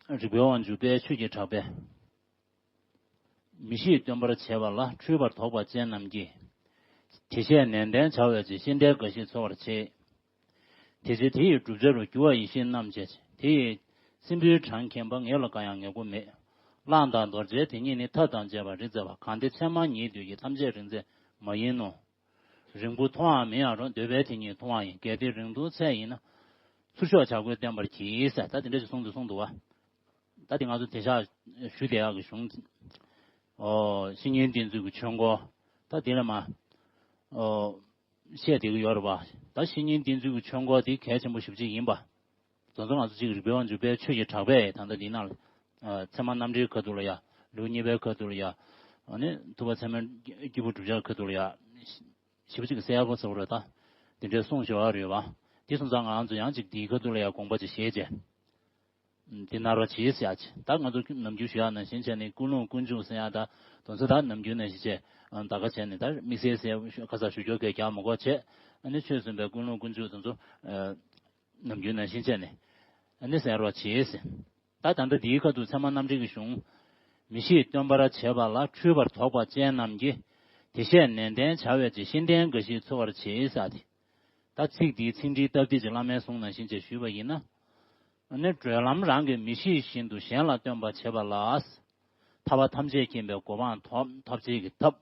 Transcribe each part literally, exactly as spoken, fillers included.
རིག་པའི་དབང་ཕྱུག་དཔལ་ཆོས་ཀྱི་གྲགས་པས། མི་ཤེས་སྟོན་པར་བྱེད་པ་ལ། འཁྲུལ་པར་དོགས་པ་ཅན་རྣམས་ཀྱིས། དེ་བཤད་ནན་ཏན་བྱ་བའི་ཕྱིར། ཤེས་ལྡན་དགའ་བཞིན་འཚོ་བར་བྱེད། དེ་ཕྱིར་དེ་ཡི་བསྒྲུབ་བྱ་རུ་འགྱུར་བ་ཡེ་ཤེས་རྣམས་བྱས། དེ་ཡི་སྲིན་པོའི་གྲངས་མཁྱེན་པ། ངེད་ལ་འགའ་ཡང་ངེས་དགོས་མེད། གླང་དར་རྡོ་རྗེ་དེ་ཉིད་ནི། ཐབས་དང་བཅས་པ་རིགས་མཛད་པ། གང་དེ་མཚན་མ་ཉིད་འདོད་ཀྱི། ཐམས་ཅད་རིགས་མཛད་མ་ཡིན་ནོ། རིང་པོ་མཐོང་བའང་མིན་ཡང་རུང་། འདོད་པས་དེ་ཉིད་མཐོང་བ་ཡིན། གལ་ཏེ་རིང་ཐུང་ཚད་ཡིན་ན། ཚུར་ཤོག་བྱ་རྒོད་བསྟན་པར་གྱིས་ཟེར། ད་དེ་འདྲ་ཞིག་གསུངས་འདུག་གསུངས་འདུག་བ། ད་དེ་ང་ཚོ་དེང་སང་ཞུ་བསྡད་ཡག་གི་གཞུང་། ཨོ། བཤེས་གཉེན་བསྟེན་ཚུལ་གྱི་ཆོས་འཁོར། ད་དེ་ལ་མ། ཨོ། བཤད་བསྡད་ཀྱི་ཡོད་རེད་བ། ད་བཤེས་གཉེན་བསྟེན་ཚུལ་གྱི་ཆོས་འཁོར་དེ་གལ་ཆེན་པོ་ཞེ་པོ་ཅིག་ཡིན་པ། དེ་ཚོ་ང་ཚོ་གཅིག་རིག་པའི་དབང་ཕྱུག་དཔལ་ཆོས་ཀྱི་གྲགས་པས་ད་ལྟ་འདི་ནང་ལ། ཨ། ཚད་མ་རྣམ་འགྲེལ་ཁ་ཐུག་ལ་ཡ། ལེའུ་གཉིས་པའི་ཁ་ཐུག་ལ་ཡ། ཨ་ནི་ཐུབ་པ་ཚད་མའི་སྐྱེས་བུ་བསྒྲུབ་བྱ་ཁ་ཐུག་ལ་ཡ། ཞེ་པོ་ཅིག་གསལ་པོ་ཚོར་བ་རེད་ད། དེ་འདྲའི་གསུང་ཞུ་བ་རེད་བ། དེ་སོང་ཙང་ང་ཚོ་ཡང་ཅིག་དེའི་ཁ་ཐུག་ལ་ཡ་དགོངས་པ་ཅིག་བཞེས་བྱས། དེ་གནང་རོགས་གྱིས་ཟེར་ཡ་ཅིག་ད་ང་ཚོ་ནམ་རྒྱུན་ཞུ་ཡག་ནང་བཞིན་བྱས་ནས་ཀུན་སློང་ཀུན་འབྱུང་ཟེར་ཡག་ད་དེ་ཚོ་ད་ནམ་རྒྱུན་ནང་བཞིན་བྱས་ད་ག་བྱས་ནས་ད་དམིགས་བསལ་ཟེར་ཁ་ས་ཞུ་རྒྱུ་གས་ཀྱང་མ་དགོས་བྱས། ཨ་ནི་ཆོས་གསུངས་པའི་ཀུན་སློང་ཀུན་འབྱུང་དེ་ཚོ། ཨ། ནམ་རྒྱུན་ནང་བཞིན་བྱས་ནས། ཨ་ནི་གསན་རོགས་གྱིས། ད་ད་ལྟ་འདིའི་ཁ་ཐུག་ཚད་མ་རྣམ་འགྲེལ་གྱི་གཞུང་། མི་ཤེས་སྟོན་པར་བྱེད་པ་ལ། འཁྲུལ་པར་དོགས་པ་ཅན་རྣམས་ཀྱིས། དེ་བཤད་ནན་ཏན་བྱ་བའི་ཕྱིར། ཤེས་ལྡན་དགའ་བཞིན་འཚོ་བར་བྱེད་ཟེར་ཏེ། ད་ཚིག་འདིའི་ཚིག་འགྲེལ་སྟབས་བདེ་ཅིག་བླ་མའི་གསུང་ནང་བཞིན་བྱས་ཞུས་པ་ཡིན་ན། ཨ་ནི་གྲོལ་ལམ་རང་གི་མི་ཤེས་བཞིན་དུ་གཞན་ལ་སྟོན་པར་བྱེད་པ་ལ། ཐར་པ་ཐམས་ཅད་མཁྱེན་པའི་གོ་འཕང་ཐོབ་ཐོབ་བྱེད་ཀྱི་ཐབས།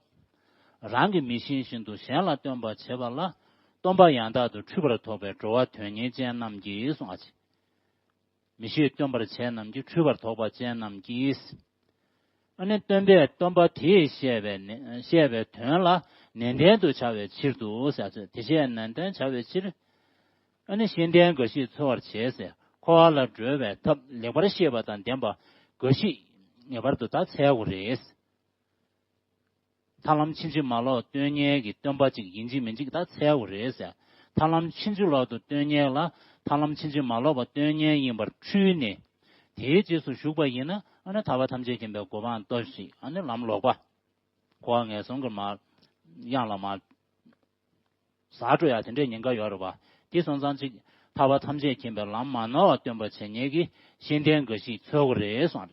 རང་གི་མི་ཤེས་བཞིན་དུ་གཞན་ལ་སྟོན་པར་བྱེད་པ་ལ། སྟོན་པ་ཡང་དག་ཏུ་འཁྲུལ་པར་དོགས་པའི་འགྲོ་བ་དོན་གཉེར་ཅན་རྣམས་ཀྱིས་གསུངས་པ། མི་ཤེས་སྟོན་པར་བྱེད་རྣམས་ཀྱིས། འཁྲུལ་པར་དོགས་པ་ཅན་རྣམས་ཀྱིས། ཨ་ནི་སྟོན་པས་སྟོན་པ་དེས་བཤད་པའི་ནི་བཤད་པའི་དོན་ལ་ནན་ཏན་དུ་བྱ་བའི་ཕྱིར་དུ་ཟེར་ཚུལ་དེ་བཤད་ནན་ཏན་བྱ་བའི་ཕྱིར། ཨ་ནི་ཤེས་ལྡན་དགའ་བཞིན་འཚོ་བར་བྱེད་ཟེར། འཁོར་བ་ལས་སྒྲོལ་བའི་ཐབས་ལེགས་པར་ཤེས་པ་དང་ལྡན་པ་དགའ་བཞིན་ངེས་པར་དུ་ད་འཚོལ་དགོས་རེད། ཐར་ལམ་ཕྱིན་ཅི་མ་ལོག་སྟོན་མཁན་གྱི་སྟོན་པ་ཅིག་ཡིན་གཅིག་མིན་གཅིག་ད་འཚོལ་དགོས་རེད་ཟེར། ཐར་ལམ་ཕྱིན་ཅི་ལོག་ཏུ་སྟོན་མཁན་ལ་ཐར་ལམ་ཕྱིན་ཅི་མ་ལོག་པ་སྟོན་མཁན་ཡིན་པར་འཁྲུལ་ནས། དེའི་རྗེས་སུ་ཞུགས་པ་ཡིན་ན་ཨ་ནི་ཐར་པ་ཐམས་ཅད་མཁྱེན་པའི་གོ་འཕང་ཐོབ་ཤིང་ཨ་ནི་ལམ་ལོག་པ། འཁོར་བ་ངན་སོང་གི་མར་གཡང་ལ་མར་ཟག་འགྲོ་ཡ་དེ་འདྲའི་ཉེན་ཁ་ཡོད་རེད་བ། དེ་སོང་ཙང་ཅིག་ཐར་པ་ཐམས་ཅད་མཁྱེན་པའི་ལམ་མ་ནོར་བ་སྟོན་པར་བྱེད་མཁན་གྱི་ཤེས་ལྡན་དགའ་བཞིན་འཚོལ་དགོས་རེད་གསུངས་རེད།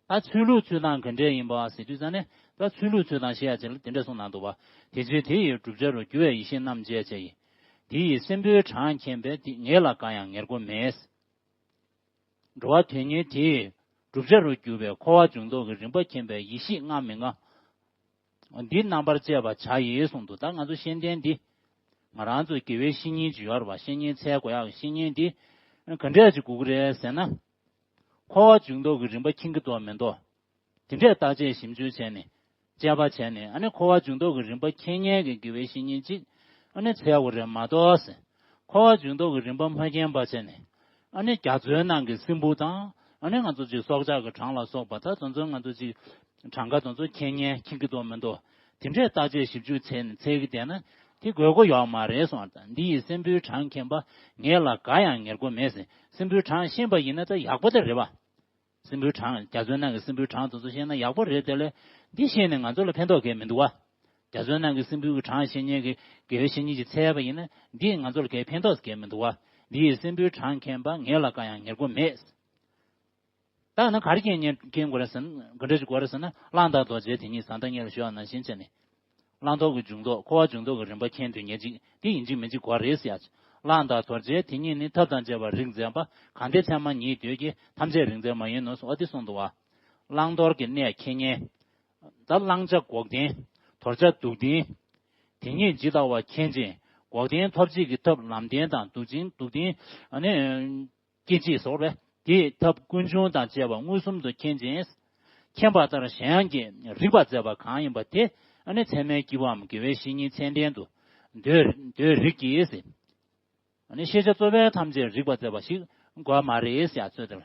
ད་ཚུལ་ལུགས་ཚུལ་དང་ག་འདྲས་ཡིན་པ་ཟེར་དུས་ཙང་ནས་ད་ཚུལ་ལུགས་ཚུལ་དང་བཤད་ཡ་ཅིག་ལ་དེ་འདྲས་གསུངས་གནང་འདུག་བ། དེ་ཕྱིར་དེ་ཡི་བསྒྲུབ་བྱ་རུ་འགྱུར་བའི་ཡེ་ཤེས་རྣམས་བྱས་བྱས་ཡིན། དེ་ཡི་སྲིན་པོའི་གྲངས་མཁྱེན་པས་དེ་ངེད་ལ་འགའ་ཡང་ངེས་དགོས་མེད། འགྲོ་བ་དོན་གཉེར་དེས་བསྒྲུབ་བྱ་རུ་གྱུར་པའི་འཁོར་བ་འབྱུང་ལྡོག་གི་རིམ་པ་མཁྱེན་པའི་ཡེ་ཤེས་ལྔ་མི་ལྔ། འདི་རྣམ་པར་དཔྱད་པར་བྱ་ཡིས་གསུངས་འདུག་ད་ང་ཚོ་ཤེས་ལྡན་འདི། ང་རང་ཚོ་དགེ་བའི་བཤེས་གཉེན་ཅིག་ཡོད་རེད་བ། བཤེས་གཉེན་འཚོལ་དགོས་ཡག་གི་བཤེས་གཉེན་འདི། ག་འདྲས་ཅིག་དགོས་ཀྱི་རེད་ཟེར་ན། འཁོར་བ་འབྱུང་ལྡོག་གི་རིམ་པ་མཁྱེན་གྱི་འདུག་མི་འདུག་དེ་འདྲས་བརྟག་དཔྱད་ཞིབ་འཇུག་བྱས་ནས། དཔྱད་པ་བྱས་ནས་ཨ་ནི་འཁོར་བ་འབྱུང་ལྡོག་གི་རིམ་པ་མཁྱེན་མཁན་གྱི་དགེ་བའི་བཤེས་གཉེན་ཅིག་ཨ་ནི་འཚོལ་དགོས་རེད་མ་གཏོགས། འཁོར་བ་འབྱུང་ལྡོག་གི་རིམ་པ་མ་མཁྱེན་པ་བྱས་ནས། ཨ་ནི་རྒྱ་མཚོའི་ནང་གི་སྲིན་བུ་དང་ཨ་ནི་ང་ཚོ་ཅིག་སྲོག་ཆགས་ཀྱི་གྲངས་ལ་སོགས་པ་ད་དེ་ཚོ་ང་ཚོ་ཅིག་གྲངས་ཀ་དེ་ཚོ་མཁྱེན་མཁན་མཁྱེན་གྱི་འདུག་མི་འདུག་དེ་འདྲས་བརྟག་དཔྱད་ཞིབ་འཇུག་བྱས་ནས་འཚོལ་གྱི་བསྡད་ན་དེ་དགོས་མཁོ་ཡོད་མ་རེད་གསུངས་པ་དང་། འདི་ཡི་སྲིན་པོའི་གྲངས་མཁྱེན་པ་ངེད་ལ་འགའ་ཡང་ངེས་དགོས་མེད་ཟེར། སྲིན་པོའི་གྲངས་ཤེས་པ་ཡིན་ན་ད་ཡག་པོ་དེ་རེད་བ། སྲིན་པོའི་གྲངས། རྒྱ་མཚོའི་ནང་གི་སྲིན་པོའི་གྲངས་དེ་ཚོ་ཤེས་ན་ཡག་པོ་རེད། དེ་ལས་འདི་ཤེས་ནས་ང་ཚོ་ལ་ཕན་ཐོགས་གང་ཡང་མི་འདུག་བ། རྒྱ་མཚོའི་ནང་གི་སྲིན་པོའི་གྲངས་ཤེས་མཁན་གྱི་དགེ་བའི་བཤེས་གཉེན་ཅིག་འཚོལ་བ་ཡིན་ན་འདིས་ང་ཚོ་ལ་གང་ཕན་ཐོགས་གང་ཡང་མི་འདུག་བ། འདི་ཡི་སྲིན་པོའི་གྲངས་མཁྱེན་པ་ངེད་ལ་འགའ་ཡང་ངེས་དགོས་མེད། ད་ན་ག་རེ་མཁྱེན་མཁན་མཁྱེན་དགོས་རེད་ཟེར་ན། ག་འདྲ་ཞིག་དགོས་རེད་ཟེར་ན། གླང་དར་རྡོ་རྗེ་དེ་ཉིད་ཟང་ཐལ་སྔོན་ལ་ཞུས་པ་ནང་བཞིན་བྱས་ནས། གླང་དར་གྱི་འབྱུང་ལྡོག་འཁོར་བ་འབྱུང་ལྡོག་གི་རིམ་པ་མཁྱེན་དུས་ངེས་ཅིག་དེ་ཡིན་གཅིག་མིན་གཅིག་དགོས་རེད་ཟེར་ཡ། གླང་དར་རྡོ་རྗེ་དེ་ཉིད་ནི། ཐབས་དང་བཅས་པ་རིགས་མཛད་པ། གང་དེ་མཚན་མ་ཉིད་འདོད་ཀྱི། ཐམས་ཅད་རིགས་མཛད་མ་ཡིན་ནོ། ཨ་དེ་གསུངས་འདུག་བ། གླང་དར་གྱི་གནས་མཁྱེན་མཁན། ད་གླང་ཆ་འགོག་བདེན། དར་ཆ་འདུག་བདེན། དེ་ཉིད་ཇི་ལྟ་བ་མཁྱེན་ཅིང་། འགོག་བདེན་ཐོབ་བྱེད་ཀྱི་ཐབས་ལམ་བདེན་དང་འདུག་ཅིང་འདུག་བདེན། ཨ་ནི། སྐྱེ་མཆེད་སོགས་རེད། དེའི་ཐབས་ཀུན་འབྱུང་དང་བཅས་པ་མངོན་སུམ་དུ་མཁྱེན་ཅིང་། མཁྱེན་པ་ལྟར་གཞན་གྱིས་རིག་པ་མཛད་པ་གང་ཡིན་པ་དེ། ཨ་ནི་ཚད་མའི་སྐྱེས་བུའམ་དགེ་བའི་བཤེས་གཉེན་ཚད་ལྡན་དུ། འདོད་འདོད་རིགས་ཀྱིས། ཨ་ནི་ཤེས་བྱ་གཙོ་བོའི་ཐམས་ཅད་རིག་པ་མཛད་པ་ཞིག་དགོས་མ་རེད་ཟེར་ཡ་ཚོད་དེ་ལ།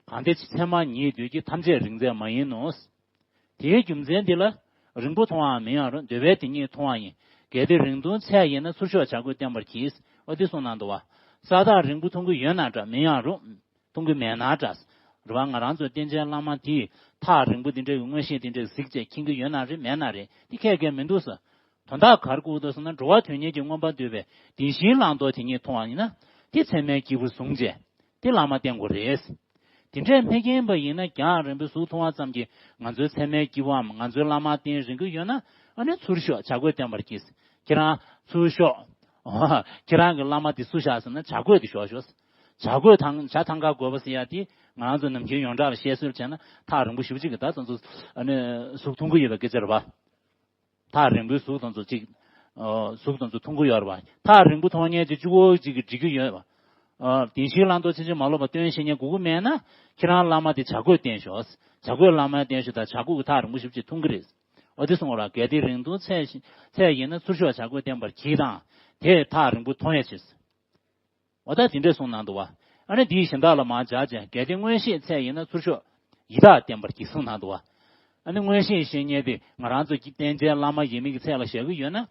གང་དེ་མཚན་མ་ཉིད་འདོད་ཀྱི། ཐམས་ཅད་རིགས་མཛད་མ་ཡིན་ནོ། དེའི་རྒྱུ་མཚན་འདི་ལ། རིང་པོ་མཐོང་བའང་མིན་ཡང་རུང་། འདོད་པས་དེ་ཉིད་མཐོང་བ་ཡིན། གལ་ཏེ་རིང་ཐུང་ཚད་ཡིན་ན། ཚུར་ཤོག་བྱ་རྒོད་བསྟན་པར་གྱིས། ཨོ་དེ་གསུངས་གནང་འདུག་བ། ས་ཐག་རིང་པོ་མཐོང་གི་ཡོད་ན་འདྲ། མིན་ཡང་རུང་། མཐོང་གི་མེད་ན་འདྲ། རེད་བ། ང་རང་ཚོ་བསྟན་འཛིན་བླ་མ་དེས་ཐག་རིང་པོ་འདི་འདྲའི་མངོན་ཤེས་འདི་འདྲའི་གཟིགས་བྱས་མཁྱེན་གྱི་ཡོད་ན་རེད། མེད་ན་རེད། དེ་ཁྱད་ཁྱད་མི་འདུག་ཟེར། དོན་དག་ག་རེ་གོ་འདུག་ཟེར་ན། འགྲོ་བ་དོན་གཉེར་གྱི་མངོན་པ་འདོད་པས་དེ་བཞིན་བླང་དོར་དེ་ཉིད་མཐོང་བ་ཡིན་ན། དེ་ཚད་མའི་སྐྱེས་བུ་བཟུང་བྱས། དེ་བླ་མ་བསྟེན་དགོས་རེད། དེ་འདྲས་མི་མཁྱེན་པ་ཡིན་ན། རྒྱང་རིང་པོའི་གཟུགས་མཐོང་བ་ཙམ་གྱིས་ང་ཚོའི་ཚད་མའི་སྐྱེ་བོའམ་ང་ཚོའི་བླ་མ་བསྟེན་རན་གྱི་ཡོད་ན། ཨ་ནི་ཚུར་ཤོག་བྱ་རྒོད་བསྟེན་པར་གྱིས། ཁྱེད་རང་ཚུར་ཤོག་ཁྱེད་རང་གི་བླ་མ་དེ་སུ་བཞག་ཟེར་ན། བྱ་རྒོད་དེ་ཞོག་ཞོག་བྱ་རྒོད་ཐང་། བྱ་ཐང་ག་རྒོད་པོ་ཟེར་ཡ་དེ། ང་རང་ཚོ་ནམ་རྒྱུན་ཡོངས་གྲགས་ལ་བཤད་སྲོལ་བྱས་ན། ཐག་རིང་པོ་ཞེ་པོ་ཅིག་གི་ད་ཚོ་ཚོ་ཨ་ནི་གཟུགས་མཐོང་གི་ཡོད་པའི་སྐད་ཆ་རེད་པ། ཐག་རིང་པོའི་གཟུགས་དང་ཚོ་གཅིག་ཨ། གཟུགས་དང་ཚོ་མཐོང་གི་ཡོད་རེད་པ། ཐག་རིང་པོ་མཐོང་མཁན་གཅིག་གཅིག་པོ་གཅིག་གིས་འགྲིག་གི་ཡོད་པ། ཨ། བདེན་བཞིའི་བླང་དོར་ཕྱིན་ཅི་མ་ལོག་པ་སྟོན་ཤེས་མཁན་དགོས་ཀྱི་མེད་ན། ཁྱེད་རང་བླ་མ་དེ་བྱ་རྒོད་བསྟེན་ཤོག་བྱ་རྒོད་བླ་མ་བསྟེན་ཤོག་ད་བྱ་རྒོད་ཀྱིས་ཐག་རིང་པོ་ཞེ་པོ་ཅིག་མཐོང་གི་རེད། འོ་དེ་གསུངས་པ་རེད། གལ་ཏེ་རིང་ཐུང་ཚད་ཡིན་ན། ཚུར་ཤོག་བྱ་རྒོད་བསྟེན་པར་གྱིས་དང་། དེས་ཐག་རིང་པོ་མཐོང་ཡ་ཆེ། འོ་ད་དེ་འདྲས་གསུངས་གནང་འདུག་བ། ཨ་ནི་དེའི་གཞན་དག་ལ་མར་སྦྱར་བྱས། གལ་ཏེ་མངོན་ཤེས་ཚད་ཡིན་ན། ཚུར་ཤོག་ཡི་དྭགས་བསྟེན་པར་གྱིས་གསུངས་གནང་འདུག་བ། ཨ་ནི་མངོན་ཤེས་ཤེས་མཁན་དེ་ང་རང་ཚོ་གི་བསྟེན་བྱའི་བླ་མ་ཡིན་མིན་གྱི་ཚད་ལ་བཞག་གི་ཡོད་ན།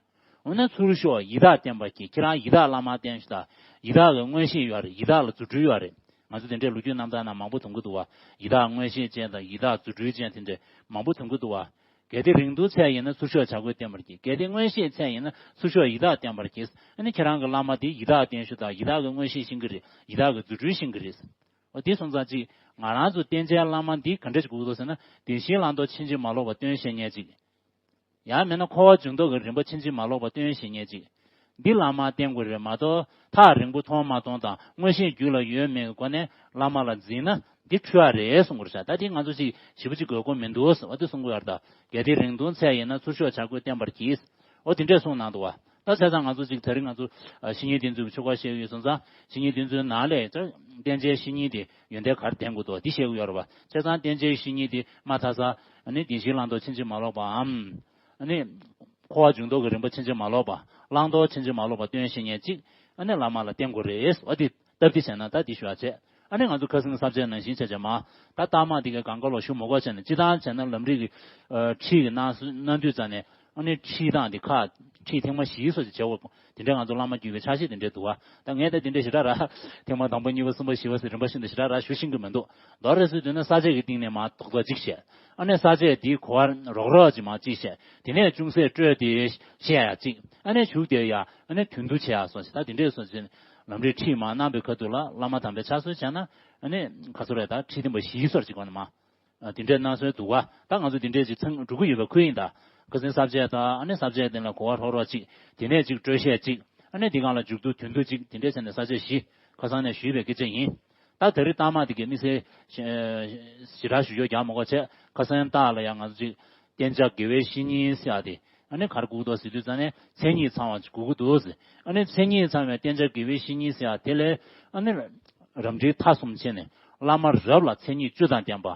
འོ་ན་ཚུར་ཤོག་ཡི་དྭགས་བསྟེན་པར་གྱིས། ཁྱེད་རང་ཡི་དྭགས་བླ་མ་བསྟེན་ཤོག་དང་། ཡི་དྭགས་ཀྱི་མངོན་ཤེས་ཡོད་རེད། ཡི་དྭགས་ལ་རྫུ་འཕྲུལ་ཡོད་རེད། ང་ཚོ་དེ་འདྲའི་ལོ་རྒྱུས་རྣམ་ཐར་ནང་མང་པོ་མཐོང་གི་འདུག་བ། ཡི་དྭགས་མངོན་ཤེས་ཅན་དང་། ཡི་དྭགས་རྫུ་འཕྲུལ་ཅན་དེ་འདྲ་མང་པོ་མཐོང་གི་འདུག་བ། གལ་ཏེ་རིང་ཐུང་ཚད་ཡིན་ན། ཚུར་ཤོག་བྱ་རྒོད་བསྟེན་པར་གྱིས། གལ་ཏེ་མངོན་ཤེས་ཚད་ཡིན་ན། ཚུར་ཤོག་ཡི་དྭགས་བསྟེན་པར་གྱིས། ཨ་ནི་ཁྱེད་རང་གི་བླ་མ་དེ་ཡི་དྭགས་བསྟེན་ཤོག་དང་། ཡི་དྭགས་ཀྱི་མངོན་ཤེས་ཤེས་ཀྱི་རེད། ཡི་དྭགས་ཀྱི་རྫུ་འཕྲུལ་ཤེས་ཀྱི་རེད། འོ་དེ་སོང་ཙང་ཅིག་ང་རང་ཚོ་བསྟེན་བྱའི་བླ་མ་འདི་ག་འདྲ་ཅིག་དགོས་ཀྱི་འདུག་ཟེར་ན། བདེན་བཞིའི་བླང་དོར་ཕྱིན་ཅི་མ་ལོག་པ་སྟོན་ཤེས་མཁན་ཅིག་ཡང་མིན་ན་འཁོར་བ་འཇུག་ལྡོག་གི་རིམ་པ་ཕྱིན་ཅི་མ་ལོག་པ་སྟོན་ཤེས་མཁན་ཅིག་འདི་བླ་མ་བསྟེན་དགོས་རེད་མ་གཏོགས། ཐག་རིང་པོ་མཐོང་མ་མཐོང་དང་། མངོན་ཤེས་རྒྱུད་ལ་ཡོད་མེད་ཀྱི་སྒོ་ནས་བླ་མ་ལ་འཛིན་ན་འདི་འཁྲུལ་བ་རེད་གསུང་གི་རེད་ཤག་ད་འདི་ང་ཚོ་ཅིག་ཞེ་པོ་ཅིག་དགོས་མཁོ་མི་འདུག་ཟེར་བ་འདི་གསུང་གི་ཡོད་རེད་ད། གལ་ཏེ་རིང་ཐུང་ཚད་ཡིན་ན། ཚུར་ཤོག་བྱ་རྒོད་བསྟེན་པར་གྱིས། འོ་དེ་འདྲས་གསུངས་གནང་འདུག་བ། ད་བྱས་ཙང་ང་ཚོ་ཅིག་དེ་རིང་ང་ཚོ་ཨ། བཤེས་གཉེན་བསྟེན་ཚུལ་གྱི་ཆོ་ག་བཤད་ཀྱི་ཡོད་སོང་ཙང་། བཤེས་གཉེན་བསྟེན་ཚུལ་ནང་ལས་ད་བསྟེན་བྱའི་བཤེས་གཉེན་དེ་ཡོན་ཏན་ག་རེ་ལྡན་དགོས་འདུག་འདི་བཤད་ཀྱི་ཡོད་རེད་བ། བྱས་ཙང་བསྟེན་བྱའི་བཤེས་གཉེན་དེ་མ་མཐའ་ས། ཨ་ནི་བདེན་བཞིའི་བླང་དོར་ཕྱིན་ཅི་མ་ལོག་པའམ། ཨ་ནི་འཁོར་བ་འཇུག་ལྡོག་གི་རིམ་པ་ཕྱིན་ཅི་མ་ལོག་པ། བླང་དོར་ཕྱིན་ཅི་མ་ལོག་པ་སྟོན་ཤེས་མཁན་ཅིག་ཨ་ནི་བླ་མ་ལ་བསྟེན་དགོས་རེད། འོ་དེ་སྟབས་བདེ་བྱས་ན་ད་འདི་ཞུ་བ་བྱས། ཨ་ནི་ང་ཚོ་ཁ་སང་ས་བཅད་ནང་བཞིན་བྱས་བྱས་མ། ད་རྟགས་མ་འདི་གའི་གང་ག་ལོག་ཞུ་མ་དགོས་བྱས་ནས། སྤྱིར་བཏང་བྱས་ན་ལམ་རིམ་གྱི་ཨ། ཁྲིད་ཀྱི་གནང་གནང་དུས་ཙམ་ནས། ཨ་ནི་ཁྲིད་སྟངས་འདི་ཁ་ཁྲིད་ཐེངས་མ་བཞི་སོགས་ཀྱི་བྱེད་དགོས། དེ་འདྲ་ང་ཚོ་བླ་མ་བརྒྱུད་པའི་ཕྱག་བཞེས་དེ་འདྲ་འདུག་བ། ད་ངས་ད་དེ་འདྲ་ཞེ་དྲག་ར། ཐེངས་མ་དང་པོ་གཉིས་པ་གསུམ་པ་བཞི་པ་ཟེར་རིམ་པ་བཞིན་དུ་ཞེ་དྲག་ར་ཞུ་ཤེས་ཀྱི་མི་འདུག་མདོར་རེ་ཟེར་དུས་ན་ས་བཅད་ཀྱི་སྟེང་ནས་མར་རྡོག་རྡོག་གཅིག་བཤད། ཨ་ནི་ས་བཅད་དེའི་གོ་བ་རོག་རོག་ཅིག་མར་གཅིག་བཤད། དེ་ནས་ཅུང་ཟད་སྤྲོས་ཏེ་བཤད་ཡ་གཅིག་ཨ་ནི་མཇུག་དེར་ཡ་ཨ་ནི་དོན་བསྡུ་བྱེད་ཡ་སོགས་ཤིག་ད་དེ་འདྲས་སོགས་ཀྱི་ལམ་རིམ་ཁྲིད་མར་གནང་པའི་ཁ་ཐུག་ལ། བླ་མ་དམ་པའི་ཕྱག་སྲོལ་བྱས་ན། ཨ་ནི་ག་ཚོད་རེད། ད་ཁྲིད་ཐེངས་མ་བཞི་སོགས་ཀྱི་སྒོ་ནས་མར། ཨ། དེ་འདྲའི་གནང་སྲོལ་འདུག་ག་ད་ང་ཚོ་དེ་འདྲས་ཅིག་ཚང་འགྲོ་གི་ཡོད་པའི་ཁུལ་ཡིན་ད། ཁ་སང་ས་བཅད་དང་། ཨ་ནི་ས་བཅད་དེ་ལ་གོ་བ་རོག་རོག་ཅིག་དེ་ནས་ཅིག་སྤྲོས་བཤད་ཅིག་ཨ་ནི་དེ་སྒང་ལ་མཇུག་བསྡུ་དོན་བསྡུ་ཅིག་དེ་འདྲས་བྱས་ནས་ས་བཅད་བཞི་ཁ་སང་ནས་ཞུས་པའི་སྐད་ཆ་ཡིན། ད་དེ་རིང་རྟགས་མ་དེ་གའི་དམིགས་བསལ་ཞེ་དྲག་ཞུ་རྒྱུ་རྒྱག་མ་དགོས་བྱས། ཁ་སང་རྟགས་ལ་ཡང་ང་ཚོ་ཅིག་བསྟེན་བྱ་དགེ་བའི་བཤེས་གཉེན་ཟེར་ཡ་དེ། ཨ་ནི་ག་རེ་དགོས་ཀྱི་འདུག་ཟེར་དུས་ཙམ་ནས། མཚན་ཉིད་ཚང་བ་ཅིག་དགོས་ཀྱི་འདུག་ཟེར། ཨ་ནི་མཚན་ཉིད་ཚང་བའི་བསྟེན་བྱ་དགེ་བའི་བཤེས་གཉེན་ཟེར་ཡ་དེ་ལས། ཨ་ནི་རབ་འབྲིང་ཐ་གསུམ་བྱས་ནས། བླ་མ་རབ་ལ་མཚན་ཉིད་བཅུ་དང་ལྡན་པ།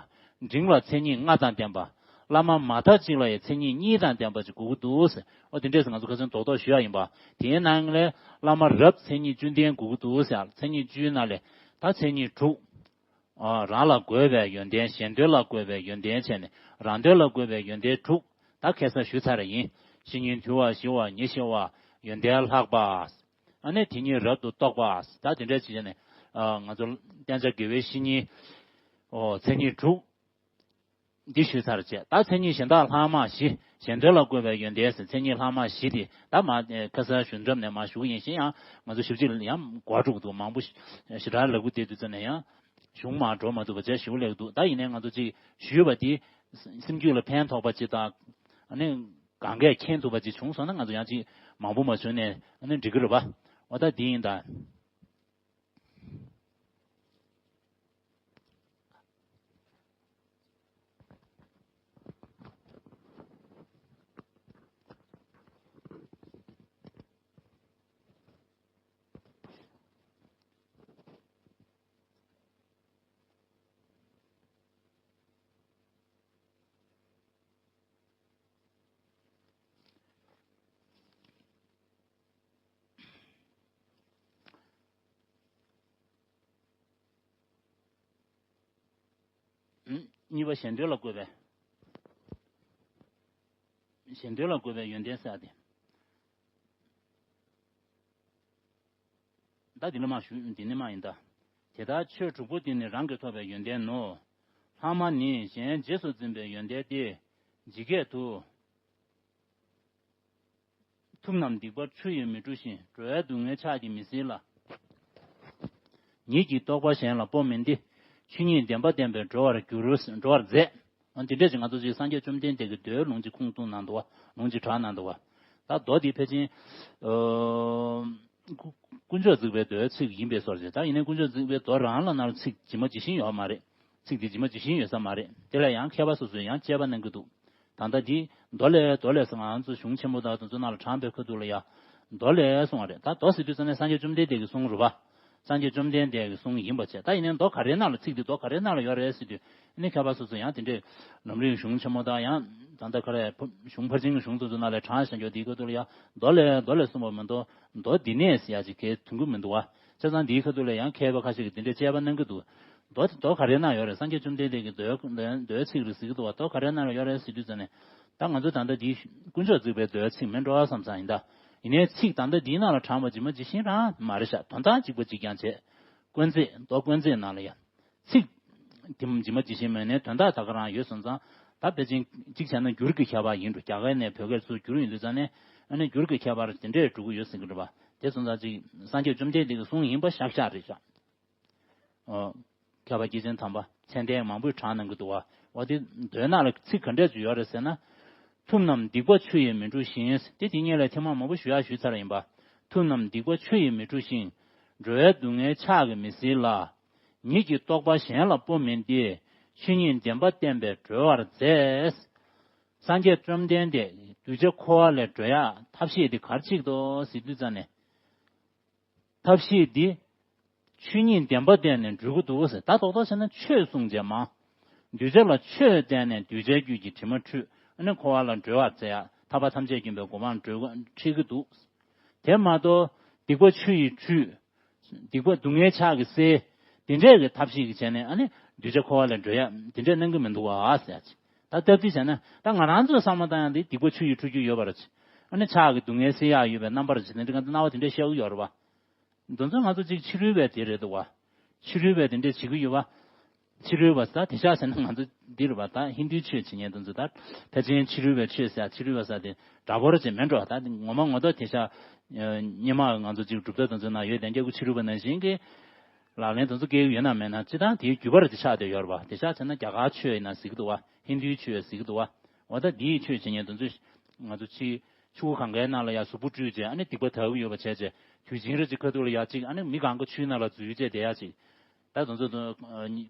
འབྲིང་ལ་མཚན་ཉིད་ལྔ་དང་ལྡན་པ། བླ་མ་མ་མཐའ་གཅིག་ལ་ཡང་མཚན་ཉིད་གཉིས་དང་ལྡན་པ་ཅིག་དགོས་ཀྱི་འདུག་ཟེར། འོ་དེ་འདྲས་ང་ཚོ་ཁ་སང་རྡོག་རྡོག་ཞུ་ཡ་ཡིན་པ། དེའི་ནང་ལས་བླ་མ་རབ་མཚན་ཉིད་བཅུ་ལྡན་དགོས་ཀྱི་འདུག་ཟེར། མཚན་ཉིད་བཅུའི་ནང་ལས་ད་མཚན་ཉིད་དྲུག་ཨ། རང་ལ་དགོས་པའི་ཡོན་ཏན། གཞན་དོན་ལ་དགོས་པའི་ཡོན་ཏན་བྱས་ནས། རང་དོན་ལ་དགོས་པའི་ཡོན་ཏན་དྲུག་ད་ཁ་སང་ཞུས་ཚར་བ་ཡིན། བཤེས་གཉེན་དུལ་བ་ཞི་བ་ཉེར་ཞི་བ། ཡོན་ཏན་ལྷག་པ། ཨ་ནི་དེ་ཉིད་རབ་ཏུ་རྟོགས་པ། ད་དེ་འདྲ་བྱས་ནས། ཨ། ང་ཚོ་བསྟེན་བྱ་དགེ་བའི་བཤེས་གཉེན། ཨོ། མཚན་ཉིད་དྲུག་འདི་ཞུས་ཚར་བྱས། ད་མཚན་ཉིད་གཞན་དག་ལྷག་མ་བཞི། གཞན་དོན་ལ་དགོས་པའི་ཡོན་ཏན་ཟེར། མཚན་ཉིད་ལྷག་མ་བཞི་དེ་ད་མ། ཨེ། ཁ་སང་ཞུ་འགྲམ་ནས་མར་ཞུ་གི་ཡིན། གཞན་ཡང་ང་ཚོ་ཞིབ་ཅིག་ཡང་གོ་འགྲོ་གི་འདུག་མང་པོ་ཞེ་དྲག་ལབ་གི་བསྡད་དུས་ཙམ་ནས་ཡང་གཞུང་མར་འགྲོ་མ་ཐུབ་པ་བྱས་ཞུ་ལེགས་འདུག་ད་ཡིན་ནའི་ང་ཚོ་ཅིག་ཞུས་པ་དེ་སེམས་རྒྱུད་ལ་ཕན་ཐོགས་པ་ཅིག་དང་། ཨ་ནི་གང་གས་མཁྱེན་ཐུབ་པ་ཅིག་བྱུང་སོང་ན། ང་ཚོ་ཡང་ཅིག་མང་པོ་མ་བྱུང་ནས་ཨ་ནི་འགྲིག་གི་རེད་པ། འོ་ད་འདི་ཡིན་ད། གཉིས་པ་གཞན་དོན་ལ་བཀོད་པའི། གཞན་དོན་ལ་བཀོད་པའི་ཡོན་ཏན་ཟེར་ཏེ། ད་འདི་ལ་མ་ཞུ། འདི་ནི་མ་ཡིན་ད། དེ་ལྟར་ཆོས་དྲུག་པོ་འདི་ནི་རང་གིས་ཐོབ་པའི་ཡོན་ཏན་ནོ། ལྷག་མ་ནི་གཞན་རྗེས་སུ་འཛིན་པའི་ཡོན་ཏན་ཏེ། ཇི་སྐད་དུ། ཐུབ་རྣམས་སྡིག་པ་ཆུ་ཡིས་མི་འཁྲུ་ཞིང་། འགྲོ་བའི་སྡུག་བསྔལ་ཕྱག་གིས་མི་སེལ་ལ། ཉིད་ཀྱི་རྟོགས་པ་གཞན་ལ་སྤོ་མིན་ཏེ། ཆོས་ཉིད་བདེན་པ་བསྟན་པས་གྲོལ་བར་འགྱུར། གྲོལ་བར་མཛད། འོ་འདི་འདྲས་ཅིག་ང་ཚོ་ཅིག་སངས་རྒྱས་བཅོམ་ལྡན་འདས་ཀྱི་མདོའི་ལུང་ཅིག་ཁུངས་གཏུགས་གནང་འདུག་བ། ལུང་ཅིག་དྲངས་གནང་འདུག་བ། ད་མདོ་འདི་ཕལ་ཆེར་ཨོ། དཀོན་མཆོག་བརྩེགས་པའི་མདོའི་ཚིག་ཡིན་པའི་བཟོ་ཅིག་ད་ཡིན་ནའི་དཀོན་མཆོག་བརྩེགས་པའི་མདོ་རང་ལ་ནང་ལ་ཚིག་ཇི་མ་ཇི་བཞིན་ཡོད་མ་རེད། ཚིག་འདི་ཇི་མ་ཇི་བཞིན་ཡོད་ས་མ་རེད། དེ་ལ་ཡང་མཁས་པ་སོ་སོས་ཡང་དཔྱད་པ་གནང་གི་འདུག་ད་ལྟ་འདི་མདོ་ལས། མདོ་ལས་ཟེར་ང་ཚོ་གཞུང་ཆེན་མོ་དང་དེ་ཚོ་ནང་ལ་དྲངས་པའི་ཁ་ཐུག་ལ་ཡ། མདོ་ལས་གསུངས་པ་རེད། ད་མདོ་ཟེར་དུས་ཙམ་ནས་སངས་རྒྱས་བཅོམ་ལྡན་འདས་ཀྱི་གསུང་རེད་པ། སངས་རྒྱས་བཅོམ་ལྡན་འདས་ཀྱི་གསུང་ཡིན་པ་བྱས། ད་ཡིན་ནའི་མདོ་ག་རེའི་ནང་ལ། ཚིག་འདི་མདོ་ག་རེའི་ནང་ལ་ཡོད་རེད་ཟེར་དུས། ཨ་ནི་མཁས་པ་སོ་སོ་ཡང་དེ་འདྲས་ལམ་རིམ་གཞུང་ཆེན་མོ་དང་ཡང་ད་ལྟ་ག་རེ་གཞུང་ཕར་ཕྱིན་གྱི་གཞུང་དེ་ཚོ་ནང་ལ་དྲངས་བཞག་རྒྱུ་འདིའི་ཁ་ཐུག་ལ་ཡ། མདོ་ལས། མདོ་ལས་གསུངས་པ་མ་གཏོགས་མདོ་འདི་ནས་ཟེར་ཡ་ཅིག་གས་ཐོན་གྱི་མི་འདུག་བ། བྱས་ཙང་འདིའི་ཁ་ཐུག་ལ་ཡང་མཁས་པ་ཁ་ཤས་ཀྱིས་འདི་འདྲའི་དཔྱད་པ་གནང་གི་འདུག་མདོ་དེ་མདོ་ག་རེའི་ནང་ཡོད་རེད། སངས་རྒྱས་བཅོམ་ལྡན་འདས་ཀྱི་མདོའི་མདོའི་ཚིག་རེད་ཟེར་གྱི་འདུག་བ། མདོ་ག་རེའི་ནང་ལ་ཡོད་རེད་ཟེར་དུས་ཙམ་ནས། ད་ང་ཚོ་ད་ལྟ་འདི་དཀོན་མཆོག་བརྩེགས་པའི་མདོའི་ཚིག་མིན་འགྲོ་བསམ་ས་ཡིན་ད། ཡིན་ནའི་ཚིག་ད་ལྟ་འདིའི་ནང་ལ་དྲངས་པ་ཇི་མ་ཇི་བཞིན་རང་མ་རེད་ཤག་དོན་དག་གཅིག་པ་གཅིག་རྐྱང་བྱས། དཀོན་བརྩེགས། མདོ་དཀོན་བརྩེགས་ནང་ལ་ཡ། ཚིག་དེ་ཇི་མ་ཇི་བཞིན་མིན་ནའི་དོན་དག་ད་ག་རང་ཡོད་སོང་ཙང་། ད་ཕལ་ཆེར་གཅིག་བྱས་ན་འགྱུར་གྱི་ཁྱད་པར་ཡིན་འགྲོ། རྒྱ་སྐད་ནས་བོད་སྐད་ཚུར་བསྒྱུར་ཡོང་དུས་ཙང་ནས། ཨ་ནི་འགྱུར་གྱི་ཁྱད་པར་དེ་འདྲས་འགྲོ་གི་ཡོད་ཟེར་གྱི་རེད་པ། དེ་སོང་ཙང་ཅིག་སངས་རྒྱས་བཅོམ་ལྡན་འདས་ཀྱི་གསུང་ཡིན་པ་ཤག་ཤག་རེད་ཤག་ཨོ། མཁས་པ་སྐྱེས་ཆེན་དམ་པ་མཚན་ལྡན་མང་པོས་དྲངས་གནང་གི་འདུག་བ། འོ་དེ་མདོའི་ནང་ལ་ཚིག་ག་འདྲས་ཅིག་ཡོད་རེད་ཟེར་ན། ཐུབ་རྣམས་སྡིག་པ་ཆུ་ཡིས་མི་འཁྲུ་ཞིང་། དེ་དེ་སྔོན་ལ་ཐེངས་མ་མང་པོ་ཞུ་ཡག་ཞུས་ཚར་ཡིན་པ། ཐུབ་རྣམས་སྡིག་པ་ཆུ་ཡིས་མི་འཁྲུ་ཞིང་། འགྲོ་བའི་སྡུག་བསྔལ་ཕྱག་གིས་མི་སེལ་ལ། ཉིད་ཀྱི་རྟོགས་པ་གཞན་ལ་སྤོ་མིན་ཏེ། ཆོས་ཉིད་བདེན་པ་བསྟན་པས་གྲོལ་བར་མཛད། སངས་རྒྱས་བཅོམ་ལྡན་འདས་གདུལ་བྱ་འཁོར་བ་ལས་སྒྲོལ་ཡག་ཐབས་ཤེས་དེ་ག་རེ་བྱེད་ཀྱི་འདུག་ཟེར་དུས་ཙམ་ནས། ཐབས་ཤེས་འདི་ཆོས་ཉིད་བདེན་པ་བསྟན་ནས་འགྲོལ་གྱི་འདུག་ཟེར། ད་རྡོག་རྡོག་བྱས་ན་ཆོས་གསུངས་བྱས་མ། གདུལ་བྱ་ལ་ཆོས་བསྟན་ནས་གདུལ་བྱའི་རྒྱུད་ཀྱི་དྲི་མ་འཁྲུད། ཨ་ནི་འཁོར་བ་ལས་སྒྲོལ་བར་མཛད་ཡག་ཐར་པ་ཐམས་ཅད་མཁྱེན་པའི་གོ་འཕང་འགྲོལ་འཁྲིད་ཀྱི་འདུག་དེ་མ་གཏོགས་སྡིག་པ་ཆུ་ཡིས་འཁྲུད། སྡིག་པ་སྡུག་བསྔལ་ཕྱག་གིས་སེལ། དེ་འདྲས་ཀྱི་ཐབས་ཤེས་ཀྱིས་བྱས་ནས། ཨ་ནི་གདུལ་བྱ་འཁོར་བ་ལས་སྒྲོལ་ཡག་དེ་འདྲས་གནང་གི་མི་འདུག་བ་ཟེར་ཡག་ཅིག་ད་སྟབས་བདེ་བྱས་ན། ད་ང་རང་ཚོས་བསམ་བློ་བཏང་ཡག་འདི་སྡིག་པ་ཆུ་ཡིས་འཁྲུད་རྒྱུ་ཡོད་པ་རེད། ཨ་ནི་ཕྱག་གིས་སྡུག་བསྔལ་སེལ་ཡག་ཡོད་པའི་རྣམ་པ་རེད་ཅེས་དེ་འདྲ་ང་ཚོ་སྣང་བ་དེ་འདྲས་ཤར་གྱི་ཡོད་རེད་པ། འདི་ཚོ་ང་ཚོ་གཅིག་ཕྱི་རོལ་པའི་དེ་རེད་འདུག་བ། ཕྱི་རོལ་པའི་དེ་འདྲས་བྱེད་ཀྱི་ཡོད་པ། ཕྱི་རོལ་པ་ཟེར་དེ་ཤག་ཟེར་ན་ང་ཚོ་འདི་རེད་པ། ད་ཧིན་དུའི་ཆོས་བྱེད་མཁན་དེ་ཚོ། ད་ཕལ་ཆེར་ཕྱི་རོལ་པའི་ཆོས་ཟེར་ཡག་ཕྱི་རོལ་པ་ཟེར་དེ་འདྲ་པོ་རེད་ཅེས་མིན་འགྲོ། ད་ངོ་མ་ངོ་ཐོག་དེ་ཤག་སྔོན་མ་ང་ཚོ་གཅིག་གྲུབ་མཐའ་དེ་ཚོའི་ནང་ཡོད་དེ་འདྲས་ཀྱི་ཕྱི་རོལ་པ་ནང་བཞིན་གྱི་ལག་ལེན་དེ་ཚོ་བཀལ་གྱི་ཡོད་ན་མེད་ན། སྤྱིར་བཏང་དེའི་བརྒྱུད་པ་རེད་དེ་ཆགས་བསྡད་ཡོད་རེད་པ། དེ་ཤག་ཟེར་ན་རྒྱ་གར་ཆོས་ཡིན་ན་ཟེར་གྱི་འདུག་བ། ཧིན་དུའི་ཆོས་ཟེར་གྱི་འདུག་བ། འོ་ད་འདིའི་ཆོས་བྱེད་མཁན་དེ་ཚོས་ང་ཚོ་ཕྱི་ཆུ་བོ་གངྒཱའི་ནང་ལ་ཡ་གཟུགས་པོ་བཀྲུས་བྱས། ཨ་ནི་སྡིག་པ་དག་གི་ཡོད་པ་བྱས་བྱས། དུས་ཆེན་རེ་ཅིག་ཁ་ཐུག་ལ་ཡ་ཅིག་ཨ་ནི་མི་གང་ག་ཆུའི་ནང་ལ་འཛུལ་བྱས་བསྡད་ཡག་ཅིག་ད་དེ་ཚོ་དེ་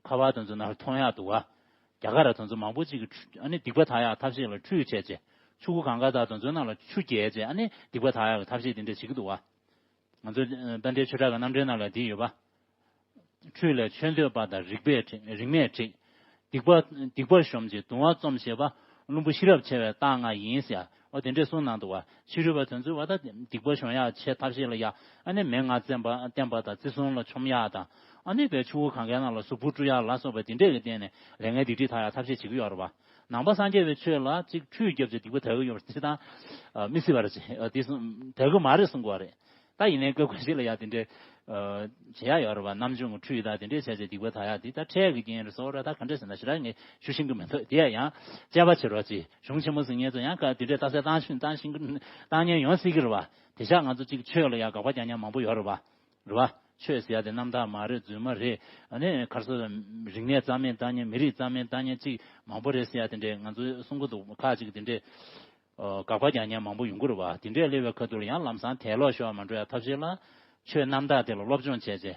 ཁ་པར་དེ་ཚོ་ནང་ལ་མཐོང་ཡག་འདུག་བ། རྒྱ་གར་ར་དེ་ཚོ་མང་པོ་ཅིག་གིས་ཨ་ནི་སྡིག་པ་དག་ཡག་ཐབས་ཤེས་ལ་ཁྲུས་བྱས་བྱས། ཆུ་བོ་གངྒཱ་དང་དེ་ཚོའི་ནང་ལ་ཆུ་བརྒྱལ་བྱས། ཨ་ནི་སྡིག་པ་དག་ཡག་གི་ཐབས་ཤེས་དེ་འདྲ་བྱེད་ཀྱི་འདུག་བ། ང་ཚོ་རྟ་མགྲིན་ཆོས་གྲགས་ཀྱི་རྣམ་འགྲེལ་ནང་ལ་འདི་ཡོད་པ། ཁྲུས་ལས་ཆོས་འདོད་པ་དང་རིག་པས་རིག་མས་དྲེགས། སྡིག་པ་སྡིག་པ་གཞོམ་ཅིང་གདུང་བ་རྩོམ་ཞེས་པ། བླུན་པོ་ཤེས་རབ་ཆེ་བའི་རྟགས་ལྔ་ཡིན་ཟེར། འོ་དེ་འདྲས་གསུངས་གནང་འདུག་བ། ཕྱི་རོལ་པ་དེ་ཚོས་བ་ད་སྡིག་པ་གཞོམ་ཡག་ཆེད་ཐབས་ཤེས་ལ་ཡ། ཨ་ནི་མན་ངག་བསྟན་པ་བསྟན་པ་དང་བརྩི་སྲུང་ལ་མཆོམ་ཡག་དང་། ཨ་ནི་བའི་ཆུ་བོ་གངྒཱའི་ནང་ལ་གཟུགས་པོ་བཀྲུ་ཡག་ལ་སོགས་པ་དེ་འདྲས་ཀྱི་སྟེང་ནས་ལས་ངན་སྡིག་སྒྲིབ་དག་ཡག་ཐབས་ཤེས་བྱེད་ཀྱི་ཡོད་རེད་བ། ནང་པ་སངས་རྒྱས་པའི་ཆོས་ལ་ཅིག་ཁྲུས་བརྒྱབ་བྱས་སྡིག་པ་དག་གི་ཡོད་པ་ཅིག་དང་། མི་སྲིད་པ་རེད་ཅེས། དེ་གསུང་དག་གི་མ་རེད་གསུང་དགོས་པ་རེད། ད་ཡིན་ནའི་སྐབས་འགའ་ཞིག་ལ་ཡ་དེ་འདྲའི་བྱེད་ཡག་ཡོད་རེད་བ། སྣམ་ཆུང་གི་ཁྲུས་དང་དེ་འདྲའི་བྱས་བྱས་སྡིག་པ་དག་ཡག་དེ་ད་འཕྲལ་གྱི་རྐྱེན་རེད་ཟེར་བ་རེད། ད་ག་འདྲ་ཟེར་ན་ཞེ་དྲག་ངས་ཞུ་ཤེས་ཀྱི་མི་འདུག་དེ་ཡང་དཔྱད་པ་བྱེད་རོགས་གྱིས། གཞུང་ཆེན་མོ་ཟེར་མཁན་ཚོ་ཡང་ག་དེ་འདྲའི་རྟགས་གསལ་བཏང་ཤེས་བཏང་ཤེས་ཀྱི་བཏང་མཁན་ཡོང་སྲིད་ཀྱི་རེད་བ། དེ་ཤག་ང་ཚོ་གཅིག་ཆོས་ལ་ཡང་དགག་པ་རྒྱག་མཁན་མང་པོ་ཡོད་རེད་བ། རེད་བ། ཆོས་ཟེར་ཡག་དེ་རྣམ་དག་མ་རེད། རྫུན་མ་རེད། ཨ་ནི་ག་རེ་ཟེར། རིག་གནས་རྩ་མེད་བཏང་མཁན། མི་རིགས་རྩ་མེད་བཏང་མཁན་གཅིག་མང་པོ་རེད་ཟེར་ཡག་དེ་འདྲས་ང་ཚོས་གསུང་གི་འདུག་ཁ་ཅིག་དེ་འདྲས། ཨོ། དགག་པ་རྒྱག་མཁན་མང་པོ་ཡོང་གི་རེད་བ། དེ་འདྲས་སླེབས་པའི་ཁ་ཐུག་ལ་ཡང་ལམ་སང་དད་ལོག་ཤོར་བ་མ་འགྲོ་ཡག་ཐབས་ཤེས་ལ། ཆོས་རྣམ་དག་དེ་ལ་སློབ་སྦྱོང་བྱས་བྱས།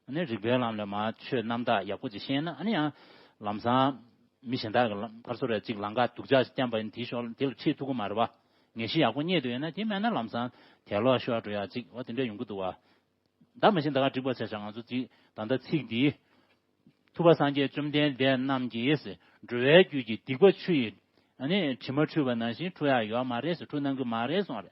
ཨ་ནི་རིག་པའི་ལམ་ལ་མར་ཆོས་རྣམ་དག་ཡག་པོ་ཅིག་ཤེས་ན། ཨ་ནི་ཡང་ལམ་སང་མི་གཞན་དག་གིས་ལམ་ག་རེ་ཟེར་རེད། ཅིག་ལམ་ཁ་སྡུག་ཅག་ཅིག་བསྟན་པ་ཡིན་དེའི་ཞོར་དེ་ལ་ཁྲིད་ཐུབ་ཀྱི་མ་རེད་བ། ངེས་ཤེས་ཡག་པོ་རྙེད་འདུག་ཡོད་ན། དེ་མེད་ན་ལམ་སང་དད་ལོག་ཤོར་འགྲོ་ཡག་ཅིག་བ་དེ་འདྲ་ཡོང་གི་འདུག་བ། ད་མ་གཞི་ད་ག་འགྲིག་པ་བྱས་ཤག་ང་ཚོ་ཅིག་ད་ལྟ་ཚིག་འདི། ཐུབ་པ་སངས་རྒྱས་བཅོམ་ལྡན་འདས་རྣམས་ཀྱིས། འགྲོ་བའི་རྒྱུད་ཀྱི་སྡིག་པ་ཆུ་ཡིས། ཨ་ནི་དྲི་མ་འཁྲུད་པ་ནང་བཞིན་འཁྲུ་ཡག་ཡོད་མ་རེད་ཟེར། འཁྲུ་གནང་གི་མ་རེད་གསུངས་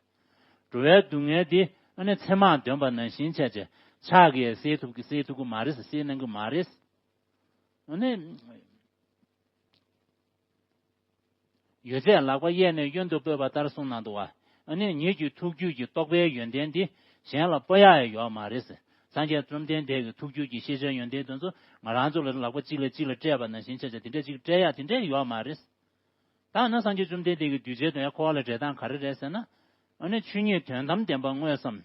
པ་རེད། འགྲོ་བའི་སྡུག་བསྔལ་འདི་ཨ་ནི་ཚེར་མ་འདོན་པ་ནང་བཞིན་བྱས་བྱས་ཕྱག་གིས་སེལ་ཐུབ་ཀྱི་སེལ་ཐུབ་ཀྱི་མ་རེད་ཟེར། སེལ་གནང་གི་མ་རེད། ཨ་ནི། ཡོ་བྱད་ལག་པ་གཡས་ནས་གཡོན་དུ་སྤོས་པ་ལྟར་གསུངས་གནང་འདུག་བ། ཨ་ནི་ཉིད་ཀྱི་ཐུགས་རྒྱུད་ཀྱི་རྟོགས་པའི་ཡོན་ཏན་འདི་གཞན་ལ་སྤོ་ཡག་ཡོད་མ་རེད། སངས་རྒྱས་བཅོམ་ལྡན་འདས་ཀྱི་ཐུགས་རྒྱུད་ཀྱི་ཤེས་བྱའི་ཡོན་ཏན་དེ་ཚོ་ང་རང་ཚོ་ལ་ལག་པ་གཅིག་ལ་གཅིག་ལ་སྤྲད་པ་ནང་བཞིན་བྱས་བྱས་དེ་འདྲ་ཅིག་སྤྲད་ཡག་དེ་འདྲ་ཡོད་མ་རེད། ད་ནི་སངས་རྒྱས་བཅོམ་ལྡན་འདས་ཀྱིས་གདུལ་བྱའི་དོན་འཁོར་བ་ལས་བསྒྲལ་སྟངས་ག་རེ་རེད་ཟེར་ན། ཨ་ནི་ཆོས་ཉིད་དོན་དམ་བདེན་པ་མངོན་སུམ།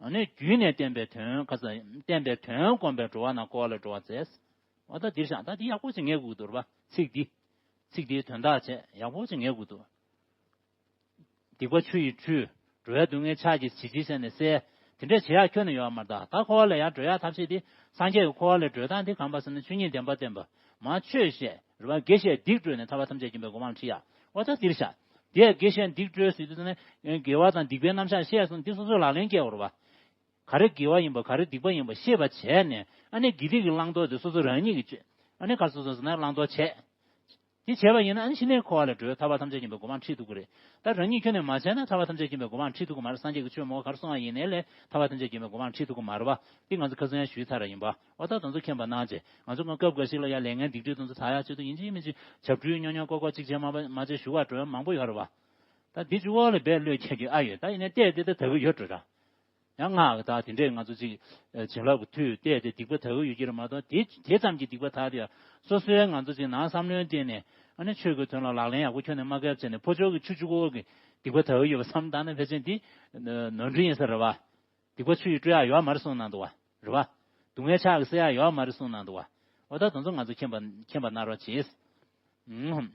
ཨ་ནི་རྒྱུད་ནས་བསྟན་པའི་དོན་ཁ་ས་བསྟན་པའི་དོན་བསྒོམས་པས་འགྲོ་བ་རྣམས་འཁོར་བ་ལས་སྒྲོལ་བར་མཛད། འོ་ད་འདིར་བཞག་ད་འདི་ཡག་པོ་ཅིག་ངེས་དགོས་འདུག་རེད་པ། ཚིག་འདི། ཚིག་འདིའི་དོན་དག་བྱས་ཡག་པོ་ཅིག་ངེས་དགོས་འདུག་སྡིག་པ་ཆུ་ཡིས་འཁྲུད། འགྲོ་བའི་སྡུག་བསྔལ་ཕྱག་གིས་བྱིལ་བྱིལ་བྱས་ནས་བསལ། དེ་འདྲས་བྱེད་ཡག་ཁྱོན་ནས་ཡོད་མ་རེད་ད། ད་འཁོར་བ་ལས་ཡར་གྲོལ་ཡག་ཐབས་ཤེས་དེ་སངས་རྒྱས་ཀྱི་འཁོར་བ་ལས་གྲོལ་སྟངས་དེ་གང་པ་ཟེར་ན་ཆོས་ཉིད་བདེན་པ་བསྟན་པ། མར་ཆོས་བཤད་རེད་པ། དགེ་བཤད་སྡིག་སྤྲོས་ནས་ཐར་པ་ཐམས་ཅད་མཁྱེན་པའི་གོ་འཕང་ཁྲིད་ཡག་འོ་ད་འདིར་བཞག་དེས་དགེ་བཤད་སྡིག་སྤྲོས་ཟེར་དུས་ཙམ་ནས་དགེ་བ་དང་སྡིག་པའི་རྣམ་གཞག་བཤད་སོང་འདི་སོ་སོའི་ལག་ལེན་སྐྱེལ་དགོས་རེད་པ། ག་རེ་དགེ་བ་ཡིན་པ་ག་རེ་སྡིག་པ་ཡིན་པ་ཤེས་པ་བྱས་ནས་ཨ་ནི་དགེ་སྡིག་གི་བླང་དོར་དེ་སོ་སོ་རང་ཉིད་ཀྱིས་ཨ་ནི་ག་རེ་སོ་སོ་ཟེར་ན་བླང་དོར་བྱས། དེ་བྱས་པ་ཡིན་ན་ཨ་ནི་ཕྱི་ནས་འཁོར་བ་ལས་གྲོལ་ཐར་པ་ཐམས་ཅད་མཁྱེན་པའི་གོ་འཕང་ཁྲིད་ཐུབ་ཀྱི་རེད། ད་རང་ཉིད་ཁྱོན་ནས་མ་བྱས་ན་ཐར་པ་ཐམས་ཅད་མཁྱེན་པའི་གོ་འཕང་ཁྲིད་ཐུབ་ཀྱི་མ་རེད། སངས་རྒྱས་ཀྱིས་ཆོས་མང་པོ་ག་རེ་གསུངས་པ་ཡིན་ནའི་ལས་ཐར་པ་ཐམས་ཅད་མཁྱེན་པའི་གོ་འཕང་ཁྲིད་ཐུབ་ཀྱི་མ་རེད་པ། འདི་ང་ཚོ་ཁ་སང་ཡང་ཞུས་ཚར་བ་ཡིན་པ། འོ་ད་དེ་ཚོ་མཁྱེན་པ་གནང་བྱས་ང་ཚོ་སྐབས་འགའ་ཞིག་ལ་ཡང་ལས་ངན་སྡིག་སྒྲིབ་དེ་ཚོ་དག་ཡག་ཆེད་དུ་ཡིན་གཅིག་མིན་གཅིག་བྱབས་ཁྲུས་སྨྱོ་སྨྱོ་ཀོ་ཀོ་གཅིག་བྱས་མ་མ་བྱས་བཞུགས་པ་འགྲོ་ཡག་མང་པོ་ཡོད་རེད་པ། ད་འདི་གཅིག་པོ་ལ་རྦད་བློས་འཁྱེར་རྒྱུ་ཨ་ཡོད། ད་ཡིན་ནའི་བལྟས་བལྟས་ད་དག་གི་ཡོད་འགྲོ་ར། ཡང་སྔགས་ཀྱི་དག་དེ་འདྲས་ང་ཚོ་ཅིག་བྱིན་རླབས་ཀྱི་མཐུས་བལྟས་ཏེ་སྡིག་པ་དག་གི་ཡོད་ཀྱི་རེད་མ་གཏོགས་དེ་དེ་ཙམ་གྱིས་སྡིག་པ་དག་དེ་ཡང་སོ་སོའི་ང་ཚོ་ཅིག་ནང་བསམ་བློའི་སྟེང་ནས་ཨ་ནི་ཆོས་ཀྱི་དོན་ལ་ལག་ལེན་ཡག་པོ་ཁྱོན་ནས་མ་བཀལ་བྱས་ནས་ཕོ་ཕྱོགས་ཀྱི་ཆུ་ཆུ་ཀོ་ཀོ་གི་སྡིག་པ་དག་གི་ཡོད་པ་བསམ་བཏང་ན་ཕལ་ཆེར་འདི་ནོར་འཁྲུལ་ཡིན་ས་རེད་པ། སྡིག་པ་ཆུ་ཡིས་སྤྲོད་ཡག་ཡོད་མ་རེད་གསུངས་གནང་འདུག་པ། རེད་པ། སྡུག་བསྔལ་ཕྱག་གིས་སེལ་ཡག་ཡོད་མ་རེད་གསུངས་གནང་འདུག་པ། འོ་ད་དེ་ཚོ་ང་ཚོ་མཁྱེན་པ་མཁྱེན་པ་གནང་རོགས་གྱིས། ཨུམ།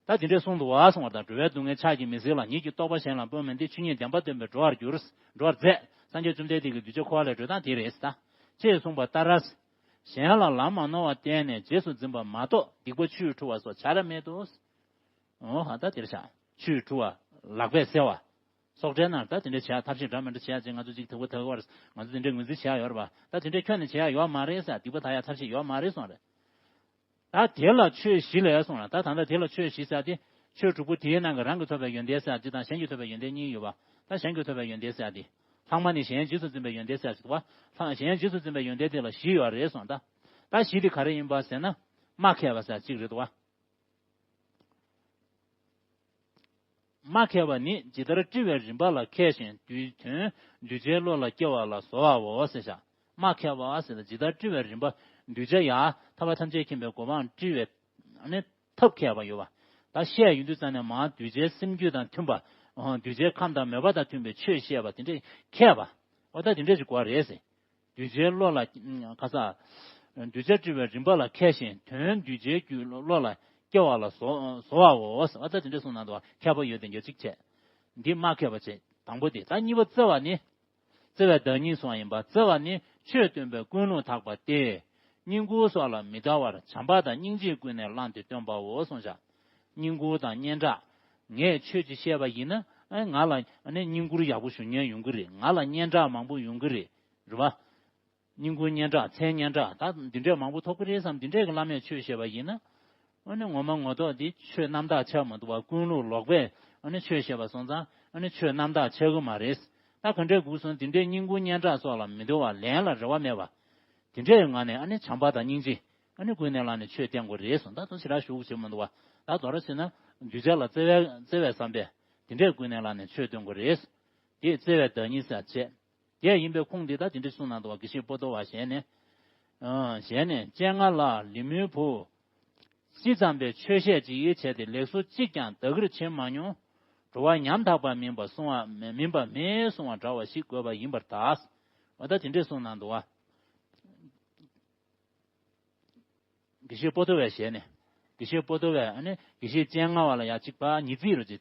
ད་དེ་འདྲས་གསུངས་འདུག་པ་གསུངས་པ་དང་། འགྲོ་བའི་སྡུག་བསྔལ་ཕྱག་གིས་མི་སེལ་ལ། ཉིད་ཀྱི་རྟོགས་པ་གཞན་ལ་སྤོ་མིན་ཏེ། ཆོས་ཉིད་བདེན་པ་སྟོན་པས་འགྲོ་བར་འགྱུར། འགྲོ་བར་མཛད། སངས་རྒྱས་བཅོམ་ལྡན་འདས་ཀྱི་གདུལ་བྱ་འཁོར་བ་ལས་གྲོལ་སྟངས་དེ་རེད་ད། ཅེས་གསུངས་པ་ལྟར། གཞན་ལ་ལམ་མ་ནོར་བར་བསྟན་ནས་རྗེས་སུ་འཛིན་པ་མ་གཏོགས་སྡིག་པ་ཆུས་འཁྲུ་བ་སོགས་བྱ་ར་མེད་དོ། འོ་ཧ་ད་དེར་བཞག་ཆུས་འཁྲུ་བ་ལག་པས་བསལ་བ། སྲོག་བྲལ་ན་ད་དེ་འདྲ་བྱེད་ཡག་ཐབས་ཤེས་འདྲ་མི་འདྲ་བྱེད་ཡག་ཅིག་ང་ཚོ་ཅིག་དག་པ་དག་པར་ང་ཚོ་དེ་འདྲའི་ངོས་འཛིན་བྱེད་ཡག་ཡོད་རེད་པ། ད་དེ་འདྲའི་ཁྱོན་ནས་བྱེད་ཡག་ཡོད་མ་རེད་ཟེར། སྡིག་པ་དག་ཡག་ཐབས་ཤེས་ཡོད་མ་རེད་གསུངས་རེད། ད་དེ་ལ་ཆོས་བཞི་ལས་གསུངས་ལ། ད་ད་ལྟ་དེ་ལ་ཆོས་བཞི་ཟེར་དེ་ཆོས་དྲུག་པོ་དེའི་ནང་གི་རང་གིས་ཐོབ་པའི་ཡོན་ཏན་ཟེར་ཡག་གཅིག་དང་གཞན་གྱིས་ཐོབ་པའི་ཡོན་ཏན་གཉིས་ཡོད་པ། ད་གཞན་གྱིས་ཐོབ་པའི་ཡོན་ཏན་ཟེར་ཡག་དེ། ལྷག་མ་ནི་གཞན་རྗེས་སུ་འཛིན་པའི་ཡོན་ཏན་ཟེར་ཡག་ཅིག་འདུག་པ། ལྷག་གཞན་རྗེས་སུ་འཛིན་པའི་ཡོན་ཏན་དེ་ལ་བཞི་ཡོད་རེད་གསུངས། ད་ད་བཞི་དེ་ག་རེ་ཡིན་པ་ཟེར་ན། རྨ་ཁེལ་བ་ཟེར་ཡག་གཅིག་རེད་འདུག་པ། རྨ་ཁེལ་བ་ནི་ཇི་ལྟར་དཀྲི་བའི་རིམ་པ་ལ་ཁེལ་ཞིང་དུས་དོན་གདུལ་བྱའི་བློ་ལ་སྐྱེ་བ་ལ་བཟོ་བའོ་ཟེར་བཞག་རྨ་ཁེལ་བ་ཟེར་ན་ཇི་ལྟར་དཀྲི་བའི་རིམ་པ། གདུལ་བྱ་ཡ་ཐར་པ་ཐམས་ཅད་མཁྱེན་པའི་གོ་འཕང་དཀྲི་བའི་ཨ་ནི་ཐབས་ཁེལ་བ་ཡོད་པ། ད་བཤད་ཡོང་དུས་ཙམ་ནས་མར་གདུལ་བྱའི་སེམས་རྒྱུད་དང་མཐུན་པ། ཨོ་གདུལ་བྱའི་ཁམས་དང་མོས་པ་དང་མཐུན་པའི་ཆོས་བཤད་པ་དེ་འདྲས་ཁེལ་བ། ཨོ་ད་དེ་འདྲས་ཞིག་དགོས་རེད་ཟེར། གདུལ་བྱའི་བློ་ལ་ཁ་ས། གདུལ་བྱ་དཀྲི་བའི་རིམ་པ་ལ་ཁེལ་ཞིང་དོན་གདུལ་བྱའི་རྒྱུད་བློ་ལ་སྐྱེ་བ་ལ་བཟོ་བཟོ་བའོ། ཨ་ད་དེ་འདྲ་གསུངས་གནང་འདུག་པ། ཁྱད་པར་ཡོད་དེ་འགྱོ་གཅིག་བྱས། འདི་རྨ་ཁེལ་བ་བྱས་དང་པོ་དེ། ད་གཉིས་པ་བརྩེ་བ་ནི། བརྩེ་བའི་བདག་ཉིད་གསུངས་པ་ཡིན་པ། བརྩེ་བ་ནི་ཆོས་སྟོན་པའི་ཀུན་སློང་དག་པ་སྟེ། བསྙེན་བཀུར་སོགས་ལ་མི་ལྟ་བར་བྱམས་པ་དང་སྙིང་རྗེའི་ཀུན་ནས་བསླངས་ཏེ་སྟོན་པའོ་གསུངས་བཞག་བསྙེན་བཀུར་དང་སྙན་གྲགས། ངས་ཆོས་ཅིག་བཤད་པ་ཡིན་ན་ཨ་ང་ལ་ཨ་ནི་བསྙེན་བཀུར་ཡག་པོ་ཞུ་མཁན་ཡོང་གི་རེད། ང་ལ་སྙན་གྲགས་མང་པོ་ཡོང་གི་རེད། རེད་པ། བསྙེན་བཀུར་སྙན་གྲགས་མཚན་སྙན་གྲགས་ད་འདི་འདྲས་མང་པོ་ཐོབ་ཀྱི་རེད་བསམ། འདི་འདྲས་ཀྱི་བླ་མས་ཆོས་བཤད་པ་ཡིན་ན། ཨ་ནི་ངོ་མ་ངོ་ཐོག་འདི་ཆོས་རྣམ་དག་ཆགས་མི་འདུག་པ། ཀུན་སློང་ལོག་པས་ཨ་ནི་ཆོས་བཤད་པ་སོང་ཙང་ཨ་ནི་ཆོས་རྣམ་དག་ཆགས་ཀྱི་མ་རེད། ད་ག་འདྲས་དགོས་སོང་། འདི་འདྲས་བསྙེན་བཀུར་སྙན་གྲགས་སོགས་ལ་མི་འདུ་བ། ལན་ལ་རེ་བ་མེད་པ། དེ་འདྲས་ངང་ནས་ཨ་ནི་བྱམས་པ་དང་སྙིང་རྗེ་ཨ་ནི་ཀུན་ནས་བསླངས་ནས་ཆོས་བསྟན་དགོས་རེད་གསུངས། ད་དུང་ཞེ་དྲག་ཞུ་དགོས་བྱེད་མི་འདུག་པ། ད་མདོར་བྱས་ན་གདུལ་བྱ་ལ་བརྩེ་བའི་བརྩེ་བའི་བསམ་པས་དེ་འདྲས་ཀུན་ནས་བསླངས་ནས་ཆོས་སྟོན་དགོས་རེད། དེ་བརྩེ་བའི་བདག་ཉིད་ཟེར་བྱས། དེ་ཡིན་པའི་ཁུངས་འདི་ད་དེ་འདྲས་གསུངས་གནང་འདུག་པ། དགེ་བཤེས་པོ་ཏོ་བ་ཞལ་ནས། ཨ་ཞལ་ནས། སྤྱན་སྔ་ལ་ལི་མོའི་བུ། ཇི་ཙམ་པའི་ཆོས་བཤད་ཅིག་བྱས་ཏེ་ལེགས་སོ་གཅིག་ཀྱང་བདག་གིར་བྱེད་མ་མྱོང་། འགྲོ་བ་ཉམ་ཐག་པ་མིན་པ་གསུང་བ་མིན་པ་མེད་གསུང་བ་འདྲ་བ་ཞིག་དགོས་པ་ཡིན་པར་གདའ། འོ་ད་དེ་འདྲས་གསུངས་གནང་འདུག་པ། དགེ་བཤེས་པོ་ཏོ་བའི་ཞལ་ནས། དགེ་བཤེས་པོ་ཏོ་བས་ཨ་ནི་དགེ་བཤེས་སྤྱན་སྔ་བ་ལ་ཡ་གཅིག་པ་ཉི་ཚིག་རུ་ཅིག་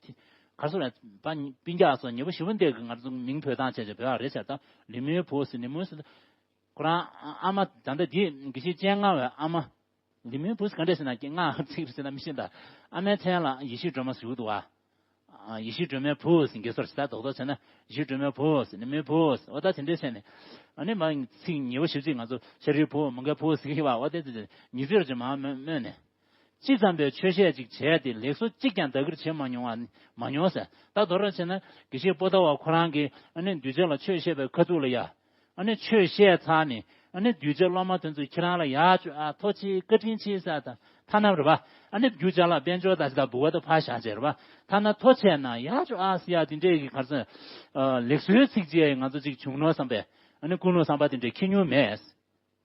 ག་རེ་ཟེར་རེད་པ། སྤུན་ཀྱག་སོགས་ཉེ་པོ་ཞེ་པོ་འདི་གི་ང་ཚོ་མིང་བོས་སྟངས་བྱས་བྱས་བོས་པ་རེད་ཟེར། ད་ལི་མོའི་བུ་ཟེར། ལི་མོ་ཟེར། ཁོ་རང་ཨ་མ་ད་ལྟ་འདི་དགེ་བཤེས་སྤྱན་སྔ་བའི་ཨ་མ། ལི་མོའི་བུ་ཟེར་ག་འདྲས་ཟེར་ན་སྔགས་ཚིག་རེད་ཟེར་ན་མི་ཤེས་ད། ཨ་མའི་མཚན་ལ་ཡེ་ཤེས་སྒྲོལ་མ་ཟེར་གྱི་འདུག་པ། ཨ་ཡེ་ཤེས་སྒྲོལ་མའི་བུ་ཟེར་གྱི་སོ་རེད་ད། རྡོག་རྡོག་བྱས་ན་ཡེ་ཤེས་སྒྲོལ་མའི་བུ་ཟེར། ལི་མོའི་བུ་ཟེར། འོ་ད་དེ་འདྲས་བྱས་ནས་ཨ་ནི་མ་ཚིག་ཉེ་བོ་ཞེ་པོ་ཅིག་ང་ཚོ་ཤ་རུས་བུ་མོ་གའི་བུ་ཟེར་གྱི་ཡོད་པ། འོ་དེ་དེ་ཉི་ཚིག་རུ་ཅིག་མར་སྨོས་ནས། ཇི་ཙམ་པའི་ཆོས་བཤད་ཅིག་བྱས་ཏེ་ལེགས་སོ་གཅིག་ཀྱང་བདག་གིར་བྱེད་མ་མྱོང་བ་མ་མྱོང་ཟེར། ད་མདོར་བྱས་ན་དགེ་བཤེས་པོ་ཏོ་བ་ཁོ་རང་གིས་ཨ་ནི་གདུལ་བྱ་ལ་ཆོས་བཤད་པའི་ཁ་ཐུག་ལ་ཡ། ཨ་ནི་ཆོས་བཤད་ཚར་ནས་ཨ་ནི་གདུལ་བྱ་སློབ་མ་དེ་ཚོས་ཁྱེད་རང་ལ་ཡར་ཅོ་ཨ་ཐུགས་རྗེ་ཆེ་བཀའ་དྲིན་ཆེ་ཟེར་ད། ཐ་ན་རེད་པ། ཨ་ནི་རྒྱུ་ཅ་ལག་དཔལ་འབྱོར་དང་ཅི་དང་བུ་ག་དང་ཕར་བཞག་བྱས་རེད་པ། ཐ་ན་ཐུགས་རྗེ་ཆེ་ན་ཡར་ཅོ་ཨ་ཟེར་ཡ་དེ་འདྲས་ཀྱི་ག་རེ་ཟེར། ལེགས་སོའི་ཚིག་ཅིག་ང་ཚོ་ཅིག་བྱུང་ནོ་བསམ་པས་ཨ་ནི་ཀུན་སློང་བསམ་པ་དེ་འདྲས་འཁྱེར་མྱོང་མེད།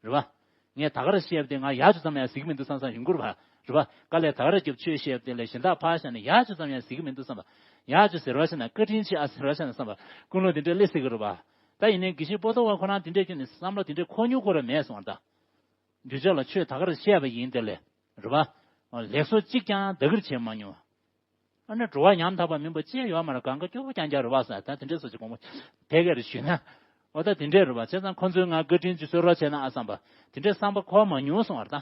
རེད་པ། ངས་ད་ག་རེ་བཤད་པ་དེ་ང་ཡར་ཅོ་ཙམ་ཡང་ཟེར་གྱི་མི་འདུག་བསམ་བསམ་ཡོང་གི་རེད་པ། རེད་པ། དཀའ་ལས་ད་ག་རེ་བརྒྱབ་ཆོས་བཤད་པ་དེ་ལས་གཞན་དག་ཕར་བཞག་ནས་ཡར་ཅོ་ཙམ་ཡང་ཟེར་གྱི་མི་འདུག་བསམ་པ། ཡར་ཅོ་ཟེར་བ་བྱས་ན་བཀའ་དྲིན་ཆེ་ཨ་ཟེར་བ་བྱས་ན་བསམ་པ། ཀུན་སློང་དེ་འདྲས་སླེབས་སྲིད་ཀྱི་རེད་པ། ད་ཡིན་ནའི་དགེ་བཤེས་པོ་ཏོ་བ་ཁོ་རང་དེ་འདྲས་ཁྱོན་ནས་བསམ་བློ་དེ་འདྲས་འཁོར་མྱོང་ཁོ་རང་མེད་སོང་བ་ད། གདུལ་བྱ་ལ་ཆོས་ད་གར་བཤད་པ་ཡིན་དེ་ལས། རེད་པ། ལེགས་སོ་གཅིག་ཀྱང་ད་གིར་བྱེད་མ་མྱོང་། ཨ་ནི་འགྲོ་བ་ཉམ་ཐག་པ་མིན་པ་ཅི་ཡོད་མ་རེད། གང་ག་སྐྱོ་པོ་རྐྱང་རྐྱང་རེད་པ་ཟེར། ད་དེ་འདྲས་སོ་ཅིག་གོང་མོ་དེ་ག་རེ་ཞུས་ན། འོ་ད་དེ་འདྲས་རེད་པ། བྱས་ཙང་ཁོ་ཚོས་ང་བཀའ་དྲིན་ཅིག་གསོལ་རོགས་བྱས་ན་ཨ་བསམ་པ། དེ་འདྲས་བསམ་པ་འཁོར་མ་མྱོང་སོང་བ་རེད་ད།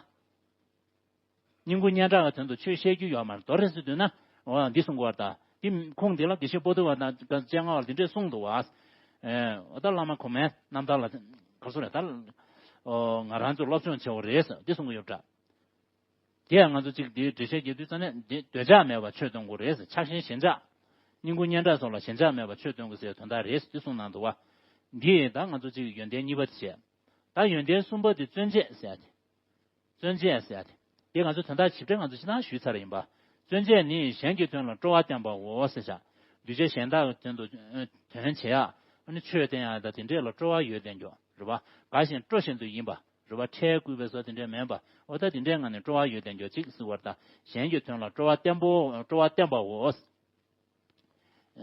སྙིང་པོ་སྙན་གྲགས་ཀྱི་དོན་དུ་ཆོས་བཤད་རྒྱུ་ཡོད་མ་རེད། མདོར་རེ་ཟེར་དུས་ན། འོ་འདི་གསུང་གི་བར་ད། འདི་ཁུངས་འདི་ལ་དགེ་བཤེས་པོ་ཏི་བ་དང་སྤྱན་སྔ་བར་འདི་འདྲས་གསུངས་འདུག་བ། ཨེ། འོ་ད་བླ་མ་གོང་མའི་རྣམ་ཐར་ལ་ག་ཚོད་རེད་ད། འོ་ང་རང་ཚོ་སློབ་སྦྱོང་བྱེད་འོ་རེད་ཟེར་འདི་གསུང་གི་ཡོད་པ་འདྲ། དེ་ཡང་ང་ཚོ་གཅིག་འདིའི་འགྲེལ་བཤད་རྒྱག་དུས་ཙམ་ནས་འདི་འདོད་ཆགས་མེད་པར་ཆོས་སྟོན་དགོས་རེད་ཟེར། ཆགས་ཞེན་ཞེན་ཆགས། སྙིང་པོ་སྙན་གྲགས་སོགས་ལ་ཞེན་ཆགས་མེད་པར་ཆོས་སྟོན་དགོས་ཟེར་དོན་དག་རེད་ཟེར་འདི་གསུངས་གནང་འདུག་བ། འདི་ད་ང་ཚོ་གཅིག་ཡོན་ཏན་གཉིས་པ་དེ་བྱས། ད་ཡོན་ཏན་གསུམ་པ་དེ་བརྩོན་བཅས་ཟེར་ཡ་དེ། བརྩོན་བཅས་ཟེར་ཡ་དེ། དེ་ང་ཚོ་དོན་དག་ཞིབ་ཕྲ་ང་ཚོ་ཕྱི་ནང་ཞུས་ཚར་ཡིན་པ། བརྩོན་བཅས་ནི་གཞན་གྱི་དོན་ལ་སྤྲོ་བ་བསྟན་པའོ་ཟེར་བྱ། གདུལ་བྱ་གཞན་དག་གི་དོན་དུ་དོན་བྱེད་ཡ། ཨ་ནི་ཆོས་བསྟན་ཡ་དང་དེ་འདྲས་ལ་སྤྲོ་བ་ཡོད་བསྟན་རྒྱུ་རེད་པ། དགའ་ཞིང་སྤྲོ་བཞིན་དུ་ཡིན་པ་རེད་པ། ཁྲེལ་དགོས་པའི་བཟོ་དེ་འདྲས་མེད་པ། འོ་ད་དེ་འདྲས་ངང་ནས་སྤྲོ་བ་ཡོད་བསྟན་རྒྱུ་གཅིག་ཟེར་བ་ད། གཞན་གྱི་དོན་ལ་སྤྲོ་བ་བརྟན་པོ་སྤྲོ་བ་བསྟན་པའོ།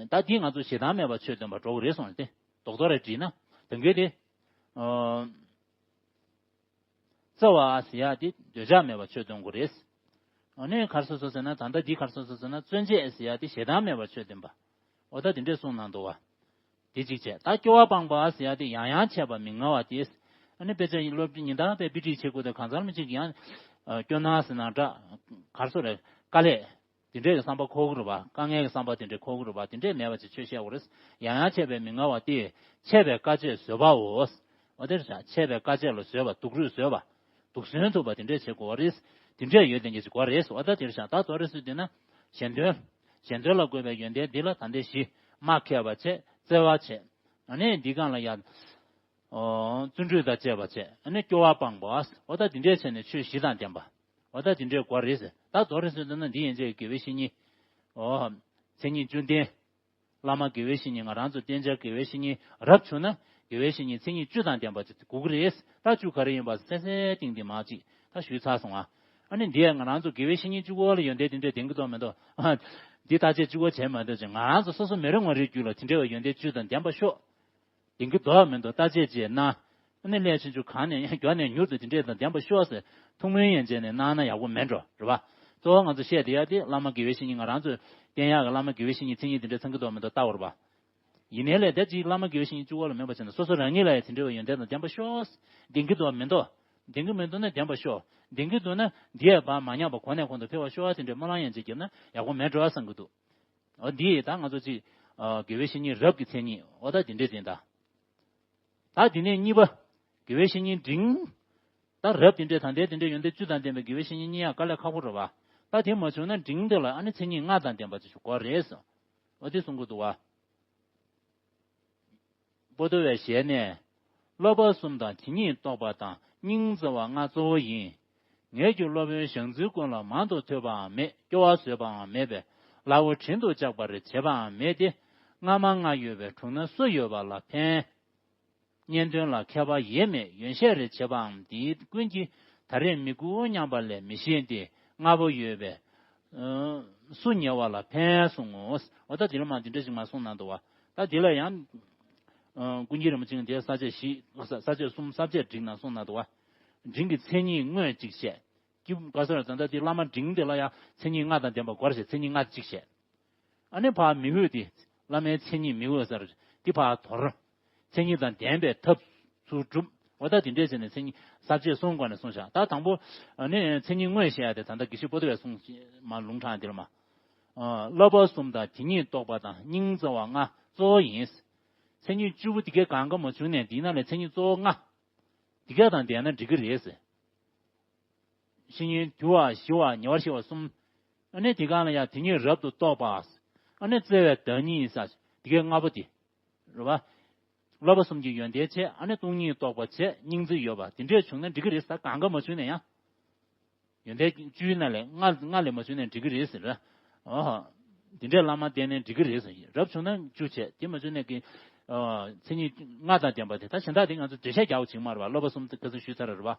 ད་འདི་ང་ཚོ་ཞེ་སྡང་མེད་པར་ཆོས་སྟོན་པ་འགྲོ་གི་རེད་གསུངས་ཏེ། རྡོག་རྡོག་རེ་བྲིས་ན། དོན་གྱི་དེ། ཨོ། བརྩེ་བ་ཟེར་ཡ་དེ་འདོད་ཆགས་མེད་པར་ཆོས་སྟོན་དགོས་རེད། ཨ་ནི་ག་རེ་ཟེར་སོང་ཟེར་ན། ད་ལྟ་འདི་ག་རེ་ཟེར་སོང་ཟེར་ན། བརྩོན་བཅས་ཟེར་ཡ་དེ་ཞེ་སྡང་མེད་པར་ཆོས་སྟོན་པ། འོ་ད་དེ་འདྲས་གསུངས་གནང་འདུག་བ། དེ་གཅིག་བྱས། ད་སྐྱོ་བ་སྤངས་པ་ཟེར་ཡ་དེ་ཡང་ཡང་བྱས་པ་མི་མངའ་བ་དེ། ཨ་ནི་དཔེ་ཆ་ཡི་སློབ་ཁྲིད་ཉིན་ལྟར་དཔེ་དཔེ་ཁྲིད་བྱེད་དགོས་དུས་གང་ཚར་མི་གཅིག་ཡང་། ཨ། སྐྱོ་སྣང་ཟེར་ན་འདྲ། ག་རེ་ཟེར་རེད། དཀའ་ལས། དེ་འདྲས་ཀྱི་བསམ་པ་འཁོར་གི་རེད་པ། དཀའ་ངལ་གྱི་བསམ་པ་དེ་འདྲས་འཁོར་གི་རེད་པ། དེ་འདྲས་མེད་པ་ཅིག་ཆོས་བཤད་དགོས་རེད། ཡང་ཡང་བྱས་པས་མི་མངའ་བ་སྟེ། འཆད་པའི་དཀའ་སྤྱད་བཟོད་པའོ། འོ་དེར་བཞག་འཆད་པའི་དཀའ་སྤྱད་ལ་བཟོད་པ། སྡུག་རུས་བཟོད་པ། སྡུག་སྲན་ཐུབ་པ་དེ་འདྲས་བྱེད་དགོས་རེད། དེ་འདྲས་ཡོད་དེ་འདྲས་ཅིག་དགོས་རེད། འོ་ད་དེར་བཞག་ད་མདོར་རེ་ཟེར་དུས་ན། གཞན་དོན། གཞན་དོན་ལ་དགོས་པའི་ཡོན་ཏན་འདི་ལ་ད་ལྟའི་གཞི། མ་མཁས་པ་བྱས། བརྩེ་བ་བྱས། ཨ་ནི་འདི་སྒང་ལ་ཡ། ཨོ། བརྩོན་འགྲུས་དང་བཅས་པ་བྱས། ཨ་ནི་སྐྱོ་བ་སྤངས་པ། འོ་ད་དེ་འདྲས་བྱས་ནས་ཆོས་བཞི་དང་ལྡན་པ། འོ་ད་དེ་འདྲས་དགོས་རེད་ཟེར། ད་མདོར་རེ་ཟེར་དུས་ན་འདི་ཡན་ཆད་དགེ་བའི་བཤེས་གཉེན། ཨོ། མཚན་ཉིད་བཅུ་ལྡན། བླ་མ་དགེ་བའི་བཤེས་གཉེན། ང་རང་ཚོ་བསྟེན་བྱ་དགེ་བའི་བཤེས་གཉེན་རབ་བྱུང་ན། དགེ་བའི་བཤེས་གཉེན་མཚན་ཉིད་བཅུ་དང་ལྡན་པ་ཅིག་དགོས་ཀྱི་རེད། ད་བཅུ་ག་རེ་ཡིན་པ་གསལ་གསལ་ཏིང་ཏིང་མ་ཅིག་ད་ཞུས་ཚར་སོང་ཨ། ཨ་ནི་འདིས་ང་རང་ཚོ་དགེ་བའི་བཤེས་གཉེན་བཅུ་པོ་ལ་ཡོན་ཏན་དེ་འདྲས་ལྡན་གྱི་འདུག་མི་འདུག་འདི་བརྟག་དཔྱད་བཅུ་པོ་བྱས་མ་འདུག་ཅིག་ང་རང་ཚོ་སོ་སོ་མི་རེ་ངོ་རེའི་རྒྱུད་ལ་དེ་འདྲས་པའི་ཡོན་ཏན་བཅུ་དང་ལྡན་པ་ཤོག་ལྡན་གྱི་འདུག་མི་འདུག་བརྟག་དཔྱད་ཅིག་གནང་། ཨ་ནི་སླད་ཕྱིན་ཆུ་གང་ནས་མགྱོགས་ནས་མྱུར་དུ་དེ་འདྲས་དང་ལྡན་པ་ཤོག་ཟེར་ཐུགས་སྨོན་ཡན་ཆད་ནས་གནང་ན་ཡག་པོ་མེད་འགྲོ་རེད་པ། གཙོ་བོ་ང་ཚོ་བཤད་བསྡད་ཡ་དེ་བླ་མ་དགེ་བའི་བཤེས་གཉེན། ང་རང་ཚོས་བསྟེན་ཡག་གི་བླ་མ་དགེ་བའི་བཤེས་གཉེན་མཚན་ཉིད་དེ་འདྲས་ཚང་གི་འདུག་མི་འདུག་ལྟ་བར་པ། ཡིན་ནའི་ལས་ད་ཅིག་བླ་མ་དགེ་བའི་བཤེས་གཉེན་བཅུ་པོ་ལ་མེད་པ་བྱས་ན་སོ་སོ་རང་ཉིད་ལ་ཡང་དེ་འདྲ་བའི་ཡོན་ཏན་དང་ལྡན་པ་ཤོག་ལྡན་གྱི་འདུག་མི་འདུག་ལྡན་གྱི་མི་འདུག་ན་ལྡན་པ་ཤོག་ལྡན་གྱི་འདུག་ན་འདི་ཡང་བར་མ་ཉམས་པ་གོང་ནས་གོང་དུ་འཕེལ་བ་ཤོག་དེ་འདྲའི་སྨོན་ལམ་ཡན་ཆད་བརྒྱབ་ན་ཡག་པོ་མེད་འགྲོ་བསམ་གྱི་འདུག་འོ་འདི་ཡིས་ད་ང་ཚོ་ཅིག་དགེ་བའི་བཤེས་གཉེན་རབ་ཀྱི་མཚན་ཉིད་འོ་ད་དེ་འདྲས་ཡིན་ད། ད་དེ་ནས་གཉིས་པ། དགེ་བའི་བཤེས་གཉེན་འབྲིང་། ད་རབ་དེ་འདྲས་ད་ལྟའི་དེ་འདྲས་ཡོན་ཏན་བཅུ་དང་ལྡན་པའི་དགེ་བའི་བཤེས་གཉེན་རྙེད་ཡག་དཀའ་ལས་ཁག་པོ་རེད་པ། ད་དེ་མ་བྱུང་ན་འབྲིང་དེ་ལ་ཨ་ནི་མཚན་ཉིད་ལྔ་དང་ལྡན་པ་ཅིག་དགོས་རེད་ཟེར། འོ་དེ་གསུང་གི་འདུག་པ། པོ་ཏོ་བའི་ཞལ་ནས། སློབ་པ་གསུམ་དང་དེ་ཉིད་རྟོགས་པ་དང་། སྙིང་བརྩེ་བ་ལྔ་གཙོ་བོ་ཡིན། ངེད་ཀྱི་སློབ་དཔོན་ཞང་ཚིལ་ཀུན་ལ་མང་དུ་ཐོས་པའང་མེད། སྐྱོ་བ་བཟོད་པའང་མེད་པས། སླ་བོ་དྲིན་དུ་བཅག་པར་བྱེད་པའང་མེད་དེ། སྔ་མ་ལྔ་ཡོད་པའི་དྲུང་ན་སུ་ཡོད་པ་ལ་ཕན། གཉེན་དོན་ལ་མཁས་པ་ཡེ་མེད་ཡོན་བཤད་རེ་བྱེད་པའམ། འདི་ཀུན་གྱིས་ད་རེས་མི་དགོས་སྙམ་པ་ལས་མི་ཤེས་ཏེ། ལྔ་པོ་ཡོད་པས། ཨ། སུ་ཉེ་བ་ལ་ཕན་གསུང་ངོ་། འོ་ད་འདི་ལ་མ་འདི་འདྲ་ཞིག་མ་གསུངས་གནང་འདུག་པ། ད་འདི་ལ་ཡང་། ཨ། ཀུན་མཁྱེན་རིན་པོ་ཆེས་འདིར་ས་བཅད་བཞི། ས་བཅད་གསུམ། ས་བཅད་འབྲིང་ནང་གསུངས་གནང་འདུག་པ། འབྲིང་གི་མཚན་ཉིད་དངོས་གཅིག་བཤད། ཀྱི་ག་ཟེར་ད་ལྟ་འདི་བླ་མ་འབྲིང་དེ་ལ་ཡང་མཚན་ཉིད་ལྔ་དང་ལྡན་པ་དགོས་རེད་ཟེར། མཚན་ཉིད་ལྔ་གཅིག་བཤད། ཨ་ནི་ཕར་མི་འོས་དེ། བླ་མའི་མཚན་ཉིད་མི་འོས་ཟེར། དེ་ཕར་དོར། མཚན་ཉིད་དང་ལྡན་པའི་ཐབས་ཚུལ་སྒྲུབ། འོ་ད་དེ་འདྲས་བྱས་ནས་མཚན་ཉིད་ས་བཅད་གསུམ་སྒོ་ནས་གསུངས་བཞག་ད་དང་པོ། ཨ་ནི་མཚན་ཉིད་དངོས་བཤད་ཡ་དེ་ད་ལྟ་དགེ་བཤེས་པོ་ཏོ་བས་གསུངས། མ་ལུང་དྲངས་འདིར་མ། ཨ། བསླབ་པ་གསུམ་དང་དེ་ཉིད་རྟོགས་པ་དང་། སྙིང་བརྩེ་བ་ལྔ་གཙོ་བོ་ཡིན། མཚན་ཉིད་བཅུ་པོ་དེ་གས་གང་ག་མ་བྱུང་ནས་འདི་ནང་ལས་མཚན་ཉིད་གཙོ་བོ་ལྔ། དེ་གས་དང་ལྡན་ན་འགྲིག་གི་རེད་ཟེར། བཤེས་གཉེན་དུལ་བ་ཞི་བ་ཉེ་བར་ཞི་བ་གསུམ། ཨ་ནི་དེ་གང་ལ་ཡང་དེ་ཉིད་རབ་ཏུ་རྟོགས་པ། ཨ་ནི་བརྩེ་བའི་བདག་ཉིད་ས། དེ་གའི་ལྔ་པོ་དེ། རེད་པ། བསླབ་པ་གསུམ་གྱི་ཡོན་ཏན་བྱས། ཨ་ནི་སྟོང་ཉིད་རྟོགས་པ་བྱས། སྙིང་བརྩེ་ཡོད་པ་དེ་འདྲས་བྱུང་ན་འགྲིག་གི་རེད་ས། གང་ག་མ་བྱུང་ན་ཡང་། ཡོན་ཏན་བཅུའི་ནང་ལས་ལྔ་ལྔ་ལས་མ་བྱུང་ན་འགྲིག་གི་རེད་ཟེར། ཨོ། དེ་འདྲས་བླ་མ་བསྟེན་ན་འགྲིག་གི་རེད་ཟེར། རབ་བྱུང་ན་བཅུ་བྱས། དེ་མ་བྱུང་ན་གི། ཨོ། མཚན་ཉིད་ལྔ་དང་ལྡན་པ་དེ་ད་གཞན་དག་དེ་ང་ཚོ་འགྲེལ་བཤད་རྒྱག་པ་ཅིག་མ་རེད་པ། བསླབ་པ་གསུམ་དེ་ཁ་སང་ཞུས་ཚར་རེད་པ།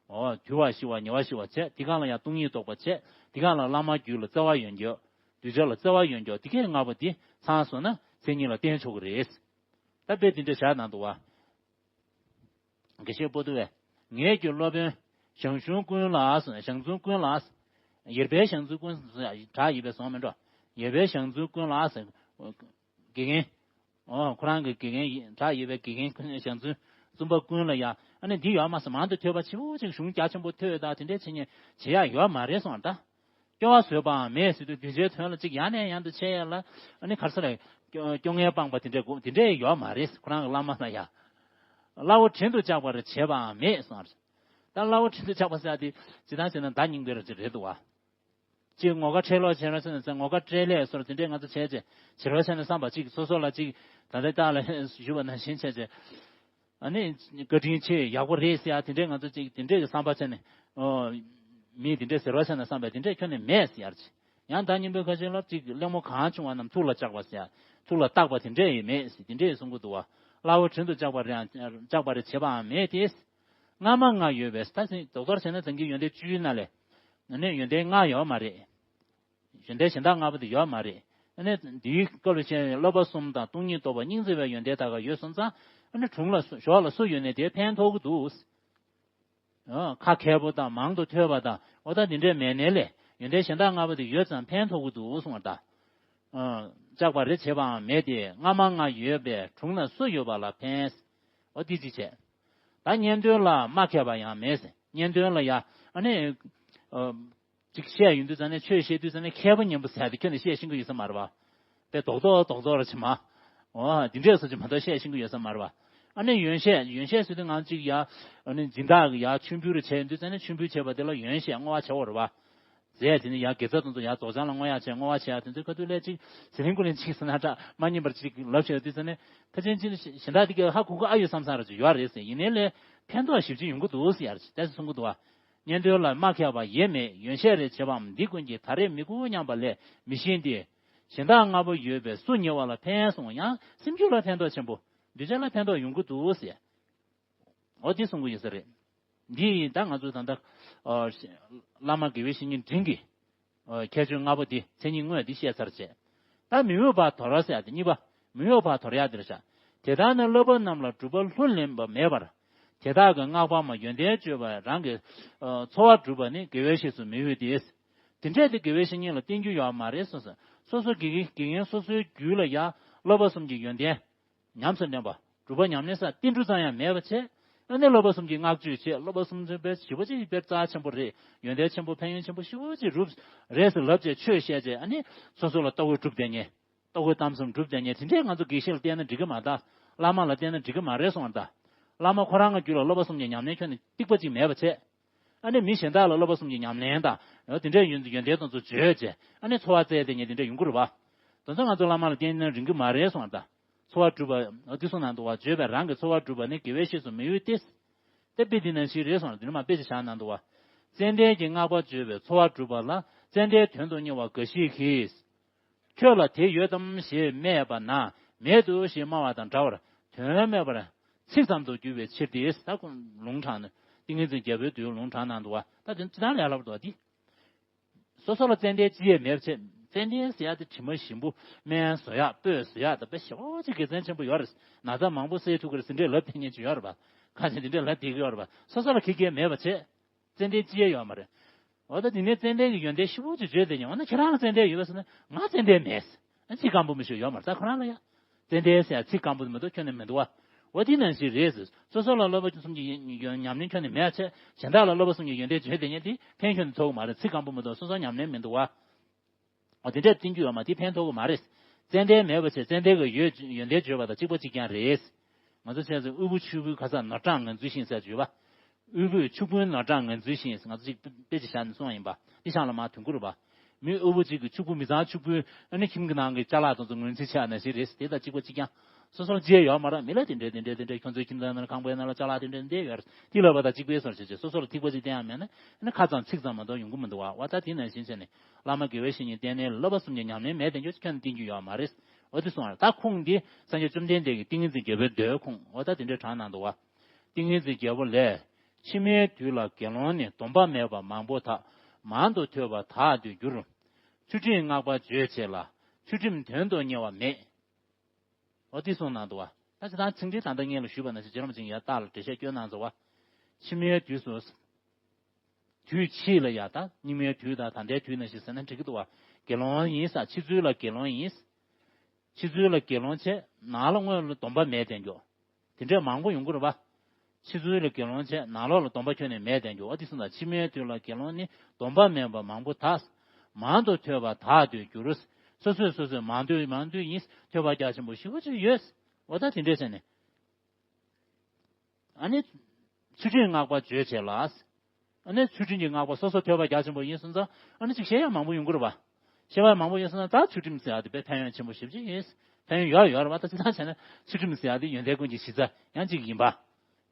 ཨོ། དུལ་བ་ཞི་བ་ཉེ་བར་ཞི་བ་བྱས། དེ་གང་ལ་ཡང་སྟོང་ཉིད་རྟོགས་པ་བྱས། དེ་གང་ལ་བླ་མ་རྒྱུད་ལ་བརྩེ་བ་ཡོད་མཁན། གདུལ་བྱ་ལ་བརྩེ་བ་ཡོད་མཁན་དེ་གའི་ལྔ་པོ་དེ་ཚང་སོང་ན་མཚན་ཉིད་ལ་བརྟེན་ཆོག་གི་རེད། ད་དཔེ་དེ་འདྲ་བཞག་གནང་འདུག་པ། དགེ་བཤེས་པོ་ཏོ་བས། ངེད་ཀྱི་སློབ་དཔོན་ ཞང་ཞུང་ཀུན་ལ་ཟེར། ཞང་ཞུང་ཀུན་ལ། ཡེར་པའི་ཞང་ཞུང་ཀུན་ཟེར། བྲག་ཡེར་པའི་སོང་མེད་འགྲོ། ཡེར་པའི་ཞང་ཞུང་ཀུན་ལ་ཟེར། དགེ་རྒན། ཨོ། ཁོ་རང་གི་དགེ་རྒན་ཡིན། བྲག་ཡེར་པའི་དགེ་རྒན་ཀུན་ཞང་ཞུང་བཙུན་པ་ཀུན་ལ་ཡ། ཨ་ནི་འདི་ཡོད་མ་ཟེར། མང་དུ་ཐོས་པ་ཆེ་བོ་ཅིག་གཞུང་རྒྱ་ཆེན་པོ་ཐོས་དང་དེ་འདྲའི་བྱེད་ཉེན་བྱེད་ཡ་ཡོད་མ་རེད་གསུངས་པ་ད། སྐྱོ་བ་བཟོད་པའང་མེད་ཟེར་དུས་གདུལ་བྱའི་དོན་ལ་ཅིག་ཡང་ནས་ཡང་དུ་ཆེ་ཡ་ལ། ཨ་ནི་ག་རེ་ཟེར་ལ། སྐྱོ་སྐྱོ་ངལ་སྤངས་པ་དེ་འདྲའི་དགོས་དེ་འདྲའི་ཡོད་མ་རེད། ཁོ་རང་གི་བླ་མ་ལ་ཡ། སླ་བོ་དྲིན་དུ་བཅག་པར་བྱེད་པའང་མེད་གསུངས་པ་རེད། ད་སླ་བོ་དྲིན་དུ་བཅག་པ་ཟེར་ཡ་དེ་ཇི་ལྟར་བྱས་ན་མདའ་རྙིང་པའི་ར་ཅིག་རེད་འདུག་བ། ཅིག་ངོ་དགའ་ཁྲེལ་ལོ་བྱས་རོགས་བྱས་ན་ཟེར། ངོ་དགའ་སྤྲེལ་ལད་སོགས་དེ་འདྲས་ང་ཚོ་བྱས་བྱས་བྱེད་རོགས་བྱས་ན་བསམ་པ་ཅིག་སོ་སོ་ལ་ཅིག་ད་ལྟ་བདག་ལ་ཞུས་པ་ནང་བཞིན་བྱས་བྱས། ཨ་ནི་བཀའ་དྲིན་ཆེ། ཡག་པོ་རེད་ཟེར་ཡ་དེ་འདྲས་ང་ཚོ་ཅིག་དེ་འདྲས་ཀྱི་བསམ་པ་བྱས་ནས། ཨོ། མི་དེ་འདྲས་ཟེར་རོགས་བྱས་ན་བསམ་པ་དེ་འདྲས་ཁྱོན་ནས་མེད་ཟེར་ཡ་རེད། ཡང་ད་སྙིང་པོའི་ཁ་ཆེན་ལ་ཅིག་གླེང་མོ་གང་བྱུང་བ་རྣམས་ཐུགས་ལ་བཅག་པ་ཟེར་ཡ། ཐུགས་ལ་བཏགས་པ་དེ་འདྲས་ཡང་མེད་ཟེར། དེ་འདྲས་གསུང་གི་འདུག་བ། སླ་བོ་དྲིན་དུ་བཅག་པ་རེད་ཡང་བཅག་པ་རེད་བྱེད་པའང་མེད་དེ། སྔ་མ་ལྔ་ཡོད་པས། ད་ཟིན་རྡོག་རྡོག་བྱས་ན་ད་གིན་ཡོན་ཏན་བཅུའི་ནང་ལས། ཨ་ནི་ཡོན་ཏན་ལྔ་ཡོད་མ་རེད། ཡོན་ཏན་གཞན་དག་ལྔ་པོ་དེ་ཡོད་མ་རེད། ཨ་ནི་འདིའི་སྐབས་ལ་བཤད་བསླབ་པ་གསུམ་དང་སྟོང་ཉིད་རྟོགས་པ་སྙིང་བརྩེ་བའི་ཡོན་ཏན་དག་ག་ཡོད་སོང་ཙང་། ཨ་ནི་དྲུང་ལ་སུ་ཞོར་ལ་སུ་ཡོད་ནས་དེ་ཕན་ཐོགས་ཀྱི་འདུག། ཨ། ཁ་མཁས་པོ་དང་མང་དུ་ཐོས་པ་དང་འོ་ད་འདི་འདྲའི་མེད་ནའི་ལས་ཡོན་ཏན་གཞན་དག་ལྔ་པོ་དེ་ཡོད་ཙང་ཕན་ཐོགས་ཀྱི་འདུག་གསུངས་པ་ད། ཨ། བཅག་པ་རེ་བྱེད་པའང་མེད་དེ། སྔ་མ་ལྔ་ཡོད་པས་དྲུང་ན་སུ་ཡོད་པ་ལ་ཕན། འོ་དེ་ཅི་བྱས། ད་གཉེན་དོན་ལ་མ་མཁས་པ་ཡང་མེད་ཟེར། གཉེན་དོན་ལ་ཡ། ཨ་ནི། ཨ། ཅིག་བཤད་ཡོང་དུས་ཙ་ནས་ཆོས་བཤད་དུས་ཙ་ནས་མཁས་པ་གཉེན་པོ་ཟེར་ཡ་དེ་ཁྱོན་ནས་བཤད་ཤེས་ཀྱི་ཡོད་ས་མ་རེད་བ། དཔེ་རྡོག་རྡོག་རྡོག་རྡོག་ར་ཅིག་མ། འོ་འདི་འདྲས་སོ་ཅིག་མ་གཏོགས་བཤད་ཤེས་ཀྱི་ཡོད་ས་མ་རེད་བ། ཨ་ནི་ཡོན་བཤད་ཡོན་བཤད་ཟེར་དུས་ང་ཅིག་ཡ། ཨ་ནི་སྦྱིན་བདག་གི་ཡ་མཆོད་འབུལ་ར་བྱས་ཡོང་དུས་ཙ་ནས་མཆོད་འབུལ་བྱས་པ་དེ་ལ་ཡོན་བཤད་བསྔོ་བ་བྱ་བ་རེད་བ། རྫས་དེ་ནི་ཡ་དགེ་རྩ་དེ་ཚོ་ཡ་རྫོགས་བྱང་ལ་བསྔོ་ཡག་བྱས་བསྔོ་བ་བྱེད་ཡག་དེ་ཚོའི་ཁ་ཐུག་ལས་ཅིག་ཟི་ལིང་ཀུ་ལིང་ཅིག་ཟེར་ན་འདྲ་མ་ཉན་པར་ཅིག་ལབ་བྱས་དུས་ཙ་ནས་ཕལ་ཆེར་ཅིག་གཞན་དག་དེ་ག་ཧ་གོ་གི་ཨ་ཡོད་བསམ་བསམ་ར་ཅིག་ཡོད་རེད་ཟེར། ཡིན་ནའི་ལས་ཕན་ཐོགས་ཞེ་པོ་ཅིག་ཡོང་གི་འདུག་ཟེར་ཡ་རེད་ཅིག་ཏོག་ཙམ་གསུང་གི་འདུག་བ། གཉེན་དོན་ལ་མ་མཁས་པ་ཡེ་མེད་ཡོན་བཤད་རེ་བྱེད་པའམ་འདི་ཀུན་གྱིས་ད་རེས་མི་དགོས་སྙམ་པ་ལས་མི་ཤེས་ཏེ། གཞན་དག་ལྔ་པོ་ཡོད་པས་སུ་ཉེ་བ་ལ་ཕན་གསུངས། ཡང་སེམས་རྒྱུད་ལ་ཕན་ཐོགས་ཆེན་པོ། གདུལ་བྱ་ལ་ཕན་ཐོགས་ཡོང་གི་འདུག་ཟེར། འོ་འདི་གསུང་གི་ཡོད་ས་རེད། འདི་ད་ང་ཚོ་ད་ལྟ། ཨ། བླ་མ་དགེ་བའི་བཤེས་གཉེན་འབྲིང་གི། ཨ། ཁྱད་ཆོས་ལྔ་པོ་འདི་མཚན་ཉིད་དངོས་འདི་བཤད་ཚར་བྱས། ད་མི་འོས་པ་དོར་བ་ཟེར་ཡ་དེ་གཉིས་པ། མི་འོས་པ་དོར་ཡ་དེ་རེད་ཤག། དེ་དག་ནི་བསླབ་པ་རྣམས་ལ་གྲུབ་པ་ལྷུར་ལེན་པ་མེད་པར། དེ་དག་གི་བསྔགས་པ་མ་ཡོན་ཏན་བརྗོད་པ་རང་གི། ཨ། འཚོ་བ་སྒྲུབ་པ་ནི་དགེ་བའི་བཤེས་སུ་མི་འོས་ཏེ། དེ་འདྲས་དེ་དགེ་བའི་བཤེས་གཉེན་ལ་བསྟེན་རྒྱུ་ཡོད་མ་རེད་གསུངས་སོ། སོ་སོ་དགེ་རྒན་དགེ་རྒན་སོ་སོའི་རྒྱུད་ལ་ཡ་བསླབ་པ་གསུམ་གྱི་ཡོན་ཏན། ཉམས་སུ་ལེན་པ། སྒྲུབ་པ་ཉམས་ལེན་ས་ཏིལ་འབྲུ་ཙམ་ཡང་མེད་པ་བྱས། ཨ་ནི་བསླབ་པ་གསུམ་གྱི་བསྔགས་བརྗོད་བྱས། བསླབ་པ་གསུམ་ཚོ་དཔེ་ཞེ་པོ་ཅིག་དཔེ་རྩ་ཆེན་པོ་རེད། ཡོན་ཏན་ཆེན་པོ་ཕན་ཡོན་ཆེན་པོ་ཞེ་པོ་ཅིག་རུབ་རེད་ཟེར་ལབ་བྱས་ཆོས་བཤད་བྱས། ཨ་ནི་སོ་སོ་ལ་ལྟོ་གོས་སྒྲུབ་བསྡད་མཁན། ལྟོ་གོས་གཏམ་གསུམ་སྒྲུབ་བསྡད་མཁན་དེ་འདྲས་ང་ཚོ་དགེ་བཤེས་ལ་བསྟེན་ན་འགྲིག་གི་མ་རེད་ད། བླ་མ་ལ་བསྟེན་ན་འགྲིག་གི་མ་རེད་གསུངས་པ་ད། བླ་མ་ཁོ་རང་གི་རྒྱུད་ལ་བསླབ་པ་གསུམ་གྱི་ཉམས་ལེན་ཁྱོན་ནས་ཏིག་པ་ཅིག་མེད་པ་བྱས། ཨ་ནི་མི་གཞན་དག་ལ་བསླབ་པ་གསུམ་གྱི་ཉམས་ལེན་དང་། དེ་འདྲའི་ཡོན་ཡོན་ཏན་དེ་ཚོ་བརྗོད་བྱས། ཨ་ནི་འཚོ་བ་བཙལ་བསྡད་མཁན་དེ་འདྲ་ཡོང་གི་རེད་བ། དེ་ཚོ་ང་ཚོ་བླ་མ་ལ་བསྟེན་ན་རིང་གི་མ་རེད་གསུངས་པ་ད། འཚོ་བ་སྒྲུབ་པ་འདི་གསུངས་གནང་འདུག་བ། བརྗོད་པས་རང་གི་འཚོ་བ་སྒྲུབ་པ་ནི་དགེ་བའི་བཤེས་སུ་མི་འོས་ཏེ། དེ་དཔེ་འདི་ནང་བཞིན་རེད་གསུངས་ནས་འདི་ནས་མར་དཔེ་ཅིག་བཞག་གནང་འདུག་བ། ཙན་དན་གྱི་བསྔགས་པ་བརྗོད་པས་འཚོ་བ་སྒྲུབ་པ་ལ། ཙན་དན་དོན་དུ་གཉེར་བ་འགའ་ཞིག་གིས། ཁྱོད་ལ་དེ་ཡོད་དམ་ཞེས་སྨྲས་པ་ན། མེད་དོ་ཞེས་སྨྲ་བ་དང་འདྲ་བར་དོན་སྨྲས་པར་ཚིག་ཙམ་དུ་འགྱུར་བའི་ཕྱིར་ཏེ། ད་ཁོང་ལུང་དྲངས་ནས་ཏིང་ངེ་འཛིན་རྒྱལ་པོའི་མདོའི་ལུང་དྲངས་གནང་འདུག་བ། ད་དེ་ཅི་ལྟར་ལས་ལབ་འདུག་བ་འདི། སོ་སོ་ལ་ཙན་དན་ཅི་ཡང་མེད་པ་བྱས། ཙན་དན་ཟེར་ཡ་དེ་དྲི་མ་ཞིམ་པོ་སྨན་བཟོ་ཡག་སྤོས་བཟོ་ཡག་ད་དཔེ་ཞེ་པོ་ཅིག་དགེ་མཚན་ཆེན་པོ་ཡོད་རེད། ན་ཚ་མང་པོ་སེལ་ཐུབ་ཀྱི་རེད་ཟེར་འདྲས་ལབ་ཕན་ཉན་ཅིག་ཡོད་རེད་པ། ཁ་ཆེ་འདི་འདྲས་ལབ་བསྡད་ཀྱི་ཡོད་རེད་པ། སོ་སོ་ལ་ཁེ་གེ་མེད་པ་བྱས། ཙན་དན་ཅི་ཡང་ཡོད་མ་རེད། འོ་ད་དེ་ནས་ཙན་དན་གྱི་ཡོན་ཏན་ཞེ་པོ་ཅིག་བརྗོད་བསྡད་ཀྱང་། འོ་ན་ཁྱེད་རང་ལ་ཙན་དན་ཡོད་པ་ཟེར་ན་ང་ཙན་དན་མེད་ཟེར། ཨ་ཚིག་སྐམ་པོ་མི་ཤོད་ཡོད་མ་རེད། ད་ཁོ་རང་ལ་ཡ། ཙན་དན་ཟེར་ཡ་ཚིག་སྐམ་པོ་མི་འདུག་ཁྱོན་ནས་མི་འདུག་བ། འོ་དེ་ནང་བཞིན་རེད་ཟེར། སོ་སོ་ལ་བསླབ་པ་གསུམ་གྱི་ཉམས་ལེན་ཁྱོན་ནས་མེད་བྱས། གཞན་དག་ལ་བསླབ་པ་གསུམ་གྱི་ཡོན་ཏན་བརྗོད་བསྡད་མཁན་དེ་ཕན་ཁྱོན་ནས་ཐོགས་ཀྱི་མ་རེད། ཚིག་སྐམ་པོ་མི་འདུག་སོ་སོ་ཉམས་ལེན་མི་འདུག་བ། འོ་དེ་འདྲས་བསྟན་རྒྱུ་ཡོད་མ་དེ་ཕན་ཐོགས་ཀྱི་མ་རེད། ཙན་དན་མེད་པ་བྱས་ཙན་དན་གྱི་ཡོན་ཡོན་ཏན་བརྗོད་པ་དང་གཅིག་པ་གཅིག་རྐྱང་རེད། ང་ཚོ་བྱས་ཙང་དབུལ་པོ་ཕྱུག་པོའི་ཁ་ཚ་ནོར་གྲངས་ངན་ཚུལ་བཞིན་ཟེར་ཡོད་པ། དབུལ་པོས་ཕྱུག་པོའི་ནོར་གྲངས་ངན་ཚུལ་བཞིན་ཟེར་ང་ཚོ་གཅིག་དཔེ་ཅིག་བཞག་ནས་གསུངས་པ་ཡིན་པ། འདི་ཤང་ལ་མ་དོན་གུ་རེད་པ། མི་དབུལ་པོ་གཅིག་གིས་ཕྱུག་པོ་མི་ཚང་ཕྱུག་པོའི་ཨ་ནི་ཁྱིམ་གྱི་ནང་གི་ཅ་ལག་དེ་ཚོ་ངོས་འཛིན་བྱས་ནང་བཞིན་རེད། དེ་དང་གཅིག་པ་གཅིག་རྐྱང་། སོ་སོར་བརྗེ་ཡོད་མ་རེད། མི་ལ་དེ་འདྲས་དེ་འདྲས་དེ་འདྲས་ཁྱོད་ཚོའི་ཁྱིམ་ཚང་ནང་ལ་ཁང་པའི་ནང་ལ་ཅ་ལག་དེ་འདྲས་འདི་ཡོད་རེད། དེ་ལབ་པ་དང་གཅིག་པའི་བཟོ་བྱས་བྱས་སོ་སོ་ལ་ཐིགས་པ་ཅིག་བསྟན་ཡ་མེད་ན་ཨ་ནི་ཁ་ཚང་ཚིག་ཙམ་མ་གཏོགས་ཡོང་གི་མི་འདུག་བ། འོ་ད་དེ་ནང་བཞིན་བྱས་ནས་བླ་མ་དགེ་བའི་བཤེས་གཉེན་བསྟེན་ནས་བསླབ་པ་གསུམ་གྱི་ཉམས་ལེན་མེད་དེ་འགྱོ་ཁྱོན་ནས་བསྟེན་རྒྱུ་ཡོད་མ་རེད། འོ་དེ་གསུངས་པ་རེད། ད་ཁུངས་འདི་སངས་རྒྱས་བཅོམ་ལྡན་འདས་ཀྱི་ཏིང་ངེ་འཛིན་རྒྱལ་པོའི་མདོའི་ཁུངས། འོ་ད་དེ་འདྲས་དྲངས་གནང་འདུག་བ། ཏིང་ངེ་འཛིན་རྒྱལ་པོ་ལས། ཕྱི་མའི་དུས་ལ་དགེ་སློང་ནི། སྡོམ་པ་མེད་པ་མང་པོ་དག་མང་དུ་ཐོས་པ་དག་ཏུ་འགྱུར། ཚུལ་ཁྲིམས་བསྔགས་པ་བརྗོད་བྱེད་ལ། ཚུལ་ཁྲིམས་དོན་དུ་གཉེར་བ་མེད། འོ་དེ་གསུངས་གནང་འདུག་བ། ད་ཅི་ཐང་ཚིག་འགྲེལ་ད་ལྟ་སྔོན་ལ་ཞུས་པ་ནང་བཞིན་རྗེ་རིན་པོ་ཆེས་ཡར་རྟགས་ལ་འགྲེལ་བཤད་བསྐྱོན་གནང་འདུག་བ། ཕྱི་མའི་དུས་སུ། དུས་ཕྱིས་ལ་ཡ་ད་སྙིགས་མའི་དུས་དང་ད་ལྟའི་དུས་ནང་བཞིན་ཟེར་ན་འགྲིག་གི་འདུག་བ། དགེ་སློང་ཡིན་ས། ཕྱི་ཚུལ་ལ་དགེ་སློང་ཡིན། ཕྱི་ཚུལ་ལ་དགེ་སློང་བྱས། ནང་ལ་དངོས་ལ་སྡོམ་པ་མེད་བསྡད་འགྱོ། དེ་འདྲས་མང་པོ་ཡོང་གི་རེད་བ། ཕྱི་ཚུལ་ལ་དགེ་སློང་བྱས། ནང་ལོགས་ལ་སྡོམ་པ་ཁྱོན་ནས་མེད་བསྡད་འགྱོ། འོ་དེ་སོང་ཙང་ཕྱི་མའི་དུས་ལ་དགེ་སློང་ནི་སྡོམ་པ་མེད་པ་མང་པོ་དག། མང་དུ་ཐོས་པ་དག་ཏུ་འགྱུར། སོ་སོས་སོ་སོས་མང་དུ་མང་དུ་ཡིན། ཐོས་པ་རྒྱ་ཆེན་པོ་ཞེ་པོ་ཅིག་ཡོད། འོ་ད་དེ་འདྲས་བྱས་ནས། ཨ་ནི། ཚུལ་ཁྲིམས་བསྔགས་པ་བརྗོད་བྱེད་ལ། ཨ་ནི་ཚུལ་ཁྲིམས་ཀྱི་བསྔགས་པ་སོ་སོ་ཐོས་པ་རྒྱ་ཆེན་པོ་ཡིན་སོང་ཙང་ཨ་ནི་ཅིག་བཤད་ཡ་མང་པོ་ཡོང་གི་རེད་པ། བཤད་པ་མང་པོ་ཡོད་སོང་ན་ད་ཚུལ་ཁྲིམས་ཟེར་ཡ་དེ་དཔེ་ཕན་ཡོན་ཆེན་པོ་ཞེ་པོ་ཅིག་ཡིན། ཕན་ཡོན་ཡོད་ཡོད་རེད་པ། ད་ཅི་ལྟར་བྱས་ན་ཚུལ་ཁྲིམས་ཟེར་ཡ་དེ་ཡོན་ཏན་ཀུན་གྱི་གཞི་རྩ་ཡང་ཅིག་ཡིན་པ།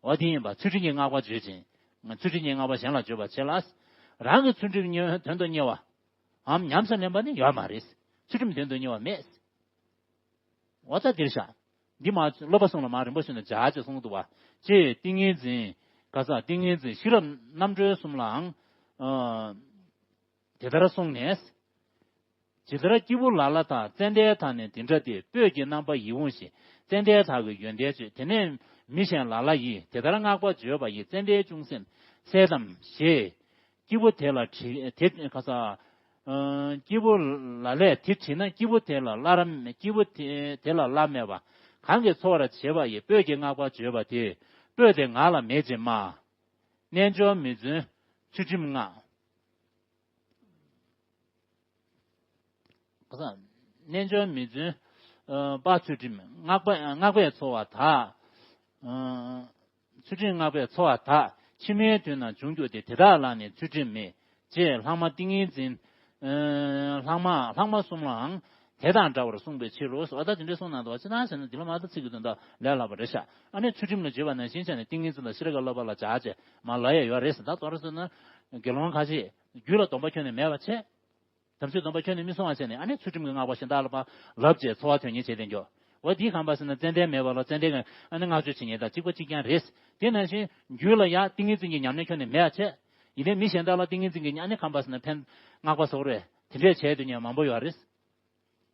འོ་དེ་ཡིན་པ། ཚུལ་ཁྲིམས་ཀྱི་བསྔགས་པ་བརྗོད་ཅིང་། ཚུལ་ཁྲིམས་ཀྱི་བསྔགས་པ་གཞན་ལ་བརྗོད་པར་བྱེད་ལ། རང་གི་ཚུལ་ཁྲིམས་དོན་དུ་གཉེར་བའམ་ཉམས་སུ་ལེན་པ་ནི་ཡོད་མ་རེད། ཚུལ་ཁྲིམས་དོན་དུ་གཉེར་བ་མེད། འོ་ད་འདིར་བཞག་འདི་མ་སློབ་པ་གསུམ་ལ་མ་རིམ་པ་བྱས་ནས་སྦྱར་ཅེས་གསུངས་འདུག་པ། ཅེས་ཏིང་ངེ་འཛིན། ག་ས་ཏིང་ངེ་འཛིན་ཤེས་རབ་རྣམ་གྲོལ་གསུམ་ལའང་། ཨ། དེ་ལྟར་གསུངས་ནས། ཇི་ལྟར་སྐྱེས་བུ་ལ་ལ་དག་ཙན་དན་དག་ནི་འདི་འདྲ་སྟེ། སྤོས་ཀྱི་རྣམ་པ་ཡིད་འོང་ཞིང་། ཙན་དན་དག་གི་ཡོན་ཏན་བརྗོད། དེ་ནས་མི་གཞན་ལ་ལ་ཡིས། དེ་ལྟར་བསྔགས་པ་བརྗོད་པ་ཡིས། ཙན་དན་ཅུང་ཟད་ཟད་དམ་ཞེས། སྐྱེས་བུ་དེ་ལ་དྲིས། དེ་ག་ས། ཨ། སྐྱེས་བུ་ལ་ལས་དེ་དྲིས་ན། སྐྱེས་བུ་དེ་ལ་སླར། སྐྱེས་བུ་དེ་དེ་ལ་སླར་སྨྲས་པ། གང་གིས་འཚོ་བར་བྱེད་པ་ཡི། སྤོས་ཀྱི་བསྔགས་པ་བརྗོད་པ་དེས། སྤོས་དེ་ང་ལ་མེད་ཅེས་སྨྲ། རྣལ་འབྱོར་མི་བརྫུན་ཚུལ་ཁྲིམས་བསྔགས། ག་ས། རྣལ་འབྱོར་མི་བརྫུན། ཨ། པ་ཚུལ་ཁྲིམས་བསྔགས་པ། བསྔགས་པས་འཚོ་བ་དག། ཨ། ཚུལ་ཁྲིམས་བསྔགས་པས་འཚོ་བ་དག། ཕྱི་མའི་དུས་ན་འབྱུང་འགྱུར་ཏེ། དེ་དག་ལ་ནི་ཚུལ་ཁྲིམས་མེད། ཅེས་ལྷག་མ་ཏིང་ངེ་འཛིན། ཨ། ལྷག་མ་ལྷག་མ་གསུམ་ལའང་དེ་དང་འདྲ་བར་གསུངས་པའི་ཕྱིར་རོ། འོ་ད་དེ་འདྲའི་གསུངས་གནང་འདུག་པ། ཅི་ལྟར་ཟེར་ན་འདི་ལ་མ་གཏོགས་ཚིག་གི་དོན་དག་ལས་སླ་པོ་རེད་ཤག་ཨ་ནི་ཚུལ་ཁྲིམས་ལ་བརྗོད་པ་ནང་བཞིན་བྱས་ནས་ཏིང་ངེ་འཛིན་དང་ཤེས་རབ་ཀྱི་བསླབ་པ་ལ་སྦྱར་བྱས་མ་ལབ་ཡ་ཡོད་རེད་ཟེར། ད་དོ་རེད་ཟེར་ན་དགེ་སློང་ཁ་ཤས་རྒྱུད་ལ་སྡོམ་པ་ཁྱོན་ནས་མེད་པ་བྱས། དམ་ཚིག་སྡོམ་པ་ཁྱོན་ནས་མི་སྲུང་བ་བྱས་ནས་ཨ་ནི་ཚུལ་ཁྲིམས་ཀྱི་བསྔགས་པ་གཞན་དག་ལ་ཕར་ལབ་བྱས་འཚོ་བ་དོན་གཉེར་བྱས་བསྡད་འགྱོ། འོ་འདིའི་ཁམས་པ་ཟེར་ན་ཙན་དན་མེད་པ་ལ་ཙན་དན་གྱི་ཨ་ནི་བསྔགས་བརྗོད་བྱེད་མཁན་དང་གཅིག་པ་གཅིག་རྐྱང་རེད། དེ་ནང་བཞིན་རྒྱུད་ལ་ཡང་ཏིང་ངེ་འཛིན་གྱི་ཉམས་ལེན་ཁྱོན་ནས་མེད་པ་བྱས། ཡིན་ནའི་མི་གཞན་དག་ལ་ཏིང་ངེ་འཛིན་གྱི་ཨ་ནི་ཁམས་པ་ཟེར་ན་ཕན་བསྔགས་པ་སོགས་རེད། དེ་འདྲས་བྱས་དུས་ནས་མང་པོ་ཡོད་རེད།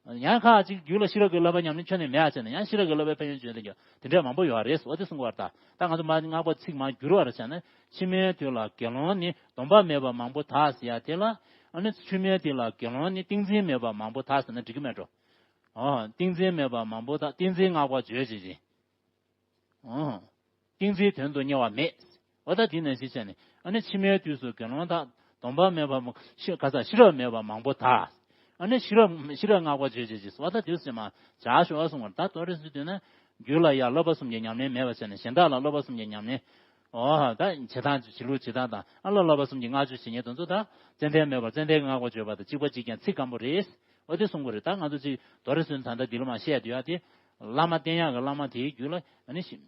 ཡང་ཁ་ཅིག་རྒྱུད་ལ་ཤེས་རབ་ཀྱི་བསླབ་པ་ཉམས་ལེན་ཁྱོན་ནས་མེད་པ་བྱས་ན་ཡང་ཤེས་རབ་ཀྱི་བསླབ་པའི་ཕན་ཡོན་བརྗོད་དེ་འདྲ་མང་པོ་ཡོད་རེད། འོ་དེ་གསུང་གི་བར་ད་ད་ང་ཚོ་མ་བསྔགས་པ་ཚིག་མ་བསྒྱུར་བར་བྱས་ན། ཕྱི་མའི་དུས་ལ་དགེ་སློང་ནི་སྡོམ་པ་མེད་པ་མང་པོ་དག་ཟེར་ཡ་དེ་ལ། ཨ་ནི་ཕྱི་མའི་དུས་ལ་དགེ་སློང་ནི་ཏིང་འཛིན་མེད་པ་མང་པོ་དག་ཟེར་ན་འགྲིག་གི་མེད་འགྲོ། ཨོ། ཏིང་འཛིན་མེད་པ་མང་པོ་དག། ཏིང་འཛིན་བསྔགས་པ་བརྗོད་བྱེད་ཅིང་། ཨོ། ཏིང་འཛིན་དོན་དུ་གཉེར་བ་མེད། འོ་ད་དེ་ནང་བཞིན་བྱས་ནས་ཨ་ནི་ཕྱི་མའི་དུས་སུ་དགེ་སློང་དག་སྡོམ་པ་མེད་པ་མ་ཤེས་ག་ས་ཤེས་རབ་མེད་པ་མང་པོ་དག། ཨ་ནི་ཤེས་རབ་ཤེས་རབ་བསྔགས་པ་བརྗོད་བྱེད་ཅིང་། འོ་ད་དེ་ཚོ་མ་བྱ་ཞོ་བ་གསུང་བར་ད་དོ་རེ་སུ་དུས་ན་རྒྱུད་ལ་ཡང་སློབ་པ་གསུམ་གྱི་ཉམས་ལེན་མེད་པ་བྱས་ནས་གཞན་དག་ལ་སློབ་པ་གསུམ་གྱི་ཉམས་ལེན། ཨོ་ད་བྱེད་སྟངས་བྱེད་ལུགས་བྱེད་སྟངས་དང་ཨ་ལ་སློབ་པ་གསུམ་གྱི་བསྔགས་བརྗོད་བྱེད་མཁན་དེ་ཚོ་དག་ཙན་དན་མེད་པར་ཙན་དན་གྱི་བསྔགས་པ་བརྗོད་པ་དང་གཅིག་པ་གཅིག་རྐྱང་ཚིག་སྐམ་པོ་རེད། འོ་དེ་གསུང་གི་རེད། ད་ང་ཚོ་ཅིག་དོ་རེ་སུ་ད་ལྟ་འདི་ལ་མ་བཤད་དུས་ཡ་དེ། བླ་མ་བསྟེན་ཡག་གི་བླ་མ་དེའི་རྒྱུད་ལ་ཨ་ནི་ཤི།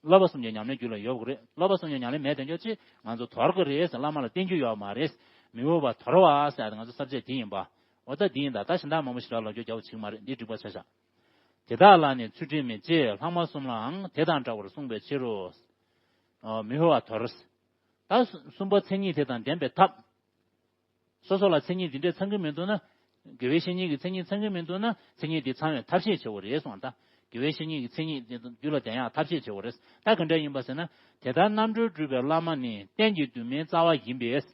སློབ་པ་གསུམ་གྱི་ཉམས་ལེན་རྒྱུད་ལ་ཡོད་དགོས་རེད། སློབ་པ་གསུམ་གྱི་ཉམས་ལེན་མེད་དེ་འཇོག་ཅིག་ང་ཚོ་དོར་གི་རེད་ཟེར། བླ་མ་ལ་བསྟེན་རྒྱུ་ཡོད་མ་རེད། མི་འོས་པ་དོར་བ་ཟེར་ཡ་དེ་ང་ཚོ་ས་བཅད་དེ་ཡིན་པ། འོ་ད་དེ་ཡིན་ད། ད་གཞན་དག་མང་པོ་ཞིག་ལ་ལབ་རྒྱུ་རྒྱ་པོ་ཅིག་མ་རེད། འདི་འགྲིག་པ་ཆ་བཞག་དེ་དག་ལ་ནི་ཚུལ་ཁྲིམས་མེད། ཅེས་ལྷག་མ་གསུམ་ལའང་དེ་དང་འདྲ་བར་གསུངས་པའི་ཕྱིར་རོ། ཨ། མི་འོས་པ་དོར། ད་གསུམ་པ་མཚན་ཉིད་དེ་དང་ལྡན་པའི་ཐབས། སོ་སོ་ལ་མཚན་ཉིད་འདི་འདྲས་ཚང་གི་མི་འདུག་ན། དགེ་བའི་བཤེས་གཉེན་གྱི་མཚན་ཉིད་ཚང་གི་མི་འདུག་ན་མཚན་ཉིད་འདི་ཚང་བའི་ཐབས་ཤེས་བྱེད་དགོས་རེད་གསུངས་པ་ད། དགེ་བའི་བཤེས་གཉེན་གྱི་མཚན་ཉིད་འདི་རྒྱུད་ལ་ལྡན་ཡག་ཐབས་ཤེས་བྱེད་དགོས་རེད། ད་ག་འདྲ་ཡིན་པ་ཟེར་ན། དེ་ལྟར་རྣམ་གྲོལ་སྒྲུབ་པའི་བླ་མ་ནི་རྟེན་གྱི་འདུན་མའི་རྩ་བ་ཡིན་པས།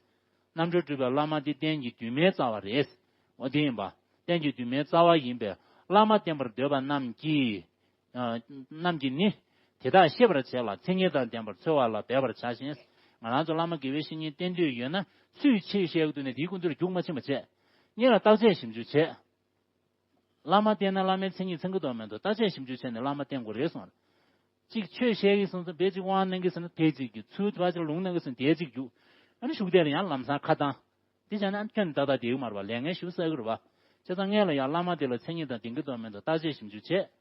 རྣམ་གྲོལ་སྒྲུབ་པའི་བླ་མ་འདི་རྟེན་གྱི་འདུན་མའི་རྩ་བ་རེད། འོ་དེ་ཡིན་པ། རྟེན་གྱི་འདུན་མའི་རྩ་བ་ཡིན་པས་བླ་མ་བསྟེན་པར་འདོད་པ་རྣམས་ཀྱིས། ཨ། རྣམས་ཀྱིས་ནི། དེ་དག་ཤེས་པར་བྱས་ལ་མཚན་ཉིད་དང་ལྡན་པར་འཚོལ་བ་ལ་འབད་པར་བྱ་ཞིང་། ང་རང་ཚོ་བླ་མ་དགེ་བའི་བཤེས་གཉེན་བསྟེན་འདོད་ཡོད་ན་སུས་ཆོས་བཤད་ཀྱི་འདུག་ནས་དེའི་སྐུ་མདུན་རྒྱུགས་མ་ཕྱིན་པ་བྱས། གཉིས་ལ་བརྟག་དཔྱད་ཞིབ་འཇུག་བྱས། བླ་མ་བསྟེན་ན་བླ་མའི་མཚན་ཉིད་ཚང་གི་འདུག་མི་འདུག་བརྟག་དཔྱད་ཞིབ་འཇུག་བྱས་ནས་བླ་མ་བསྟེན་དགོས་རེད་གསུངས། གཅིག་ཆོས་བཤད་ཀྱི་སོང་ཙང་དཔེ་གཅིག་དབང་གནང་གི་ཟེར་ན་དེ་གཅིག་རྒྱུགས། ཚུར་དེ་བ་ཅིག་ལུང་གནང་གི་ཟེར་ན་དེ་གཅིག་རྒྱུགས། ཨ་ནི་ཤུགས་དེ་ལ་ཡང་ལམ་སང་ཁ་བཏང་། དེ་བྱས་ན་ཁྱོན་ནས་ཏག་ཏག་བསྡད་ཀྱི་མ་རེད་པ། ལས་ངན་ཞེ་པོ་བསགས་ཀྱི་རེད་པ། བྱས་ཙང་སྔོན་ལ་ཡང་བླ་མ་དེ་ལ་མཚན་ཉིད་དང་ལྡན་གྱི་འདུག་མི་འདུག་བརྟག་དཔྱད་ཞིབ་འཇུག་བྱས།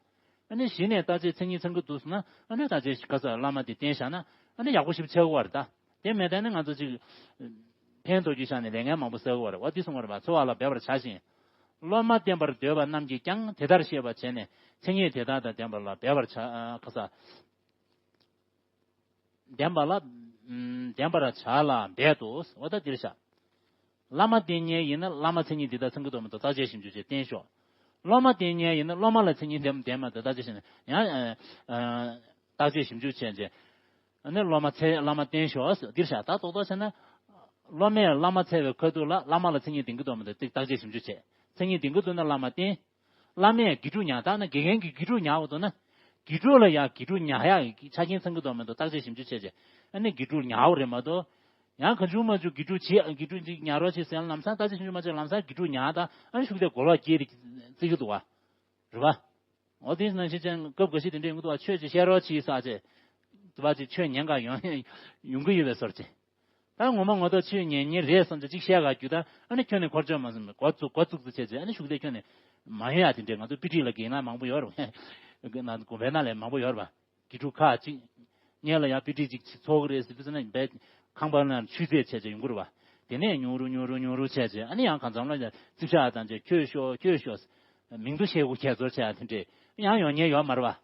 ཨ་ནི་གཞི་ནས་བརྟག་དཔྱད་མཚན་ཉིད་ཚང་གི་འདུག་ཟེར་ན་ཨ་ནི་བརྟག་དཔྱད་ག་ས་བླ་མ་དེ་བསྟེན་བཞག་ན་ཨ་ནི་ཡག་པོ་ཞེ་པོ་ཆགས་ཀྱི་རེད་ད། དེ་མེད་ད་ནི་ང་ཚོ་ཅིག་ཕན་ཐོགས་རྒྱུ་བཞག་ནས་ལས་ངན་མང་པོ་བསགས་ཀྱི་རེད་པ། འོ་དེ་གསུང་བ་རེད་པ། འཚོལ་བ་ལ་འབད་པར་བྱ་ཞིང་། སློབ་མ་བསྟེན་པར་འདོད་པ་རྣམས་ཀྱིས་ཀྱང་དེ་ལྟར་ཤེས་པར་བྱས་ནས་མཚན་ཉིད་དེ་དག་དང་ལྡན་པ་ལ་འབད་པར་བྱ། ག་ས། ལྡན་པ་ལ། ལྡན་པར་བྱ་ལ་འབད་དོ། འོ་ད་འདིར་བཞག་བླ་མ་བསྟེན་མཁན་ཡིན་ན་བླ་མ་མཚན་ཉིད་འདི་དག་ཚང་གི་འདུག་མི་འདུག་བརྟག་དཔྱད་ཞིབ་འཇུག་བྱས་བསྟེན་ཤོག་སློབ་མ་བསྟེན་མཁན་ཡིན་ན་སློབ་མ་ལ་མཚན་ཉིད་ལྡན་ལྡན་མི་འདུག་བརྟག་དཔྱད་བྱས་ནས་ཡང་། བརྟག་དཔྱད་ཞིབ་འཇུག་བྱས་རྗེས། ཨ་ནི་སློབ་མ་ཚེ་བླ་མ་བསྟེན་ཤོག་འདིར་བཞག་ད་རྡོག་རྡོག་བྱས་ན། སློབ་མས་བླ་མ་འཚོལ་བའི་ཁ་ཐུག་ལ་བླ་མ་ལ་མཚན་ཉིད་ལྡན་གྱི་འདུག་མི་འདུག་ཅིག་བརྟག་དཔྱད་ཞིབ་འཇུག་བྱས། མཚན་ཉིད་ལྡན་གྱི་འདུག་ན་བླ་མ་བསྟེན། བླ་མས་དགེ་ཕྲུག་ཉར་ད་ན་དགེ་རྒན་གྱིས་དགེ་ཕྲུག་ཉར་བ་འདུག་ན། དགེ་ཕྲུག་ལ་ཡང་དགེ་ཕྲུག་ཉར་ཡག་གི་ཆ་རྐྱེན་ཚང་གི་འདུག་མི་འདུག་བརྟག་དཔྱད་ཞིབ་འཇུག་བྱས་རྗེས་ཨ་ནི་དགེ་ཕྲུག་ཉར་བ་རེད་མ་གཏོགས། ཡང་གང་བྱུང་མ་བྱུང་དགེ་ཕྲུག་བྱེད་དགེ་ཕྲུག་ཅིག་ཉར་རོགས་བྱེད་ཟེར་ཡང་ལམ་སང་བརྟག་དཔྱད་ཞིབ་འཇུག་མ་བྱས་ལམ་སང་དགེ་ཕྲུག་ཉར་ད་ཨ་ནི་ཤུགས་དེ་གོ་ལོག་སྐྱེས་ཏེ་བརྩི་གི་འདུག་བ། རེད་བ། འོ་དེ་ནང་བཞིན་ཅན་སྐབས་འགའ་ཞིག་དེ་འདྲའི་ཡོང་གི་འདུག་བ། ཆོས་ཅིག་བཤད་རོགས་བྱེད་ས་ཅེ། དུ་བ་ཅིག་ཆོས་ཉན་ག་ཡོང་ཡོང་གི་ཡོད་པའི་སོར་ཅེ། ད་ངོ་མ་ངོ་ཐོག་ཆོས་ཉན་ཉན་རེད་བསམ་ཅེ་ཅིག་བཤད་ག་རྒྱུ་ད་ཨ་ནི་ཁྱོན་ནས་འཁོར་ཆོག་མ་སོང་གོ་ཚུགས་གོ་ཚུགས་ཚུགས་བྱས་ཅེ་ཨ་ནི་ཤུགས་དེ་ཁྱོན་ནས་མ་ཡོང་ཡ་དེ་འདྲའི་ང་ཚོ་པི་ཏི་ལ་དགེ་ན་མང་པོ་ཡོད་རེད། ན་དགོན་པའི་ནང་ལས་མང་པོ་ཡོད་རེད་བ། དགེ་ཕྲུག་ཁག་ཅིག་ངེད་ལ་ཡང་པི་ཏི་ཅིག་ཚོགས་ཀྱི་རེད་ཟེར་དུས་ཙམ་ན་བས་ཁང་པ་ནང་ཆུད་ཟོས་བྱས་བྱས་ཡོང་གི་རེད་བ། དེ་ནས་ཉུང་རུ་ཉུང་རུ་ཉུང་རུ་བྱས་བྱས་ཨ་ནི་ཡང་གང་འཚམ་ལ་ཡང་རྩིབ་ཤག་དང་བཅས་ཁྱོད་ཤོག་ཁྱོད་ཤོག་མིང་དུ་ཤེས་དགོས་ཁྱད་ཚོར་བྱས་ཡ་དེ་འདྲས་ཡང་ཡོང་ཉེན་ཡོད་མ་རེད་བ།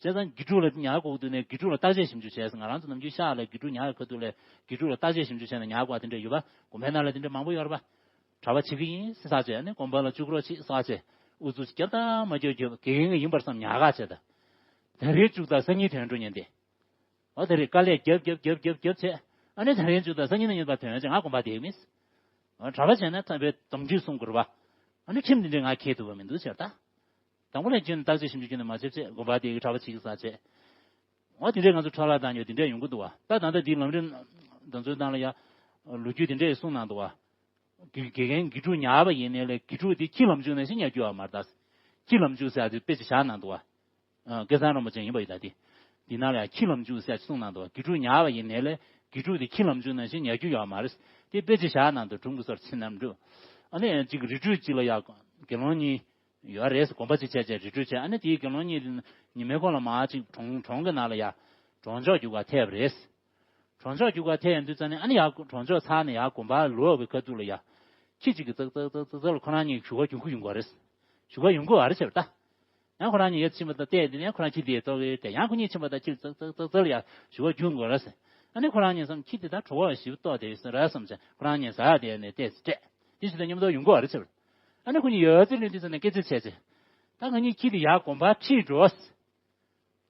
བྱས་ཙང་དགེ་ཕྲུག་ལ་ཉར་དགོས་དུས་ནས་དགེ་ཕྲུག་ལ་བརྟག་དཔྱད་ཞིབ་འཇུག་བྱས་སོང་། ང་རང་ཚོ་ནམ་རྒྱུན་ཤག་ལ་དགེ་ཕྲུག་ཉར་ཡོད་ཁ་ཐུག་ལས་དགེ་ཕྲུག་ལ་བརྟག་དཔྱད་ཞིབ་འཇུག་བྱས་ནས་ཉར་དགོས་པ་དེ་འདྲས་ཡོད་པ་དགོན་པའི་ནང་ལ་དེ་འདྲས་མང་པོ་ཡོད་རེད་པ། གྲྭ་པ་བྱེད་ཀྱི་ཡིན་ཟེར་ས་བྱས་ནས་དགོན་པ་ལ་བཅུག་རོགས་བྱེད་ཟེར་བྱས། ཨུ་ཚུགས་རྒྱབ་དང་མ་རྒྱབ་རྒྱབ་དགེ་རྒན་གྱི་ཡིན་པར་བསམ་ཉར་ག་བྱས་ད། ད་རེས་བཅུག་དང་སང་ཉིན་ཐོན་འགྲོ་ཉན་ཏེ། འོ་དེ་རེད་དཀའ་ལས་རྒྱབ་རྒྱབ་རྒྱབ་རྒྱབ་རྒྱབ་བྱས། ཨ་ནི་ད་རེས་བཅུག་དང་སང་ཉིན་ན་ཉན་པ་ཐོན་བྱས་ང་དགོན་པ་བསྡད་ཀྱི་མིན། འོ་གྲྭ་པ་བྱས་ན་ཐམས་ཅད་དམ་ཚིག་སྲུང་དགོས་རེད་པ། ཨ་ནི་ཁྲིམས་འདི་འདྲས་ང་འཁྱེར་ཐུབ་པ་མི་འདུག་ཟེར་ད། དང་པོ་ལས་རྒྱུན་བརྟག་དཔྱད་ཞིབ་འཇུག་རྒྱུན་ནས་མ་བྱེད་ཚེ་དགོན་པ་དེ་གི་གྲྭ་པ་བྱེད་ཀྱི་ས་བྱས། འོ་དེ་འདྲས་ང་ཚོ་འཕྲོ་བརླག་བཏང་ཡོད་དེ་འདྲས་ཡོང་གི་འདུག་བ། ད་ད་ལྟ་འདིའི་ལམ་རིམ་འདི་ཚོའི་ནང་ལ་ཡ། ལོ་རྒྱུས་དེ་འདྲས་གསུངས་གནང་འདུག་བ། དགེ་དགེ་རྒན་དགེ་ཕྲུག་ཉར་བ་ཡིན་ནའི་ལས་དགེ་ཕྲུག་དེ་ཁྱི་ལམ་འཇུག་ནང་བཞིན་ཉར་རྒྱུ་ཡོད་མ་རེད་ད། ཁྱི་ལམ་འཇུག་ཟེར་ཡ་དེ་དཔེ་ཅིག་བཞག་གནང་འདུག་བ། སྐལ་བཟང་རིན་པོ་ཆེ་ཡིན་པ་ཡིན་ད་དེ། འདི་ནང་ལ་ཡ་ཁྱི་ལམ་འཇུག་ཟེར་ཡ་ཅིག་གསུངས་གནང་འདུག་བ། དགེ་ཕྲུག་ཉར་བ་ཡིན་ནའི་ལས་དགེ་ཕྲུག་དེ་ཁྱི་ལམ་འཇུག་ནང་བཞིན་ཉར་རྒྱུ་ཡོད་མ་རེད། དེ་དཔེ་ཅིག་བཞག་གནང་འདུག་དྲུང་གི་སོར་ཆེན་རྣམ་དྲུག་ཨ་ནི་ཅིག་རི་ཁྲོད་ཅིག་ལ་ཡ་དགེ་སློང་གཉིས། ཡོད་རེད། དགོན་པ་ཅིག་བྱས་བྱས་རི་ཁྲོད་བྱས་ཨ་ནི་དེའི་དགེ་སློང་གཉིས་ཉི་མའི་གོང་ལ་མར་ཅིག་གྲོང་གྲོང་གི་ནང་ལ་ཡ། གྲོང་ཆོག་རྒྱུག་ག་ཐེབས་རེད། གྲོང་ཆོག་རྒྱུག་ག་ཐེབས་ཡོང་དུས་ཙ་ནས་ཨ་ནི་ཡ་གྲོང་ཆོག་ཚར་ནས་ཡ་དགོན་པར་ལོག་པའི་ཁ་ཐུག་ལ་ཡ། ཁྱི་གཅིག་གིས་ཙག་ཙག་ཙག་ཙག་ཙག་ལ་ཁོ་རང་གཉིས་ཞུ་ག་རྒྱུག་གི་ཡོང་གི་རེད། ཞུ་ག་ཡོང་གི་རེད་ཟེར་བ་ད། ཡང་ཁོ་རང་གཉིས་ཡར་ཕྱིན་པ་དང་བལྟས་དེ་ནས་ཁོ་རང་ཁྱི་དེ་ལྟོ་གི་དེ་ཡང་ཁོ་གཉིས་ཕྱིན་པ་དང་ཁྱི་ཙག་ཙག་ཙག་ཙག་ལ་ཡ་ཞུ་ག་རྒྱུག་གི་རེད་ཟེར། ཨ་ནི་ཁོ་རང་གཉིས་བསམ་ཁྱི་དེ་ད་གྲོད་ཁོག་ཞིབ་ཏོག་དེ་ཟེར་ར་བསམ་བྱས་ཁོ་རང་གཉིས་ཟ་ཡ་དེ་ནས་བལྟས་སྤྲད། དེ་བྱས་ད་མཉམ་དུ་ཡོང་གི་རེད་ཟེར། ཨ་ནི་ཁོ་གཉིས་ཡོད་ཚད་ལོན་དུས་ཙ་ནས་སྐད་ཆ་བྱས་ཚེ། ད་ང་གཉིས་ཁྱི་དེ་ཡར་དགོན་པར་ཁྲིད་འགྲོ།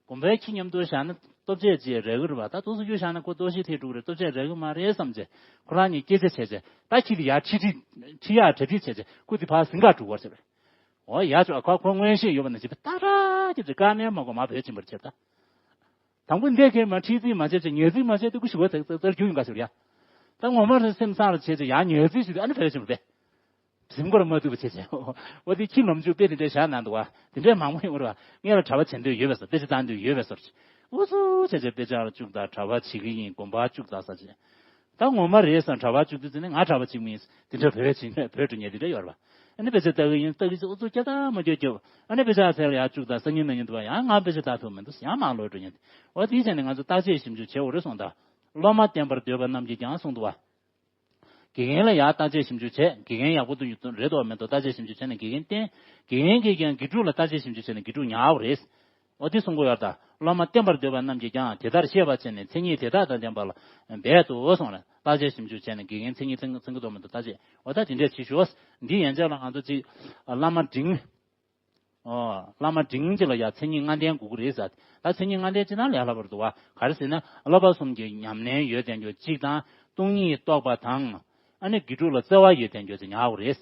དགོན་པའི་ཁྱི་མཉམ་དུ་བཞག་ན་ལྟོ་ཆས་ཅིག་རག་གི་རེད་པ། ད་ཏོག་ཙམ་གཡུག་བཞག་ན་ཁོ་ལྟོ་ཆས་ཐེག་འགྲོ་གི་རེད། ལྟོ་ཆས་རག་གི་མ་རེད་བསམ་བྱས་ཁོ་རང་གཉིས་སྐད་ཆ་བྱས་བྱས་ད་ཁྱི་དེ་ཡར་ཁྲིད་ཁྲིད་ཁྲིད་ཡར་གྲ་སྒྲིག་བྱས་བྱས་ཁོ་དེ་ཕར་ཟིན་ག་འགྲོ་གི་རེད་ཟེར། འོ་ཡ་ཅོ་ཨ་ཁོ་ཁོ་མངོན་ཤེས་ཡོད་པ་ནང་བཞིན་ཏག་ཏག་ཅིག་ཅིག་དཀའ་ངལ་མ་གོ་མ་བོད་ཕྱིན་པར་བྱས་ད། དང་པོ་འདས་ཁེ་མ་ཁྲིད་རྩིས་མ་བྱས་བྱས་ཉལ་རྩིས་མ་བྱས་དུས་ཁོ་ཞུ་བ་ཙག་ཙག་ཙག་རྒྱུག་ཡོང་ག་ཟེར་ཡ། ད་ངོ་མ་རེད་སེམས་སང་ལ་བྱས་བྱས་ཡར་ཉལ་རྩིས་ཞུ་དུས་ཨ་ནི་བོད་ཕྱིན་པར་བྱས། གཟིམ་སྐོར་མ་ཐུབ་པ་བྱས་བྱས། འོ་དེ་ཁྱི་ལམ་འཇུག་དཔེ་དེ་འདྲའི་བཞག་གནང་འདུག་བ། དེ་འདྲའི་མང་པོ་ཡོང་རེད་བ། ངས་ལ་གྲྭ་པ་བྱེད་འདོད་ཡོད་པའི་སོར་དཔེ་ཆ་ལྟ་འདོད་ཡོད་པའི་སོར། འུ་ཚོ་བྱས་བྱས་དཔེ་ཆ་ལ་བཅུག་དང་གྲྭ་པ་བྱེད་ཀྱི་ཡིན་དགོན་པ་བཅུག་དང་ས་བྱས། ད་ངོ་མ་རེད་བསམ་གྲྭ་པ་བཅུག་དུས་ཙི་ནས་ང་གྲྭ་པ་བྱེད་མིན་དེ་འདྲ་བོད་བྱེད་བོད་འགྲོ་ཉེ་དེ་འདྲ་ཡོད་རེད་བ། ཨ་ནི་དཔེ་ཆ་ལྟ་གི་ཡིན་ལྟ་གི་ཚེ་འུ་ཚོ་སྐྱ་ཐག་མ་སྐྱོ་སྐྱོ། ཨ་ནི་དཔེ་ཆ་ཚད་ལ་ཡར་བཅུག་དང་སང་ཉིན་གནངས་ཉིན་འདུག་བ་ཡང་ང་དཔེ་ཆ་ལྟ་ཐུབ་མི་འདུག་ཡང་མང་ལོག་འགྲོ་ཉེ། འོ་དེའི་ཆ་ནས་ང་ཚོ་བརྟག་དཔྱད་ཞིབ་འཇུག་བྱེད་འོ་རེད་སོང་ད། སློབ་མ་བསྟེན་པར་འདོད་པ་རྣམས་ཀྱིས་ཀྱང་གསུངས་འདུག་བ། དགེ་རྒན་ལ་ཡང་བརྟག་དཔྱད་ཞིབ་འཇུག་བྱས་དགེ་རྒན་ཡག་པོ་འདུག་རེད་འདུག་མེད་འདུག་བརྟག་དཔྱད་ཞིབ་འཇུག་བྱས་ནས་དགེ་རྒན་བསྟེན། དགེ་རྒན་གྱིས་ཀྱང་དགེ་ཕྲུག་ལ་བརྟག་དཔྱད་ཞིབ་འཇུག་བྱས་ནས་དགེ་ཕྲུག་ཉར་བ་རེད། འོ་དེ་གསུང་གི་ཡོད་ད། སློབ་མ་བསྟེན་པར་འདོད་པ་རྣམས་ཀྱིས་ཀྱང་དེ་ལྟར་ཤེས་པར་བྱས་ནས་མཚན་ཉིད་དེ་དག་དང་ལྡན་པ་ལ་འབད་དོ་གསུངས་ལ་བརྟག་དཔྱད་ཞིབ་འཇུག་བྱས་ནས་དགེ་རྒན་མཚན་ཉིད་ཚང་ཚང་གི་འདུག་མེད་འདུག་བརྟག་དཔྱད་འོ་ད་དེ་འདྲས་བྱེད་ཤོག་འདི་ཡན་ཆད་ལ་ང་ཚོ་ཅིག་བླ་མ་འབྲིང་། ཨོ། བླ་མ་འབྲིང་གཅིག་ལ་ཡང་མཚན་ཉིད་ལྔ་ལྡན་དགོས་ཀྱི་རེད་ཟེར། ད་མཚན་ཉིད་ལྔ་ལྡན་ཅི་ལྟར་ལས་སླ་བར་འདུག་བ། ག་རེ་ཟེར་ན་བསླབ་པ་གསུམ་གྱི་ཉམས་ལེན་ཡོད་བསྡད་རྒྱུ་གཅིག་དང་སྟོང་ཉིད་རྟོགས་པ་དང་། ཨ་ནི་དགེ་ཕྲུག་ལ་བརྩེ་བ་ཡོད་བསྡད་རྒྱུ་ཅིག་ཉར་དགོས་རེད།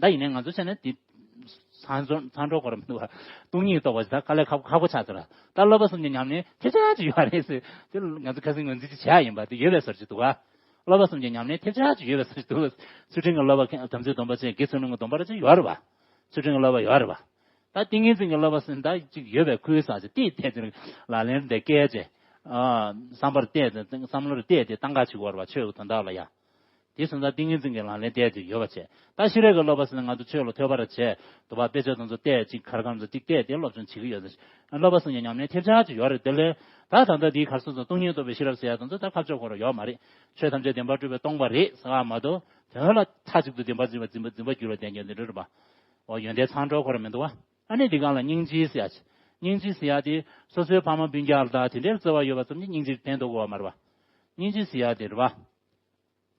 ད་ཡིན་ནའི་ང་ཚོ་བྱས་ན་འདི། ཚང་འགྲོ་ཚང་འགྲོ་གོ་ར་མི་འདུག་བ། སྟོང་ཉིད་རྟོགས་པ་ཅིག་ད་དཀའ་ལས་ཁག་པོ་ཁག་པོ་ཆགས་ཚར། ད་བསླབ་པ་གསུམ་གྱི་ཉམས་ལེན་ཐེབས་ཆག་ཅིག་ཡོད་རེད་ཟེར། དེ་ང་ཚོ་ཁ་སང་ངོས་འཛིན་ཅིག་བྱས་ཡིན་པ་དེ་ཡོད་པའི་སོར་ཅིག་འདུག་བ། བསླབ་པ་གསུམ་གྱི་ཉམས་ལེན་ཐེབས་ཆག་ཅིག་ཡོད་པའི་སོར་ཅིག་འདུག་ཚུལ་ཁྲིམས་ཀྱི་བསླབ་པ་དམ་ཚིག་སྡོམ་པ་བཅས་དགེ་ཚུལ་སློང་གི་སྡོམ་པ་རེ་ཅིག་ཡོད་རེད་བ། ཚུལ་ཁྲིམས་ཀྱི་བསླབ་པ་ཡོད་རེད་བ། ད་ཏིང་ངེ་འཛིན་གྱི་བསླབ་པ་ཟེར་ན་ད་ཅིག་ཡོད་པའི་ཁུལ་ཟེར་ཅིག་ཏིག་དེ་ཚོ་ལག་ལེན་དེ་བཀལ་བྱས། བསམ་པར་གཏད་དེ་བསམ་བློར་གཏད་དེ་བཏང་ག་ཅིག་བར་བ་ཆོས་ཀྱི་དོན་དག་ལ་ཡ། དེ་སོང་ཙང་ཏིང་ངེ་འཛིན་གྱི་ལག་ལེན་བསྟན་ཅིག་ཡོད་པ་བྱས། ད་ཤེས་རབ་ཀྱི་བསླབ་པ་ཟེར་ན་ང་ཚོ་ཆོས་ལ་ཐོས་པར་བྱས། དུ་བ་དཔེ་ཆ་དང་ཚོ་བལྟས་ཅིག་ཁར་ཁམས་ཚོ་ཅིག་བལྟས་དེ་སློབ་སྦྱོང་བྱེད་ཀྱི་ཡོད་ཟེར། བསླབ་པ་གསུམ་གྱི་ཉམས་ལེན་ཐེབས་ཆག་ཅིག་ཡོད་རེད། དེ་ལས་ད་ད་ལྟ་འདིའི་གར་སོང་ཙང་སྟོང་ཉིད་རྟོགས་པའི་ཤེས་རབ་ཟེར་ཡ་དང་ཚོ་ད་ཁ་ཕྱོགས་ཁོ་ར་ཡོད་མ་རེད། ཆོས་ཐམས་ཅད་བདེན་པར་གྲུབ་པའི་སྟོང་པ་རེད་ཟེར་བ་མ་གཏོགས་དོན་ལ་མཐའ་གཅིག་ཏུ་བདེན་པར་འཛིན་པ་འཛིན་པ་འཛིན་པ་འགྱུར་བ་བསྟན་རྒྱུ་འདི་འདྲ་རེད་པ། འོ་ཡོན་ཏན་ཚང་འགྲོ་ཁོ་ར་མི་འདུག་བ། ཨ་ནི་འདི་གང་ལ་སྙིང་རྗེ་ཟེར་ཡ་ཅིག་སྙིང་རྗེ་ཟེར་ཡ་དེ་སོ་སོའི་ཕ་མ་སྤུན་ཀྱག་ལ་ད་དེ་འདྲའི་བརྩེ་བ་ཡོད་པ་ཙམ་གྱིས་སྙིང་རྗེ་ཕན་ཐོགས་ཀྱི་ཡོད་མ་རེད་པ། སྙིང་རྗེ་ཟེར་ཡ་དེ་རེད་པ།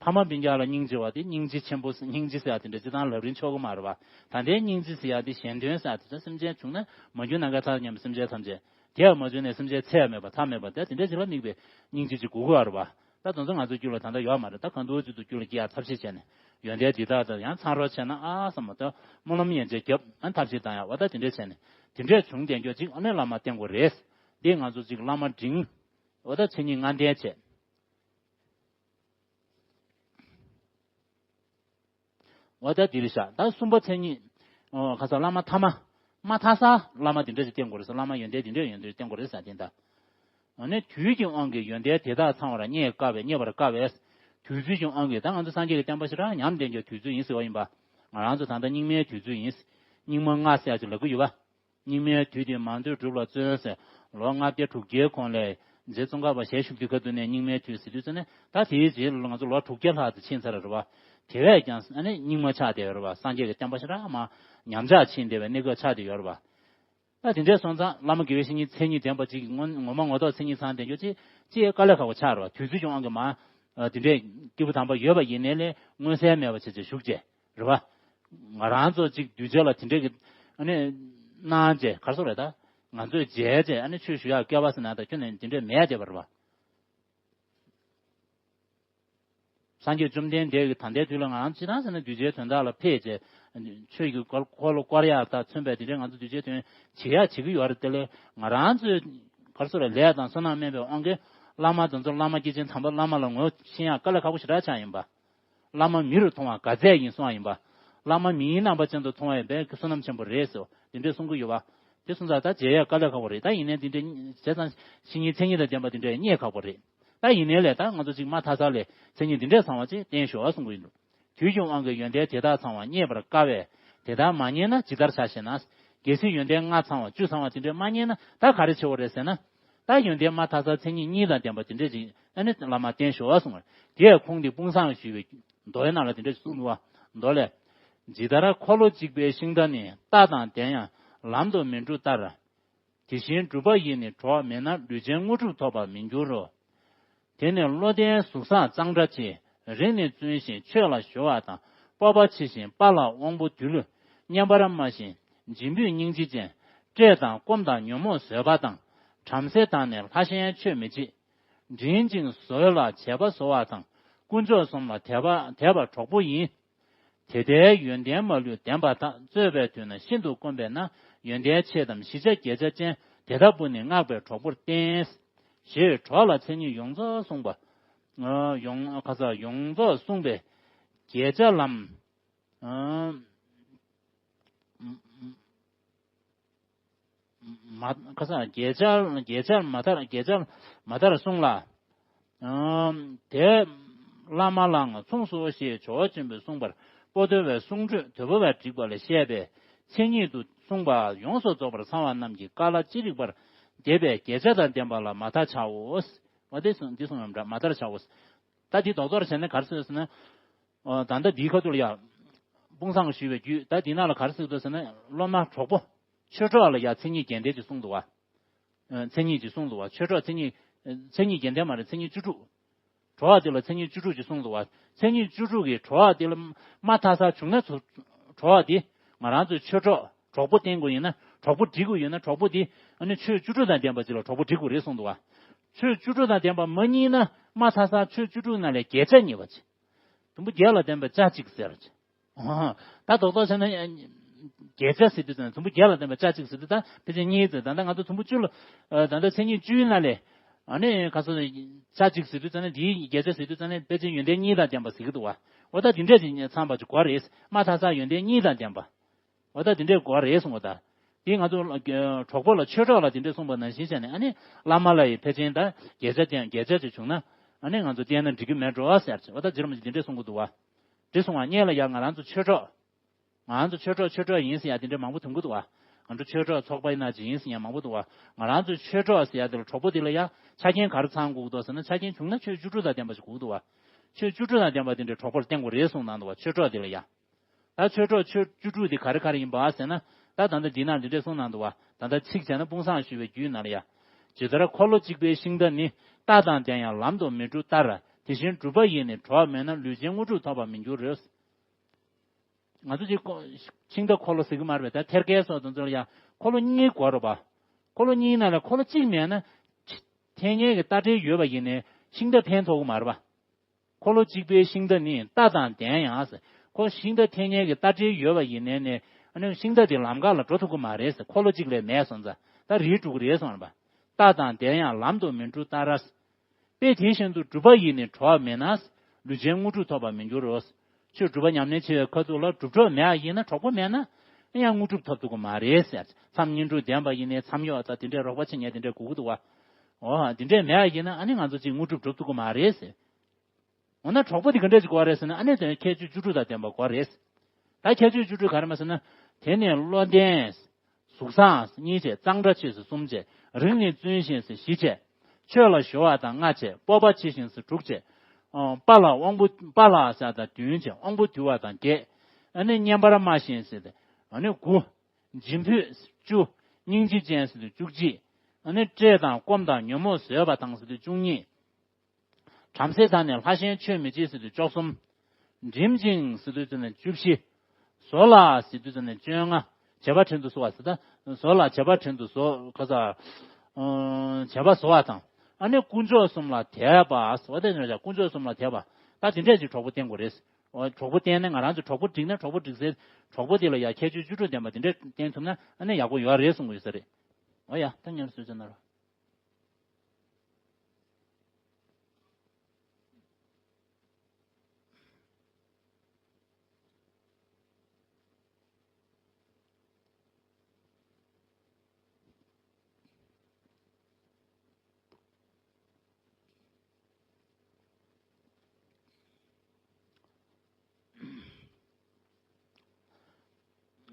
ཕ་མ་སྤུན་ཀྱག་ལ་སྙིང་རྗེ་བ་དེ་སྙིང་རྗེ་ཆེན་པོ་སྙིང་རྗེ་ཟེར་ཡ་དེ་འདྲ་ཅི་དང་ལབ་རིན་ཆོག་གི་མ་རེད་བ། ད་ལྟའི་སྙིང་རྗེ་ཟེར་ཡ་དེ་གཞན་དོན་ཟེར་ཡ་དེ་ཚོ་སེམས་ཅན་བྱུང་ན་མ་གྱུར་ནམ་མཁའི་མཐའ་མཉམ་པའི་སེམས་ཅན་ཐམས་ཅད་དེ་ཡང་མ་བྱུང་ནས་སེམས་ཅན་ཚད་མེད་པ་མཐའ་མེད་པ་དེ་དེ་འདྲ་ཅིག་ལ་དམིགས་པའི་སྙིང་རྗེ་ཅིག་དགོས་ཀྱི་ཡོད་རེད་བ། ད་དེ་ཚོ་ང་ཚོའི་རྒྱུད་ལ་ད་ལྟ་ཡོད་མ་རེད། ད་གང་འདུག་ཅིག་ཏུ་རྒྱུད་ལ་སྐྱེ་ཡག་ཐབས་ཤེས་བྱས་ནས་ཡོན་ཏན་འདི་དག་དང་ཡང་མཚམས་རོགས་བྱས་ན་ཨ་བསམ་མ་ཐོན་སྨོན་ལམ་ཡན་ཆད་བརྒྱབ་ཨ་ཐབས་ཤེས་བཏང་ཡག་འོ་ད་དེ་འདྲས་བྱས་ནས་དེ་འདྲས་བྱུང་བསྡད་རྒྱུ་ཅིག་ཨ་ནི་བླ་མ་བསྟེན་དགོས་རེད། འདི་ང་ཚོ་ཅིག་བླ་མ་འབྲིང་། འོ་ད་མཚན་ཉིད་ལྔ་ལྡན་བྱས། འོ་ད་འདི་རེད་ཤག་ད་གསུམ་པ་མཚན་ཉིད། ཨོ་ཁ་སང་བླ་མ་ཐ་མ། མ་ཐ་ས་བླ་མ་འདི་འདྲ་ཞིག་བསྟེན་དགོས་རེད་ཟེར། བླ་མ་ཡོན་ཏན་འདི་འདྲ་ཡོན་ཏན་བསྟེན་དགོས་རེད་ཟེར་དེ་འདྲ། ཨ་ནི་དུས་ཀྱི་དབང་གིས་ཡོན་ཏན་དེ་དག་ཚང་བར་རྙེད་དཀའ་བས་རྙེད་པར་དཀའ་བས། དུས་ཚོད་ཀྱི་དབང་གིས་ད་ང་ཚོ་སངས་རྒྱས་ཀྱི་བསྟན་པ་ཞེ་དྲག་ཉམས་ལྡན་གྱི་དུས་ཚོད་ཡིན་ཟེར་བ་ཡིན་པ། ང་རང་ཚོ་ད་ལྟ་སྙིགས་མའི་དུས་ཚོད་ཡིན། སྙིགས་མ་ལྔ་ཟེར་ཡག་ཅིག་ལབ་ཀྱི་ཡོད་པ། སྙིགས་མའི་དུས་དེ་མང་ཐོས་སྒྲུབ་ལ་བརྩོན་ཟེར། ལོ་ལྔ་བརྒྱ་དྲུག་བརྒྱའི་གོང་ལས་རྗེ་ཙོང་ཁ་པ་ཞལ་བཞུགས་དུས་ཁ་ཐུག་ནས་སྙིགས་མའི་དུས་ཟེར་དུས་ཙམ་ནས་ད་དེའི་རྗེས་ལ་ང་ཚོ་ལོ་དྲུག་བརྒྱ་ལྷག་ཙམ་ཕྱིན་ཚར་རེད་བ། དེ་བས་ཀྱང་ཨ་ནི་སྙིགས་མ་ཆགས་བསྡད་ཡོད་རེད་བ། སངས་རྒྱས་ཀྱི་བསྟན་པ་ཞེ་དྲག་མ་ཉམས་ཆག་ཕྱིན་བསྡད་པའི་གནས་སྐབས་ཆགས་བསྡད་ཡོད་རེད་བ། ད་དེ་འདྲའི་སོང་ཙང་བླ་མ་དགེ་བའི་བཤེས་གཉེན་མཚན་ཉིད་ལྡན་པ་ཅིག་ངོ་ངོ་མ་ངོ་ཐོག་མཚན་ཉིད་ཚང་བསྡད་རྒྱུ་ཅིག་ཅིག་དཀའ་ལས་ཁག་པོ་ཆགས་རེད་བ། དུས་ཚོད་ཀྱི་དབང་གིས་མ་དེ་འདྲའི་སྐྱེས་བུ་དམ་པ་ཡོད་པ་ཡིན་ནའི་ལས་མངོན་གསལ་མེད་པ་བྱས་བྱས་བཞུགས་བྱས། རེད་བ། ང་རང་ཚོ་གཅིག་གདུལ་བྱ་ལ་དེ་འདྲའི་གི་ཨ་ནི་གནང་བྱས་ག་རེ་ཟེར་རེད་ད། ང་ཚོས་མཇལ་བྱས་ཨ་ནི་ཆོས་ཞུ་ཡག་སྐལ་བ་ཟེར་ན་ད་ཁྱོན་ནས་དེ་འདྲའི་མེད་བསྡད་པ་རེད་བ། སངས་རྒྱས་བཅོམ་ལྡན་འདས་ཀྱི་ད་ལྟའི་དུས་ལ་ང་རང་ཚོ་སྤྱིར་བཏང་ཟེར་ན་གདུལ་བྱའི་དོན་དག་ལ་ཕེབས་བྱས་ཆོས་ཀྱི་འཁོར་འཁོར་ལོ་བསྐོར་ཡག་དང་མཚོན་པའི་དེ་འདྲའི་ང་ཚོ་གདུལ་བྱའི་དོན་བྱེད་ཡག་བྱེད་ཀྱི་ཡོད་རེད་དེ་ལས་ང་རང་ཚོའི་ག་རེ་ཟེར་རེད་ལས་དང་བསོད་ནམས་དམན་པའི་དབང་གིས་བླ་མ་དེ་ཚོ་བླ་མ་སྐྱེས་ཆེན་དམ་པ་བླ་མ་ལ་ངོ་ཤེས་ཡག་དཀའ་ལས་ཁག་པོ་ཞེ་དྲག་ཆགས་ཡིན་པ། བླ་མ་མི་རུ་མཐོང་བ་དགའ་ཚད་ཡིན་གསུང་བ་ཡིན་པ། བླ་མ་མིའི་རྣམ་པ་ཅན་དུ་མཐོང་བ་ཡིན་པས་བསོད་ནམས་ཆེན་པོ་རེད་ཟེར་དེ་འདྲས་གསུང་གི་ཡོད་པ། དེ་སོང་ཙང་ད་མཇལ་ཡག་དཀའ་ལས་ཁག་པོ་རེད། ད་ཡིན་ནའི་འདི་འདྲས་བྱས་ཙང་བཤེས་གཉེན་མཚན་ཉིད་དང་ལྡན་པ་འདི་འདྲས་རྙེད་ཁག་པོ་རེད། ད་ཡིན་ནའི་ལས་ད་ང་ཚོ་གཅིག་མ་ཐ་ས་ལས་མཚན་ཉིད་འདི་འདྲས་ཚང་བ་ཅིག་བསྟེན་ཤོག་གསུང་གི་ཡིན་འདུག་དུས་ཀྱི་དབང་གིས་ཡོན་ཏན་དེ་དག་ཚང་བ་རྙེད་པར་དཀའ་བས། དེ་ལྟར་མ་རྙེད་ན་ཇི་ལྟར་བྱ་ཞེ་ན། གལ་སྲིད་ཡོན་ཏན་ལྔ་ཚང་བ་བཅུ་ཚང་བ་དེ་འདྲས་མ་རྙེད་ན་ད་ག་རེ་བྱེད་དགོས་རེད་ཟེར་ན། ད་ཡོན་ཏན་མ་ཐ་ས་མཚན་ཉིད་གཉིས་དང་ལྡན་པ་དེ་འདྲས་ཅིག་ཨ་ནི་བླ་མ་བསྟེན་ཤོག་གསུང་བ། དེས་ཁོང་དེ་དཔུང་བཟང་ཞུས་པའི་མདོའི་ནང་ལ་དེ་འདྲས་གསུངས་འདུག་བ། མདོ་ལས། ཇི་ལྟར་འཁོར་ལོ་གཅིག་པའི་ཤིང་རྟ་ནི། རྟ་དང་ལྡན་ཡང་ལམ་དུ་མི་འགྲོ་ལྟར། དེ་བཞིན་སྒྲུབ་པ་ཡིས་ནི་གྲོགས་མེད་ན། ལུས་ཅན་དངོས་གྲུབ་ཐོབ་པར་མི་འགྱུར་རོ། དེ་ནི་བློ་ལྡན་གཟུགས་བཟང་གཙང་སྦྲ་ཆེ། རིང་ནས་བརྩོན་ཞིང་ཆོས་ལ་གཞོལ་བ་དང་། སྤོབས་པ་ཆེ་ཞིང་དཔའ་ལ་དབང་པོ་དུལ། སྙན་པར་སྨྲ་ཞིང་འཇིམ་པོས་སྙིང་རྗེ་ཅན། བཀྲེས་དང་སྐོམ་དང་ཉོན་མོངས་བཟོད་པ་དང་། བྲམ་ཟེ་དག་ནི་ལྷ་གཞན་མཆོད་མི་བྱེད། འབྲིང་ཅིང་བཟོད་ལ་བྱེད་པ་བཟོ་བ་དང་། དཀོན་མཆོག་གསུམ་ལ་དད་པ་དད་པ་གྲོགས་པོ་ཡིན། དེ་ལྟའི་ཡོན་ཏན་མ་ལུས་ལྡན་པ་དག་རྩོད་པའི་དུས་ན་ཤིན་ཏུ་དཀོན་པས་ན། ཡོན་ཏན་ཆེ་དམ་ཞི་བྱ་རྒྱས་བྱ་ཅན། དེ་ལྟ་བུ་ནི་བསྔགས་པའི་གྲོགས་པོར་བསྟེན། ཞེས་གྲོགས་ལ་མཚན་ཉིད་ཡོངས་རྫོགས་གསུངས་པ། ཨ་ཡོངས་ཁ་ས་ཡོངས་རྫོགས་གསུངས་པའི་རྒྱས་བྱ་ལམ། ཨ་མ་ཁ་སང་རྒྱལ་ཆར་རྒྱལ་ཆར་མ་དར་རྒྱལ་ཆར་མ་དར་གསུངས་ལ། ཨམ་དེ་བླ་མ་ལའང་མཚུངས་སོ་ཞེས་ཇོ་བོ་ཆེན་པོས་གསུངས་པར་པོ་ཏོ་བའི་གསུང་སྒྲོས་དོལ་པོ་བས་བསྒྲིགས་པ་ལས་བཤད་པའི་མཚན་ཉིད་དུ་གསུངས་པ་ཡོངས་སུ་རྫོགས་པར་ཚང་བ་རྣམས་ཀྱི་བཀའ་ལ་ཅི་རིགས་པར་འདེབས་པའི་རྒྱས་བྱ་དང་ལྡན་པ་ལ་མ་མཐའ་བྱའོ། འོ་དེ་གསུངས་འདི་གསུངས་ཡོད་འདྲ་མ་མཐར་བྱའོ། ད་འདི་རྡོག་རྡོག་བྱས་ན་ག་རེ་ཟེར་ཟེར་ན། ཨོ་ད་ལྟ་འདིའི་ཁ་ཐུག་ལ་ཡ། དཔུང་བཟང་ཞུས་པའི་རྒྱུད་ད་འདི་ནང་ལ་ག་རེ་ཟེར་འདུག་ཟེར་ན་སློབ་མ་གྲོགས་པོ། ཆོས་གྲོགས་ལ་ཡ་མཚན་ཉིད་བརྒྱད་ལྡན་ཅིག་གསུངས་འདུག་བ། ཨ་མཚན་ཉིད་ཅིག་གསུངས་འདུག་བ། ཆོས་གྲོགས་མཚན་ཉིད། མཚན་ཉིད་བརྒྱད་ལྡན་མ་རེད། མཚན་ཉིད་བཅུ་དྲུག་གྲོགས་དེ་ལ་མཚན་ཉིད་བཅུ་དྲུག་ཅིག་གསུངས་འདུག་བ། མཚན་ཉིད་བཅུ་དྲུག་གི་གྲོགས་དེ་ལ་མ་མཐའ་ས་བྱུང་ན་ཚུར། གྲོགས་དེ། ང་རང་ཚོའི་ཆོས་གྲོགས་གྲོགས་པོ་བསྟེན་དགོས་ཡིན་ན་གྲོགས་པོ་སྒྲིག་དགོས་ཡིན་ན་གྲོགས་པོ་དེ་ཨ་ནི་ཆོས་བཅུ་དྲུག་དང་ལྡན་པ་ཅིག་ལ་གྲོགས་པོ་སྒྲིག་དགོས་རེད་གསུངས་འདུག་བ། ཆོས་བཅུ་དྲུག་དང་ལྡན་པ་མ་རྙེད་ན་མ་མཐའ་ས་ཆོས་བཅུ་དྲུག་ནང་ལས་བརྒྱད་ཆ་རྙེད་པ་ཅིག་དུམ་བུ་བརྒྱད་ལ་ལྡན་པའི་ཆ་གཅིག་ཟེར། ད་རྡོག་རྡོག་བྱས་ན་བརྒྱད་ཆ་ཟེར་དུས་ཙམ་ནས་དུམ་བུ་བརྒྱད་ལ་ལྡན་པའི་ཆ་གཅིག་ཟེར་དུས་ད་ཕལ་ཆེར་གཉིས་ཙམ། ད་ལྟ་ང་ཚོ་དུམ་བུ་བཅུ་ལ་ད་ལྟ་མཚན་ཉིད་བཅུའི་ནང་ལས་ཨ་ནི་ག་ཚོད་ཆ་གཅིག་ཟེར་དུས་ཙམ་ནས་འདིའི་བརྒྱད་ཆ་ཟེར་དུས་ཙམ་ནས་ཕལ་ཆེར་ཡོན་ཏན་གཉིས་དང་ལྡན་པ་ཟེར་གྱི་འདུག་བ། འོ་ད་འདི་འདྲས་ཅིག་ཚང་བ་ཅིག་དགོས་རེད། མ་མཐའ་ས་ཡོན་ཏན་གཉིས་དང་ལྡན་པ། འོ་ད་འདི་འདྲས་དགོས་རེད་གསུངས་པ་ད། འདི་ང་ཚོ་གྲོགས་པོ་ལ་ཆོས་གྲོགས་ལ་འདི་འདྲས་གསུངས་པ་ནང་བཞིན་བྱས་ནས་ཨ་ནི་བླ་མ་ལ་ཡི་ཕལ་ཆེར་ད་བརྒྱད་ཆ་ཅན་བརྒྱད་ཆ་ཅིག་བྱུང་ན་ཨ་ནི་ང་ཚོ་བསྟེན་ན་འགྲིག་གི་མེད་འགྲོ་བ་ཟེར་ཅིག་འོ་ད་རྗེ་རིན་པོ་ཆེ་འདི་འདྲས་གསུང་གི་འདུག་བ། འདི་གསུང་བ་སྔོན་ལ་ཡང་ང་རང་ཚོ་ཆོས་གྲོགས། ང་རང་ཚོ་ཆོས་གྲོགས་ཆོས་གྲོགས་ཡིན་ཟེར་ཡ་དེ་འདྲ་མང་པོ་ཐོན་གི་འདུག་བ། ང་ཚོ་ཆོས་གྲོགས་ཚོགས་པ་ཡིན་ན་ཅི་ཡིན་ཟེར་ཡ་མང་པོ་འདུག་བ། ང་རང་ཚོ་ཆོས་གྲོགས་ཟེར་ཡ་དེ་ལ་གྲོགས་པོ་དེ་ལ་ཡ་ཆ་རྐྱེན་ག་རེ་ཚང་དགོས་འདུག་ཟེར་ན་ཆ་རྐྱེན་བྱུང་ན་ཆོས་བཅུ་དྲུག་དང་ལྡན་པ་ཞིག་དགོས་འདུག་བ། ཆོས་བཅུ་དྲུག་དང་ལྡན་པ་དེ་འདྲའི་གྲོགས་པོར་བསྟེན་དགོས་རེད་གསུངས་གནང་འདུག་བ། ཆོས་གྲོགས་དེ་ལ་ཡ། ད་ཆོས་གྲོགས་ཆོས་བཅུ་དྲུག་དེ་ག་རེ་ག་རེ་ཡིན་པ་ཟེར་ན། ད་ད་ལྟ་འདི་ནང་འདི་འདྲས་གསུངས་གནང་འདུག་བ། ད་ལྟ་ཚིག་བྱས་ན་དཔུང་བཟང་ཞུ་བའི་རྒྱུད་ནང་ལ་ཡ། ཇི་ལྟར་འཁོར་ལོ་གཅིག་པའི་ཤིང་རྟ་ནི། རྟ་དང་ལྡན་ཡང་ལམ་དུ་མི་འགྲོ་ལྟར། དེ་བཞིན་སྒྲུབ་པ་ཡིས་ནི་གྲོགས་མེད་ན། ལུས་ཅན་དངོས་གྲུབ་ཐོབ་པར་མི་འགྱུར་རོ། ང་ཚོ་ཅིག་ཤིང་རྟ་འཁོར་ལོ་ཟེར་གི་མ་རེད་པས། ད་ཐེར་ཀའི་སོགས་དེ་ཚོ་ལ་ཡང་འཁོར་ལོ་གཉིས་དགོས་རེད་པ། འཁོར་ལོ་གཉིས་ནང་ལ་འཁོར་ལོ་གཅིག་མེད་ན། འཐེན་མཁན་གྱི་རྟ་དྲེལ་ཡོད་པ་ཡིན་ནའི་ ཤིང་རྟ་འཕེན་ཐུབ་ཀྱི་མ་རེད་པ། འཁོར་ལོ་གཅིག་པའི་ཤིང་རྟ་ནི་རྟ་དང་ལྡན་ཡང་ཟེར། ཁོ་ཤིང་རྟ་འཐེན་མཁན་གྱི་རྟ་དྲེལ་ཡོད་པ་ཡིན་ནའི་ནས་ཨ་ནི་ཤིང་རྟ་དེ་ལམ་ཁ་ལ་འགྲོ་ཐུབ་ཀྱི་མ་རེད་ཟེར། འཁོར་ལོ་གཅིག་ལས་མེད་སོང་ཙང་ད་རིལ་འགྲོ་གི་རེད་གསུངས་པ། རྟ་དང་ལྡན་ཡང་ལམ་དུ་མི་འགྲོ་ལྟར། དཔེ་དེ་བཞིན་དུ་སྒྲུབ་པ་ཡིས་ནི་གྲོགས་མེད་ན། ལུས་ཅན་དངོས་གྲུབ་ཐོབ་པར་མི་འགྱུར་རོ། ཆོས་སྒྲུབ་པ་ཉམས་ལེན་བྱེད་པའི་ཁ་ཐུག་ལ་སྒྲུབ་གྲོགས་མེད་པ་ཡིན་ན། གྲོགས་པོ་མེད་ན་ཡང་དངོས་གྲུབ་ཐོབ་ཐུབ་ཀྱི་མ་རེད་ཟེར། མཚམས་བསྙེན་སྒྲུབ་ལྡན་པ་ཡིན་ནའི་མཚམས་གཡོག་དང་དེ་འདྲའི་རོགས་པ་བྱེད་མཁན་དེ་འདྲའི་དགོས་ཀྱི་འདུག་བ། འོ་དེ་འདྲས་མེད་པ་ཡིན་ན་ཨ་ནི་ང་ཚོ་ཅིག་དངོས་གྲུབ་སྒྲུབ་ཐུབ་ཀྱི་མ་རེད་ཟེར། འོ་ན་གྲོགས་པོ་དེ་ག་འདྲས་ཅིག་དགོས་རེད་ཟེར་ན། ཨ་ནི་དེ་ཁྱད་ཆོས་བཅུ་དྲུག་དང་ལྡན་པ་དགོས་རེད། ད་ཁྱད་ཆོས་བཅུ་དྲུག་ག་རེ་མ་ཟེར་ན། དེ་ནི་བློ་ལྡན། གཟུགས་བཟང་གཉིས་བྱས། གཙང་སྦྲ་ཆེ་ས་གསུམ་བྱས། རིགས་ནི་བཙུན་ཞིང་ས་བཞི་བྱས། ཆོས་ལ་གཞོལ་བ་དང་ལྔ་བྱས། སྤོབས་པ་ཆེ་ཞིང་ས་དྲུག་བྱས། ཨོ། དཔའ་ལ་དབང་པོ་དཔའ་ལ་ས་དང་བདུན་བྱས། དབང་པོ་དུལ་བ་དང་བརྒྱད། ཨ་ནི་སྙན་པར་སྨྲ་ཞིང་ས་དང་ཨ་ནི་དགུ། འཇིམ་པོས་བཅུ། སྙིང་རྗེ་ཅན་ས་དང་བཅུ་གཅིག། ཨ་ནི་བཀྲེས་དང་སྐོམ་དང་ཉོན་མོངས་བཟོད་པ་དང་ས་དང་བཅུ་གཉིས། བྲམ་ཟེ་དག་ནི་ལྷ་གཞན་ཆོས་མི་བྱེད་ཟེར་དུས་བཅུ་གསུམ། འགྲིམ་ཅིང་ཟེར་དུས་ཙམ་ནས་བཅུ་བཞི། ཟོར་ལ་ཟེར་དུས་ཙམ་ནས་བཅོ་ལྔ། བྱེད་པ་བྲན་དུ་གསོ་བ་ཟེར། ད་ཟོར་ལ་བྱེད་པ་བྲན་དུ་གསོ་ཁ་ས། ཨ། བྱེད་པ་གསོ་བ་དང་། ཨ་ནི་དཀོན་མཆོག་གསུམ་ལ་དད་པ་ཟེར་བ་དེ་ནས་ཀྱང་དཀོན་མཆོག་གསུམ་ལ་དད་པ། ད་དེ་འདྲས་ཅིག་གྲོགས་པོ་བསྟེན་དགོས་རེད། འོ། གྲོགས་པོ་བསྟེན་ནས་ང་རང་ཚོ་གྲོགས་པོ་འགྲིག་ན་གྲོགས་པོ་འགྲིག་སའི་གྲོགས་པོ་དེ་ལ་ཡང་ཁྱད་ཆོས་བཅུ་དྲུག་ལྡན་པ་དེ་འདྲས་བསྟེན་ཐུབ་ན་ཨ་ནི་ཡག་པོ་ཡོད་རེད་གསུང་གི་ཡོད་ས་རེད། འོ་ཡ། ད་ངས་གསོལ་ཇ་གནང་རོགས།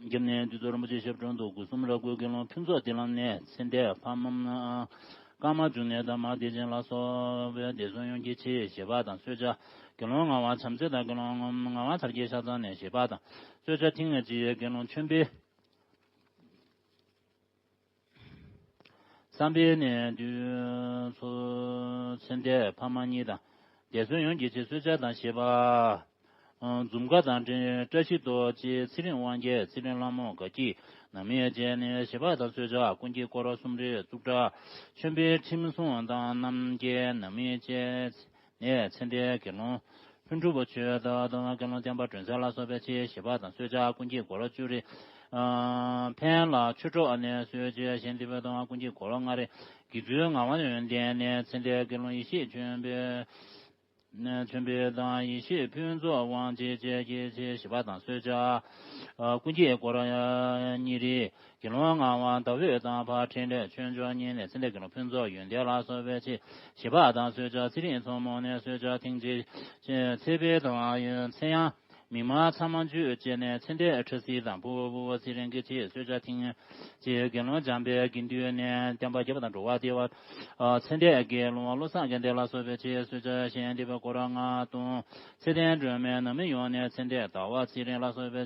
རྒྱབ་ནས་འདུས་ཚོགས་རིན་པོ་ཆེ་ཞབས་དྲུང་དུ་སྒོ་གསུམ་རབ་སྐུའི་དགེ་སློང་ཕུན་ཚོགས་བདེ་ལམ་ནས་ཚེ་འདས་ཕ་མ་ཀརྨ་འབྱུང་གནས་དང་མ་བདེ་ཆེན་ལ་སོགས་པའི་འདས་གསོན་ཡོངས་ཀྱི་ཆེད་ཞེས་པ་དང་གསོལ་ཇ། དགེ་སློང་ངག་དབང་བྱམས་བརྩེ་དང་དགེ་སློང་ངག་དབང་དར་རྒྱས་ཤར་རྩ་ནས་ཞེས་པ་དང་གསོལ་ཇ་ཐེངས་གཅིག། དགེ་སློང་ཆོས་འཕེལ། བསམ་འཕེལ་ནས་འདུས་ཚོགས་ཚེ་འདས་ཕ་མ་གཉིས་དང་འདས་གསོན་ཡོངས་ཀྱི་ཆེད་གསོལ་ཇ་དང་ཞེས་པ། འཛུམ་དཀར་དང་འབྲེལ་བཀྲ་ཤིས་རྡོ་རྗེ། ཚེ་རིང་དབང་རྒྱལ། ཚེ་རིང་ལྷ་མོ། དགའ་སྐྱིད་ནང་མི་བཅས་ནས་ཞེས་པ་དང་གསོལ་ཇ། ཀུན་མཁྱེན་སྐོར་གསུམ་རེ་གཙུག་སྒྲ་ཆོས་འཕེལ་ཁྲིམས་སྲུང་དང་རྣམ་རྒྱལ་ནང་མི་བཅས་ནས་ཚེ་འདས་དགེ་སློང་ཕུན་གྲུབ་ཆོས་དང་དགེ་སློང་བསྟན་པ་སྒྲོན་གསལ་ལ་སོགས་པའི་ཆེད་ཞེས་པ་དང་གསོལ་ཇ། ཀུན་མཁྱེན་སྐོར་བཅུ་རེ། ཕན་ལ་ཆོས་གྲོགས་ནས་གསོལ་ཇ། གཞན་འདུས་པའི་དང་ཀུན་མཁྱེན་སྐོར་ལྔ་རེ། དགེ་ཚུལ་ངག་དབང་ཡོན་ཏན་ནས་ཚེ་འདས་དགེ་སློང་ཡེ་ཤེས་ཆོས་འཕེལ། ཆོས་འཕེལ་དང་ཡེ་ཤེས་ཕུན་ཚོགས་དབང་རྒྱལ་བཅས་ཀྱི་ཆེད་ཞེས་པ་དང་གསོལ་ཇ། ཀུན་མཁྱེན་སྐོར་གཉིས་རེ། དགེ་སློང་ངག་དབང་ཟླ་འོད་དང་ཕ་འཕྲིན་ལས་ཆོས་འབྱོར་གཉིས་ནས་ཚེ་འདས་དགེ་སློང་ཕུན་ཚོགས་ཡོན་ཏན་ལ་སོགས་པའི་ཆེད་ཞེས་པ་དང་གསོལ་ཇ། ཚེ་རིང་མཚོ་མོ་ནས་གསོལ་ཇ་ཐེངས་གཅིག། ཚེ་འཕེལ་དང་ཚེ་དབྱངས། མི་མང་ཚང་མ་མཇུག་བཅད་ནས་ཚེ་འདས་ཁྲ་སིལ་དང་ཕུ་བོ་ཕུ་བོ་ཚེ་རིང་གི་ཆེད་གསོལ་ཇ་ཐེངས་གཅིག། དགེ་སློང་འཇམ་དཔལ་དགེ་འདུན་ནས་བསྟན་པ་རྒྱས་པ་དང་འགྲོ་བ་བདེ་བ། ཚེ་འདས་དགེ་སློང་བློ་བཟང་དགེ་འདུན་ལ་སོགས་པའི་ཆེད་གསོལ་ཇ། གཞན་འདུས་པའི་སྐོར་ལྔ་སྟོང་། ཚེ་བརྟན་སྒྲོལ་མའི་ནང་མི་ཡོངས་ནས་ཚེ་འདས་ཟླ་བ་ཚེ་རིང་ལ་སོགས་པའི་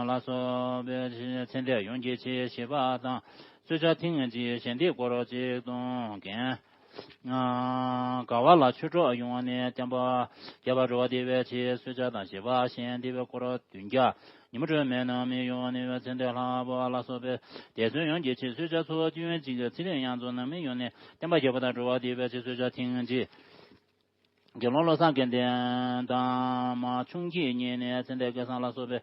ལ་སོགས་པའི་ཚེ་འདས་ཡོངས་ཀྱི་ཆེད་ཞེས་པ་དང་གསོལ་ཇ་ཐེངས་གཅིག། གཞན་འདུས་སྐོར་གཅིག་སྟོང་རྒན། དགའ་བ་ལ་ཆོས་གྲོགས་ཡོངས་ནས་བསྟན་པ་རྒྱས་པར་འགྲོ་བ་བདེ་བའི་ཆེད་གསོལ་ཇ་དང་ཞེས་པ། གཞན་འདུས་པའི་སྐོར་བདུན་བརྒྱ། ཉི་མ་སྒྲོལ་མའི་ནང་མི་ཡོངས་ནས་ཚེ་འདས་ལྷ་བུ་ལ་སོགས་པའི་འདས་གསོན་ཡོངས་ཀྱི་ཆེད་གསོལ་ཇ་ཚོ་སྐྱིད་ཡོན་ཅིག། ཚེ་རིང་དབྱངས་མཚོ་ནང་མི་ཡོངས་ནས་བསྟན་པ་རྒྱས་པ་དང་འགྲོ་བ་བདེ་བའི་ཆེད་གསོལ་ཇ་ཐེངས་གཅིག། དགེ་སློང་བློ་བཟང་དགེ་འདུན་དང་མ་ཆུང་སྐྱིད་གཉིས་ནས་ཚེ་འདས་སྐལ་བཟང་ལ་སོགས་པའི་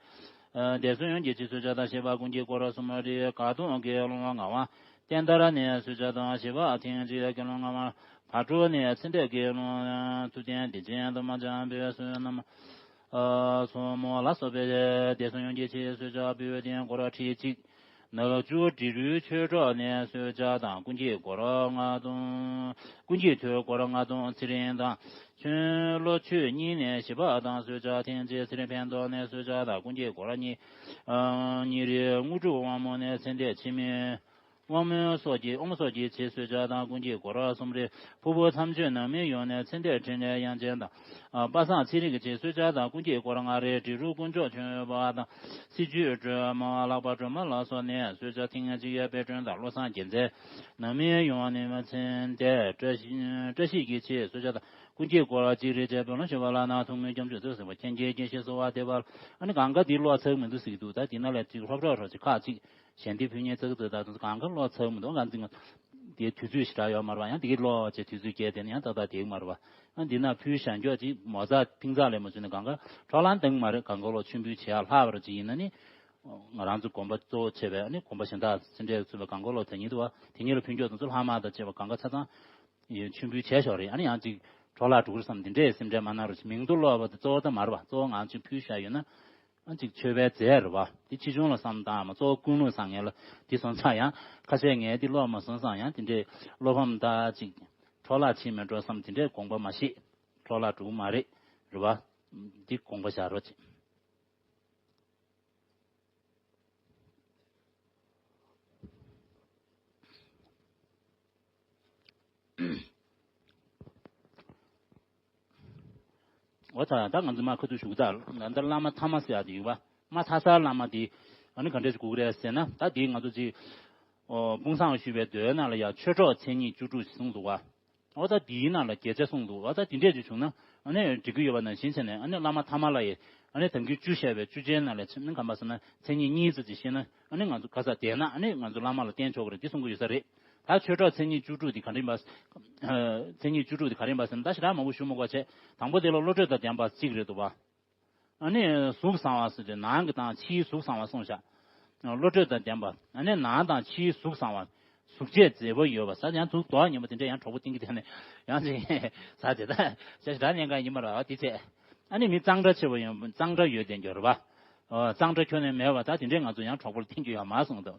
འདས་གསོན་ཡོངས་ཀྱི་ཆེད་གསོལ་ཇ་དང་ཞེས་པ། ཀུན་མཁྱེན་སྐོར་གསུམ་རེ། དགའ་གདོང་དགེ་སློང་ངག་དབང་བསྟན་དར་ནས་གསོལ་ཇ་དང་ཞེས་པ་ཐེངས་གཅིག། དགེ་སློང་ངག་དབང་བ་དྲུག་ནས་ཚེ་འདས་དགེ་སློང་ཐུབ་བསྟན་བདེ་ཆེན་དུ་མ་འཇམ་པའི་བསོད་ནམས་མཚོ་མོ་ལ་སོགས་པའི་འདས་གསོན་ཡོངས་ཀྱི་ཆེད་གསོལ་ཇ། བོད་དོན་སྐོར་ཁྲི་གཅིག། ནག་ཆུ་འབྲི་རུའི་ཆོས་གྲོགས་ནས་གསོལ་ཇ་དང་། ཀུན་མཁྱེན་སྐོར་ལྔ་སྟོང་། ཀུན་མཁྱེན་ཐོས་སྐོར་ལྔ་སྟོང་། ཚེ་རིང་དང་ཆོས་བློ་ཆོས་གཉིས་ནས་ཞེས་པ་དང་གསོལ་ཇ་ཐེངས་གཅིག། ཚེ་རིང་ཕན་ཐོགས་ནས་གསོལ་ཇ་དང་། ཀུན་མཁྱེན་སྐོར་གཉིས། གཉིས་རེ། དངོས་གྲུབ་དབང་མོ་ནས་ཚེ་འདས་འཆི་མེད་དབང་མོ་སོགས་ཀྱི་དབང་མོ་སོགས་ཀྱི་ཆེད་གསོལ་ཇ་དང་། ཀུན་མཁྱེན་སྐོར་གསུམ་རེ། ཕུ་བོ་མཚམས་གཅོད་ནང་མི་ཡོངས་ནས་ཚེ་འདས་འཕྲིན་ལས་དབྱངས་ཅན་དང་། པ་སངས་ཚེ་རིང་གི་ཆེད་གསོལ་ཇ་དང་། ཀུན་མཁྱེན་སྐོར་ལྔ་རེ། འབྲི་རུ་དཀོན་མཆོག་ཆོས་འཕེལ་དང་། སྲིད་བྱུས་སྒྲོལ་མ། ལག་པ་སྒྲོལ་མ་ལ་སོགས་ནས་གསོལ་ཇ་ཐེངས་གཅིག། དཔལ་སྒྲོན་དང་བློ་བཟང་རྒྱལ་མཚན་ནང་མི་ཡོངས་ནས་ཚེ་འདས་བཀྲ་ཤིས་བཀྲ་ཤིས་ཀྱི་ཆེད་གསོལ་ཇ་དང་། ཀུན་མཁྱེན་སྐོར་གཅིག་རེ་བཅས་པའི་ལོ་བཞི་བ་ལ་ན་ཐུགས་སྨོན་སྐྱབས་འཇུག་ཚེ་སྲིད་པ་མཁྱེན་ཅིང་དགེ་བཤེས་གསོལ་བ་འདེབས་པ། ཨ་ནི་གང་ག་འདི་ཀློག་ཚར་མི་འདུག་ཟེར་གྱི་འདུག་ད་འདི་ན་ལས་གཅིག་ལྷོ་བྲག་རོ་གཅིག་ཁག་གཅིག། གཞན་འདི་ཕུལ་ཉེ་ཚག་ཚོད་ད་དུང་གང་ག་ཀློག་ཚར་མི་འདུག་གང་འཛིན་ དེའི་དུས་ཚོད་ཞེ་དྲག་ཡོད་མ་རེད་བ། ཡང་དེ་གི་ལོག་བྱས་དུས་ཚོད་བརྒལ་དེ་ནི་ཡང་ཏག་ཏག་བསྡད་ཀྱི་མ་རེད་བ། ཡང་འདི་ན་ཕུལ་བཞག་མགྱོགས་ཅིག་མོ་ཚ་ཕིང་ཚག་ལས་མ་བྱུང་ནས་གང་ག་འཕྲོ་བརླག་འདང་མ་རེད། གང་ག་ལོག་མཆོད་འབུལ་བྱེད་ཡག་ལྷག་པ་རེད་ཅིག་ཡིན་ན་ནི། ང་རང་ཚོ་དགོན་པ་གཙོ་བོ་བྱས་པའི་ཨ་ནི་དགོན་པ་གཞན་དག་སེ་འབྲས་ཚུད་པའི་གང་ག་ལོག་དེ་ཉིད་དུ་བ་དེ་ཉིད་ལ་ཕུལ་མགྱོགས་དང་ཚུར་ལྷག་མ་དང་བཅས་པ་གང་ག་ཆ་ཚང་ཡོད་མཆོད་འབུལ་བྱས་ཞོར་རེད། ཨ་ནི་ཡང་ཅིག་འཕྲོ་བརླག་འགྲོ་གི་རེད་བསམ་འདི་འདྲའི་སེམས་ཁྲལ་མ་གནང་རོགས་ཞེས། མིང་དུ་ཀློག་པ་དེ་གཙོ་བོ་ད་མ་རེད་བ། གཙོ་བོ་ང་ཚོས་ཕུལ་བཞག་ཡོད་ན། ཨ་ཅིག་མཆོད་པའི་རྫས་རེད་བ། དེ་ཕྱིས་འབྱུང་ལ་བསམ་བཏང་མ་གཙོ་བོ་ཀུན་སློང་བཟང་ངན་ལ་དེ་སོང་ཙང་ཡང་ཁ་ཤས་ངས་དེ་ཀློག་མ་སོང་ཙང་ཡང་དེ་འདྲའི་བློ་ཕམ་ད་ཅིག་འཕྲོ་བརླག་ཕྱིན་མེད་འགྲོ་བསམ་དེ་འདྲའི་དགོངས་པ་མ་བཞེས། འཕྲོ་བརླག་འགྲོ་གི་མ་རེད། རེད་བ། འདི་དགོངས་པ་བཞག་རོགས་བྱེད། འོ་ད་ད་ང་ཚོ་མ་ཁ་ཐུག་ཞུ་གི་ད་ད་བླ་མ་ཐ་མ་ཟེར་ཡག་དེ་ཡོད་པ། མ་ཐ་སར་བླ་མ་དེ་ཨ་ནི་ག་འདྲས་ཞིག་དགོས་ཀྱི་རེད་ཟེར་ན། ད་དེ་ང་ཚོ་ཅིག་ཨོ་དཔུང་བཟང་ཞུས་པའི་མདོའི་ནང་ལ་ཡང་ཆོས་གྲོགས་མཚན་ཉིད་བཅུ་དྲུག་ཞིག་གསུངས་འདུག་བ། འོ་ད་དེའི་ནང་ལ་བརྒྱ་ཆ་གསུངས་འདུག་བ། ད་དེ་འདྲས་ཅིག་བྱུང་ན་ཨ་ནི་འགྲིག་གི་ཡོད་པ་ནང་བཞིན་བྱས་ནས་ཨ་ནི་བླ་མ་ཐ་མ་ལ་ཡི་ཨ་ནི་དམ་རྒྱུན་བཅུ་བཤད་པའི་བཅུ་ཆའི་ནང་ལ་ཆ་ནི་ག་འབའ་ཟེར་ན་མཚན་ཉིད་གཉིས་ཙམ་ཅིག་ཤེས་ན་ཨ་ནི་ང་ཚོ་ག་ས་བསྡད་ན་ཨ་ནི་ང་ཚོ་བླ་མ་ལ་བརྟེན་ཆོག་གི་རེད་འདི་གསུང་གི་ཡོད་ས་རེད། ད་ཆོས་གྲོགས་མཚན་ཉིད་བཅུ་དྲུག་འདི་ག་རེ་ཡིན་པ། མཚན་ཉིད་བཅུ་དྲུག་འདི་ག་རེ་ཡིན་པ་ཟེར་ན་ད་ཞེ་དྲག་མང་པོ་ཞུ་མི་དགོས་བྱས། དང་པོ་དེ་ལ་བློ་གྲོས་དང་ལྡན་པ་གཅིག་རེད་འདུག་བ། ཨ་ནི་གཟུགས་བཟང་བ་ཟེར་ཏེ་ནང་གི་དང་ཕྱིའི་གཟུགས་བཟང་བ་གསུངས་བཞག་བློ་གྲོས་དང་ལྡན་པ། ཨ་ནི་ནང་དང་ཕྱིའི་གཟུགས་བཟང་བ། གཟུགས་བྱད་མཛེས་པོ་ཡོད་པ་ཟ། ཡང་གཟུགས་མདོག་ངན་པ་དེ་འདྲ་ཡང་གྲོགས་པོ་བསྟེན་གྱི་དེ་ནི་ཡང་ཅིག་ཟ་དེ་ད་ཞེ་དྲག་གནད་འགག་ཡིན་མ་རེད་བ་དེ་བྱས། ཨ་ནི་མི་གཙང་སྦྲ་ཆེ་བ་ཡོད། གཙང་སྦྲ་ཡོད་དེ་འགྱུར་བ། ཨོ་གཙང་སྦྲ་ཁྱོན་ནས་མེད་པ་ད་དེ་འདྲས་ང་ཚོ་ཡང་གྲོགས་པོ་ལ་བསྟེན་རྒྱུ་ཡོད་མ་གསུངས་འདུག་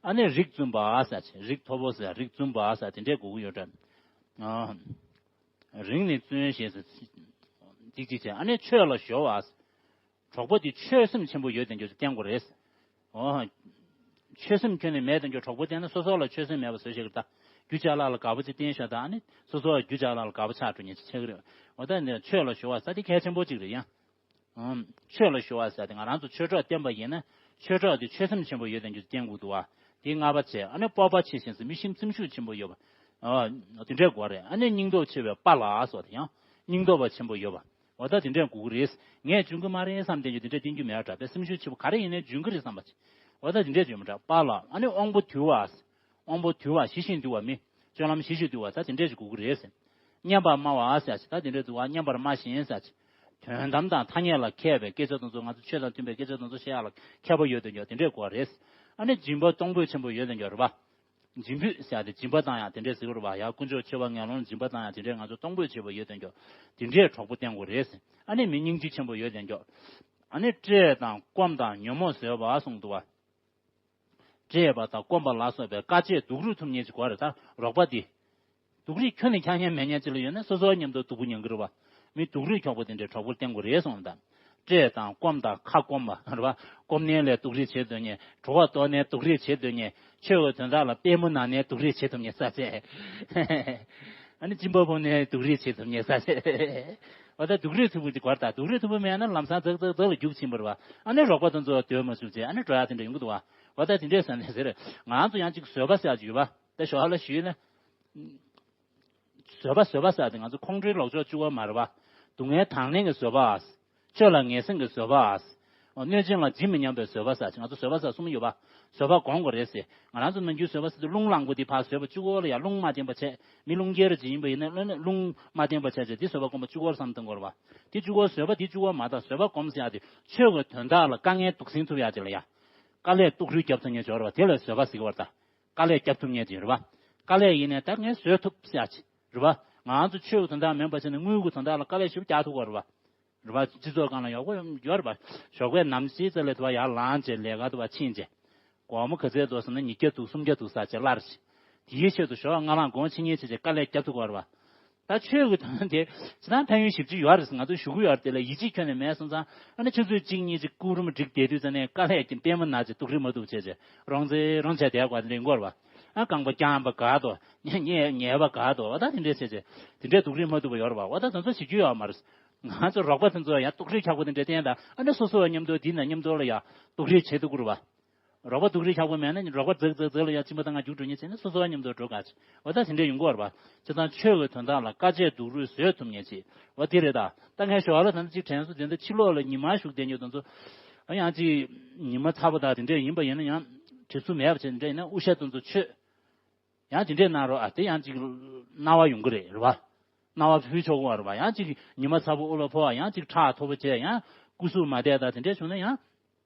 ཨ་ནི་རིགས་བཙུན་པ་ཟེར་ཅིག་རིགས་མཐོ་པོ་ཟེར་རིགས་བཙུན་པ་ཟེར་དེ་འདྲས་དགོས་ཀྱི་ཡོད་འདྲ། ཨོ། རིང་ནས་བཙུན་ཞེས་ཟེར། ཅིག་ཅིག་བྱས་ཨ་ནི་ཆོས་ལ་གཞོལ་བ། གྲོགས་པོ་དེ་ཆོས་སེམས་ཆེན་པོ་ཡོད་དེ་འགྱུར་བསྟེན་དགོས་རེད། ཨོ། ཆོས་སེམས་ཁྱོན་ནས་མེད་དེ་འགྱུར་གྲོགས་པོ་བསྟེན་ན་སོ་སོ་ལ་ཆོས་སེམས་མེད་པ་བཟོ་ཤེས་ཀྱི་ད། རྒྱུ་ཅ་ལག་ལ་དགའ་པོ་ཅིག་བསྟེན་ཤོག་ད་ཨ་ནི་སོ་སོ་ལ་རྒྱུ་ཅ་ལག་ལ་དགའ་པོ་ཆགས་འགྲོ་ཉེན་ཅིག་ཆགས་ཀྱི་རེད། འོ་ད་ནི་ཆོས་ལ་གཞོལ་བ་ཟེར་དེ་གལ་ཆེན་པོ་ཅིག་རེད་ཡ། ཨམ། ཆོས་ལ་གཞོལ་བ་ཟེར་ཏེ་ང་རང་ཚོ་ཆོས་གྲོགས་བསྟེན་པ་ཡིན་ན་ཆོས་གྲོགས་དེ་ཆོས་སེམས་ཆེན་པོ་ཡོད་དེ་འགྱུར་བསྟེན་དགོས་འདུག་བ། དེ་ལྔ་པ་བྱས་ཨ་ནི་སྤོབས་པ་ཆེ་ཞིང་མི་ཤེས་སེམས་ཤུགས་ཆེན་པོ་ཡོད་པ། ཨ། དེ་འདྲའི་སྐོར་རེད། ཨ་ནི་སྙིང་སྟོབས་ཆེ་བའི་དཔའ་ལ་སོགས་དེ་ཡང་སྙིང་སྟོབས་པ་ཆེན་པོ་ཡོད་པ། འོ་ད་དེ་འདྲའི་དགོས་ཀྱི་རེད། ངས་འཇོན་གྱི་མ་རེད་བསམ་དེ་འདྲ་བསྟེན་རྒྱུ་མེད་པ་འདྲ་བའི་སེམས་ཤུགས་ཆེ་པོ་ག་རེ་ཡིན་ནའི་འཇོན་གྱི་རེད་བསམ་པ་བྱས། འོ་ད་དེ་འདྲའི་འཇོན་པ་འདྲ་དཔའ་ལ་ཨ་ནི་དབང་པོ་དུལ་བ། དབང་པོ་དུལ་བ་ཞི་ཞིང་དུལ་བ་མི། སྤྱོད་ལམ་ཞི་ཞིང་དུལ་བ་ད་དེ་འདྲས་ཞིག་དགོས་ཀྱི་རེད་ཟེར། སྙན་པར་སྨྲ་བ་ཟེར་ཞིག་ད་དེ་འདྲས་དུལ་བ་སྙན་པར་སྨྲ་ཞིང་ཟེར་ཞིག་དོན་དམ་དང་ཐ་སྙད་ལ་མཁས་པའི་སྐད་ཆ་དེ་ཚོ་ང་ཚོ་ཆོས་དང་མཐུན་པའི་སྐད་ཆ་དེ་ཚོ་བཤད་ཡག་ལ་མཁས་པོ་ཡོད་དེ་འགྱོ་དེ་འདྲས་དགོས་པ་རེད། ཨ་ནི་སྦྱིན་པ་གཏོང་ཕོད་ཆེན་པོ་ཡོད་དེ་འགྱོ་རེད་པ། སྦྱིན་ཕོད་ཟེར་ཡག་དེ་སྦྱིན་པ་བཏང་ཡག་དེ་འདྲས་ཟེར་གི་རེད་པ། ཡ་དཀོན་མཆོག་མཆོད་པ་ངན་སློང་སྦྱིན་པ་བཏང་ཡག་དེ་འདྲས་ང་ཚོ་གཏོང་ཕོད་ཆེན་པོ་ཡོད་དེ་འགྱོ་དེ་འདྲས་གྲོགས་པོ་བསྟེན་དགོས་རེད་ཟེར། ཨ་ནི་མི་སྙིང་རྗེ་ཆེན་པོ་ཡོད་དེ་འགྱོ། ཨ་ནི་བཀྲེས་དང་སྐོམ་དང་ཉོན་མོངས་བཟོད་པ་གསུངས་འདུག་པ། བཀྲེས་པ་དང་སྐོམ་པ་ལ་སོགས་པའི་དཀའ་སྤྱད་སྡུག་རུས་ཐུབ་མཁན་ཅིག་དགོས་རེད་ད། རོགས་པ་འདི། སྡུག་རུས་ཁྱོན་ནས་འཁྱག་མཁན་མེད་མཁན་ཅིག་ལ་ཡོད་ན་སོ་སོ་མཉམ་དུ་སྡུག་པོ་མྱོང་གི་རེད་པ། མི་སྡུག་རུས་འཁྱོག་པོ་དེ་འདྲའི་གྲོགས་པོར་བསྟེན་དགོས་རེད་གསུངས་ད། བཀྲེས་དང་སྐོམ་དང་ཁ་སྐོམ་པ་རེད་པ། སྐོམ་ནའི་ལས་སྡུག་རུས་བྱེད་སྡོད་མཁན། གྲོད་ཁོག་ལྟོགས་ནའི་སྡུག་རུས་བྱེད་སྡོད་མཁན། ཆོས་ཀྱི་དོན་དག་ལ་པུས་མོ་ན་ནའི་སྡུག་རུས་བྱེད་ཐུབ་མཁན་ས་ཚད། ཨ་ནི་གཅིན་པ་ཕོག་ནའི་སྡུག་རུས་བྱེད་ཐུབ་མཁན་ས་ཚད། འོ་ད་སྡུག་རུས་ཐུབ་པོ་དེ་གོ་རེད་ད། སྡུག་རུས་ཐུབ་པོ་མེད་ན་ལམ་སང་ཙག་ཙག་ཙག་ལ་རྒྱུག་ཕྱིན་པ་རེད་པ། ཨ་ནི་རོགས་པ་དེ་ཚོ་སྡོད་མ་བཅུག་བྱས་ཨ་ནི་འགྲོ་ཡག་དེ་འདྲ་ཡོང་གི་འདུག་པ། འོ་ད་དེ་འདྲས་ཟེར་ནས་ཟེར། ང་ཚོ་ཡང་ཅིག་བཟོད་པ་ཟེར་ཡག་ཅིག་ཡོད་པ། ད་ཞོར་ལ་ཞུས་ན། བཟོད་པ་བཟོད་པ་ཟེར་ཏེ་ང་ཚོ་ཁོང་ཁྲོའི་ལོག་ཕྱོགས་གཅིག་པོ་མ་རེད་པ། སྡུག་བསྔལ་དང་ལེན་གྱི་བཟོད་པ། ཆོས་ལ་ངེས་འཛིན་གྱི་བཟོད་པ། གནོད་སྦྱིན་ལ་ཇི་མི་སྙམ་པའི་བཟོད་པ་ཟེར་ང་ཚོ་བཟོད་པ་ཟེར་གསུམ་ཡོད་པ། བཟོད་པ་སྒོམ་དགོས་རེད་ཟེར། ང་རང་ཚོ་ནམ་རྒྱུན་བཟོད་པ་ཟེར་དུས་རླུང་ལངས་པོ་དེ་ཕར་བཟོད་པ་གཅིག་པོ་ལ་ཡ་རླུང་མ་བསྟེན་པ་བྱས། མི་རླུང་རྒྱལ་རེད་ཅིག་ཡིན་པ་ཡིན་ན་རླུང་མ་བསྟེན་པ་བྱས་བྱས་དེ་བཟོད་པ་སྒོམ་པ་གཅིག་པོར་བསམ་གཏོང་དགོས་རེད་པ། དེ་གཅིག་པོ་བཟོད་པ་དེ་གཅིག་པོ་མ་གཏོགས་བཟོད་པ་སྒོམ་ཟེར་ཡག་དེ་ཆོས་ཀྱི་དོན་དག་ལ་དཀའ་ངལ་སྡུག་སྲན་ཐུབ་ཡག་ཅིག་ལ་ཡ། དཀའ་ལས་སྡུག་རུས་རྒྱབ་ཐུབ་མཁན་ཅིག་ཡོད་རེད་པ། དེ་ལ་བཟོད་པ་ཟེར་གྱི་ཡོད་རེད་ད། དཀའ་ལས་རྒྱབ་ཐུབ་མཁན་ཅིག་རེད་པ། དཀའ་ལས་ཡིན་ནའི་ད་ངས་བཟོད་ཐུབ་ཟེར་ཡག་ཅིག་རེད་པ། ང་ཚོ་ཆོས་ཀྱི་དོན་དག་མིན་པ་བྱས་ནས་དངུལ་གྱི་དོན་དག་ལ་དཀའ་ལས་ཞེ་པོ་རྒྱག་ཐུབ་ཀྱི་ཡོད་རེད་པ། རེད་པ། སྤྱི་ཚོགས་སྒང་ལ་ཡག་པོ་ཡོད་རེད་པ། ཞོགས་ཀས་ནམ་ཞིག་ཙམ་ལ་དེ་བ་ཡར་ལངས་བྱས་ལས་ཀ་དེ་བ་ཕྱིན་བྱས། སྒོར་མོ་ག་ཚད་འདུག་ཟེར་ན་ཉིས་བརྒྱ་འདུག་སུམ་བརྒྱ་འདུག་ཟེར་བྱས་སླར་ཞིག་དེའི་ཆེད་དུ་ཞོགས་སྔ་ལངས་དགོང་ཕྱི་ཉལ་བྱས་བྱས་དཀའ་ལས་རྒྱབ་ཐུབ་ཀྱི་ཡོད་རེད་པ། ད་ཆོས་ཀྱི་དོན་དེ་ཇི་ལྟར་ཕན་ཡོན་ཞེ་པོ་ཅིག་ཡོད་རེད་ཟེར་ང་ཚོས་ཞུ་གི་ཡོད་རེད། དེ་ལ་ཡིད་ཆེས་ཁྱོན་ནས་མེད་སོང་ཙང་ཨ་ནི་ཆུ་ཚོད་གཅིག་གཉིས་ཅིག་སྐུ་རུམ་བསྒྲིགས་བསྡད་དུས་ཙ་ནས་དཀའ་ལས་ཀྱིས་པུས་མོ་ན་བྱས་སྡུག་རུས་མ་ཐུབ་བྱས་བྱས་རོང་ཙེ་རོང་བྱས་བསྡད་དགོས་དེ་འདྲ་ཡིན་གྱི་ཡོད་རེད་པ། ཨ་རྐང་པ་རྐྱང་པ་འགག་འདུག་ཉལ་ཉལ་ཉལ་པ་འགག་འདུག་འོ་ད་དེ་འདྲས་བྱས་བྱས་དེ་འདྲས་སྡུག་རུས་མ་ཐུབ་པ་ཡོད་རེད་པ། འོ་ད་དེ་ཚོ་བྱེད་རྒྱུ་ཡོད་མ་རེད། ང་ཚོ་རོགས་པ་དེ་ཚོ་ཡང་སྡུག་རུས་འཁྱག་པོ་དེ་འདྲས་བསྟན་ད་ཨ་ནི་སོ་སོ་མཉམ་དུ་འདི་ན་མཉམ་དུ་ལ་ཡང་སྡུག་རུས་བྱེད་ཐུབ་ཀྱི་རེད་པ། རོགས་པ་སྡུག་རུས་འཁྱག་པོ་མེད་ན་རོགས་པ་རྫིག་རྫིག་རྫིག་ལ་ཡང་གཅིན་པ་བཏང་ང་རྒྱུགས་འགྲོ་མཁན་བྱས་ན་སོ་སོ་མཉམ་དུ་འགྲོ་དགའ་ཆེ། འོ་ད་དེ་འདྲས་ཡོང་གི་ཡོད་རེད་པ། བྱས་ཙང་ཆོས་ཀྱི་དོན་དག་ལ་དཀའ་སྤྱད་སྡུག་རུས་བཟོད་ཐུབ་མཁན་ཅིག་འོ་དེ་རེད་ད། ད་ངས་ཞོར་ལ་ད་ནི་གཅིག་དྲན་སོང་། དེ་འདྲ་ཕྱི་ལོགས་ལ་ཉི་མ་བཞུགས་བསྡད་མཁན་དེ་ཚོ་ཨ་ཡང་གཅིག་ཉི་མ་ཚ་པོ་དང་དེ་འདྲས་ཡིན་པ་ཡིན་ན་ཡང་བྲེལ་འཚུབ་མེད་པ་བྱས་དེ་འདྲས་ཡིན་ན་དབུ་ཞྭ་དེ་ཚོ་ཆོད། ཡང་དེ་འདྲས་གནང་རོགས། ཨ་དེ་ཡང་ཅིག་སྣང་བ་ཡོང་གི་རེད། རེད་བ། སྣང་བ་ཕུལ་ཆོག་གི་རེད་བ། ཡང་ཅིག་ཉི་མ་ཚ་པོ་དབུ་ལ་ཕོག་ཡང་ཅིག་ཁྲག་མཐོ་པོ་བྱས་ཡང་སྐུ་གཟུགས་མ་བདེ་ད་དེ་འདྲས་བྱུང་ན་ཡང་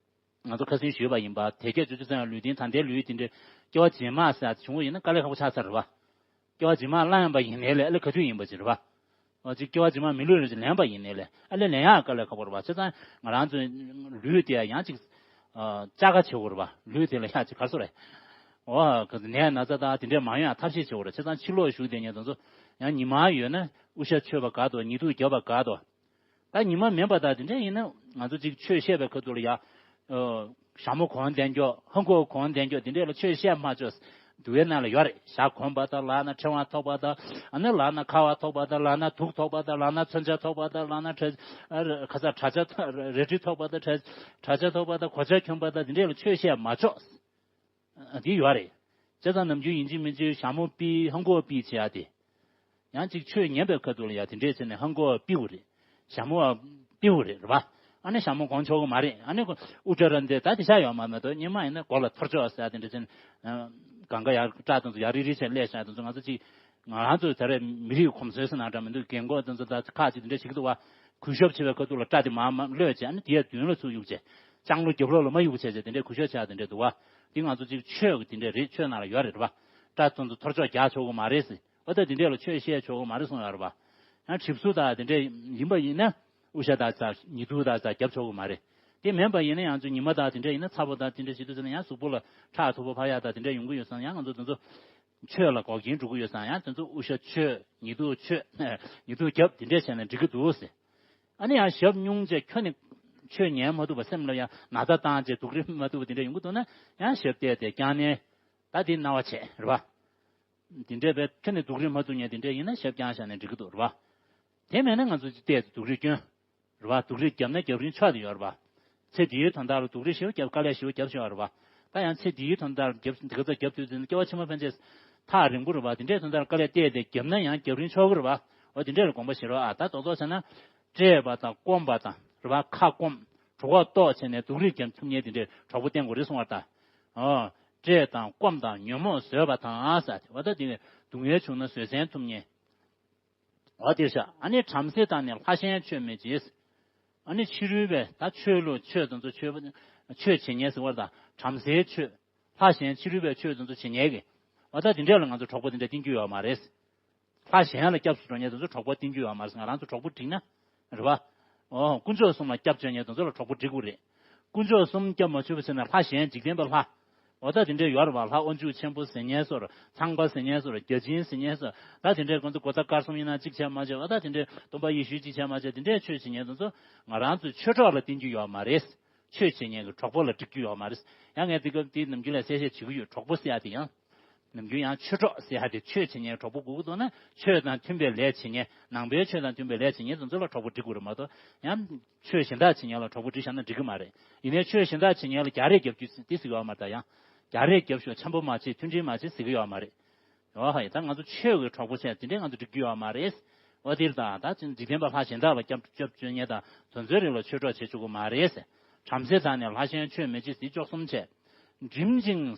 ང་ཚོ་ཁ་སང་ཞུས་པ་ཡིན་པ། དེ་སྐད་ཅོ་ཅོ་ཚང་ཡང་ལུས་རྟེན་ད་ལྟའི་ལུས་དེ་འདྲས་སྐྱེ་བ་རྗེས་མ་ཟེར་བྱུང་བ་ཡིན་ན་དཀའ་ལས་ཁག་པོ་ཆགས་ཚར་རེད་བ། སྐྱེ་བ་རྗེས་མ་བླངས་པ་ཡིན་ནའི་ལས་ཨ་ལས་ག་དུས་ཡིན་པ་ཅིག་རེད་བ། ཨ་ཅིག་སྐྱེ་བ་རྗེས་མ་མི་ལུས་རེ་ཅིག་ལེན་པ་ཡིན་ནའི་ལས་ཨ་ལས་ལེན་ཡག་དཀའ་ལས་ཁག་པོ་རེད་བ། བྱས་ཙང་ང་རང་ཚོའི་ལུས་དེ་ཡང་ཅིག་ཨ་བཅག་ག་བྱེད་དགོས་རེད་བ། ལུས་དེ་ལ་ཡང་ཅིག་ག་རེ་ཟེར་རེད། འོ་ག་ནད་ན་ཚ་དང་དེ་འདྲས་མ་ཡོང་ཡག་ཐབས་ཤེས་བྱེད་དགོས་རེད། བྱས་ཙང་ཕྱི་ལོགས་བཞུགས་བསྡད་མཁན་དེ་ཚོ་ཡང་ཉི་མ་ཡོད་ན་དབུ་ཞྭ་མཆོད་པ་དགའ་ཏོ། ཉི་གདུགས་བརྒྱབ་པ་དགའ་ཏོ། ད་ཉི་མ་མིན་པ་དང་དེ་འདྲས་ཡིན་ན་ང་ཚོ་ཅིག་ཆོས་བཤད་པའི་ཁ་ཐུག་ལ་ཡ། ཨོ། ཞྭ་མོ་གོན་བསྡད་མགྱོགས། ཧ་གོ་གོན་བསྡད་མགྱོགས་དེ་འདྲས་ལ་ཆོས་བཤད་མ་ཆོག་འདུལ་བའི་ནང་ལ་ཡོད་རེད། ཞྭ་གོན་པ་དང་ལག་ན་ཕྲེང་བ་ཐོགས་པ་དང་། ཨ་ནི་ལག་ན་ཁ་བ་ཐོགས་པ་དང་། ལག་ན་དུག་ཐོགས་པ་དང་། ལག་ན་མཚོན་ཆ་ཐོགས་པ་དང་། ལག་ན་གྲ་ཨ་རེ་ཁ་ས་གྲ་ཆ་ཐོགས་རལ་གྲི་ཐོགས་པ་དང་། གྲ་གྲ་ཆ་ཐོགས་པ་དང་། གོ་ཆ་གྱོན་པ་དང་དེ་འདྲས་ལ་ཆོས་བཤད་མ་ཆོག་ཨ་འདི་ཡོད་རེད། བྱས་ཙང་ནམ་རྒྱུན་ཡིན་གཅིག་མིན་གཅིག་ཞྭ་མོ་ཕུད་ཧ་གོ་ཕུད་བྱེད་ཡ་དེ། ཡང་གཅིག་ཆོས་ཉན་པའི་ཁ་ཐུག་ལ་ཡ་དེ་འདྲས་བྱས་ནས་ཧ་གོ་ཕུད་དགོས་རེད། ཞྭ་མོ་ཕུད་དགོས་རེད། རེད་བ། ཨ་ནི་ཞྭ་མོ་གོན་ཆོག་གི་མ་རེད། ཨ་ནི་ཨུ་ཏྲ་ར་འདི་ད་དེ་ཆ་ཡོད་མ་མེད་དོ། སྙེ་མ་ཡིན་ན་མགོ་ལ་ཐོར་ཅོག་ཟེར་ཡ་དེ་འདྲས་བྱས་ནས་གང་ག་ཡར་སྐྲ་དེ་ཚོ་ཡར་རིལ་རིལ་བྱས་སླེབས་བཞག་དེ་ཚོ་ང་ཚོ་ཅིག་ང་རང་ཚོ་ད་རེས་མི་རིགས་གོམས་སྲོལ་ཟེར་ན་འདྲ་མི་འདུག་རྒན་གོག་དེ་ཚོ་ད་ཁག་ཅིག་དེ་འདྲས་བྱེད་ཀྱི་འདུག་བ། གུས་ཞབས་བྱེད་པའི་ཁ་ཐུག་ལ་སྐྲ་དེ་མར་མར་གློད་བྱས། ཨ་ནི་དེ་ཡ་མདུན་ལ་ཚུར་གཡུག་བྱས། ལྕང་ལོ་རྒྱབ་ལོགས་ལ་མར་གཡུག་བྱས་བྱས་དེ་འདྲས་གུས་ཞབས་བྱས་དེ་འདྲས་འདུག་བ། འདི་ང་ཚོ་ཅིག་ཆོས་ཀྱི་དེ་འདྲས་རེད། ཆོས་ནང་ལ་ཡོད་རེད། རེད་བ། སྐྲ་དེ་ཚོ་ཐོར་ཅོག་རྒྱག་ཆོག་གི་མ་རེད་ཟེར། འོ་ད་དེ་འདྲས་ལ་ཆོས་བཤད་ཆོག་གི་མ་རེད་གསུངས་ཡོད་རེད་བ། ཡང་གྲིབ་གཟུགས་དང་དེ་འདྲས་ཡིན་པ་ཡིན་ན་དབུ་ཞྭ་དང་ཙག་ཉི་གདུགས་དང་ཙག་རྒྱབ་ཆོག་གི་མ་རེད། དེ་མིན་པ་ཡིན་ན་ཡང་ཚུར་ཉི་མ་དང་དེ་འདྲས་ཡིན་ན་ཚ་པོ་དང་དེ་འདྲས་བྱེད་དུས་ཙམ་ན་ཡང་གཟུགས་པོ་ལ་ཁྲག་མཐུག་པོ་འཕར་ཡག་དང་དེ་འདྲས་ཡོང་གི་ཡོད་ཙང་ཡང་ང་ཚོ་དེ་ཚོ་ཆོས་ལ་འགོག་རྐྱེན་འགྲོ་གི་ཡོད་ཙང་ཡང་དེ་ཚོ་དབུ་ཞྭ་མཆོད། ཉི་གདུགས་མཆོད། ཉི་གདུགས་རྒྱབ་དེ་འདྲས་བྱས་ན་འགྲིག་གི་འདུག་ཟེར། ཨ་ནི་ཡང་ཞབས་བསྙུང་བྱས། ཁྱོན་ནས་ཆོས་ཉན་མ་ཐུབ་པ། སེམས་ལ་ཡང་ན་ཚ་བཏང་བྱས་སྡུག་རུས་མ་ཐུབ་པ་དེ་འདྲ་ཡོང་གི་འདུག་ན་ཡང་ཞབས་བལྟས་ཏེ་བསྐྱངས་ནས་ད་དེ་སྣང་བ་བྱས་རེད་བ། དེ་འདྲས་བས་ཁྱོན་ནས་སྡུག་རུས་མ་ཐུབ་མཁན་དེ་འདྲས་ཡིན་ན་ཞབས་བརྐྱངས་བཞག་ནས་འགྲིག་གི་འདུག་རེད་བ། དེ་མེད་ན་ང་ཚོ་བལྟས་ཏེ་སྡུག་རུས་སྐྱོན། རེད་བ། སྡུག་རུས་བརྒྱབ་ན་རྒྱབ་རིན་ཆོག་དེ་ཡོད་རེད་བ། ཚེ་འདིའི་དོན་དག་ལ་སྡུག་རུས་ཞེ་པོ་བརྒྱབ། དཀའ་ལས་ཞེ་པོ་བརྒྱབ་བཞག་རེད་བ། ད་ཡང་ཚེ་འདིའི་དོན་དག་ལ་བརྒྱབ། འདི་ག་ཚོད་བརྒྱབ་ཐུབ་ཟིན་ན་སྐྱེ་བ་ཕྱི་མ་ཕན་ཆད་ཐག་རིང་པོ་རེད་བ། དེ་འདྲའི་དོན་དག་ལ་དཀའ་ལས་བལྟས་ཏེ་བརྒྱབ་ན་ཡང་རྒྱབ་རིན་ཆོག་གི་རེད་བ། འོ་དེ་འདྲས་ལ་དགོངས་པ་བཞེས་རོགས་ཨ། ད་རྡོག་རྡོག་བྱས་ན། བཀྲེས་པ་དང་སྐོམ་པ་དང་རེད་བ། ཁ་སྐོམ། གྲོད་ཁོག་ལྟོགས་བྱས་ནས་སྡུག་རུས་བརྒྱབ་ཐུབ་མཁན་དེ་འདྲའི་གྲོགས་པོ་བསྟེན་དགོས་རེད་གསུངས་པ་ལྟར། ཨོ། བཀྲེས་དང་སྐོམ་དང་ཉོན་མོངས་བཟོད་པ་དང་ཟེར་ཏེ། འོ་ད་དེ་སྡུག་བསྔལ་བྱུང་ན་བཟོད་བསྲན་ཐུབ་མཁན། འོ་དེར་བཞག་ཨ་ནི་བྲམ་ཟེ་དག་ནི་ལྷ་གཞན་མཆོད་མི་བྱེད། ཨ་ནི་ཕྱི་རོལ་པའི་ད་ཆོས་ལུགས་ཆོས་དེ་ཚོ་ཆོས་ཆོས་བྱེད་མཁན་ཟེར་བ་དང་བྲམ་ཟེའི་ཆོས། ལྷ་གཞན་ཕྱི་རོལ་པའི་ཆོས་དེ་ཚོ་བྱེད་མཁན་གྱི། འོ་ད་དེ་འདྲས་ལ་ང་ཚོ་གྲོགས་པོ་དེ་འདྲས་བསྟེན་རྒྱུ་ཡོད་མ་རེད། ལྷ་གཞན་ལ་སྐྱབས་སུ་འགྲོ་མཁན་དེ་ཚོ་གྲོགས་པོ་བསྟེན་རྒྱུ་ཡོད་མ་རེད། ང་རང་ཚོ་གྲོགས་པོ་འགྲིག་ན། རེད་བ། ཨོ། དཀོན་མཆོག་གསུམ་ལ་སྐྱབས་བཅོལ་མཁན་དེ་ཚོ་ལ་གྲོགས་པོ་འགྲིག་གི་རེད། དཀོན་མཆོག་གསུམ་སྐྱབས་མ་བཅོལ་བ་བྱས་ན་ལྷ་གཞན་འཇིག་རྟེན་པའི་ལྷ། འོ་ད་དེ་འདྲས་ཡོད་རེད་བ། ལྷ་དབང་ཕྱུག་ཆེན་པོ་ཟེར་མཁན་ཚོ་རེད། ཚངས་པ་ཟེར་མཁན་ཚོ་རེད། བརྒྱ་བྱིན་ཟེར་མཁན་ཚོ། ད་དེ་འདྲས་ཁོང་ཚོ་སྒོ་རྩ་དཀར་གསུམ་ཡིན་ན་གཅིག་བྱས་མ་བྱས། འོ་ད་དེ་འདྲས་སྟོན་པ་ཡེ་ཤུ་གཅིག་བྱས་མ་བྱས། དེ་འདྲས་ཆོས་བྱེད་མཁན་དེ་ཚོ་ང་རང་ཚོའི་ཆོས་གྲོགས་ལ་བསྟེན་རྒྱུ་ཡོད་མ་རེད། ཆོས་བྱེད་མཁན་གྱི་གྲོགས་པོ་ལ་འགྲིག་རྒྱུ་ཡོད་མ་རེད། ཡང་ངས་འདི་སྐབས་འདི་ནམ་རྒྱུན་ལ་གསལ་བཤད་བྱེད་ཀྱི་ཡོད། གྲོགས་པོ་ཟེར་ཡ་དེ་ཡང་། ནམ་རྒྱུན་ཡང་ཆོས་གྲོགས་ཟེར་ཡ་དེ་ཆོས་བྱེད་མཁན་གྱི་གྲོགས་པོ་དགོས་ཀྱི་འདུག་ན། ཆོས་དང་མཐུན་པའི་ལས་བྱེད་མཁན། ནང་པའི་ཆོས་དང་མཐུན་པའི་ལས་བྱེད་མཁན་དེ་ཚོ་ལ་གྲོགས་པོ་འགྲིག་དགོས་རེད་མ་གཏོགས། ཡང་ཆོས་གཞན་དག་བྱེད་མཁན་ལ་གྲོགས་པོ་འགྲིག་བཞག་ན་འགྲིག་གི་མ་རེད། ཡིན་ནའི་ཆོས་གཞན་དག་བྱེད་མཁན་ལ་རྒྱག་རེས་རྒྱབ་རྒྱུ་དེ་ཟེར་གྱི་ཡོད་མ་རེད་ད། ཡང་རྒྱག་རེས་རྒྱབ་ཤོག་འཆམ་པོ་མ་བྱེད། མཐུན་སྒྲིལ་མ་བྱེད་ཟེར་གྱི་ཡོད་མ་རེད། ཨོ་ཧ་ཡ། ད་ང་ཚོ་ཆོས་ཀྱི་གྲོགས་པོ་བྱས་དེ་འདྲས་ང་ཚོ་འགྲིག་རྒྱུ་ཡོད་མ་རེད། འོ་དེར་ད་ད་འཇིག་རྟེན་པ་ལྷ་གཞན་དག་ལ་སྐྱབས་སྐྱབས་བཅོལ་མཁན་དང་དེ་ཚོའི་རིགས་ལ་ཆོས་གྲོགས་བྱེད་ཆོག་གི་མ་རེད། བྲམ་ཟེ་དག་ནི་ལྷ་གཞན་མཆོད་མི་བྱེད་ཟེར། བཅུ་གསུམ་བྱས། འགྲིམ་ཅིང་།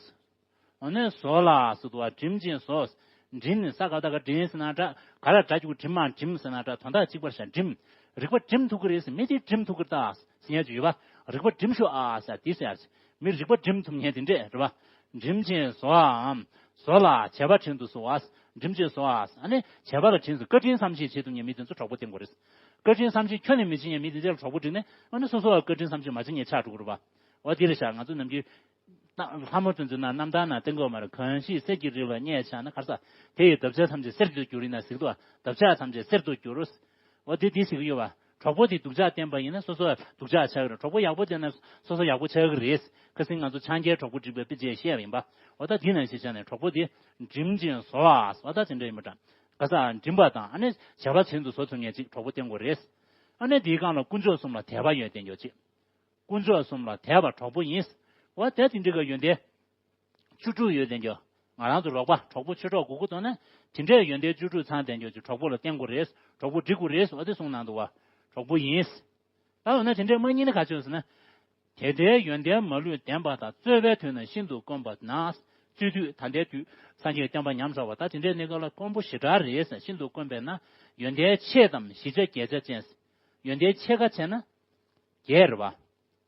འོ་ནས་ཟོ་ལ་ཟེར་འདུག་བ། འགྲིམ་ཅིང་ཟོ། འགྲིམ་ནི་ས་ག་བཏགས་སྒ་འགྲིམ་ཟེར་ན་འདྲ། ག་ལ་སྒྲ་འཇུག་འགྲིམ་མ་འགྲིམ་ཟེར་ན་འདྲ། དོན་དག་གཅིག་པར་བཞག་འགྲིམ། རིག་པ་འགྲིམ་ཐུབ་ཀྱི་རེད་ཟེར། མི་དེ་འགྲིམ་ཐུབ་ཀྱི་རེད་ད་ཟེར་མཁན་ཅིག་ཡོད་པ། རིག་པ་འགྲིམ་ཤོག་ཨ་ཟེར་དེ་ཟེར། མི་རིག་པ་འགྲིམ་ཐུབ་མཁན་དེ་འདྲས་རེད་པ། འགྲིམ་ཅིང་ཟོའམ། ཟོ་ལ་བྱ་བ་དྲིན་དུ་གཟོ་བ། འགྲིམ་ཅིང་ཟོ་ཨ། ཨ་ནི་བྱ་བ་ལ་དྲིན་གཟོ། བཀའ་དྲིན་བསམ་ཤེས་བྱེད་ཐུབ་མཁན་མི་དེ་ཚོ་གྲོགས་པོ་བསྟེན་དགོས་རེད། བཀའ་དྲིན་བསམ་ཤེས་ཁྱོན་ནས་མི་བྱེད་མཁན་མི་དེ་འདྲས་ལ་གྲོགས་པོ་བསྒྲིགས་ནས། ཨ་ནི་སོ་སོ་ལ་བཀའ་དྲིན་བསམ་ཤེས་མ་བྱེད་མཁན་ཆགས་འགྲོ་གི་རེད་པ། འོ་དེ་རེད་ཤག་ང་ཚོ་ནམ་རྒྱུན། ལྷ་མོ་དེ་ཚོ་ན་རྣམ་ཐར་ན་བསྟན་གྱི་ཡོད་མ་རེད། གང་ཞིག་གསེར་གྱི་རི་ལ་གནས་ཆགས་ན། ག་རེ་ཟེར། དེ་ཡི་འདབ་ཆགས་ཐམས་ཅད་གསེར་དུ་འགྱུར་ཡིན་ན་ཟེར་གྱི་འདུག་བ། འདབ་ཆགས་ཐམས་ཅད་གསེར་དུ་འགྱུར། འོ་དེ་དེ་ཟེར་གྱི་ཡོད་པ། གྲོགས་པོ་དེ་སྡུག་ཅག་བསྟེན་པ་ཡིན་ན་སོ་སོ་སྡུག་ཅག་ཆགས་ཀྱི་རེད། གྲོགས་པོ་ཡག་པོ་བསྟེན་ན་སོ་སོ་ཡག་པོ་ཆགས་ཀྱི་རེད། ཁ་སང་ང་ཚོ་ཕྱག་རྒྱའི་གྲོགས་པོ་བསྒྲིགས་པའི་དཔེ་ཆ་བཤད་པ་ཡིན་པ། འོ་ད་དེ་ནང་བཞིན་བྱས་ནས་གྲོགས་པོ་དེ་འགྲིམ་ཅིང་ཟོ་བ། འོ་ད་དེ་འདྲ་ཡིན་པ་འདྲ། ག་ས་འགྲིམ་པ་དང་ཨ་ནི་བྱ་བ་དྲིན་དུ་གཟོ་ཐུབ་མཁན་ཅིག་གྲོགས་པོ་བསྟེན་དགོས་རེད། ཨ་ནི་དེའི་སྒང་ལ་དཀོན་མཆོག་གསུམ་ལ་དད་པ་ཡོད་བསྟེན་རྒྱུ་ཅིག་དཀོན་མཆོག་གསུམ་ལ་དད་པ་གྲོགས་པོ་ཡིན། འོ་དེ་དེ་འདྲ་གི་ཡོན་ཏན། བཅུ་དྲུག་ཡོད་བསྟན་རྒྱུ། ང་རང་ཚོ་རོགས་པ་གྲོགས་པོ་ཆོས་གྲོགས་དགོས་ཀྱི་འདུག་ན། དེ་འདྲའི་ཡོན་ཏན་བཅུ་དྲུག་ཚང་བསྟན་རྒྱུ་ཅིག་གྲོགས་པོ་ལ་བསྟེན་དགོས་རེད། གྲོགས་པོ་འགྲིག་དགོས་རེད། འོ་དེ་གསུངས་གནང་འདུག་བ། གྲོགས་པོ་ཡིན། ད་འོ་ན་དེ་འདྲའི་མ་རྙེད་ན་ག་ཅི་ཡོང་ཟེར་ན། དེ་ལྟའི་ཡོན་ཏན་མ་ལུས་ལྡན་པ་དང་། རྩོད་པའི་དུས་ན་ཤིན་ཏུ་དཀོན་པ་ན། སྤྲོས་བསྡུས། ད་ལྟའི་དུས་སངས་རྒྱས་བསྟན་པ་ཉམས་ཚར་བ། ད་དེ་འདྲའི་གནས་སྐབས་ལ་དཀོན་པོ་ཞེ་དྲག་རེད་ཟེར། ཤིན་ཏུ་དཀོན་པས་ན་ཡོན་ཏན་ཆེ་ཙམ་བཞི་ཆ་བརྒྱད་ཆ་ཅན། ཡོན་ཏན་ཆེ་ཁ་བྱས་ན་བརྒྱད་རེད་བ།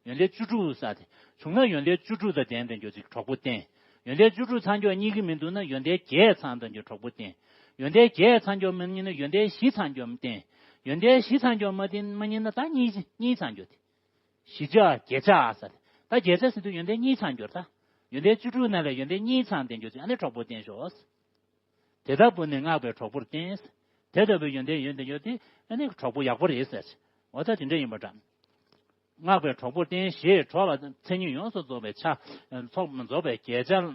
ཡོན་ཏན་བཅུ་དྲུག་ཟེར་ཏེ། བྱུང་ན་ཡོན་ཏན་བཅུ་དྲུག་དང་ལྡན་ལྡན་གྱུར་ཅིག་གྲོགས་པོ་བསྟེན། ཡོན་ཏན་བཅུ་དྲུག་ཚང་ཀྱོག་རྙེད་ཀྱི་མི་འདུག་ན་ཡོན་ཏན་བརྒྱད་ཚང་ལྡན་གྱུར་གྲོགས་པོ་བསྟེན། ཡོན་ཏན་བརྒྱད་ཚང་ཀྱོག་མི་རྙེད་ན་ཡོན་ཏན་བཞི་ཚང་ཀྱོག་བསྟེན། ཡོན་ཏན་བཞི་ཚང་ཀྱོག་མ་བསྟེན་མ་རྙེད་ན་ད་གཉིས་གཉིས་ཚང་ཀྱོག་དེ། བཞི་ཆ་བརྒྱད་ཆ་ཟེར་ཏེ། ད་བརྒྱད་ཆ་ཟེར་དུས་ཡོན་ཏན་གཉིས་ཚང་ཀྱོག་ད། ཡོན་ཏན་བཅུ་དྲུག་ནང་ལས་ཡོན་ཏན་གཉིས་ཚང་ལྡན་གྱུར་ཅིག་ཨ་ནི་གྲོགས་པོ་བསྟེན་ཤོག་དེ་ལྟ་བུ་ནི་བསྔགས་པའི་གྲོགས་པོར་བསྟེན། དེ་ལྟ་བུའི་ཡོན་ཏན་ཡོད་དེ་ཡོད་དེ་ཨ་ནི་གྲོགས་པོ་ཡག་པོ་རེད་ཟེར། འོ་ད་དེ་འདྲ་ཡིན་པ་འདྲ། བསྔགས་པའི་གྲོགས་པོར་བསྟེན་ཞེས་གྲོགས་ལ་མཚན་ཉིད་ཡོངས་སུ་རྫོགས་པའི་ཆ། ཚོགས་རྫོགས་པའི་བརྒྱད་ཆ།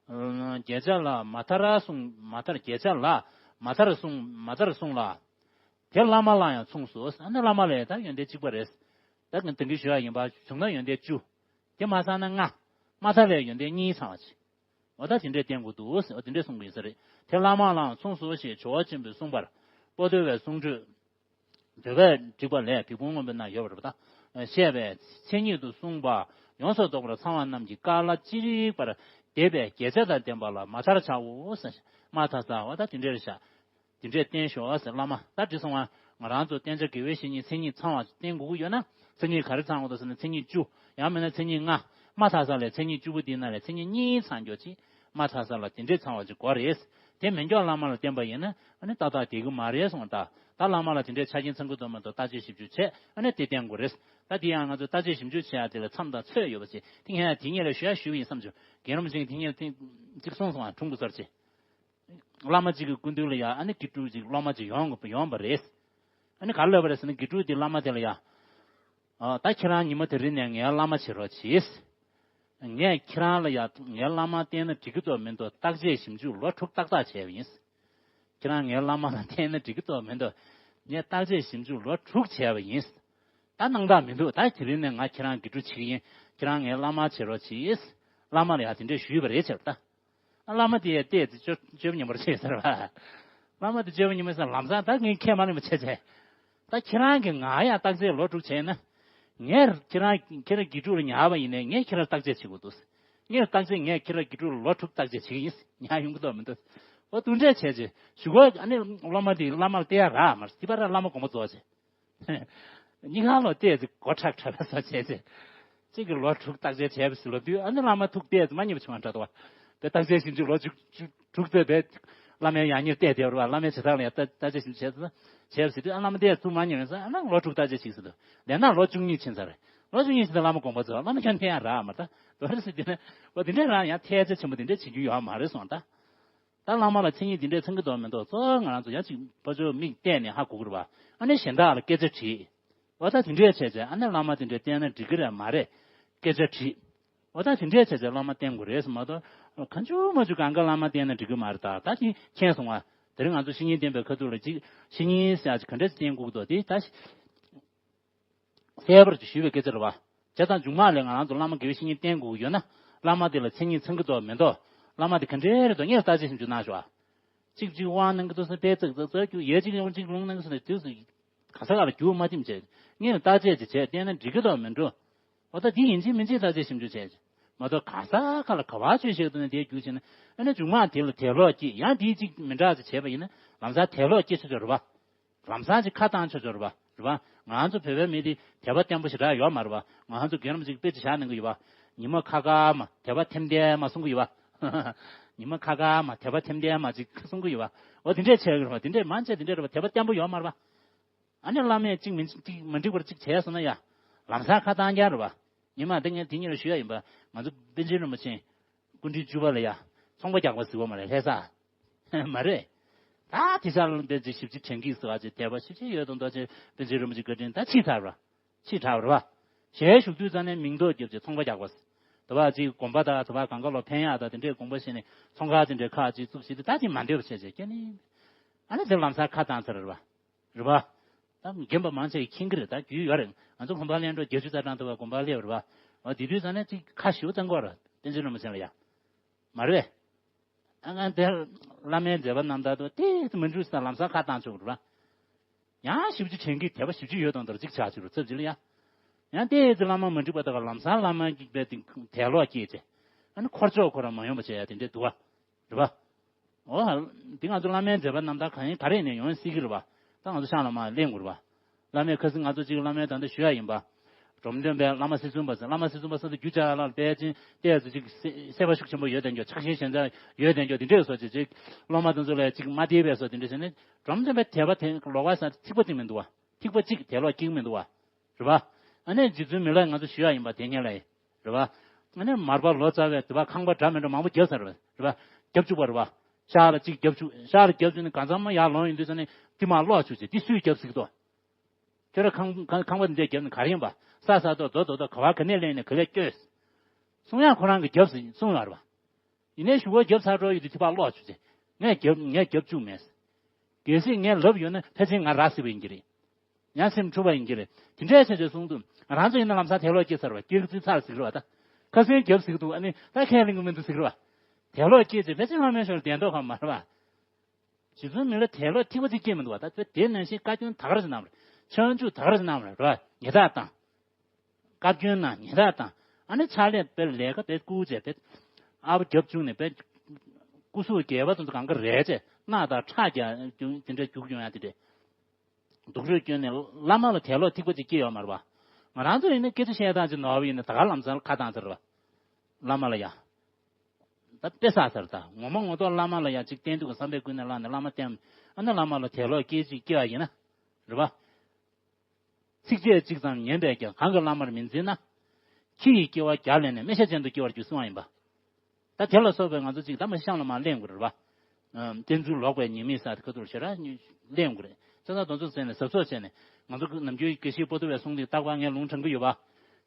བརྒྱད་ཆ་ལ་མ་མཐར་གསུངས། མ་མཐར་བརྒྱད་ཆ་ལ་མ་མཐར་གསུངས། མ་མཐར་གསུངས་ལ། དེ་བླ་མ་ལ་ཡང་མཚུངས་སོ། ཨ་ནི་བླ་མ་ལ་ཡང་ད་ཡོན་ཏན་གཅིག་པ་རེད། ད་གིན་དེང་གི་ཞུ་ཡ་ཡིན་པ་བྱུང་ན་ཡོན་ཏན་བཅུ། དེ་མ་ཚང་ན་ལྔ། མ་མཐའ་ལས་ཡོན་ཏན་གཉིས་ཚང་བ་ཅིག་འོ་ད་དེ་འདྲས་བསྟན་དགོས་འདུག་ཟེར། འོ་དེ་འདྲས་གསུང་གི་ཡིན་ས་རེད། དེ་བླ་མ་ལའང་མཚུངས་སོ་ཞེས་ཇོ་བོ་ཆེན་པོས་གསུངས་པར། པོ་ཏོ་བའི་གསུང་སྒྲོས། འདོད་པས་བསྒྲིགས་པ་ལས་བི་ཕུང་མངོན་པའི་ནང་ཡོད་པ་རེད་པ། ད་བཤད་པའི་མཚན་ཉིད་དུ་གསུངས་པ་ཡོངས་སུ་རྫོགས་པར་ཚང་བ་རྣམས་ཀྱི་སྐལ་ལ་ཅི་རིགས་པར་འདེབས་པའི་བརྒྱ་བྱ་དང་ལྡན་པ་ལ་མ་མཐར་བྱའོ་ཟེར། མ་མཐའ་ས་འོ་ད་དེ་འདྲས་རེད་ཤག་དེ་འདྲས་བསྟན་ཤོག་ཟེར། བླ་མ་ད་འདི་སོང་བ་ང་རང་ཚོ་བསྟེན་བྱ་དགེ་བའི་བཤེས་གཉེན་མཚན་ཉིད་ཚང་བ་བསྟེན་དགོས་ཀྱི་ཡོད་ན་མཚན་ཉིད་ག་རེ་ཚང་དགོས་འདུག་ཟེར་ན་མཚན་ཉིད་བཅུ། ཡང་མིན་ན་མཚན་ཉིད་ལྔ། མ་མཐའ་ས་ལས་མཚན་ཉིད་བཅུ་པོ་འདི་ནང་ལས་མཚན་ཉིད་གཉིས་ཚང་ཀྱོག་ཅིག་མ་མཐའ་ས་ལ་དེ་འདྲས་ཚང་བ་ཅིག་དགོས་རེད། དེ་མེད་ཀྱོག་བླ་མ་ལ་བསྟེན་པ་ཡིན་ན་ཨ་ནི་ཏག་ཏག་བསྡད་ཀྱི་མ་རེད་གསུངས། ད་ད་བླ་མ་ལ་དེ་འདྲས་ཆ་རྐྱེན་ཚང་གི་འདུག་མི་འདུག་བརྟག་དཔྱད་ཞིབ་འཇུག་བྱས་ཨ་ནི་དེ་བསྟེན་དགོས་རེད། ད་དེ་ཡང་ང་ཚོས་བརྟག་དཔྱད་ཞིབ་འཇུག་བྱེད་ཡ་དེ་ལ་མཚམས་དང་ཚོད་ཡོད་པ་ཅིག་དེ་ངས་དེ་གཉིས་ལ་ཞུ་ཡ་ཞུས་པ་ཡིན་བསམ་བྱུང་། རྒན་རིན་པོ་ཆེས་དེ་གཉིས་ལ་ཐེངས་གཅིག་གསུངས་སོང་བ་དྲུང་གི་ཟུར་ཅིག་བླ་མ་གཅིག་གི་སྐུ་མདུན་ལ་ཡ་ཨ་ནི་དགེ་ཕྲུག་ཅིག་སློབ་མ་ཅིག་ཡོང་ཡོང་བ་རེད། ཨ་ནི་ག་རེ་ལབ་པ་རེད་ཟེར་ན་དགེ་ཕྲུག་དེ་བླ་མ་དེ་ལ་ཡ། ཨ་ད་ཁྱེད་རང་ཉི་མ་དེ་རིང་ནས་ངའི་བླ་མ་བྱེད་རོགས་གྱིས། ངས་ཁྱེད་རང་ལ་ཡ་ངའི་བླ་མ་བསྟེན་ན་འགྲིག་གི་འདུག་མི་འདུག་བརྟག་དཔྱད་ཞིབ་འཇུག་ལོ་དྲུག་ཏག་ཏག་བྱས་པ་ཡིན། ཁྱེད་རང་ངའི་བླ་མ་ལ་བསྟེན་ན་འགྲིག་གི་འདུག་མི་འདུག་ངས་བརྟག་དཔྱད་ཞིབ་འཇུག་ལོ་དྲུག་བྱས་པ་ཡིན། ད་སྣང་དག་མི་འདུག་ད་དེ་རིང་ནས་ང་ཁྱེད་རང་དགེ་ཕྲུག་བྱེད་ཀྱི་ཡིན། ཁྱེད་རང་ངའི་བླ་མ་བྱེད་རོགས་གྱིས། བླ་མ་ལ་ཡང་དེ་འདྲས་ཞུས་པ་རེད་ཟེར་ད། བླ་མ་དེ་ཡང་བལྟས་ཚེ་སྤྱོད་སྤྱོད་པ་ཉམས་པར་བྱས་ཟེར་བ། བླ་མ་དེ་སྤྱོད་པ་ཉམས་པ་ཟེར་ལམ་སང་ད་ངས་ཁས་མ་ལེན་པ་བྱས་བྱས། ད་ཁྱེད་རང་གིས་ང་ཡང་བརྟག་དཔྱད་ལོ་དྲུག་བྱས་ན། ངས་ཁྱེད་རང་ཁྱེད་རང་དགེ་ཕྲུག་ལ་ཉར་བ་ཡིན་ནའི་ངས་ཁྱེད་རང་བརྟག་དཔྱད་བྱེད་དགོས་འདུག་ངས་བརྟག་དཔྱད་ངས་ཁྱེད་རང་དགེ་ཕྲུག་ལ་ལོ་དྲུག་བརྟག་དཔྱད་བྱེད་ཀྱི་ཡིན། ཉར་ཡོང་གི་འདུག་མི་འདུག་འོ་དེ་འདྲས་བྱས་བྱས་གཞུག་གུ་ཨ་ནི་སློབ་མ་དེ་བླ་མར་བསྟེན་ཡ་རག་མ་རེད། དེ་བར་བླ་མ་དགོངས་པ་རྫོགས་བྱས། གཉིས་ཀ་ལོ་བལྟས་ཚེ་མགོ་ཁྲག་ཁྲག་པ་སོགས་བྱས་ཚེ། གཅིག་གིས་ལོ་དྲུག་བརྟག་དཔྱད་བྱས་པ་ཟེར་ལབ་དུས་ཨ་ནི་བླ་མ་ཐུག་བལྟས་ཚེ་མ་ཉེས་པ་བྱུང་བ་འདྲ་འདུག་བ། དེ་བརྟག་དཔྱད་ཞིབ་འཇུག་ལོ་དྲུག་དྲུག་དྲུག་ཙམ་བས་བླ་མའི་ཡང་སྙིང་བལྟས་བསྡད་པ་རེད་བ། བླ་མའི་བྱེ་བྲག་ལ་ཡང་བརྟག་བརྟག་དཔྱད་ཞིབ་འཇུག་བྱས་ཚེ་བྱས་པ་ཟེར་དུས་ཨ་བླ་མ་བལྟས་ཚེ་མ་ཉེས་པ་ཡིན་ས་ཨ་ནི་ལོ་དྲུག་བརྟག་དཔྱད་ཞིག་ཟེར་འདུག་ལས་ན་ལོ་བཅུ་གཉིས་ཕྱིན་ཚར་རེད། ལོ་བཅུ་གཉིས་ཕྱིན་ཚེ་བླ་མ་དགོངས་པ་རྫོགས། བླ་མ་ཁྱོད་འཐེན་ཡ་རག་མ་རེད་ད། དོ་རེ་ཟེར་དུས་ན་འོ་དེ་འདྲས་རང་ཡང་ཐལ་ཆ་ཆེན་པོ་དེ་འདྲས་བྱེད་རྒྱུ་ཡོད་མ་རེད་གསུངས་ད། ད་བླ་མ་ལ་མཚན་ཉིད་འདི་འདྲས་ཚང་གི་འདུག་མི་འདུག་གཙོ་བོ་ང་རང་ཚོ་ཡང་ཅིག་ཕར་ཕྱོགས་མིག་བལྟས་ནས་ཧ་གོ་གི་རེད་བ། ཨ་ནི་གཞན་དག་ལ་སྐད་ཆ་དྲིས། འོ་ད་དེ་འདྲས་བྱས་བྱས་ཨ་ནི་བླ་མ་དེ་འདྲས་བསྟེན་ན་འགྲིག་གི་རེད་མ་རེད། སྐད་ཆ་དྲིས། འོ་ད་དེ་འདྲས་བྱས་བྱས་བླ་མ་བསྟེན་དགོས་རེད་ཟེར་མ་གཏོགས་གང་བྱུང་མ་བྱུང་གང་ག་བླ་མ་བསྟེན་ན་འགྲིག་གི་མ་རེད། ད་ད་དེ་མཁྱེན་སོང་བ། དེ་རིང་ང་ཚོ་བཤེས་གཉེན་བསྟེན་པའི་ཁ་ཐུག་ལ་ཅིག་བཤེས་གཉེན་ཟེར་ཡ་ཅིག་ག་འདྲས་བསྟེན་དགོས་ཀྱི་འདུག་དེ་ད། གསལ་པོར་ཞུས་པའི་སྐད་ཆ་རེད་བ། བྱས་ཙང་མཇུག་མ་ལས་ང་རང་ཚོ་བླ་མ་དགེ་བའི་བཤེས་གཉེན་བསྟེན་དགོས་ཀྱི་ཡོད་ན། བླ་མ་དེ་ལ་མཚན་ཉིད་ཚང་གི་འདུག་མི་འདུག་བླ་མ་དེ་ག་འདྲས་རེད་འདུག་ངས་བརྟག་དཔྱད་ཞིབ་འཇུག་གནང་ཤོག་ཨ། གཅིག་གཅིག་དབང་གནང་གི་འདུག་ཟེར་དཔེ་ཙག་ཙག་ཙག་རྒྱུག་ཡས་གཅིག་ཡོང་གཅིག་ལུང་གནང་གི་ཟེར་ནས་དུས་སུ་ག་ས་ག་ལ་རྒྱུག་མ་ཐིམ་བྱས། ངས་བརྟག་དཔྱད་ཅིག་བྱས་བསྟེན་ན་འགྲིག་གི་འདུག་མི་འགྲོ། འོ་ད་དེ་ཡིན་གཅིག་མིན་གཅིག་བརྟག་དཔྱད་ཞིབ་འཇུག་བྱས། མ་གཏོགས་ག་ས་ག་ལ་ག་བ་ཆོས་བཤད་འདུག་ན་དེ་རྒྱུག་བྱས་ན་ཨ་ནི་མཇུག་མ་དེ་ལ་དད་ལོག་སྐྱེས་ཡང་དེའི་གཅིག་མི་འདྲ་ཅིག་བྱས་པ་ཡིན་ན་ལམ་སང་དད་ལོག་སྐྱེ་ཆོག་ཆོག་རེད་བ། ལམ་སང་ཅིག་ཁ་བཏང་ཆོག་ཆོག་རེད་བ། རེད་བ། ང་ཚོ་བོད་པའི་མི་དེ་དད་པ་བརྟན་པོ་ཞེ་དྲག་ཡོད་མ་རེད་བ། ང་ཚོ་རྒན་རབས་ཅིག་དཔེ་ཅིག་བཞག་གནང་གི་ཡོད་བ། ཉི་མ་ཁ་ཁ་མ་དད་པ་ཐེམ་ཐེམ་མ་གསུང་གི་ཡོད་བ། ཉི་མ་ཁ་ཁ་མ་དད་པ་ཐེམ་ཐེམ་མ་ཅིག་གསུང་གི་ཡོད་བ། འོ་དེ་འདྲས་བྱས་ཡོད་རེད་བ། དེ་འདྲས་མང་ཆེ་དེ་འདྲས་རེད་བ། དད་པ་བརྟན་པོ་ཡོད་མ་རེད་བ། ཨ་ནི་བླ་མས་གཅིག་མིན་གཅིག་མ་འགྲིག་པར་གཅིག་བྱས་སོང་ན་ཡ། ལམ་སང་ཁ་བཏང་རྒྱུ་རེད་བ། ཉི་མ་འདི་ངས་དེ་གཉིས་ལ་ཞུ་ཡ་ཡིན་པ། ང་ཚོ་པཎ་ཆེན་རིན་པོ་ཆེ། སྐུ་ཕྲེང་བཅུ་པ་ལ་ཡ། ཚོང་པ་རྒྱག་པ་ཟེར་བ་མ་རེད་ལྷ་ས། མ་རེད། ད་དེ་ས་ལ་པཎ་ཆེན་ཞིབ་ཅིག་དྲན་གྱིས་ཟེར་བ་ཅིག་དད་པ་ཞིབ་ཅིག་ཡོད་དང་འདོད་ཅིག་པཎ་ཆེན་རིན་པོ་ཆེ་བཀའ་དྲིན་ད་ཕྱིས་ཚར་བ། ཕྱིས་དྲགས་པ་རེད་བ། ཞལ་བཞུགས་དུས་ཙམ་ནས་མིང་འདོགས་རྒྱབ་ཅིག་ཚོང་པ་རྒྱག་པ་ཟེར། དེ་བ་ཅིག་དགོན་པ་དང་དེ་བ་གང་ག་ལོ་ཕན་ཡག་དང་དེ་འདྲའི་དགོངས་པ་བཞེས་ནས་ཚོང་ཁང་དེ་འདྲའི་ཁག་ཅིག་བཙུགས་བྱས་ཏེ་ད་དེ་མ་འདོད་པ་བྱས་བྱས་ཀྱ་ནི། ཨ་ནི་དེ་ལམ་སང་ཁ་བཏང་ཚར་རེད་བ། རེད་བ། ད་རྒན་པ་མང་ཆེ་མཁྱེན་གྱི་རེད། ད་རྒྱུས་ཡོད་རེད། ང་ཚོ་གོམ་པ་ལེན་འགྲོ་བརྒྱད་ཅུ་རྩ་གྲངས་ཐུབ་པ་གོམ་པ་སླེབས་རེད་བ། འོ་དེ་དུས་ཙམ་ནས་ཅིག་ཁ་ཞེ་པོ་བཙན་གྱི་ཡོད་རེད། པཎ་ཆེན་རིན་པོ་ཆེ་ལ་ཡ། མ་རེད། ད་ང་དེར་བླ་མའི་མཛད་པ་རྣམ་ཐར་དུ་དེ་མི་འགྲུབ་ས་ལམ་སང་ཁ་བཏང་ཆོག་རེད་བ། ཡང་ཞིབ་ཅིག་དྲན་གྱིས་དད་པ་ཞིབ་ཅིག་ཡོད་དང་དོར་ཅིག་ཆགས་ཆོག་རེད་ཚབ་ཅིག་ལ་ཡ། ཡང་དེ་ཚོ་བླ་མ་མ་འགྲིག་པ་དག་ལམ་སང་བླ་མ་གི་དཔེ་དེ་དད་ལོག་སྐྱེས་ཏེ། ཨ་ནི་འཁོར་ཕྱོགས་ཁོ་རང་མ་ཡོང་པ་བྱས་ཡ་དེ་འདྲས་འདུག་བ། རེད་བ། འོ། འདི་ང་ཚོ་བླ་མའི་མཛད་པ་རྣམ་ཐར་གང་ཡིན་ག་རེ་ནས་ཡོང་སྲིད་ཀྱི་རེད་བ། ད་ང་ཚོ་ཤང་ལ་མ་གླེང་དགོས་རེད་བ། བླ་མས་ཁ་སང་ང་ཚོ་གཅིག་བླ་མའི་ད་ལྟ་ཞུ་ཡ་ཡིན་པ། འབྲོམ་སྟོན་པའི་བླ་མ་སྲིད་གསུམ་པ་ཟེར། བླ་མ་སྲིད་གསུམ་པ་ཟེར་དུས་རྒྱུ་ཆ་ལ་དཔལ་ཆེན་ཏོག་ཙམ་ཅིག་སེ་སེམས་པ་ཤུགས་ཆེན་པོ་ཡོད་དེ་འགྱོ། ཆགས་ཞེན་ཞེན་ཆགས་ཡོད་དེ་འགྱོ། དེ་འདྲས་སོགས་ཅིག་ཅིག་སློབ་མ་དེ་ཚོ་ལ་ཅིག་མ་བདེ་བས་སོགས་དེ་འདྲས་ཟེར་ནས། འབྲོམ་སྟོན་པའི་དད་པ་དེ་ལོག་པ་ཟེར་ཚིག་པ་གཅིག་མི་འདུག་བ། ཐིག་པ་གཅིག་དད་ལོག་གཅིག་མི་འདུག་བ། རེད་བ། ཨ་ནི་རྗེ་བཙུན་མི་ལ་ང་ཚོ་ཞུ་ཡ་ཡིན་པ་དེ་ཉིད་ལ་ཡིན། རེད་བ། ཨ་ནི་མར་པ་ལོ་ཙཱ་བས་དེ་བ་ཁང་པ་འདྲ་མི་འདྲ་མང་པོ་བརྒྱབ་ཚར་བ་རེད་བ། བརྒྱབ་བཅུག་པ་རེད་བ། ཤར་ལ་གཅིག་བརྒྱབ་བཅུག་ཤར་ལ་བརྒྱབ་བཅུག་ནས་གང་ཚང་མ་ཡར་ལོང་ཡོང་དུས་ཙ་ནས་དེ་མར་སློག་བཅུག་ཅེས་དེ་སུས་བརྒྱབ་ཟིག་དོ། ཁྱོད་ར་ཁང་ཁང་ཁང་པ་འདི་འདྲས་བརྒྱབ་ནས་ག་རེ་ཡིན་པ། ས་ས་རྡོ་རྡོ་རྡོ་རྡོ་ག་བ་ག་ནས་ལེན་ནས་ག་ལས་བསྐྱོད། གསུང་ཡག་ཁོ་རང་གིས་བརྒྱབ་ཟིག་གསུང་ཡོད་རེད་བ། ཡིན་ནའི་གཞུག་གུ་རྒྱབ་ཚར་འགྲོ་ཡོད་དུས་དེ་ཕར་སློག་བཅུག་ཅེས། ངས་རྒྱབ་ངས་རྒྱབ་བཅུག་མེད། གལ་སྲིད་ངས་ལབ་ཡོད་ན་ཕལ་ཆེར་ང་ར་སྲིད་པ་ཡིན་གྱི་རེད། ཡང་སེམས་འཁྲུག་པ་ཡིན་གྱི་རེད། དེ་འདྲའི་བྱས་བྱས་གསུང་དུས་ང་རང་ཚོ་ཡིན་ན་ལམ་སང་དད་ལོག་སྐྱེས་ཚར་བ། སྐྱེས་ཚིག་ཚར་ཟིག་རེད་བ། ད་ཁ་སང་རྒྱབ་ཟིག་འདུག་ཨ་ནི་ད་ཁས་ལེན་གི་མི་འདུག་ཟིག་རེད་བ། དད་ལོག་སྐྱེས་ཚེ་ཕལ་ཆེར་བླ་མའི་ཞོར་བསྡད་མདོག་ཁ་མ་རེད་བ། རྗེ་བཙུན་མི་ལ་དད་ལོག་ཐིགས་པ་གཅིག་སྐྱེས་མི་འདུག་བ། ད་དེ་ནང་བཞིན་བཀའ་བཀྱོན་ད་ག་རེ་ཟེར་གནང་བ་རེད། ཆོས་འཇུག་ད་ག་རེ་ཟེར་གནང་བ་རེད་བ། ཉེས་དག་བཏང་། བཀའ་བཀྱོན་གནང་། ཉེས་དག་བཏང་། ཨ་ནི་ཕྱག་ལས་དཔེ་ལས་ཀ་དཔེ་བསྐུར་བྱས་དཔེ་ཨ་བ་རྒྱབ་བཅུག་ནས་དཔེ་སྐུ་གཟུགས་རྒྱས་པ་ཚོ་གང་ག་རེད་བྱས་སྣ་དང་ཁྲག་རྒྱག་རྒྱུ་དེ་འདྲ་རྒྱུག་ཡོང་ཡ་དེ་འདྲས། སྡུག་རུས་བསྐྱོན་ནས་བླ་མ་ལ་དད་ལོག་ཐིགས་པ་གཅིག་སྐྱེས་ཡོད་མ་རེད་བ། ང་རང་ཚོ་ཡིན་ན་སྐད་ཆ་བཤད་སྟངས་ཅིག་ནོར་བ་ཡིན་ན་ད་ག་ལམ་སང་ཁ་བཏང་ཚར་བ། བླ་མ་ལ་ཡ། ད་དཔེ་བསགས་ཚར། ད་ངོ་མ་ངོ་ཐོག་བླ་མ་ལ་ཡ་གཅིག་བསྟན་དུས་ཀྱི་བསམ་པས་ཀུན་ནས་བསླངས་ནས་བླ་མ་བསྟེན། ཨ་ནི་བླ་མ་ལ་དད་ལོག་སྐད་ཅིག་སྐྱེ་བ་ཡིན་ན། རེད་བ། ཚིགས་བཅད་གཅིག་ཙམ་ཉན་པས་ཀྱང་གང་གི་བླ་མར་མི་འཛིན་ན། ཁྱི་ཡི་སྐྱེ་བ་བརྒྱ་ལེན་ནས་སྨེ་ཤ་ཅན་དུ་སྐྱེ་བར་འགྱུར་གསུངས་པ་ཡིན་པ། ད་དེ་ལ་སོགས་པའི་ང་ཚོ་གཅིག་ད་མ་གཤམ་ལ་མར་གླེང་དགོས་རེད་བ། ཨམ། བསྟན་འཛུལ་ལོག་པའི་ཉེས་དམིགས་ས་དེ་ཁ་ཐུག་ལ་ཞེ་དྲག་གླེང་དགོས་རེད། ས་ད་དོན་ཚོ་ཟེར་ནས་ཟབ་སོགས་བྱས་ནས་ང་ཚོ་ནམ་རྒྱུན་དགེ་བཤེས་པོ་ཏོ་བས་གསུངས་དེ་རྟག་པར་ངས་ལུང་དྲངས་ཀྱི་ཡོད་པ།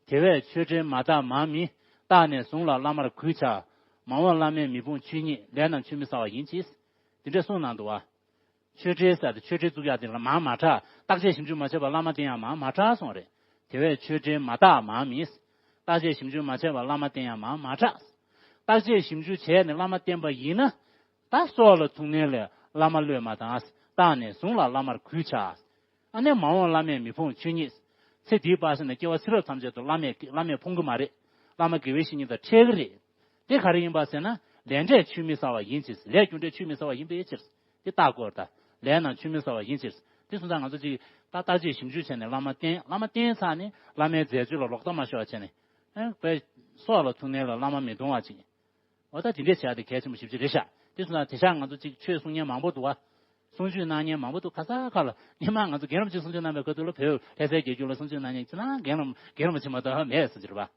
དེ་བས་ཆོས་འབྲེལ་མ་བརྟགས་མར་མི། བརྟགས་ནས་བཟུང་ལ་བླ་མར་གུས་བྱ། མ་འོངས་བླ་མས་མི་ཕོངས་ཆོས་ཉིད། ལས་རྣམས་ཆུད་མི་ཟ་བ་ཡིན་གྱིས། དེ་འདྲས་གསུངས་གནང་འདུག་བ། ཆོས་འབྲེལ་ཟེར་ཏེ་ཆོས་འབྲེལ་བཙུགས་ཡག་དེ་ལ་མར་མ་གྲགས། བརྟག་དཔྱད་ཞིབ་འཇུག་མ་བྱས་པར་བླ་མ་བསྟེན་ཡག་མར་མ་གྲགས་སོང་རེད། དེ་བས་ཆོས་འབྲེལ་མ་བརྟགས་མར་མི། བརྟག་དཔྱད་ཞིབ་འཇུག་མ་བྱས་པར་བླ་མ་བསྟེན་ཡག་མར་མ་གྲགས། བརྟག་དཔྱད་ཞིབ་འཇུག་བྱས་ནས་བླ་མ་བསྟེན་པ་ཡིན་ན། ད་སྲོག་ལ་ཐུག་ནའི་ལས་བླ་མ་བློས་མ་བཏང་། བརྟགས་ནས་བཟུང་ལ་བླ་མར་གུས་བྱ། ཨ་ནི་མ་འོངས་བླ་མས་མི་ཕོངས་ཆོས་ཉིད། ཚེ་འདིའི་བར་གསེང་ན་སྐྱེ་བ་ཚེ་རབས་ཐམས་ཅད་དུ་བླ་མས་བླ་མས་ཕོངས་ཀྱི་མ་རེད། བླ་མ་དགེ་བའི་བཤེས་གཉེན་དང་འཕྲད་ཀྱི་རེད། དེ་ག་རེ་ཡིན་པ་ཟེར་ན། ལས་འབྲས་ཆུད་མི་ཟ་བ་ཡིན་ཕྱིར། ལས་རྒྱུ་འབྲས་ཆུད་མི་ཟ་བ་ཡིན་པའི་ཕྱིར། དེ་བརྟག་དགོས་རེད་ད། ལས་རྣམས་ཆུད་མི་ཟ་བ་ཡིན་ཕྱིར། དེ་སོང་ཙང་ང་ཚོ་གཅིག་ད་བརྟག་དཔྱད་ཞིབ་འཇུག་བྱས་ནས་བླ་མ་བསྟེན། བླ་མ་བསྟེན་ཚར་ནས་བླ་མའི་མཛད་སྤྱོད་ལ་ལོག་ལྟ་མ་ཤོར་བ་བྱས་ནས། ཨེ་དཔེ་སྲོག་ལ་ཐུག་ནའི་ལ་བླ་མ་མི་གདུང་བ་ཅིག་འོ་ད་དེ་འདྲས་བྱས་ཏེ་གལ་ཆེན་པོ་ཞེ་པོ་ཅིག་རེད་ཤག་དེ་སོང་ཙང་དེང་སང་ང་ཚོ་གཅིག་ཆོས་གསུང་མཁན་མང་པོ་འདུག་བ། གསུང་ཆོས་གནང་མཁན་མང་པོ་འདུག་ཁ་ས་ཁ་ལ་སྔོན་མ་ང་ཚོ་རྒན་རབས་ཅིག་གསུང་ཆོས་གནང་བའི་ཁ་ཐུག་ལ་བོད་ལྷ་སའི་རྒྱལ་རྒྱུད་ལ་གསུང་ཆོས་གནང་མཁན་ཅི་ན་རྒན་རབས་རྒན་རབས་ཅིག་མ་གཏོགས་མེད་ཟེར་གྱི་རེད་བ།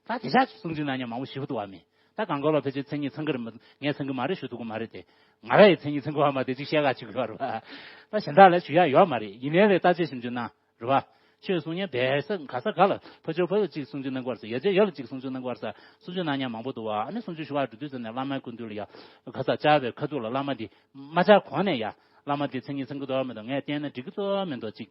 ད་དེང་སང་གསུང་ཆོས་གནང་མཁན་མང་པོ་ཞེ་པོ་འདུག་བ། མི་ད་གང་ག་ལ་ཕལ་ཆེར་མཚན་ཉིད་ཚང་གི་རེད་མ་གཏོགས་ངས་ཚང་གི་མ་རེད་ཞུ་ཐུབ་ཀྱི་མ་རེད་དེ། ང་ར་ཡི་མཚན་ཉིད་ཚང་གི་ཡོད་མ་རེད་དེ་ཅིག་བཤད་ག་ཅིག་ཡོད་རེད་བ། ད་གཞན་དག་ལ་ཞུ་ཡག་ཡོད་མ་རེད། ཡིན་ནའི་ལས་བརྟག་དཔྱད་ཞིབ་འཇུག་གནང་། རེད་བ། ཆོས་གསུང་མཁན་བལ་ས་ག་ས་ག་ལ་ཕ་ཆོས་ཕ་ལ་གཅིག་གསུང་ཆོས་གནང་གི་ཡོད་རེད་ཟེར། ཡ་ཆོས་ཡ་ལ་གཅིག་གསུང་ཆོས་གནང་གི་ཡོད་རེད་ཟེར། གསུང་ཆོས་གནང་མཁན་མང་པོ་འདུག་བ། ཨ་ནི་གསུང་ཆོས་ཞུ་བར་འགྲོ་དུས་ཙམ་ནས་བླ་མའི་སྐུ་མདུན་ལ་ཡ། ག་ས་བཅར་བའི་ཁ་ཐུག་ལ་བླ་མ་འདི་མ་བཅར་གོང་ནས་ཡ། བླ་མ་འདི་མཚན་ཉིད་ཚང་གི་འདུག་མི་འདུག་ངས་བལྟས་ན་འགྲིག་གི་འདུག་མི་འདུག་ཅིག་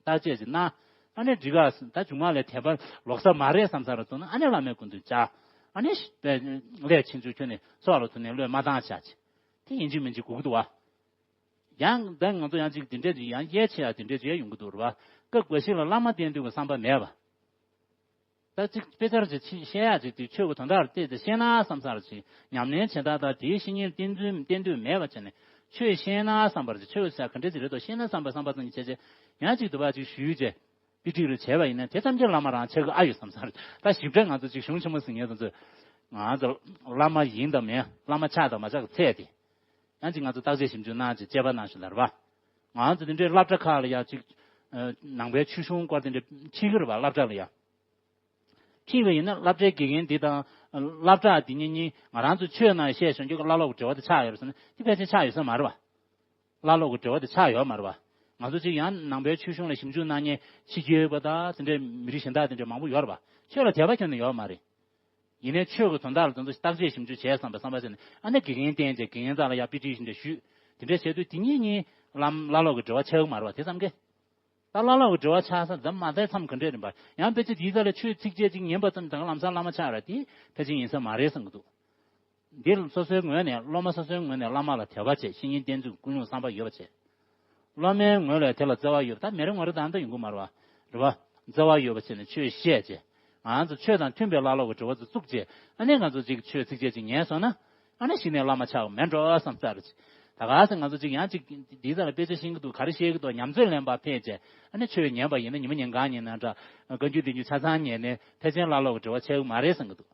བརྟག་དཔྱད་ཅིག་གནང་། ཨ་ནི་འགྲིག་ག་ད་མཇུག་མ་ལ་དད་པ་ལོག་ས་མ་རེད་བསམ་ས་ར་ཐུག་ན་ཨ་ནི་བླ་མའི་སྐུ་མདུན་བཅར། ཨ་ནི་ལས་ཕྱིན་ཆུ་ཁྱོན་ནས་སྲོག་ལ་ཐུག་ནས་བློས་མ་བཏང་བྱ་ཅིག་དེ་ཡིན་གཅིག་མིན་གཅིག་དགོས་ཀྱི་འདུག་བ། ཡང་ད་ང་ཚོ་ཡང་ཅིག་དེ་འདྲས་ཅིག་ཡང་གཡས་ཆེ་ཡ་དེ་འདྲས་ཅིག་ཡང་ཡོང་གི་འདུག་རེད་བ། སྐབས་འགའ་ཞིག་ལ་བླ་མ་བསྟེན་འདོད་ཀྱི་བསམ་པ་མེད་པ། ད་ཅིག་དཔེ་ཆ་ཅིག་ཕྱི་བཤད་ཡ་ཅིག་དེ་ཆོས་ཀྱི་དོན་དག་ལ་བལྟས་ཏེ་ཤེས་ན་བསམ་ས་ར་ཅིག་ཉམས་ལེན་བྱེད་སྟངས་དང་དེའི་བཤེས་གཉེན་བསྟེན་ཚུལ་བསྟེན་འདོད་མེད་པ་བྱས་ནས་ཆོས་ཤེས་ན་བསམ་པ་ར་ཅིག་ཆོས་ཟེར་ག་འདྲས་ཅིག་རེད་དོ་ཤེས་ན་བསམ་པ་བསམ་པ་ཙམ་གྱིས་བྱས་བྱས་ཡང་ཅིག་དུ་བ་ཅིག་ཞུས་བྱས། དཔེ་ཁྲིད་རུ་བྱས་པ་ཡིན་ན་དེ་ཙམ་གྱིས་བླ་མ་རང་ཆགས་ཀྱི་ཨ་ཡོད་བསམ་ས་རེད། ད་ཞིབ་ཕྲ་ང་ཚོ་ཅིག་གཞུང་ཆེན་མོ་ཟིན་མཁན་ཚོ་ཚོས་ང་ཚོ་བླ་མ་ཡིན་དང་མིན་བླ་མ་ཆགས་དང་མ་ཆགས་ཀྱི་ཚད་དེ། ཡང་ཅིག་ང་ཚོ་བརྟག་དཔྱད་ཞིབ་འཇུག་གནང་ཅིག་དཔྱད་པ་གནང་ཞུ་ལ་རེད་བ། ང་ཚོ་དེ་འདྲའི་སློབ་གྲྭ་ཁག་ལ་ཡང་ཅིག་ནང་པའི་ཆོས་གཞུང་སྐོར་དེ་འདྲ་ཁྲིད་ཀྱི་རེད་བ་སློབ་གྲྭ་ལ་ཡང་། ཁྲིད་པ་ཡིན་ན་སློབ་གྲྭའི་དགེ་རྒན་འདི་དང་སློབ་གྲྭ་འདི་གཉིས་གཉིས་ང་རང་ཚོ་ཆོས་ནང་བཤད་གཞོན་སྐྱོ་གི་བླ་ལོག་གི་འབྲེལ་བ་དེ་ཆགས་ཡོད་རེད་ཟེར་ན་དེ་ཕལ་ཆེར་ཆགས་ཡོད་ས་མ་རེད་བ། བླ་ལོག་གི་འབྲེལ་བ་དེ་ཆགས་ཡོད་མ་རེད་བ། ང་ཚོ་གཅིག་ཡང་ནང་པའི་ཆོས་གཞུང་ལ་ཞིབ་འཇུག་གནང་མཁན་ཕྱི་རྒྱལ་བ་དང་དེ་འདྲའི་མི་རིགས་གཞན་དག་དེ་འདྲ་མང་པོ་ཡོད་རེད་བ། ཆོས་ལ་དད་པ་ཁྱོན་ནས་ཡོད་མ་རེད། ཡིན་ནའི་ཆོས་ཀྱི་དོན་དག་ལ་དོན་དུ་བརྟག་དཔྱད་ཞིབ་འཇུག་བྱས་བསམ་པའི་བསམ་པ་བྱས་ནས་ཨ་ནི་དགེ་རྒན་བསྟེན་བྱས་དགེ་རྒན་རྩ་ལ་ཡར་དཔེ་ཁྲིད་བཞིན་དུ་ཞུས། དེ་འདྲ་བྱས་དུས་དེ་གཉིས་གཉིས་ལམ་བླ་ལོག་གི་འབྲེལ་བ་ཆགས་ཀྱི་མ་རེད་བ་དེ་ཙམ་གྱིས། ད་བླ་ལོག་གི་འབྲེལ་བ་ཆགས་ས་འཛམ་མ་ཐལ་མཚམས་ག་འདྲས་རིམ་པར་ཡང་དཔེ་ཆ་དེའི་རྩ་ལ་ཆོས་ཚིགས་བཅད་ཅིག་ཉན་པ་ཙམ་དང་ལམ་སང་བླ་མ་ཆགས་ར་དེ་ཕལ་ཆེར་ཡིན་ས་མ་རེད་བསམ་གྱི་འདུག་འདིར་སོ་སོའི་ངོས་ནས་སློབ་མ་སོ་སོའི་ངོས་ནས་བླ་མ་ལ་དད་པ་བྱས་བཤེས་གཉེན་བསྟེན་ཚུལ་ཀུན་སློང་བསམ་པ་ཡོད་པ་བྱས། སློབ་མའི་ངོས་ལ་དེ་ལ་བརྩེ་བ་ཡོད་པ་ད་མི་རེ་ངོ་རེ་ད་ལྟ་ཡོང་གི་མ་རེད་བ། རེད་བ། བརྩེ་བ་ཡོད་པ་བྱས་ནས་ཆོས་བཤད་བྱས། ང་ཚོ་ཆོས་དང་མཐུན་པའི་བླ་སློབ་ཀྱི་དྲི་བ་ཚོ་བཙུགས་རྗེས་ཨ་ནི་ང་ཚོ་ཅིག་ཆོས་ཚིགས་བཅད་ཅིག་ཉན་སོང་ན་ཨ་ནི་གཞི་ནས་བླ་མ་ཆགས་མེད་འགྲོ་བསམ་ས་རེད། ད་ག་སེ་ང་ཚོ་ཅིག་ཡང་ཅིག་འདིའི་རྩ་ལ་དཔེ་ཆ་ཤེས་ཀྱི་འདུག་ག་རེ་བཤད་ཀྱི་འདུག་ཉམས་ཚོད་ལེན་པ་ཕེབས་རྗེས་ཨ་ནི་ཆོས་ཉན་པ་ཡིན་ན་ཉི་མ་ཉིན་གང་ཉིན་ན་འདྲ་བཀའ་འགྱུར་བསྟན་འགྱུར་ཆ་ཚང་ཉན་ནས་ཐེག་ཆེན་བླ་སློབ་ཀྱི་དྲི་བ་ཆགས་ཀྱི་མ་རེད་བསམ་གྱི་འདུག་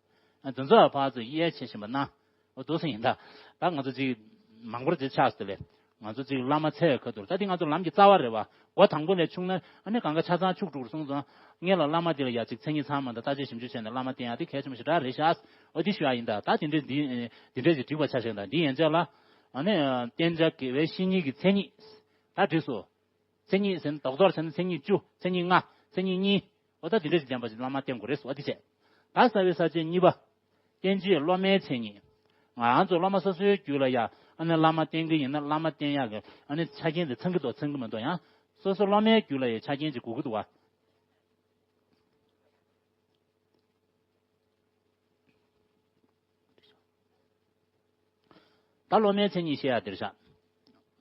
དེ་ཚོ་ཕར་ཚུར་དབྱེ་ཕྱེ་བཞིན་པ་ན། འོ་འདུག་སེ་ཡིན་ད། ད་ང་ཚོ་ཅིག་མང་པོར་དེ་ཆགས་སོང་ལེ། ང་ཚོ་ཅིག་བླ་མ་འཚོལ་བའི་ཁ་ཐུག་ད་དེ་ང་ཚོ་ལམ་གྱི་རྩ་བ་རེད་བ། འགོ་དང་པོ་ནས་ཆུང་ན་ཨ་ནི་གང་ག་ཆ་ཚང་ཆུག་འགྲོ་གི་སོང་ཙང་སྔོན་ལ་བླ་མ་དེ་ལ་ཡ་ཅིག་མཚན་ཉིད་ཚང་མ་དང་བརྟག་དཔྱད་ཞིབ་འཇུག་བྱས་ནས་བླ་མ་བསྟེན་ཡ་དེ་གལ་ཆེན་པོ་ཞེ་དྲག་རེད་ཤག་འོ་དེ་ཞུ་ཡ་ཡིན་ད། ད་དེ་འདྲས་འདི་དེ་འདྲས་ཅིག་འགྲིག་པ་ཆ་བཞག་ད་འདི་ཡན་ཆད་ལ་ཨ་ནི་བསྟེན་བྱ་དགེ་བའི་བཤེས་གཉེན་གྱི་མཚན་ཉིད་ད་འགྲིག་སོ། མཚན་ཉིད་ཟེར་ན་རྡོག་རྡོག་བྱས་ན་མཚན་ཉིད་བཅུ། མཚན་ཉིད་ལྔ། མཚན་ཉིད་གཉིས། འོ་ད་དེ་འདྲ་ཞིག་ལྡན་པ་ཞིག་བླ་མ་བསྟེན་དགོས་རེད་ཟེར་བ་དེ་བྱས། ད་རྩ་བའི་ས་བཅད་གཉིས་པ། བསྟེན་བྱའི་སློབ་མའི་མཚན་ཉིད། ང་ཚོ་སློབ་མ་སོ་སོའི་རྒྱུད་ལ་ཡ་ཨ་ནི་བླ་མ་བསྟེན་གྱི་ཡིན་ན་བླ་མ་བསྟེན་ཡག་གི་ཨ་ནི་ཆ་རྐྱེན་དེ་ཚང་གི་འདུག་ཚང་གི་མི་འདུག་ཡང་སོ་སོ་སློབ་མའི་རྒྱུད་ལ་ཡ་ཆ་རྐྱེན་ཅིག་དགོས་ཀྱི་འདུག་བ། ད་སློབ་མའི་མཚན་ཉིད་བཤད་ཡ་འདིར་བཞག་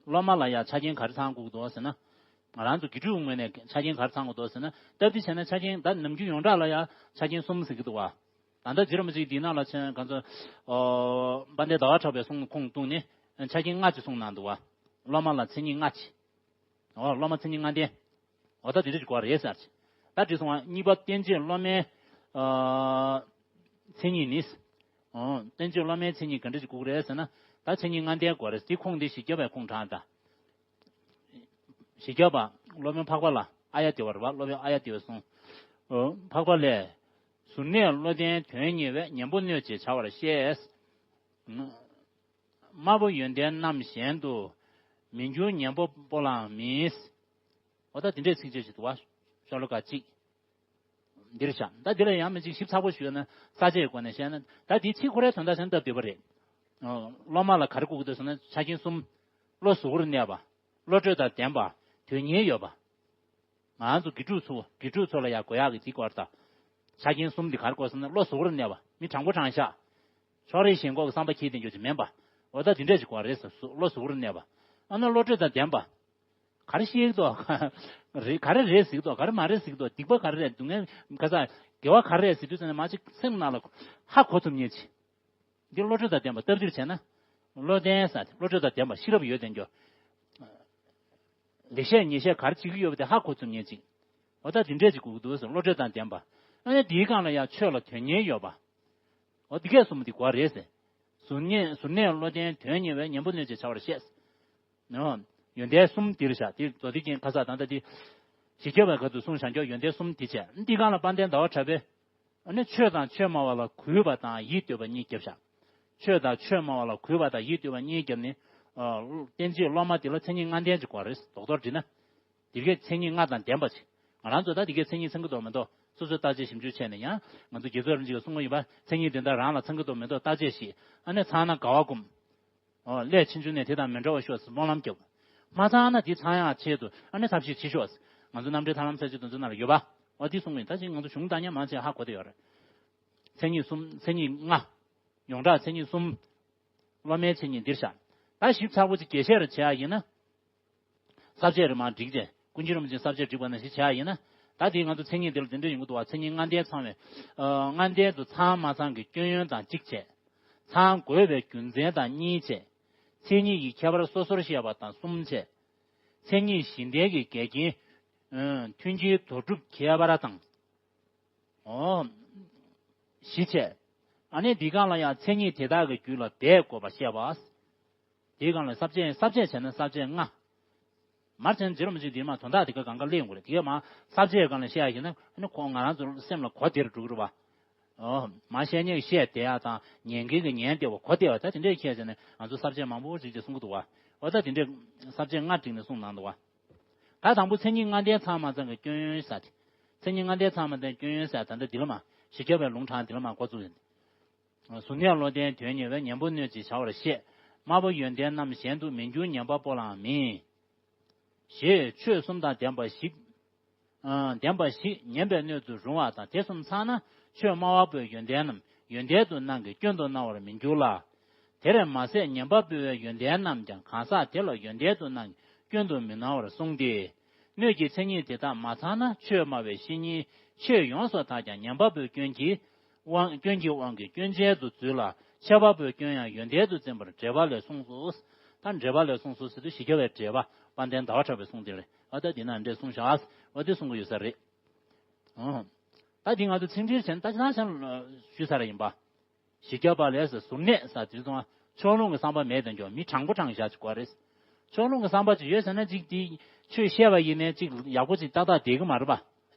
སློབ་མ་ལ་ཡང་ཆ་རྐྱེན་ག་རེ་ཚང་དགོས་ཀྱི་འདུག་ཟེར་ན། ང་རང་ཚོ་དགེ་ཕྲུག་ངོས་ནས་ཆ་རྐྱེན་ག་རེ་ཚང་དགོས་འདུག་ཟེར་ན། སྟབས་བདེ་བྱས་ན་ཆ་རྐྱེན་ད་ནམ་རྒྱུན་ཡོངས་གྲགས་ལ་ཡང་ཆ་རྐྱེན་གསུམ་ཟེར་གྱི་འདུག་བ། ད་ལྟ་རྗེ་རིན་པོ་ཆེ་འདི་ནང་ལ་མཚན་ང་ཚོ་ཨོ་དཔལ་ལྡན་ཟླ་བ་གྲགས་པའི་གསུང་ཁུངས་བཏུངས་ནས་ཆ་རྐྱེན་ལྔ་ཅིག་གསུངས་གནང་འདུག་བ། སློབ་མ་ལ་མཚན་ཉིད་ལྔ་ཅིག་ཨོ་སློབ་མ་མཚན་ཉིད་ལྔ་ལྡན། འོ་ད་དེ་འདྲ་ཞིག་དགོས་རེད་ཟེར། ད་དེ་སོང་བ་གཉིས་པ་བསྟེན་བྱའི་སློབ་མའི་ཨ་མཚན་ཉིད་ནི། ཨོ་བསྟེན་བྱའི་སློབ་མའི་མཚན་ཉིད་ག་འདྲ་ཞིག་དགོས་རེད་ཟེར་ན། ད་མཚན་ཉིད་ལྔ་ལྡན་དགོས་རེད། དེ་ཁུངས་དེ་བཞི་བརྒྱ་པའི་ཁུངས་དྲངས་ད། བཞི་བརྒྱ་པ་སློབ་དཔོན་འཕགས་པ་ལ་ཨཱརྱ་དེ་བ་རེད་བ། སློབ་དཔོན་ཨཱརྱ་དེ་བས་གསུངས། ཨོ་འཕགས་པ་ལས། གཟུར་གནས་བློ་ལྡན་དོན་གཉེར་བས་ཉན་པོ་གནོད་ཅེས་བྱ་བར་བཤད། དམར་པོ་ཡོན་ཏན་རྣམས་གཞན་དུ་མི་འགྱུར། ཉན་པོ་སྤོ་ལའང་མིན། འོ་ད་དེ་འདྲའི་ཚིགས་བཅད་ཅིག་འདུག་བ། ཤོ་ལོ་ཀ་གཅིག་འདིར་བཞག་ད་འདི་ལ་ཡང་མི་གཅིག་ཞིབ་ཚགས་པོ་ཞུས་ན་ས་བཅད་སྒོ་ནས་བཤད་ན་ད་འདིའི་ཚིག་ཁོ་རའི་དོན་དག་བྱས་ན་སྟབས་བདེ་པོ་རེད། ཨོ། སློབ་མ་ལ་ག་རེ་དགོས་ཀྱི་འདུག་ཟེར་ན་ཆ་རྐྱེན་གསུམ། བློ་གཟུ་བོར་གནས་པ། བློ་གྲོས་དང་ལྡན་པ། དོན་གཉེར་ཡོད་པ། ང་ཚོ་དགེ་ཕྲུག་ཚོ་དགེ་ཕྲུག་ཚོ་ལ་ཡང་དགོས་ཡག་གི་འདི་སྐོར་དང་། ཆ་རྐྱེན་གསུམ་འདི་ག་རེ་དགོས་ཟེར་ན་བློ་གཟུ་བོར་གནས་པ། མི་དྲང་པོ་དྲང་བཞག་ཕྱོགས་རིས་ཞེན་ཁོག་གི་བསམ་པ་འཁྱེར་བསྡད་རྒྱུ་ཅིག་མིན་པ། འོ་ད་འདི་འདྲས་ཅིག་དགོས་རེད་ཟེར། བློ་གཟུ་བོར་གནས་པ། ཨ་ན་བློ་གྲོས་དང་ལྡན་པ། ག་རེ་བཤད་ཀྱི་འདུག་རེད། ག་རེ་རེད་ཟེར་གྱི་འདུག་ག་རེ་མ་རེད་ཟེར་གྱི་འདུག་སྡིག་པ་ག་རེ་རེད། སྡུག་བསྔལ་ག་ས། དགེ་བ་ག་རེ་རེད་ཟེར་དུས་ཙམ་ནས་མ་ཅིག་སེམས་ནང་ལ་ཧ་གོ་ཐུབ་མཁན་ཅིག་འདི་བློ་གྲོས་དང་ལྡན་པ་སྟབས་བདེར་བྱས་ན། བློ་ལྡན་ས་བློ་གྲོས་དང་ལྡན་པ་ཤེས་རབ་ཡོད་ལྡན་རྒྱུ། ལེགས་བཤད་ཉེས་བཤད་ག་རེ་བྱེད་ཀྱི་ཡོད་པ་དེ་ཧ་གོ་ཐུབ་མཁན་ཅིག་འོ་ད་འདི་འདྲས་ཅིག་དགོས་ཀྱི་འདུག་ཟེར། བློ་གྲོས་དང་ལྡན་པ། ཨ་ནི་འདིའི་སྒང་ལ་ཡང་ཆོས་ལ་དོན་གཉེར་ཡོད་པ། འོ་འདི་གས་གསུམ་འདི་དགོས་རེད་ཟེར། གཟུར་གནས་གཟུར་གནས་བློ་ལྡན་དོན་གཉེར་བས་ཉན་པོ་གནོད་ཅེས་བྱ་བར་བཤད། ནོ། ཡོན་ཏན་གསུམ་འདིར་བཞག་འདི་མདོ་སྡེ་རྒྱན་ཁ་གསག་ད་ལྟ་འདི། ཞིག་རྒྱབ་པའི་ཁ་ཐུག་གསུངས་བཞག་རྒྱུ་ཡོན་ཏན་གསུམ་འདི་བྱས། འདི་སྒང་ལ་དཔལ་ལྡན་ཟླ་བ་གྲགས་པས། ཨ་ནི་ཆོས་དང་ཆོས་སྨྲ་བ་ལ་གུས་པ་དང་ཡིད་གཏོད་པ་གཉིས་བརྒྱབ་བཞག་ཆོས་དང་ཆོས་སྨྲ་བ་ལ་གུས་པ་དང་ཡིད་གཏོད་པ་གཉིས་བརྒྱབ་ནས། ཨ། བསྟེན་བྱའི་སློབ་མ་འདི་ལ་མཚན་ཉིད་ལྔ་ལྡན་ཅིག་དགོས་རེད། རྡོག་རྡོག་བྲིས་ན། འདི་གའི་མཚན་ཉིད་ལྔ་དང་ལྡན་པ་ཅིག་ང་རང་ཚོ་ད་འདི་གའི་མཚན་ཉིད་ཚང་གི་འདུག་མི་འདུག་སོ་སོས་བརྟག་དཔྱད་ཞིབ་འཇུག་བྱས་ནས་ཡང་ང་ཚོ་རྒྱལ་ཚབ་རིན་པོ་ཆེ་གིས་གསུང་གི་ཡོད་པ། མཚན་ཉིད་འདི་འདྲ་རང་ལ་ཚང་གི་འདུག་མི་འདུག་བརྟག་དཔྱད་ཞིག་ཨ་ནི་ཚང་ན་དགའ་བ་སྒོམ། ཨོ། སླད་ཕྱིས་འབྱུང་ནས་དེ་དང་མི་འདྲ་བ་ཤོག་ཟེར་སྨོན་ལམ་རྒྱབ། མ་ཚང་ན་དེ་ཚང་ཡག་ཆེད་དུ་ཨ་ནི་ཐབས་ཤེས་བྱེད་ཤོག་ཟེར། ང་ཚོ་རྣམ་འགྲེལ་ཐར་ལམ་གསལ་བྱེད་དེ་ཚོ་ནང་ལ་ཡོད་པ། ཨོ་དེ་གསུང་གི་ཡིན། ད་ཅིག་ང་ཚོ་གཞུང་བདག་ཉིད་མང་ཆེ་ཧ་གོ་བསྡད་ཡོད་རེད། མཚན་ཉིད་གསུམ། མཚན་ཉིད་ལྔ། ཡོངས་གྲགས་མཚན་ཉིད་གསུམ། སློབ་མའི་མཚན་ཉིད་འདིར་བཞག་ད་ཞིབ་ཚགས་པོ་ཅིག་རྒྱས་བཤད་རུ་བྱེད་ཡག་ཡིན་ན། ས་བཅད་རེ་མར་བསྒྲིགས་རྗེས་ཀུན་མཁྱེན་རིན་པོ་ཆེས་ས་བཅད་བསྒྲིགས་པ་ནང་བཞིན་བྱེད་ཡག་ཡིན་ན། ད་དེའི་ང་ཚོ་མཚན་ཉིད་འདི་ལ་འདི་འདྲ་ཡོང་གི་འདུག་བ། མཚན་ཉིད་ལྔ་ལྡན་ཚང་བའི། ཨ། ལྔ་ལྡན་དུ་ཚང་མ་ཚང་གི་སྐྱོན་ཡོན་དང་གཅིག་བྱས། ཚང་དགོས་པའི་རྒྱུ་མཚན་དང་གཉིས་བྱས། མཚན་ཉིད་ཀྱི་ཁྱད་པར་སོ་སོར་བཤད་པ་དང་གསུམ་བྱས། མཚན་ཉིད་གཞི་ལྡན་གྱི་འགལ་རྐྱེན། ཨ། མཐུན་དབྱེ་དོར་སྒྲུབ་ཁྱད་པར་དང་། ཨོ། བཞི་བྱས། ཨ་ནི་འདི་སྒང་ལ་ཡང་མཚན་ཉིད་དེ་དག་གི་རྒྱུད་ལ་འབད་དགོས་པ་བཤད་པ། དེའི་སྒང་ལ་ས་བཅད་ས་བཅད་བྱས་ན་ས་བཅད་ལྔ། མར་བྱས་ན་རྗེ་རིན་པོ་ཆེ་འདིར་མར་དོན་དག་དེ་ག་གང་ག་གླེང་དགོས་རེད། དེ་གས་མར་ས་བཅད་སྒང་ལ་བཤད་ཡ་ཡིན་ན་ཨ་ནི་ཁོ་ང་རང་ཚོ་སེམས་ལ་གོ་བདེ་རུ་འགྲོ་གི་རེད་བ། ཨོ། མར་བཤད་མཁན་གྱིས་བཤད་བདེ་ཡ་དང་ཉན་མཁན་གྱིས་ཉན་བདེ་བ་གོ་བདེ་བ་ད་དེ་འདྲས་ཁྱད་བྱས་ནས་ང་ཚོ་ས་བཅད་མང་པོ་ཅིག་ཅིག་གསུང་གི་འདུག་བ། འོ་ད་དེ་འདྲས་ས་བཅད་ལྔ་བསྒྲིགས་ནས་གསུངས་གནང་འདུག་བ། ད་དང་པོ་མཚན་ཉིད་ལྔ་ལྡན་ཚང་མ་ཚང་གི་སྐྱོན་ཡོན་ཟེར་ཏེ། མཚན་ཉིད་ལྔ་ལྡན་ཚང་མ་ཚང་སྐྱོན་ཡོན་ཟེར་ད་ལྟ་འདི་ལ་མ་ཞིག་རྒྱབ་པའི་ལུང་དྲངས་འདི་ལ་མ་འགོ་བཙུགས་ཡིན། གཟུར་གནས་བློ་ལྡན་དོན་གཉེར་བས་ཉན་པོ་གནོད་ཅེས་བྱ་བར་བཤད། དམར་པོ་ཡོན་ཏན་རྣམས་གཞན་དུ་མི་འགྱུར། ཉན་པ་སྤོ་ལའང་མིན། ཞེས་ཆོས་གསུམ་དང་ལྡན་པ་ཞིག་ཨ། ལྡན་པ་ཞིག་ཉན་པའི་སྣོད་དུ་རུང་བ་དང་དེ་གསུམ་ཚང་ན་ཆོས་སྨྲ་བ་པོའི་ཡོན་ཏན་རྣམས་ཡོན་ཏན་དུ་སྣང་གི་སྐྱོན་དུ་སྣང་བར་མི་འགྱུར་ལ། དེར་མ་ཟད་ཉན་པ་པོའི་ཡོན་ཏན་རྣམས་ཀྱང་གང་ཟག་དེ་ལ་ཡོན་ཏན་དུ་སྣང་གི་སྐྱོན་དུ་མི་སྣང་བར་གསུངས་ཏེ། སྣོད་ཀྱི་མཚན་ཉིད་དེ་དག་མ་ཚང་ན་ཆོས་སྨྲ་བའི་བཤེས་གཉེན་ཆོས་ཡོངས་སུ་དག་ཀྱང་ཉན་པ་པོའི་སྐྱོན་གྱིས་དབང་སྐྱོན་གྱི་དབང་གིས་སྐྱོན་ཅན་དུ་འཛུལ་ལ། འཆད་པ་པོའི་སྐྱོན་ཡང་ཡོན་ཏན་དུ་འཛིན་པར་འགྲེལ་པ་ལས་གསུངས་སོ། ད་འགྲེལ་པ་ལས་གསུངས་སོ་ཟེར་དུས་ཞི་རྒྱས་པའི་འགྲེལ་པ་དཔལ་ལྡན་ཟླ་བ་གྲགས་པའི་གསུང་དེ་རེད། ཨ་ད་འདི་ན་འདྲས་གསུངས་བཞག་ཨ་འདི་གསུང་གི་ཡོད་ས་རེད། ཨོ། ད་འདི་ང་ཚོ་ཚིག་འགྲེལ་བྱས་ན་ད་ཅི་ན་ཞུ་ས་ར་ཡིན་པ། ཞི་རྒྱས་པ་ལས་ཟུར་གནས་ས་དེ་ཚོ་ཕྱོགས་ལྷུང་གི་བསམ་པ་མེད་དེ་འཇོག་མི་དྲང་པོ་དྲང་བཞག་ཅིག་དགོས་རེད། ཕྱོགས་ལྷུང་གི་བསམ་པ་ཅིག་ཡོད་ཟེར་ན་ཅིག་དེ་ཆོས་བཤད་པ་ཡིན་ནའི་ཅིག་ཡག་པོ་ཅིག་ཏག་ཏག་བསྡད་ཀྱི་མ་རེད་པ།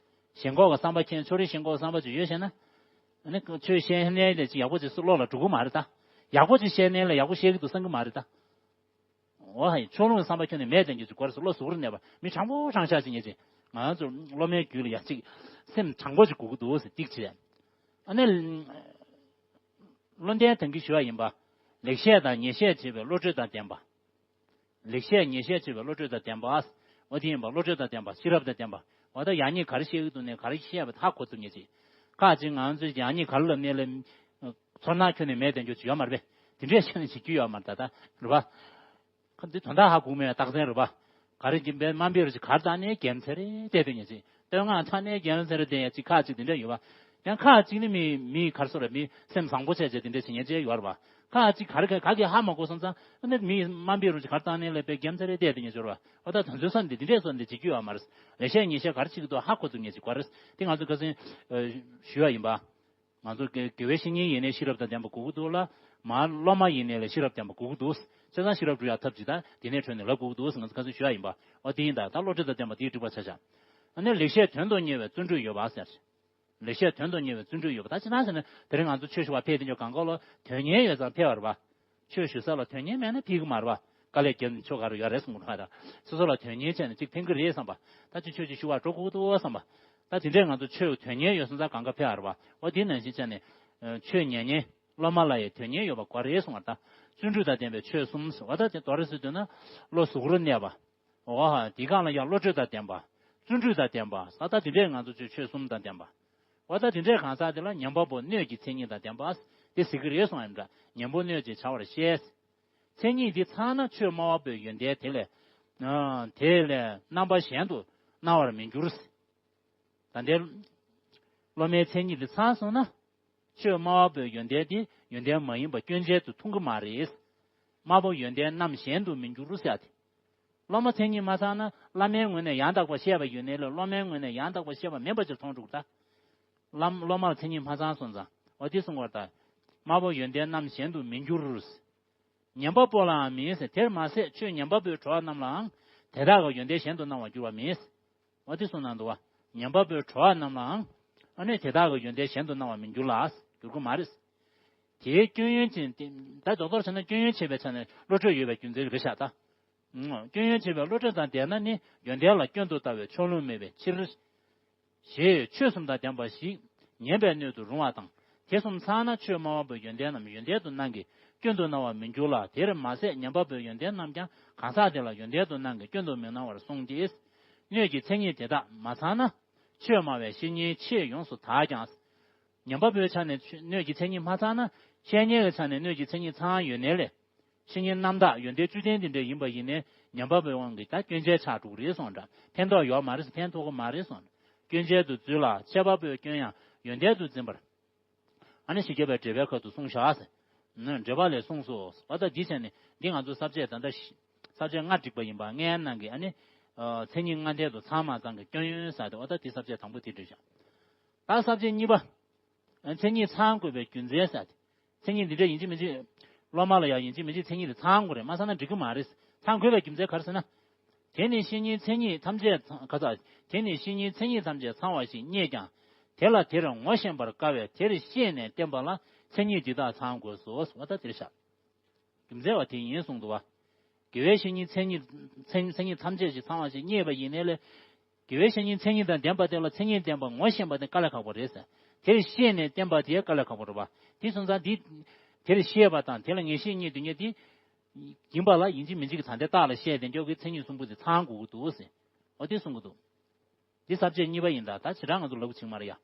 ཞེན་ཁོག་གི་བསམ་པ་མཁན་ཕྱོགས་རིས་ཞེན་ཁོག་གི་བསམ་པ་ཅིག་ཡོད་ཟེར་ན། ཨ་ནི་ཆོས་བཤད་ནའི་ལས་ཅིག་ཡག་པོ་ཅིག་བློ་ལ་འགྲོ་གི་མ་རེད་ད། ཡག་པོ་ཅིག་བཤད་ནའི་ལ་ཡག་པོ་བཤད་ཀྱི་འདུག་བསམ་གྱི་མ་རེད་ད། འོ་ཧ་ཡིན་ཕྱོགས་ལྷུང་གི་བསམ་པ་ཁྱོན་ནས་མེད་དེ་འཇོག་ཅིག་དགོས་རེད་ཟེར་བློ་གཟུ་བོར་གནས་པ་མི་དྲང་པོ་དྲང་བཞག་ཅིག་ངེས་ཅིག་ང་ཚོ་སློབ་མའི་རྒྱུད་ལ་ཡ་ཅིག་སེམས་དྲང་པོ་ཅིག་དགོས་ཀྱི་འདུག་ཟེར་ཏིག་བྱས། ཨ་ནི། བློ་ལྡན་དོན་གྱི་ཞུ་བ་ཡིན་པ། ལེགས་བཤད་དང་ཉེས་བཤད་བྱེད་པའི་བློ་གྲོས་དང་ལྡན་པ། ལེགས་བཤད་ཉེས་བཤད་བྱེད་པའི་བློ་གྲོས་དང་ལྡན་པ། འོ་དེ་ཡིན་པ་བློ་གྲོས་དང་ལྡན་པ་ཤེས་རབ་དང་ལྡན་པ། འོ་ད་ཡག་ཉེས་ག་རེ་བཤད་ཀྱི་འདུག་ནས་ག་རེ་བཤད་པ་ཧ་གོ་ཐུབ་ངེས་ཅིག་ཁ་ཅིག་ང་ཚོས་ཡག་ཉེས་ག་རེ་ལབ་ནས་ལབ། ཚོར་སྣང་ཁྱོན་ནས་མེད་དེ་འཇོག་ཅིག་ཡོད་མ་རེད་པས། དེ་འདྲས་བཤད་ནས་བྱེད་རྒྱུ་ཡོད་མ་རེད་ད་ད། རེད་པ། ཁ་འདི་དོན་དག་ཧ་གོ་མེད་རྟགས་མཚན་རེད་པ། ག་རེ་ཀྱི་དམའ་འབེབས་རེ་ཅིག་གར་བཏང་ནས་རྒྱལ་མཚན་རེ་བལྟས་དུས་ངེས་ཅིག་བསྟོད་བསྔགས་བཏང་ནས་རྒྱལ་མཚན་རེ་བལྟས་ཡ་ཅིག་ཁ་ཅིག་དེ་འདྲ་ཡོད་པ། ཡང་ཁ་ཅིག་ནི་མི་མི་གར་སོ་རེ་མི་སེམས་བཟང་པོ་བྱས་བྱས་དེ་འདྲ་བྱེད་ཉེན་ཅིག་ཡོད་རེད་པ། ཁ་ཅིག་ག་རེ་ག་ག་གི་ཧ་མ་གོ་སོང་ཙང་ཨ་ནི་མི་དམའ་འབེབས་རེ་ཅིག་གར་བཏང་ནས་ལས་པའི་རྒྱལ་མཚན་རེ་བལྟས་དུས་ངེས་ཅིག་ཡོད་རེད་པ། འོ་ད་དོན་ཚོད་སོང་འདི་དེ་འདྲས་སོང་འདི་བྱེད་རྒྱུ་ཡོད་མ་རེད། ལེགས་བཤད་ཉེས་བཤད་ག་རེ་བྱེད་ཀྱི་འདུག་ཧ་གོ་ཐུབ་ངེས་ཅིག་དགོས་རེད། དེ་ང་ཚོ་ཁ་སང་ཞུས་པ་ཡིན་པ། ང་ཚོ་དགེ་དགེ་བའི་བཤེས་གཉེན་ཡིན་ནའི་ཤེས་རབ་དང་ལྡན་པ་དགོས་ཀྱི་འདུག་ལ། མར་སློབ་མ་ཡིན་ནའི་ལ་ཤེས་རབ་ལྡན་པ་དགོས་ཀྱི་འདུག་བྱས་ཙང་ཤེས་རབ་སྒྲུབ་ཡག་ཐབས་ཅིག་དང་དེ་ནས་འཕྲོས་ནས་ལབ་དགོས་ཀྱི་འདུག་ཟེར་ང་ཚོ་ཁ་སང་ཞུས་པ་ཡིན་པ། འོ་དེ་ཡིན་ད་ད་བློ་གྲོས་དང་ལྡན་པ་དེའི་སྒྲུབ་པ་ཆ་བཞག་ཨ་ནི་ལེགས་བཤད་དོན་དུ་གཉེར་བའི་བརྩོན་འགྲུས་ཡོད་པ་ཟེར། ལེགས་བཤད་དོན་དུ་གཉེར་བའི་བརྩོན་འགྲུས་ཡོད་པ་ད་ཅི་ན་ཟེར་ན་དེ་རིང་ང་ཚོ་ཆོས་ཞུ་བ་ཕེབས་དེ་འཇོག་གང་ག་ལ་དོན་གཉེར་ཡོད་ཙང་ཕེབས་པ་རེད་པ། ཆོས་ཞུ་ས་ལ་དོན་གཉེར་མེད་ན་ཕེབས་ཀྱི་མ་རེད་པ། དཀའ་ལས་རྒྱབ་ནས་ཆོ་ག་རུ་ཡོད་རེད་གསུང་གི་འདུག་ད། སོ་སོ་ལ་དོན་གཉེར་བྱས་ནས་ཅིག་ཕན་གི་རེད་བསམ་པ། ད་ཅི་ཆོས་ཅིག་ཞུ་བར་འགྲོ་དགོས་འདུག་བསམ་པ། ད་དེ་འདྲས་ང་ཚོ་ཆོས་དོན་གཉེར་ཡོད་སོང་ཙང་གང་ག་ཕེབས་པ་རེད་པ། འོ་དེ་ནང་བཞིན་བྱས་ནས། ཆོས་ཉན་མཁན་སློབ་མ་ལ་ཡང་དོན་གཉེར་ཡོད་པ་དགོས་རེད་གསུང་བ་ད། བརྩོན་འགྲུས་དང་ལྡན་པའི་ཆོས་གསུམ་ཟེར་བ་ད་དེ་དོ་རེད་ཟེར་དུས་ན་བློ་གཟུ་བོར་གནས་པ། འོ་ཧ་དེ་གང་ལ་ཡང་བློ་གྲོས་དང་ལྡན་པ། བརྩོན་འགྲུས་དང་ལྡན་པ་ས་ད་དེ་འདྲས་ང་ཚོ་ཆོས་ཆོས་གསུམ་དང་ལྡན་པ། འོ་ད་དེ་འདྲས་གང་ཟག་དེ་ལ་ཉན་པ་པོ་སྣོད་ཀྱི་མཚན་ཉིད་དང་ལྡན་པ་དེ་ཟེར་གི་རེད་གསུང་ཡིན་འདྲ་ཉན་པོ་སྣོད་ཅེས་བྱ་བར་བཤད། མཚན་ཉིད་འདི་ཚང་ན་ཆོས་སྨྲ་བ་པོའི་ཡོན་ཏན་དེ་ལས། དེ་ལས་རྣམ་པ་གཞན་དུ་སྣང་བར་མི་འགྱུར། ད་ལྟའི་སློབ་མའི་མཚན་ཉིད་དེ་ཚང་སོང་ན། ཆོས་སྨྲ་བ་པོའི་ཡོན་ཏན་དེ་ཡོན་ཏན་མ་ཡིན་པ་སྐྱོན་ཅན་དུ་མཐོང་གི་མ་རེད། སྨྲ་བ་ཡོན་ཏན་རྣམ་གཞན་དུ་མི་འགྱུར་ཟེར་ཏེ། སློབ་མ་མཚན་ཉིད་མ་ཚང་ན་བླ་མའི་ངོས་ནས་ཡང་དག་པ་བཤད་པ་ཡོད་ནའི་ལས་སློབ་མའི་ངོས་ནས་ཡང་དག་པ་བཤད་པ་མིན་པ་ཅིག་མཐོང་འགྲོ་གི་ད། བླ་སློབ་མར་མཚན་ཉིད་མ་ཚང་སོང་ཙང་འོ་དེ་གསུང་བར་ད། སྨྲ་བ་ཡོན་ཏན་རྣམ་གཞན་དུ་མི་འགྱུར། ཉན་པ་པོ་ལའང་མིན་ཟེར། དེར་མ་ཟད་ཆོས་ཉན་པ་པོའི་གྲོགས་རྣམས་ལའང་དེ་དག་གི་ཡོན་ཏན་གཞན་དུ་སྣང་བར་འགྱུར་བ་མིན། འོ་དེ་གསུངས་གནང་འདུག་བ། ཉན་པ་པོའི་གྲོགས་རྣམས་ལའང་ཨ་ནི་དེ་དག་གི་ཡོན་ཏན་གཞན་དུ་སྣང་བར་མི་འགྱུར་ལ། འགྱུར་གྱི་མ་རེད། དེའི་སྐྱོན་ཡོན་ཅན་དེ་ད་རྡོག་རྡོག་བྱས་ན་སྐྱོན་ཡོན་ཕྱེ་བའི་ཆ་ནས་བློ་གྲོས་ཡོད་པའི་རྒྱུ་མཚན་རེད་ཤག་ད། སྐྱོན་ཡོན་ཕྱེ་བའི་བློ་གྲོས་དང་ལྡན་ན་ནི་ཡོན་ཏན་ལ་སྐྱོན་དུ་ལྟ་བའི་ཕྱོགས་ལྷུང་མེད་པའི་ཕྱིར། ཞེས་ཆོས་གསུམ་དང་ལྡན་པ་ཞིག་ཉན་པའི་སྣོད་དུ་རུང་བ་དང་། དེ་གསུམ་ཚང་ན་ཆོས་སྨྲ་བ་པོའི་ཡོན་ཏན་རྣམས་ཡོན་ཏན་དུ་སྣང་གི་སྐྱོན་དུ་སྣང་བར་མི་འགྱུར་ལ། དེར་མ་ཟད་ཉན་པ་པོའི་ཡོན་ཏན་རྣམས་ཀྱང་གང་ཟག་དེ་ལ་ཡོན་ཏན་དུ་སྣང་གི་སྐྱོན་དུ་མི་སྣང་བར་གསུངས་ཏེ། སྣོད་ཀྱི་མཚན་ཉིད་དེ་དག་མ་ཚང་ན། ཆོས་སྨྲ་བའི་བཤེས་གཉེན་ཆེས་ཡོངས་སུ་དག་ཀྱང་། ཉན་པ་པོའི་ཆ་ནས་སྣོད་ཀྱི་མཚན་ཉིད་མ་ཚང་ན། བཤེས་གཉེན་གྱི་ཆ་ནས་སྣོད་ཀྱི་མཚན་ཉིད་ཚང་ཡོད་ནའི་ལས། བཤེས་གཉེན་རྣམ་དག་ཡོན་ཏན་བཅུ་ལྡན་འདི་འདྲ་ཡིན་པ་ཡིན་ནའི་ཉན་པ་པོའི་དབང་གིས་ད་སྐྱོན་ཅན་ཆགས་འགྲོ་གི་རེད་གསུངས་འདྲ། ཕན་ཐོགས་ཡོད་མ་རེད་ཟེར། ཕན་ཐོགས་ཀྱི་མ་རེད་གསུངས། སྐྱོན་ཅན་དུ་འཛུལ་ལ། འཆད་པ་པོའི་སྐྱོན་ཡང་ཡོན་ཏན་དུ་འཛིན་པར། ཨ་ནི་ཞི་རྒྱས་པའི་འགྲེལ་པའི་ཁ་ཐུག་གསུངས་བཞག་ཟེར། ནི་འགྲེལ་པ་ལས་གསུངས་སོ། བ་ད་འདི་བྱས་ནས་འདི་ང་ཚོ་ས་བཅད་ད་ལྟ་ས་བཅད་ལྔ་བསྒྲིགས་པ་ཡིན་པ་ལྔའི་ནང་གི་ཨ་ནི། མཚན་ཉིད་ལྔ་ལྡན་དུ་ཚང་མ་ཚང་གི་སྐྱོན་ཡོན་ཟེར་ཏེ་བ་ད་འདི་ས་བཅད་དང་པོ་དེ་བསྒྲིགས་བཞག་ད་ས་བཅད་གཉིས་པ། མཚན་ཉིད་ཚང་དགོས་པའི་རྒྱུ་མཚན་ཟེར་ཏེ། མཚན་ཉིད་འདི་འདྲ་ཡིན་གཅིག་མིན་གཅིག་སློབ་མ་ལ་ཡང་ཡིན་གཅིག་མིན་གཅིག་མཚན་ཉིད་དེ་ཚང་དགོས་རེད། མ་ཚང་ན་འགྲིག་གི་མ་རེད། ཚང་དགོས་པའི་རྒྱུ་མཚན་ག་རེ་ཟེར་ན། དེ་ནི་བཤེས་གཉེན་མཚན་ཉིད་ཐམས་ཅད་ཚང་ག་ཚ། དེ་ནི་བཤེས་གཉེན་མཚན་ཉིད་ཐམས་ཅད་ཚང་བ་ཞིག་རྙེད་ཀྱང་། དེ་ལ་དེར་ངོ་ཤེས་པར་དཀའ་བས་དེར་ཤེས་ནས་བསྟེན་པ་ལ་མཚན་ཉིད་འདི་དག་ཚང་དགོས་སོ། བ་ད་དེར་བཞག་རྒྱུ་མཚན་བ་དེ་ཡིན་གསུངས་འདུག་བ། དགེ་བའི་བཤེས་གཉེན་མཚན་ཉིད་མཚན་མཚན་ཉིད་ཐམས་ཅད་ཀྱི་ཚང་བ་ཞིག་རྙེད་པ་ཡིན་ནའི་ལས། དགེ་བའི་བཤེས་གཉེན་མཚན་ཉིད་དང་ལྡན་པ་དེ་ལ་མཚན་ཉིད་ལྡན་པ་ངོ་ཤེས་པ་དེ་དཀའ་ལས་ཁག་པོ་རེད་ཟེར། དེར་ཤེས་ནས་བསྟེན་པ་དེ་དཀའ་ལས་ཁག་པོ་རེད་བ། དེ་སོང་ཙང་འདི། དེར་ཤེས་པ་དང་དེ་ལ་ངེས་ཤེས་རྙེད་དུ་རྙེད་དེ། ཡིན་པ་ལ་ཡིན་གཅིག་མིན་གཅིག་གི་ད་ལྟའི་རྟགས་ལ་བཤད་དེ་འཇོག་གི་མཚན་ཉིད་གསུམ་པོ་དེ་ཚང་དགོས་ཀྱི་འདུག་ཟེར། འོ་དེ་གསུང་གི་འདུག་འདི་ས་བཅད་གཉིས་པ་ཡིན་ད། ད་ཇི་ལྟར་ང་ཚོ་ལབ་གི་ཅིག་མ་རེད་ཡ།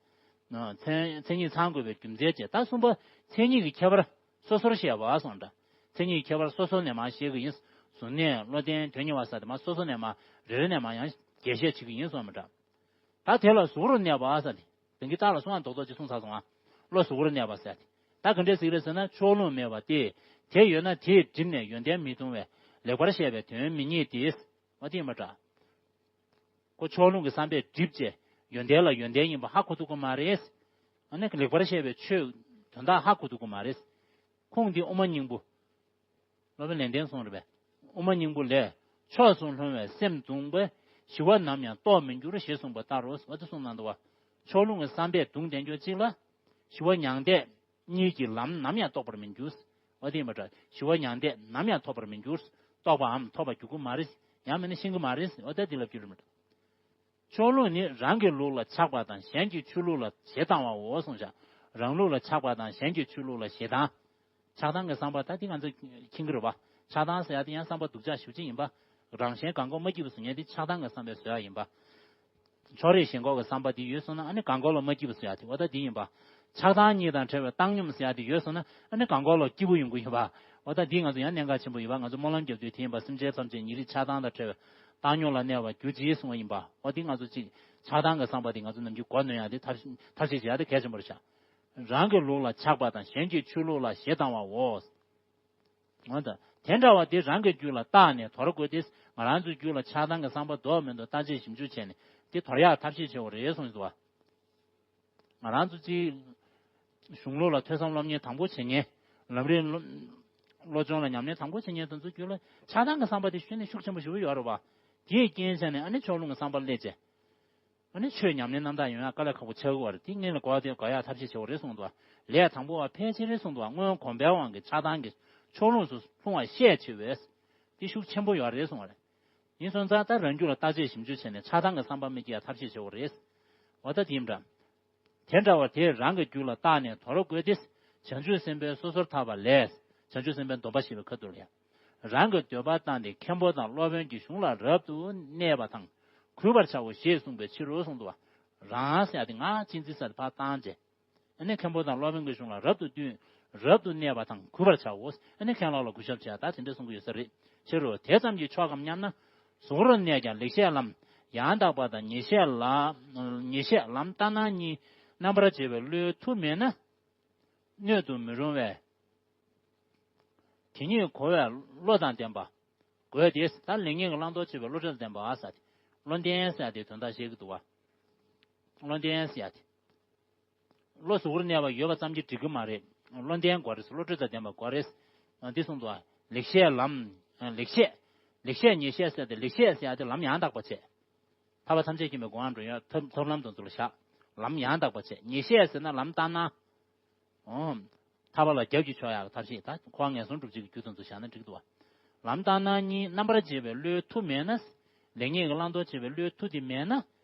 མཚན་མཚན་ཉིད་ཚང་དགོས་པའི་རྒྱུ་མཚན་བཅས། ད་གསུམ་པ་མཚན་ཉིད་ཀྱི་ཁྱད་པར་སོ་སོར་བཤད་པ་སོང་འདྲ། མཚན་ཉིད་ཀྱི་ཁྱད་པར་སོ་སོ་ནས་མར་བཤད་གི་ཡིན། གཟུར་གནས་བློ་ལྡན་དོན་གཉེར་བ་ས་དེ་མར་སོ་སོ་ནས་མར་རེ་རེ་ནས་མར་ཡང་ རྒྱས་བཤད་བྱེད་ཀྱི་ཡིན་གསུངས་མི་འདྲ། ད་དེ་ལ་གཟུགས་རུ་གནས་པ་ཟེར་ནས་དེང་གི་རྟགས་ལ་སུ་ཡང་རྡོག་རྡོག་ཅིག་གསུངས་ཚར་སོང་ཨ། བློ་གཟུགས་རུ་གནས་པ་ཟེར་ཏེ། ད་ག་འདྲས་ཟེར་གི་རེད་ཟེར་ན་ཕྱོགས་ལྷུང་མེད་པ་སྟེ། དེ་ཡོད་ན་དེས་བསྒྲིབས་ནས་ཡོན་ཏན་མི་མཐོང་བས་ལེགས་པར་བཤད་པའི་དོན་མི་རྙེད་དེ། འོ་དེ་ཡིན་པ་འདྲ། ཁོ་ཕྱོགས་ལྷུང་གི་བསམ་པས་བསྒྲིབས་བྱས་ཡོན་ཏན་ལ་ཡོན་ཏན་ཡིན་པ་ཧ་གོ་ཐུབ་ཀྱི་མ་རེད། ཨ་ནི་ལེགས་པར་བཤད་པའི་ཆོས་དོན་དག་ཧ་གོ་ཐུབ་ཀྱི་མ་རེད། ཁུངས་འདི་དབུ་མ་སྙིང་པོ། སློབ་དཔོན་ལེགས་ལྡན་གསུངས་རེད་པས། དབུ་མ་སྙིང་པོ་ལས། ཕྱོགས་སུ་ལྷུང་བའི་སེམས་གདུང་བས་ཞི་བ་ནམ་ཡང་རྟོགས་མི་འགྱུར་ཞེས་གསུངས་པ་ལྟར་རོ། འོ་དེ་གསུངས་གནང་འདུག་བ། ཕྱོགས་ལྷུང་གི་བསམ་པས་གདུང་བསྡད་རྒྱུ་གཅིག་ལ། ཞི་བ་མྱང་འདས་གཉིས་ཀྱི་ལམ་ནམ་ཡང་རྟོགས་པར་མི་འགྱུར། འོ་དེ་ཡིན་པ་འདྲ། ཞི་བ་མྱང་འདས་ནམ་ཡང་ཐོབ་པར་མི་འགྱུར། རྟོགས་པའམ་ཐོབ་པར་འགྱུར་གྱི་མ་རེད། ཡང་མིན་ན་ཤེས་ཀྱི་མ་རེད། འོ་ད་དེ་ལབ་རྒྱུ་རེད་མ་གཏོགས། ཕྱོགས་ལྷུང་ནི་རང་གི་ལུགས་ལ་ཆགས་པ་དང་གཞན་གྱི་ཆོས་ལུགས་ལ་ཞེ་སྡང་བའོ་གསུངས་བཞག་རང་ལུགས་ལ་ཆགས་པ་དང་གཞན་གྱི་ཆོས་ལུགས་ལ་ཞེ་སྡང་། ཆགས་སྡང་གི་བསམ་པ་ད་འདི་ང་ཚོ་མཁྱེན་གྱི་རེད་པ། ཆགས་སྡང་ཟེར་ཡ་དེ་ཡང་བསམ་པ་སྡུག་ཅག་ཞེ་པོ་ཅིག་ཡིན་པ། རང་གཞན་གང་གོ་མ་སྐྱིད་པ་བཟོ་མཁན་དེ་ཆགས་སྡང་གི་བསམ་པའི་བཟོ་ཡ་ཡིན་པ། ཕྱོགས་རིས་ཞེན་ཁོག་གི་བསམ་པ་དེ་ཡོད་སོང་ན་ཨ་ནི་གང་གོ་ལ་མ་སྐྱིད་པ་བཟོ་ཡ་དེ་འོ་ད་འདི་ཡིན་པ། ཆགས་སྡང་གཉིས་དང་བྲལ་བའི་བཏང་སྙོམས་ཟེར་ཡ་དེ་ཡོད་སོང་ན་ཨ་ནི་གང་གོ་ལ་སྐྱིད་པོ་ཡོང་གི་ཡིན་པ། འོ་ད་འདི་ང་ཚོ་ཡང་གནད་འགག་ཆེན་པོ་ཡིན་པ། ང་ཚོ་སྨོན་ལམ་རྒྱབ་དུས་དེ་ཡིན་པ། སེམས་ཅན་ཐམས་ཅད་ཉེ་རིང་ཆགས་སྡང་དང་བྲལ་བའི་བཏང་སྙོམས་ལ་གནས་པར་གྱུར་ཅིག་གསུངས་པ་ཡིན་པ། འོ་འདི་ང་ཚོ་གཅིག་ཆགས་སྡང་གི་བསམ་པ་དེ་ང་ཚོ་ནམ་རྒྱུན་མགོ་གནོན་ཡ་དེ་ཐབས་ཐབས་ཤེས་བྱེད་ཡ་དེ་གལ་ཆེན་པོ་རེད་ཤག་རང་གི་ལུགས་ལ་ཆགས་པ་དང་གཞན་གྱི་ཆོས་ལུགས་ལ་ཞེ་སྡང་བའོ། འོ་ད། དེ་འདྲ་བ་དེ་རང་གི་རྒྱུད་ལ་བརྟགས་ནས་དོར་དགོས་ཏེ། ང་རང་ཚོའི་རྒྱུད་ལ་ཆགས་སྡང་གི་བསམ་པ་འདུག་མི་འདུག་བརྟག་དཔྱད་ཞིབ་འཇུག་བྱས་ནས་དེ་དོར་ཡག་ཐབས་ཤེས་བྱེད་དགོས་རེད་གསུངས་འདུག་བ། ང་རང་ཚོ་གཅིག་གཞུང་ལུགས་ལ་ཐོས་བསམ་སློབ་གཉེར་དང་པོ་བྱེད་མཁན། ལམ་རིམ་བློ་བློ་སྦྱོང་ལ་ཉམས་ལེན་དང་པོ་བྱེད་མཁན་དེ་ཚོའི་རྒྱུད་ལ་ཆགས་སྡང་གི་བསམ་པ་དེ་ཤུགས་ནས་ཤུགས་ཆེན་པོ་ཞེ་པོ་ཡོད་རེད་བ། དེའི་རྐྱེན་བྱས་ནས་ཨ་ནི་ཕྱོགས་ལྷུང་གི་བསམ་པ་སླེབས་བྱས། ཨ་ནི་ཆོས་ཉམས་ལེན་རྣམ་དག་ཡོང་ཡག་དཀའ་ལས་ཁག་པོ་ཆགས་ཀྱི་ཡོད་རེད། དེ་སྔོན་ལ་གོ་བ་དེ་དགོས་ཡག་ཐབས་ཤེས་བྱེད་དགོས་རེད་གསུངས་འདུག་བ། ལས་དང་པོ་བ་ཕལ་ཆེར་རེད་གསུངས་འདུག་བ། སྔོན་གོམས་པའི་དབང་གིས་ཆགས་སྡང་གི་ཕྱོགས་ལྷུང་སུ་ལྷུང་བ་ཤས་ཆེ་བས། དེ་ཤུགས་ཆེན་པོ་ཡོད་རེད་གསུངས་པ་རེད། ཡིན་སོང་ཙང་ད་རང་རྒྱུད་ལ་བརྟག་དཔྱད་ཞིབ་འཇུག་བྱས་ནས་ཆགས་སྡང་གི་བསམ་པ་མི་སྐྱེ་ཡག་ཐབས་ཤེས་བྱེད་དགོས་རེད། འོ་ད་དེ་ཡིན་འདྲ། དེ་འདྲ་བར་དེས་རང་གི་རྒྱུད་ལ་བརྟགས་ནས་དོར་དགོས་ཏེ། བྱང་ཆུབ་སེམས་དཔའི་སོ་སོར་ཐར་པ་ལས། བྱང་ཆུབ་སེམས་དཔའི་སྡོམ་པ་བཞེས་པའི་ཁ་ཐུག་ལ་ཡང་། རང་གི་འདོད་པ་བཏང་སྟེ་མཁན་པོ་དང་སློབ་དཔོན་གྱི་གཞུང་ལ་རབ་ཏུ་གནས་པ་དང་གུས་པར་བྱའོ་ཞེས་གསུངས་པའི་ཕྱིར་རོ་གསུངས་འདུག་བ། རང་ཟེར་ཡ་དེ་ང་གཅེས་འཛིན་ཟེར་ཡ་དེ་ཕར་བཏང་བྱས། ཨ་ནི་མཁན་པོ་དང་སློབ་དཔོན་གྱི་གཞུང་ལ་རབ་ཏུ་བསྟུན། རབ་ཏུ་གནས་པ་དང་གུས་པར་བྱའོ། ཨ་ནི་མཁན་སློབ་ལ་གུས་ཞབས་བྱས་ད་དེ་འདྲ་གསུང་གི་ཡོད་ས་རེད། ཕྱིར་རོ་དེ་ཙམ་གྱིས་ཆོག་གམ་སྙམ་ན། གཟུགས་རུ་གནས་ཀྱང་ལེགས་བཤད་ལམ། ཡང་དག་པ་དང་ཉེས་བཤད་ལ། ཉེས་བཤད་ལམ་ལྟར་སྣང་གཉིས། རྣམ་པར་འབྱེད་པའི་བློའི་མཐུ་མེད་ན། སྣོད་དུ་མི་རུང་བས། དེ་ཉིད་གོ་བའི་བློ་དང་ལྡན་པ། དགོས་ཏེ། ད་ལེགས་ཉེས་ཀྱི་བླང་དོར་བྱེད་པའི་བློ་གྲོས་དང་ལྡན་པ་ཟེར་ཏེ། བློ་ལྡན་ཟེར་ཏེ་དོན་དག་བཤད་ཀྱི་འདུག་བ། བློ་ལྡན་ཟེར་ཏེ། བློ་གཟུགས་རུ་གནས་པ་ཡོད་པ་ཙམ་གྱིས་འགྲིག་གི་མ་རེད། བློ་ལྡན་དགོས་རེད། བློ་གྲོས་དང་ལྡན་པ་དགོས་རེད། འདི་གསུངས་འདུག་བ། ལེགས་བཤད་ལམ། ལེགས་བཤད། ལེགས་བཤད་ཉེས་བཤད་ཟེར་ཏེ་ལེགས་བཤད་ཟེར་ཏེ་ལམ་ཡང་དག་པ་བྱས། ཐར་པ་ཐམས་ཅད་མཁྱེན་པའི་གོ་འཕང་འགྲོ་ཡ་ཐབས་ཐབས་ལམ་དང་ཚུལ་བཞག་ལམ་ཡང་དག་པ་བྱས། ཉེས་བཤད་ཟེར་ན་ལམ་ལྟར་སྣང་། ཨོ། ཐར་པ་ལ་རྒྱབ་ཀྱིས་ཕྱོགས་ཡག་གི་ཐབས་ཤེས་ད་འཁོར་བ་ངན་སོང་སྒྲུབ་བྱེད་ཀྱི་རྒྱུ་དང་ཚུལ་བཞག་ན་འགྲིག་འདུག་བ། ལམ་ལྟར་སྣང་གཉིས་རྣམ་པར་འབྱེད་པའི་བློའི་མཐུ་མེད་ན། ལེགས་ཉེས་ཀྱི་བླང་དོར་བྱེད་པའི་བློའི་མཐུ་དེ་མེད་ན།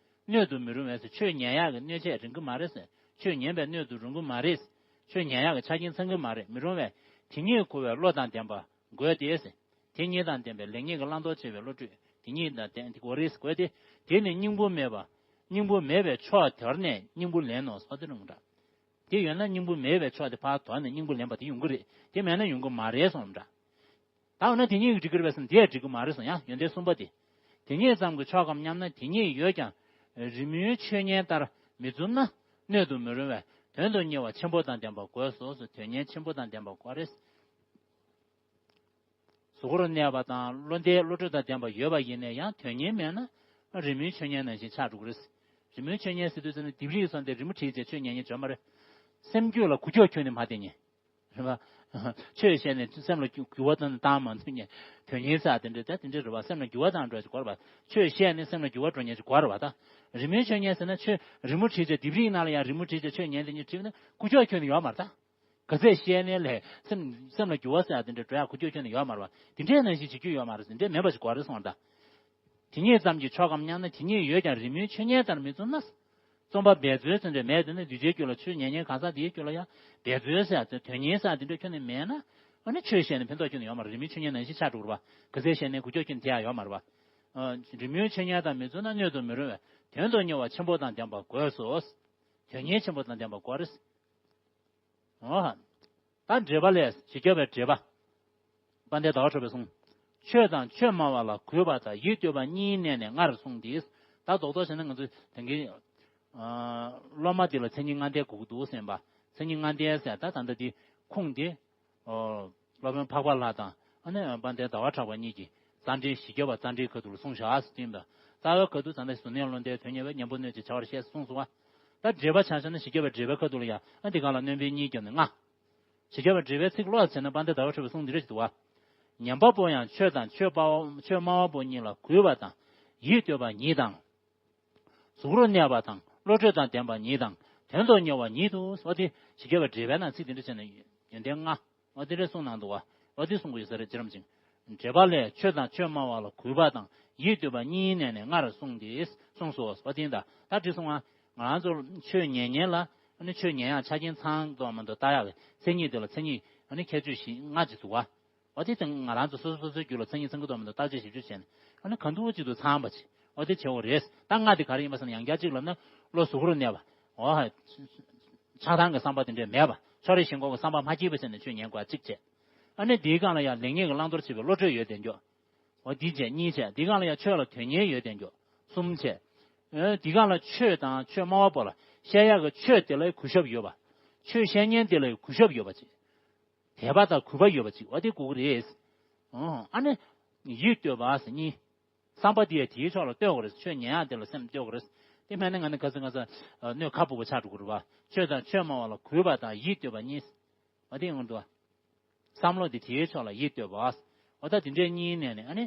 སྣོད་དུ་མི་རུང་བས་ཟེར། ཆོས་ཉན་ཡག་གི་སྣོད་ཆས་རུང་གི་མ་རེད་ཟེར། ཆོས་ཉན་པའི་སྣོད་དུ་རུང་གི་མ་རེད། ཆོས་ཉན་ཡག་གི་ཆ་རྐྱེན་ཚང་གི་མ་རེད། མི་རུང་བས། དེ་ཉིད་གོ་བའི་བློ་དང་ལྡན་པ། དགོས་ཏེ། དེ་ཉིད་དང་ལྡན་པའི་ལེགས་ཉེས་ཀྱི་བླང་དོར་བྱེད་པའི་བློ་གྲོས་དེ་ཉིད་དང་ལྡན་དགོས་རེད་དགོས་ཏེ། དེ་ནི་སྙིང་པོ་མེད་པ། སྙིང་པོ་མེད་པའི་ཕྱོགས་དེར་ནས་སྙིང་པོ་ལེན་ནོ་སོགས་དེ་རུང་འདྲ། དེ་ཡོད་ན་སྙིང་པོ་མེད་པའི་ཕྱོགས་དེ་ཕར་དོར་ནས་སྙིང་པོ་ལེན་པ་དེ་ཡོང་གི་རེད། དེ་མེད་ན་ཡོང་གི་མ་རེད་གསུངས་འདྲ། ད་འོ་ན་དེ་ཉིད་ཀྱིས་འགྲིག་གི་རེད་པས་ཟེར་ན་དེ་ཡང་འགྲིག་གི་མ་རེད་གསུངས། ཡང་ཡོན་ཏན་གསུམ་པ་དེ། དེ་ཉིད་ཙམ་གྱིས་ཆོག་གམ་སྙམ་ན། དེ་ཉིད་ཡོད་ཀྱང་རི་མོའི་ཆོས་ཉན་ལྟར་མི་འཛུམ་ན། སྣོད་དུ་མི་རུང་བས་དོན་དུ་གཉེར་བ་ཆེན་པོ་དང་ལྡན་པ་དགོས་སོ། དོན་གཉེར་ཆེན་པོ་དང་ལྡན་པ་དགོས་རེད། གཟུགས་རུ་གནས་པ་དང་བློ་ལྡན་བློ་གྲོས་དང་ལྡན་པ་ཡོད་པ་ཡིན་ན་ཡང་དོན་གཉེར་མེད་ན་རི་མོའི་ཆོས་ཉན་ནང་བཞིན་ཆགས་འགྲོ་གི་རེད། རི་མོའི་ཆོས་ཉན་ཟེར་དུས་ཙམ་ནས་ལྡེབས་རིས་སོགས་དེ་རི་མོ་བྲིས་བྱས་ཆོས་ཉན་མཁན་ཡོད་མ་རེད། སེམས་རྒྱུད་ལ་འགུལ་སྐྱོད་ཁྱོན་ནས་མ་བསྟན་མཁན། རེད་པ། ཆོས་བཤད་ནས་སེམས་ལ་འགྱུར་བ་བཏང་བཏང་མ་ཐུབ་མཁན། དོན་གཉེར་ཟེར་དེ་འདྲ་ད་དེ་འདྲ་རེད་པ། སེམས་ལ་འགྱུར་བ་བཏང་འགྲོ་ཞིག་དགོས་རེད་པ། ཆོས་བཤད་ནས་སེམས་ལ་འགྱུར་བ་འགྲོ་མཁན་ཞིག་དགོས་རེད་པ། ད་རི་མོའི་ཆོས་ཉན་ཟེར་ན་ཆོས་རི་མོ་བྲིས་བྱས་ལྡེབས་རིས་ནང་ལ་ཡང་རི་མོ་བྲིས་བྱས་ཆོས་ཉན་དེ་ཉིད་བྲིས་ན་འགུལ་སྐྱོད་ཁྱོན་ནས་ཡོད་མ་རེད་ད། ག་ཚད་བཤད་ནའི་ལས་སེམས་སེམས་ལ་འགྱུར་བ་ཟེར་ཡ་དེ་འདྲ་འགྲོ་ཡ་འགུལ་སྐྱོད་ཁྱོན་ནས་ཡོད་མ་རེད་པ། དེ་འདྲའི་ནང་བཞིན་བྱེད་རྒྱུ་ཡོད་མ་རེད་ཟེར། དེ་འདྲ་མེད་པ་ཞིག་དགོས་རེད་གསུངས་པ་རེད་ད། དེ་ཉིད་ཙམ་གྱིས་ཆོག་གམ་སྙམ་ན། དེ་ཉིད་ཡོད་ཀྱང་རི་མོའི་ཆོས་ཉན་ལྟར་མི་འཛུམ་ན། རྩོམ་པ་འབད་རྩོལ་ཟེར་འདྲ་མེད་དེ་ནི་གདུལ་བྱའི་རྒྱུད་ལ་ཆོས་ཉན་མཁན་གང་ཟག་དེའི་རྒྱུད་ལ་ཡང་འབད་རྩོལ་ཟེར་ཡ་དེ་དོན་གཉེར་ཟེར་ཡ་དེ་འདྲ་ཁྱོན་ནས་མེད་ན། ཨ་ནི་ཆོས་བཤད་ནས་ཕན་ཐོགས་ཁྱོན་ནས་ཡོད་མ་རེད། རི་མོའི་ཆོས་ཉན་ནང་བཞིན་ཆགས་འགྲོ་གི་རེད་པ། ག་ཚད་བཤད་ནའི་འགུལ་སྐྱོད་ཁྱོན་ནས་དེ་ཡང་ཡོད་མ་རེད་པ། ཨ། རི་མོའི་ཆོས་ཉན་དང་མི་འཛུམ་ན། སྣོད་དུ་མི་རུང་བས་དོན་དུ་གཉེར་བ་ཆེན་པོ་དང་ལྡན་པ་དགོས་སོ། དོན་གཉེར་ཆེན་པོ་དང་ལྡན་པ་དགོས་རེད། འོ། ད་འགྲེལ་པ་ལས། ཞེས་བརྗོད་པའི་འགྲེལ་པ། དཔལ་ལྡན་ཟླ་བ་གྲགས་པས་གསུངས། ཆོས་དང་ཆོས་སྨྲ་བ་ལ་གུས་པ་དང་ཡིད་གཏོད་པ་གཉིས་གནས་ནས་སྔར་གསུངས་ཏེ། ད་རྡོག་རྡོག་བྱས་ན་ང་ཚོ་དེང་གི་ཨ་སློབ་མ་འདི་ལ་མཚན་ཉིད་ལྔ་ལྡན་དགོས་ཀྱི་འདུག་ཟེར་བ། མཚན་ཉིད་ལྔ་ལྡན་ཟེར་ད་ད་ལྟ་འདི་ཁུངས་འདི་ཨོ་སློབ་དཔོན་འཕགས་པ་ལྷ་དང་ཨ་ནི་དཔལ་ལྡན་ཟླ་བ་གྲགས་པ་གཉིས་ཀྱིས་རྩ་འགྲེལ་བཞི་བརྒྱ་པ་རྩ་འགྲེལ་ཁ་ཐུག་ལ་གསུངས་བཞག་ཟེར་དུས་ད། རྩ་བའི་ཁ་ཐུག་ད་ལྟ་གཟུགས་ནས་བློ་འདས་དོན་གཉེར་བས། གཉེན་པོ་སྣོད་ཅེས་བྱ་བར་བཤད་གསུངས་སོང་བ། ད་འགྲེལ་པ་ཆ་བཞག་ན་བཞི་བརྒྱ་པའི་འགྲེལ་པའི་ཁ་ཐུག་ལ་ཡང་ཨ་འདི་ག་ལ་སྣོན་པའི་གཉིས་བརྒྱབ་ནས་ལྔ། བཞི་བརྒྱ་པའི་འགྲེལ་པའི་ཚིག་ཀློག་བྱས་ན་དཔལ་ལྡན་ཟླ་བ་གྲགས་པའི་གསུང་འདི་འདྲ་ཞིག་འདུག་བ། ཉན་པ་པོ་ཡང་ཆོས་དང་ཆོས་པ་ཆོས་སྨྲ་བ་པོ་གཉིས་ལ་གུས་པ་དང་ཡིད་གཏོད་པ་ཉིད་དང་། གཟུགས་རུ་གནས་པ་དང་བློ་གྲོས་དང་ལྡན་པ་ཉིད་དང་དོན་དུ་གཉེར་བ་ཉིད་དུ། འོ་དེ་བཞི་བརྒྱ་པའི་འགྲེལ་པའི་ནང་ཚིག་འདི་འདྲ་བྱས་ན་ཡོན་ཏན་ལྔ། འོ་དེ་འདྲ་གསུངས་གནང་འདུག་བ། འོ་དེ་གསུང་གི་ཡོད་ས་རེད། རྗེ་རིན་པོ་ཆེ། འགྲེལ་པ་ལས། ཆོས་དང་ཆོས་སྨྲ་བ་ལ་གུས་པ་དང་ཡིད་གཏོད་པ་གཉིས་གནས་ནས་སྔར་གསུངས་ཏེ་གསུངས་སོ། འོ་དེ་ཡིན་ད། ད་འདི་གསུང་བ། ང་རང་ཚོ་ཆོས་ཉན་མཁན་ལ་ཨ་ནི་ཆོས་ཉན་ཡག་ཆ་རྐྱེན་ཚང་འདུག་མི་འདུག་ལྟ་ཡག་གི་མཚན་ཉིད་དེ་ལ་མཚན་ཉིད་ཨ་ནི་ཁྱད་ཆོས་བཞི་ལྔ་ཅིག་འདུག་བ། འོ་དེ་ཚང་ང་རང་ཚོ་སོ་སོ་སོ་སོའི་རྒྱུད་ལ་མཚན་ཉིད་ཚང་གི་འདུག་མི་འདུག་བརྟག་དཔྱད་ཞིབ་འཇུག་བྱས་ནས་ཨ་ནི་གང་འདུག་ཅིག་ཏུ་ཚང་པ་ཅིག་འོ་དེ་བྱེད་དགོས་རེད། ད་ལྔ་དེ་ག་རེ་ཡིན་པ་ཟེར་ན། ཡང་བསྐྱར་གཅིག་ལབ་ན་བློ་གཟུགས་རུ་གནས་པ། འོ་ཧ། ཆགས་སྡང་གི་བསམ་པ་དེ་འདྲས་མེད་པ། ཕྱོགས་རིས་ཞེན་ཁོག་གི་བསམ་པ་མ་སྐྱེས་པ་བྱས་ནས་ཆོས་ཉན་དགོས་གཅིག་བྱས། ཨ་ནི་དེའི་སྒང་ལ་ཡང་ལེགས་ཉེས་ཀྱི་བླང་དོར་བྱེད་པའི་བློ་གྲོས་ཡོད་བསྡད་རྒྱུ། འོ་དེ་བྱས་གཉིས་བྱས། དེའི་སྒང་ལ་ཡང་ཆོས་ལ་དོན་གཉེར་ཡོད་བསྡད་རྒྱུ། གསུམ་བྱས། ཨ་དེའི་སྒང་ལ་ཆོས་དང་ཆོས་སྨྲ་བ་པོ་ལ་བཤད་ཡག་གི་ཆོས་དེ་ལ་གུས་ཞབས་ཡོད་པ། ཆོས་བཤད་མཁན་དེ་ལ་གུས་ཞབས་ཡོད་པ་ཅིག་དད་པ་དང་གུས་པ་ཡོད་པ་ཅིག་འོ་དེ་དགོས་ཀྱི་རེད། ཨོ། ཨ་ནི། ཡིད་གཏོད་པ་ཟེར་གཉིས། བསམ་པ་དེ་ཡང་དེའི་ཕྱོགས་ལ་གཏོད་དགོས་རེད། ཆོས་ཉན་ཡག་དེ་ལ་སེམས་གཏོད་དགོས་རེད། དེ་མེད་ན་ང་ནི་ག་ཚོད་ག་ཚོད་སྣོད་ཁ་སྦུབ་པོ་ཆགས་འགྲོ་གི་རེད་བ། ཆོས་དང་ཆོས་སྨྲ་བ་ལ་གུས་པ་དང་ཡིད་གཏོད་པ་གཉིས། འོ་དེ་ཡོང་འདུག་བ། བསམ་བློ་དེ་དེའི་ཕྱོགས་ལ་ཡིད་གཏོད་པ། འོ་ད་དེ་འདྲའི་གཉིས་གནས་ནས་ཨ་ནི།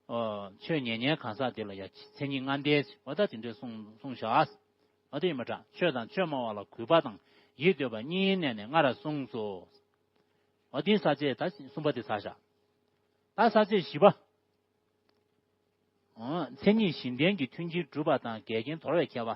ཨོ། ཆོས་ཉན་མཁན་གང་ཟག་དེ་ལ་ཡང་མཚན་ཉིད་ལྔ་ལྡན། འོ་ད་དེ་འདྲའི་གསུངས་གསུངས་བཞག་འོ་དེ་ཡིན་པ་འདྲ། ཆོས་དང་ཆོས་སྨྲ་བ་ལ་གུས་པ་དང་ཡིད་གཏོད་པ་གཉིས་གནས་ནས་སྔར་གསུངས་སོ། འོ་དེ་ས་བཅད་ད་གསུམ་པ་དེ་ཚར་བཞག་ད་ས་བཅད་བཞི་པ། འོ། མཚན་ཉིད་བཞི་ལྡན་གྱི་མཐུན་རྐྱེན་སྒྲུབ་པ་དང་འགལ་རྐྱེན་དོར་བའི་ཁྱད་པར།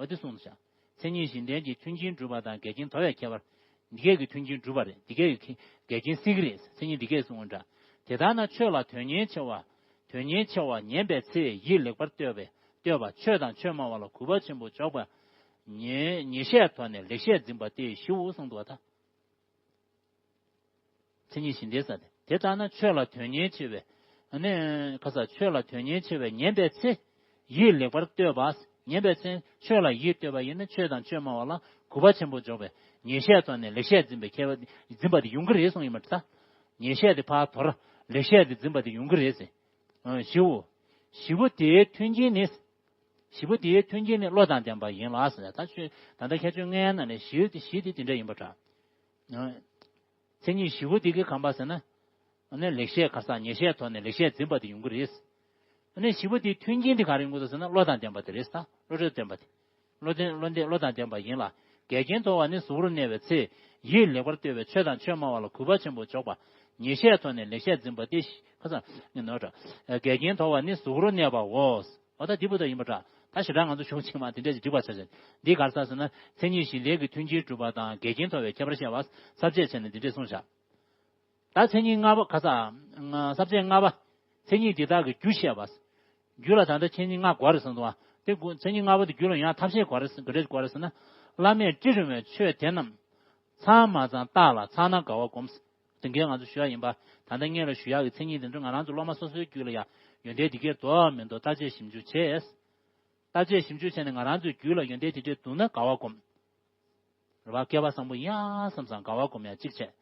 འོ་དེ་གསུངས་བཞག་མཚན་ཉིད་བཞི་ལྡན་གྱི་མཐུན་རྐྱེན་སྒྲུབ་པ་དང་འགལ་རྐྱེན་དོར་བའི་ཁྱད་པར། འདི་སྐད་ཀྱི་མཐུན་རྐྱེན་སྒྲུབ་པ་རེད། འདི་སྐད་ཀྱི་འགལ་རྐྱེན་སེལ་གྱི་རེད། མཚན་ཉིད་འདི་སྐད་གསུངས་པ་འདྲ། དེ་ལྟར་ན་ཆོས་ལ་དོན་གཉེར་ཆེ་བ། དོན་གཉེར་ཆེ་བ་ཉན་པའི་ཚེ་ཡིད་ལེགས་པར་གཏོད་པའི་གཏོད་པ། ཆོས་དང་ཆོས་སྨྲ་བ་ལ་གུས་པ་ཆེན་པོ་འཇོག་པ། ཉེ་ཉེས་བཤད་དོར་ནས་ལེགས་བཤད་འཛིན་པ་སྟེ་བཞིའོ་གསུངས་འདུག་བ་ད། མཚན་ཉིད་བཞི་ལྡན་ས་དེ། དེ་ལྟར་ན་ཆོས་ལ་དོན་གཉེར་ཆེ་བས། ཨ་ནི། ཁ་ས་ཆོས་ལ་དོན་གཉེར་ཆེ་བས་ཉན་པའི་ཚེ། ཡིད་ལེགས་པར་གཏོད་པ། ཉན་པའི་ཚེ་ཆོས་ལ་ཡིད་གཏོད་པ་ཡིན་ན་ཆོས་དང་ཆོས་སྨྲ་བ་ལ་གུས་པ་ཆེན་པོ་འཇོག་པས་ཉེས་བཤད་དོར་ནས་ལེགས་བཤད་འཛིན་པའི་ཁྱད་པར་འཛིན་པ་དེ་ཡོང་གི་རེད་གསུངས་ཡིན་པ་འདྲ། ཉེས་བཤད་དེ་ཕར་དོར། ལེགས་བཤད་དེ་འཛིན་པ་དེ་ཡོང་གི་རེད་ཟེར། ཨ། བཞིའོ། བཞི་པོ་དེའི་མཐུན་རྐྱེན་ནི། བཞི་པོ་དེའི་མཐུན་རྐྱེན་ནི་བློ་དང་ལྡན་པ་ཡིན་ལ་ཟེར། ད་ཆོས་ད་ལྟ་ཁྱད་ཆོས་ལྔའི་ནང་ནས་བཞི་དེ་བཞི་དེ་དེ་འདྲ་ཡིན་པ་འདྲ། མཚན་ཉིད་བཞི་པོ་དེ་གི་གང་པ་ཟེར་ན། ཨ་ནི་ལེགས་བཤད་ག་ས་ཉེས་བཤད་དོར་ནས་ལེགས་བཤད་འཛིན་པ་དེ་ཡོང་གི་རེད། ཨ་ནི་བཞི་པོ་དེའི་མཐུན་རྐྱེན་དེ་ག་རེ་ཡོང་གི་འདུག་ཟེར་ན་བློ་དང་ལྡན་པ་དེ་རེད་ད། བློ་གྲོས་ལྡན་པ་དེ། བློ་ལྡན་བློ་ལྡན་བློ་དང་ལྡན་པ་ཡིན་ལ། འགལ་རྐྱེན་དོར་བ་ནི་གཟུགས་རུ་གནས་པའི་ཚེ། ཡིད་ལེགས་པར་གཏོད་པའི་ཆོས་དང་ཆོས་སྨྲ་བ་ལ་གུས་པ་ཆེན་པོ་འཇོག་པ། ཉེས་བཤད་དོར་ནས་ལེགས་བཤད་འཛིན་པ་སྟེ། ཁ་སང་ནི་ནོར་འདྲ། འགལ་རྐྱེན་དོར་བ་ནི་གཟུགས་རུ་གནས་པའོ། འོ་ད་འདི་བུ་ད་ཡིན་པ་འདྲ། ད་ཞེ་དྲག་ང་ཚོ་གཞུང་ཆེན་མོ་དེ་འདྲས་ཅིག་འགྲིག་པ་ཆ་ཆ། འདི་ག་རེ་ཟེར་ན། མཚན་ཉིད་བཞི་ལྡན་གྱི་མཐུན་རྐྱེན་སྒྲུབ་པ་དང་འགལ་རྐྱེན་དོར་བའི་ཁྱད་པར་བཤད་པ། ས་བཅད་བྱས་ནས་འདི་འདྲས་གསུངས་བཞག་ད་མཚན་ཉིད་ལྔ་པ་ག་ས། ས་བཅད་ལྔ་པ། མཚན་ཉིད་འདི་དག་གི་རྒྱུ་བཤད་པ། རྒྱུ་ལ་ད་ལྟ་མཚན་ཉིད་ལྔ་དགོས་རེད་གསུངས་འདུག་བ། དེ་དགུ་མཚན་ཉིད་ལྔ་པོ་དེ་རྒྱུ་ལ་ཡང་ཐབས་ཤེས་དགོས་རེད་ག་རེ་དགོས་རེད་ཟེར་ན། བླ་མས་སྤྲིན་རུང་བའི་ཆོས་དེ་རྣམས། ཚང་མ་ཚང་བརྟགས་ལ་ཚང་ན་དགའ་བ་སྒོམ། དེ་འགན་ང་ཚོ་ཞུ་ཡ་ཡིན་པ། ད་ལྟ་སྔོན་ལ་ཞུ་ཡག་གི་མཚན་ཉིད་དེ་ཚོ་ང་རང་ཚོ་སློབ་མ་སོ་སོའི་རྒྱུད་ལ་ཡང་ཡོན་ཏན་དེ་གས་འདུག་མི་འདུག་བརྟག་དཔྱད་ཞིབ་འཇུག་བྱས། བརྟག་དཔྱད་ཞིབ་འཇུག་བྱས་ནས་ང་རང་ཚོའི་རྒྱུད་ལ་ཡོན་ཏན་དེ་འདྲས་འདུག་ན་དགའ་བ་སྒོམ། རེད་བ། སྐལ་བ་བཟང་པོ་ཡིན་ཨ་བསམ་བསམ་དགའ་བ་སྒོམ་ཡ་གཅིག་བྱས།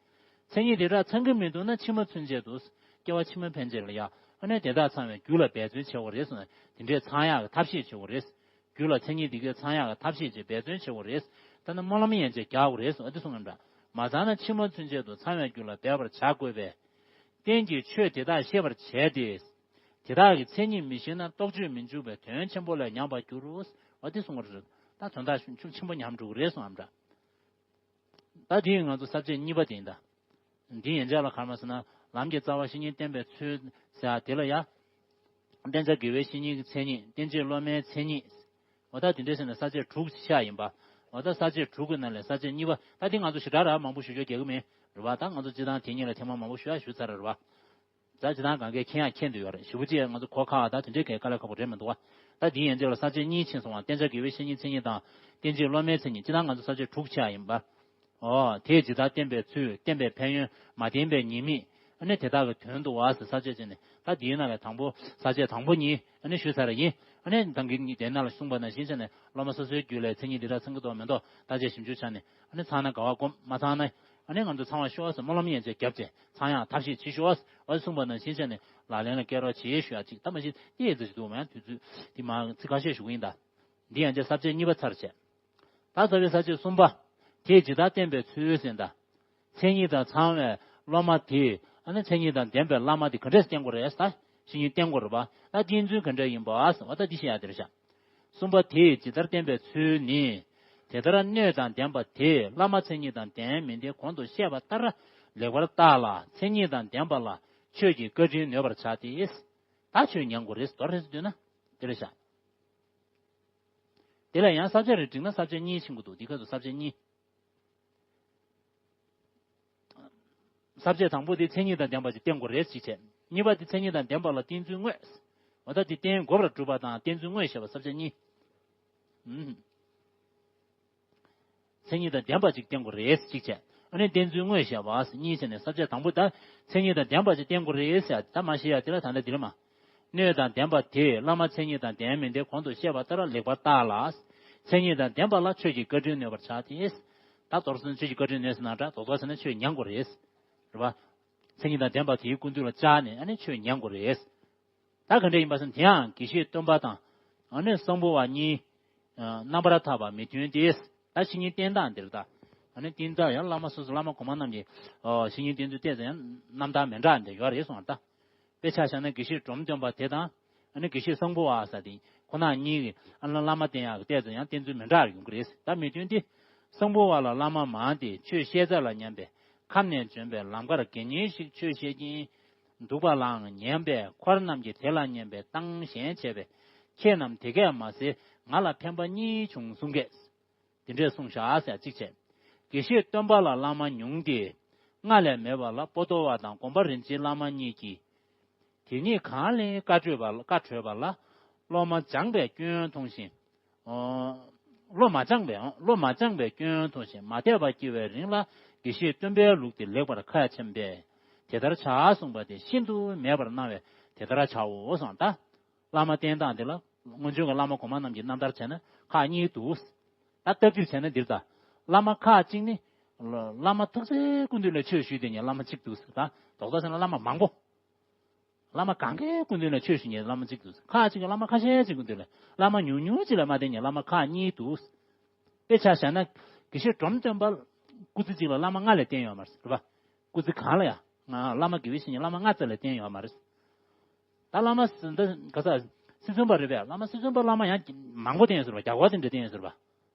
མཚན་ཉིད་དེ་དག་ཚང་གི་མི་འདུག་ན་ཕྱི་མ་ཚུན་ཆད་དུ། སྐྱེ་བ་ཕྱི་མ་ཕན་ཆད་ལ་ཡ། ཨ་ནི་དེ་དག་ཚང་བའི་རྒྱུད་ལ་འབད་བརྩོན་བྱེད་དགོས་རེད་གསུངས་ནས་དེ་འདྲས་ཚང་ཡག་གི་ཐབས་ཤེས་བྱེད་དགོས་རེད། རྒྱུད་ལ་མཚན་ཉིད་དེ་གས་ཚང་ཡག་གི་ཐབས་ཤེས་བྱེད་འབད་བརྩོན་བྱེད་དགོས་རེད། ད་ནི་སྨོན་ལམ་ཡན་ཆད་རྒྱག་དགོས་རེད་གསུངས་ཨ་དེ་གསུངས་ཡོད་འདྲ། མ་ཚང་ན་ཕྱི་མ་ཚུན་ཆད་དུ་ཚང་བའི་རྒྱུད་ལ་འབད་པར་བྱ་དགོས་པས། རྟེན་གྱི་ཆོས་དེ་དག་ཤེས་པར་བྱས་ཏེ། དེ་དག་གི་མཚན་ཉིད་མི་ཤེས་ན་རྟོགས་བརྗོད་མི་འཇུག་པའི་དོན་ཆེན་པོ་ལས་ཉམས་པར་འགྱུར་རོ། འོ་དེ་གསུངས་པ་རེད། ད་དོན་དག་ཤུགས་ཆེན་པོ་ཉམས་འགྲོ་གི་རེད་གསུངས་ཨམ་འདྲ། ད་དེ་ང་ཚོ་ས་བཅད་གཉིས་པ་དེ་ཡིན་ད། འདི་ཡན་ཆད་ལ་ག་རེ་མ་ཟེར་ན་ལམ་གྱི་རྩ་བ་བཤེས་གཉེན་བསྟེན་པའི་ཚུལ་ཟེར་ཡ་དེ་ལ་ཡ། བསྟེན་བྱ་དགེ་བའི་བཤེས་གཉེན་གྱི་མཚན་ཉིད། བསྟེན་བྱའི་སློབ་མའི་མཚན་ཉིད། འོ་ད་དེ་འདྲས་ཟེར་ནས་ས་བཅད་དྲུག་ཆགས་ཡིན་པ། འོ་ད་ས་བཅད་དྲུག་གི་ནང་ལས་ས་བཅད་གཉིས་པ། ད་འདི་ང་ཚོ་ཞེ་དྲག་ར་མང་པོ་ཞུ་ཆོག་རྒྱག་གི་མེད་རེད་བ། ད་ང་ཚོ་སྤྱི་བཏང་དེ་གཉིས་ལ་ཐེངས་མ་མང་པོ་ཞུ་ཡ་ཞུ་ཚར་རེད་བ། ད་སྤྱི་བཏང་གང་གས་མཁྱེན་ཡ་མཁྱེན་འདོད་ཡོད་རེད། ཞེ་པོ་ཅིག་ང་ཚོ་གོ་ཁག་ད་དེ་འདྲས་གས་དཀའ་ལས་ཁག་པོ་རེད་མི་འདུག་བ། ད་འདི་ཡན་ཆད་ལ་ས་བཅད་གཉིས་ཕྱིན་སོང་བ། བསྟེན་བྱ་དགེ་བའི་བཤེས་གཉེན་མཚན་ཉིད་དང་། བསྟེན་བྱའི་སློབ་མའི་མཚན་ཉིད། སྤྱི་བཏང་ང་ཚོ་ས་བཅད་དྲུག་ཆགས་ཡིན་པ། ཨོ། དེས་ཇི་ལྟར་བསྟེན་པའི་ཚུལ། བསྟེན་པའི་ཕན་ཡོན། མ་བསྟེན་པའི་ཉེས་དམིགས། ཨ་ནི་དེ་དག་གི་དོན་དུ་བ་ཟེར་ས་བཅད་ཅིག་ནི། ད་འདིའི་ནང་ལས་དང་པོ་ས་བཅད་དང་པོ་གཉིས་ཨ་ནི་ཞུས་ཚར་ཡིན། ཨ་ནི་ད་གིན་ངས་དེ་ནང་ལ་གསུངས་པ་ནང་བཞིན་བྱས་ནས་སློབ་མ་སོ་སོའི་རྒྱུད་ལ་མཚན་ཉིད་འདི་འདྲ་ཚང་གི་འདུག་མི་འདུག་བརྟག་དཔྱད་ཞིབ་འཇུག་བྱས་ནས། ཨ་ནི་ཚང་ན་དགའ་བ་སྒོམ། མ་ཚང་ན་ཨ་ནི་ང་ཚོ་ཚང་བ་ཤོག་ཟེར་སྨོན་ལམ་ཡན་ཆད་བརྒྱབ་བྱས། ཚང་ཡང་ཐབས་ཤེས་བྱེད་ཤོག་ཟེར་གསུངས་པ་ནང་བཞིན་བྱས་ནས་ལག་ལེན་ལ་བཀལ་རོགས་བྱེད་ཞུ་ཡ་ཅིག་ད་མ་གཞི་ཏོག་ཙམ་ཞིག་འདུག་མ། དུས་ཚོད་འདི་མ་ཚིག་ཁ་ཤས་ཞུ་གི་ཡིན་ད། འདི་ཡན་ཆད་ས་བཅད་གཉིས་པ་ཚར་བྱས། ད་ས་བཅད་ས་བཅད་གསུམ་པ། དེས་ཇི་ལྟར་བསྟན་པའི་ཚུལ་ཟེར་ད། མཚན་ཉིད་དང་ཚང་བའི་སློབ་མ་དེས་ཨ་ནི་མཚན་ཉིད་དང་ལྡན་པའི་བླ་མ་དེ་ག་འདྲས་བསྟེན་དགོས་རེད་ད། བཤེས་གཉེན་བསྟེན་དགོས་རེད་པ། ད་བསྟེན་ཚུལ་ག་འདྲས་ཡིན་པ་ཟེར་བ་ད་འདི་བཤད་ཡ་དེ་རེད་ཤག་གསུམ་པ། དེས་ཇི་ལྟར་བསྟན་པའི་ཚུལ་ནི། དེ་ལྟར་སྣོད་དང་ལྡན་པ་དེས་བླ་མ་མཚན་ཉིད་དང་ལྡན་མིན་ཏེ། གོང་དུ་བཤད་པ་ལྟར་ལེགས་པར་བརྟགས་ལ། མཚན་ཉིད་དང་ལྡན་པ་ལ་ཆོས་ཀྱི་བཀའ་དྲིན་ནོད་པར་བྱ་སྟེ། ད་ཆོས་ཉན་དགོས་རེད། མདོར་ཙམ་བསྡུས་ན་དེ་རེད་ཤག་དེ་ལ་ཡང་ས་བཅད་རེ་བསྒྲིགས་ན་ས་བཅད་གཉིས་ཕྱིན་གྱི་འདུག་འདི་སྐབས་སུ་ས་བཅད་གཉིས། ས་བཅད་དང་པོ་དེ་མཚན་ཉིད་དང་ལྡན་པ་ཅིག་བསྟེན་དགོས་རེད་ཅིག་བྱས། གཉིས་པ་དེ་མཚན་ཉིད་དང་ལྡན་པ་ལ་བསྟེན་ཚུལ་དངོས། འོ་ད་དེ་བསྟེན་དགོས་པར་གྲུབ་པ་དང་བསྟེན་ཚུལ་དངོས་བཤད་པ་ས་བཅད་གཉིས། ཨུམ། མཚན་ཉིད་དང་ལྡན་པ་ཅིག་བསྟེན་དགོས་རེད་ཅིག་བྱས། ཨ་ནི་བསྟེན་ཚུལ་དངོས་བཤད་པ་གཉིས་བྱས་ནས་ས་བཅད་དང་པོ་ད་མཚན་ཉིད་དང་ལྡན་པ་ཅིག་བསྟེན་དགོས་རེད་ཟེར་ཡ་ད་མ་བཤད་ཡ་དེ་ལ་ད་ལྟ་འདི་ལ་མ། སྣོད་དང་ལྡན་པ་དེས་བླ་མ་མཚན་ཉིད་དང་ལྡན་མིན་ཏེ། གོང་དུ་བཤད་པ་ལྟར་ལེགས་པར་བརྟགས་ལ། མཚན་ཉིད་དང་ལྡན་པ་ལ་ཆོས་ཀྱི་བཀའ་དྲིན་ནོད་པར་བྱ་སྟེ། ད་མདོར་ན་ཆོས་ཀྱི་བཀའ་དྲིན་ནོད་ཟེར་ན་འདྲ། རྡོག་རྡོག་ཟེར་ན་ཆོས་ཉན་དགོས་རེད། རེད་པ། མཚན་ཉིད་དང་ལྡན་པ་དེའི་སྐུ་མདུན་ལ་བཅར་ནས་ཨ་ནི་ཆོས་ཉན་དགོས་རེད། ད་ག་འདྲ་ཡིན་པ་ཟེར་ན་དེ་ཡང་དགེ་བཤེས་སྟོན་པ་དང་ཨ་ནི་གསང་ཕུ་བ་གཉིས་རྣམ་པར་ཐར་པ་མི་བསྟེན་ཏེ། ད་བཤེས་གཉེན་བསྟེན་སྟངས་འདིར་ད། ཨ་ནི་བསྟེན་སྟངས་ཡང་བླ་མ་སོ་སོ་བླ་མ་གོང་མ་རྣམས་ཀྱིས་བཤེས་གཉེན་བསྟེན་ཚུལ་ཏོག་ཙམ་ཡང་རྣམ་ཐར་མི་འདྲ་འདྲ་ཡོད་རེད་གསུངས་པ་ད། དཔེ་ཆ་བཞག་ན་དགེ་བཤེས་འབྲོམ་སྟོན་པ་དེ་དང་། ཨ་ནི་དགེ་བཤེས་གསང་ཕུ་བ་ཟེར་དེ་ཁོ་ན་གཉིས་ཀྱིས་ཨ་ནི་བླ་མ་བསྟེན་ཡག་གི་ཏོག་ཙམ་ཡང་བསྟེན་ཚུལ་མི་འདྲ་ཡོང་གི་རེད། ད་མི་བསྟེན་ཏེ། གསང་ཕུ་བ་ལ་བླ་མ་མང་སྟེ་ཆོས་བཤད་ཚད་ལ་ཉན་པས། ཁམས་ནས་བྱོན་པའི་ལམ་ཁར་དགེ་བསྙེན་ཞིག་ཆོས་བཤད་ཀྱིན་འདུག་པ་ལའང་ཉན་པས། འཁོར་རྣམས་ཀྱིས་དེ་ལ་ཉན་པའི་སྟངས་ཞེན་བྱས་པས། ཁྱེད་རྣམས་དེ་སྐད་མ་ཟེར། ང་ལ་ཕན་པ་གཉིས་བྱུང་གསུང་སྐད། དེ་འདྲས་གསུངས་བཞག་ཟེར་གཅིག་བྱས། དགེ་བཤེས་སྟོན་པ་ལ་བླ་མ་ཉུང་སྟེ། སྔ་ལས་མེད་པ་ལ་པོ་ཏོ་བ་དང་དགོན་པ་རིན་ཆེན་བླ་མ་གཉིས་ཀྱིས། དེ་ཉིད་གང་ལས་བཀའ་གྲོས་པ་ལ་བཀའ་གྲོས་པ་ལ། བློ་མ་སྦྱངས་པའི་སྐྱོན་མཐོང་ཞིང་། ཨོ། བློ་མ་སྦྱངས་པའི་བློ་མ་སྦྱངས་པའི་སྐྱོན་མཐོང་ཞིང་མ་དད་པ་སྐྱེ་བའི་རིང་ལ་དགེ་བཤེས་སྟོན་པའི་ལུགས་དེ་ལེགས་པར་ཁ་ཡ་ཆེན་པས། དེ་ལྟར་བྱ་གསུངས་པ་དེ་ཤིན་ཏུ་མེད་པར་སྣང་བས་དེ་ལྟར་བྱའོ་གསུངས་ད། བླ་མ་བསྟེན་སྟངས་དེ་ལ་སྔོན་བྱོན་གྱི་བླ་མ་གོང་མ་རྣམས་ཀྱི་རྣམ་ཐར་བྱས་ན་ཁག་གཉིས་འདུག་ད་སྟབས་བདེར་བྱས་ན་འདིར་ད། བླ་མ་ཁག་གཅིག་ནི། བླ་མ་ཐུགས་སྲས་སྐུ་མདུན་ལ་ཆོས་ཞུས་དེ་ཉིད་བླ་མ་གཅིག་འདུག་ད་རྡོག་རྡོག་ཟེར་ན་བླ་མ་མང་པོ། བླ་མ་གང་གའི་སྐུ་མདུན་ལ་ཆོས་ཞུས་ཉིད་བླ་མ་གཅིག་འདུག་ཁག་གཅིག་གི་བླ་མ་ཁ་ཤས་ཅིག་སྐུ་མདུན་ལ་བླ་མ་ཉུང་ཉུང་ཅིག་ལ་མ་བསྟེན་ཉིད་བླ་མ་ཁག་གཉིས་འདུག་དཔེ་ཆ་བཞག་ན་དགེ་བཤེས་འབྲོམ་སྟོན་པ་སྐུ་ཚེ་གཅིག་ལ་བླ་མ་ལྔ་ལས་བསྟེན་ཡོད་མ་རེད་པ། སྐུ་ཚེ་གང་ལ་ཡང་བླ་མ་དགེ་བའི་བཤེས་གཉེན་བླ་མ་ལྔ་ཙམ་ལས་བསྟེན་ཡོད་མ་རེད། ད་བླ་མ་ཟེར་འདི་ག་ས་སྲིད་བཙུན་པ་རེད་པས། བླ་མ་སྲིད་བཙུན་པ་བླ་མ་ཡང་མང་པོ་བསྟེན་ཡོད་ཟེར་བ། བརྒྱ་སྐོར་དེ་འདྲ་བསྟེན་ཡོད་ཟེར་བ།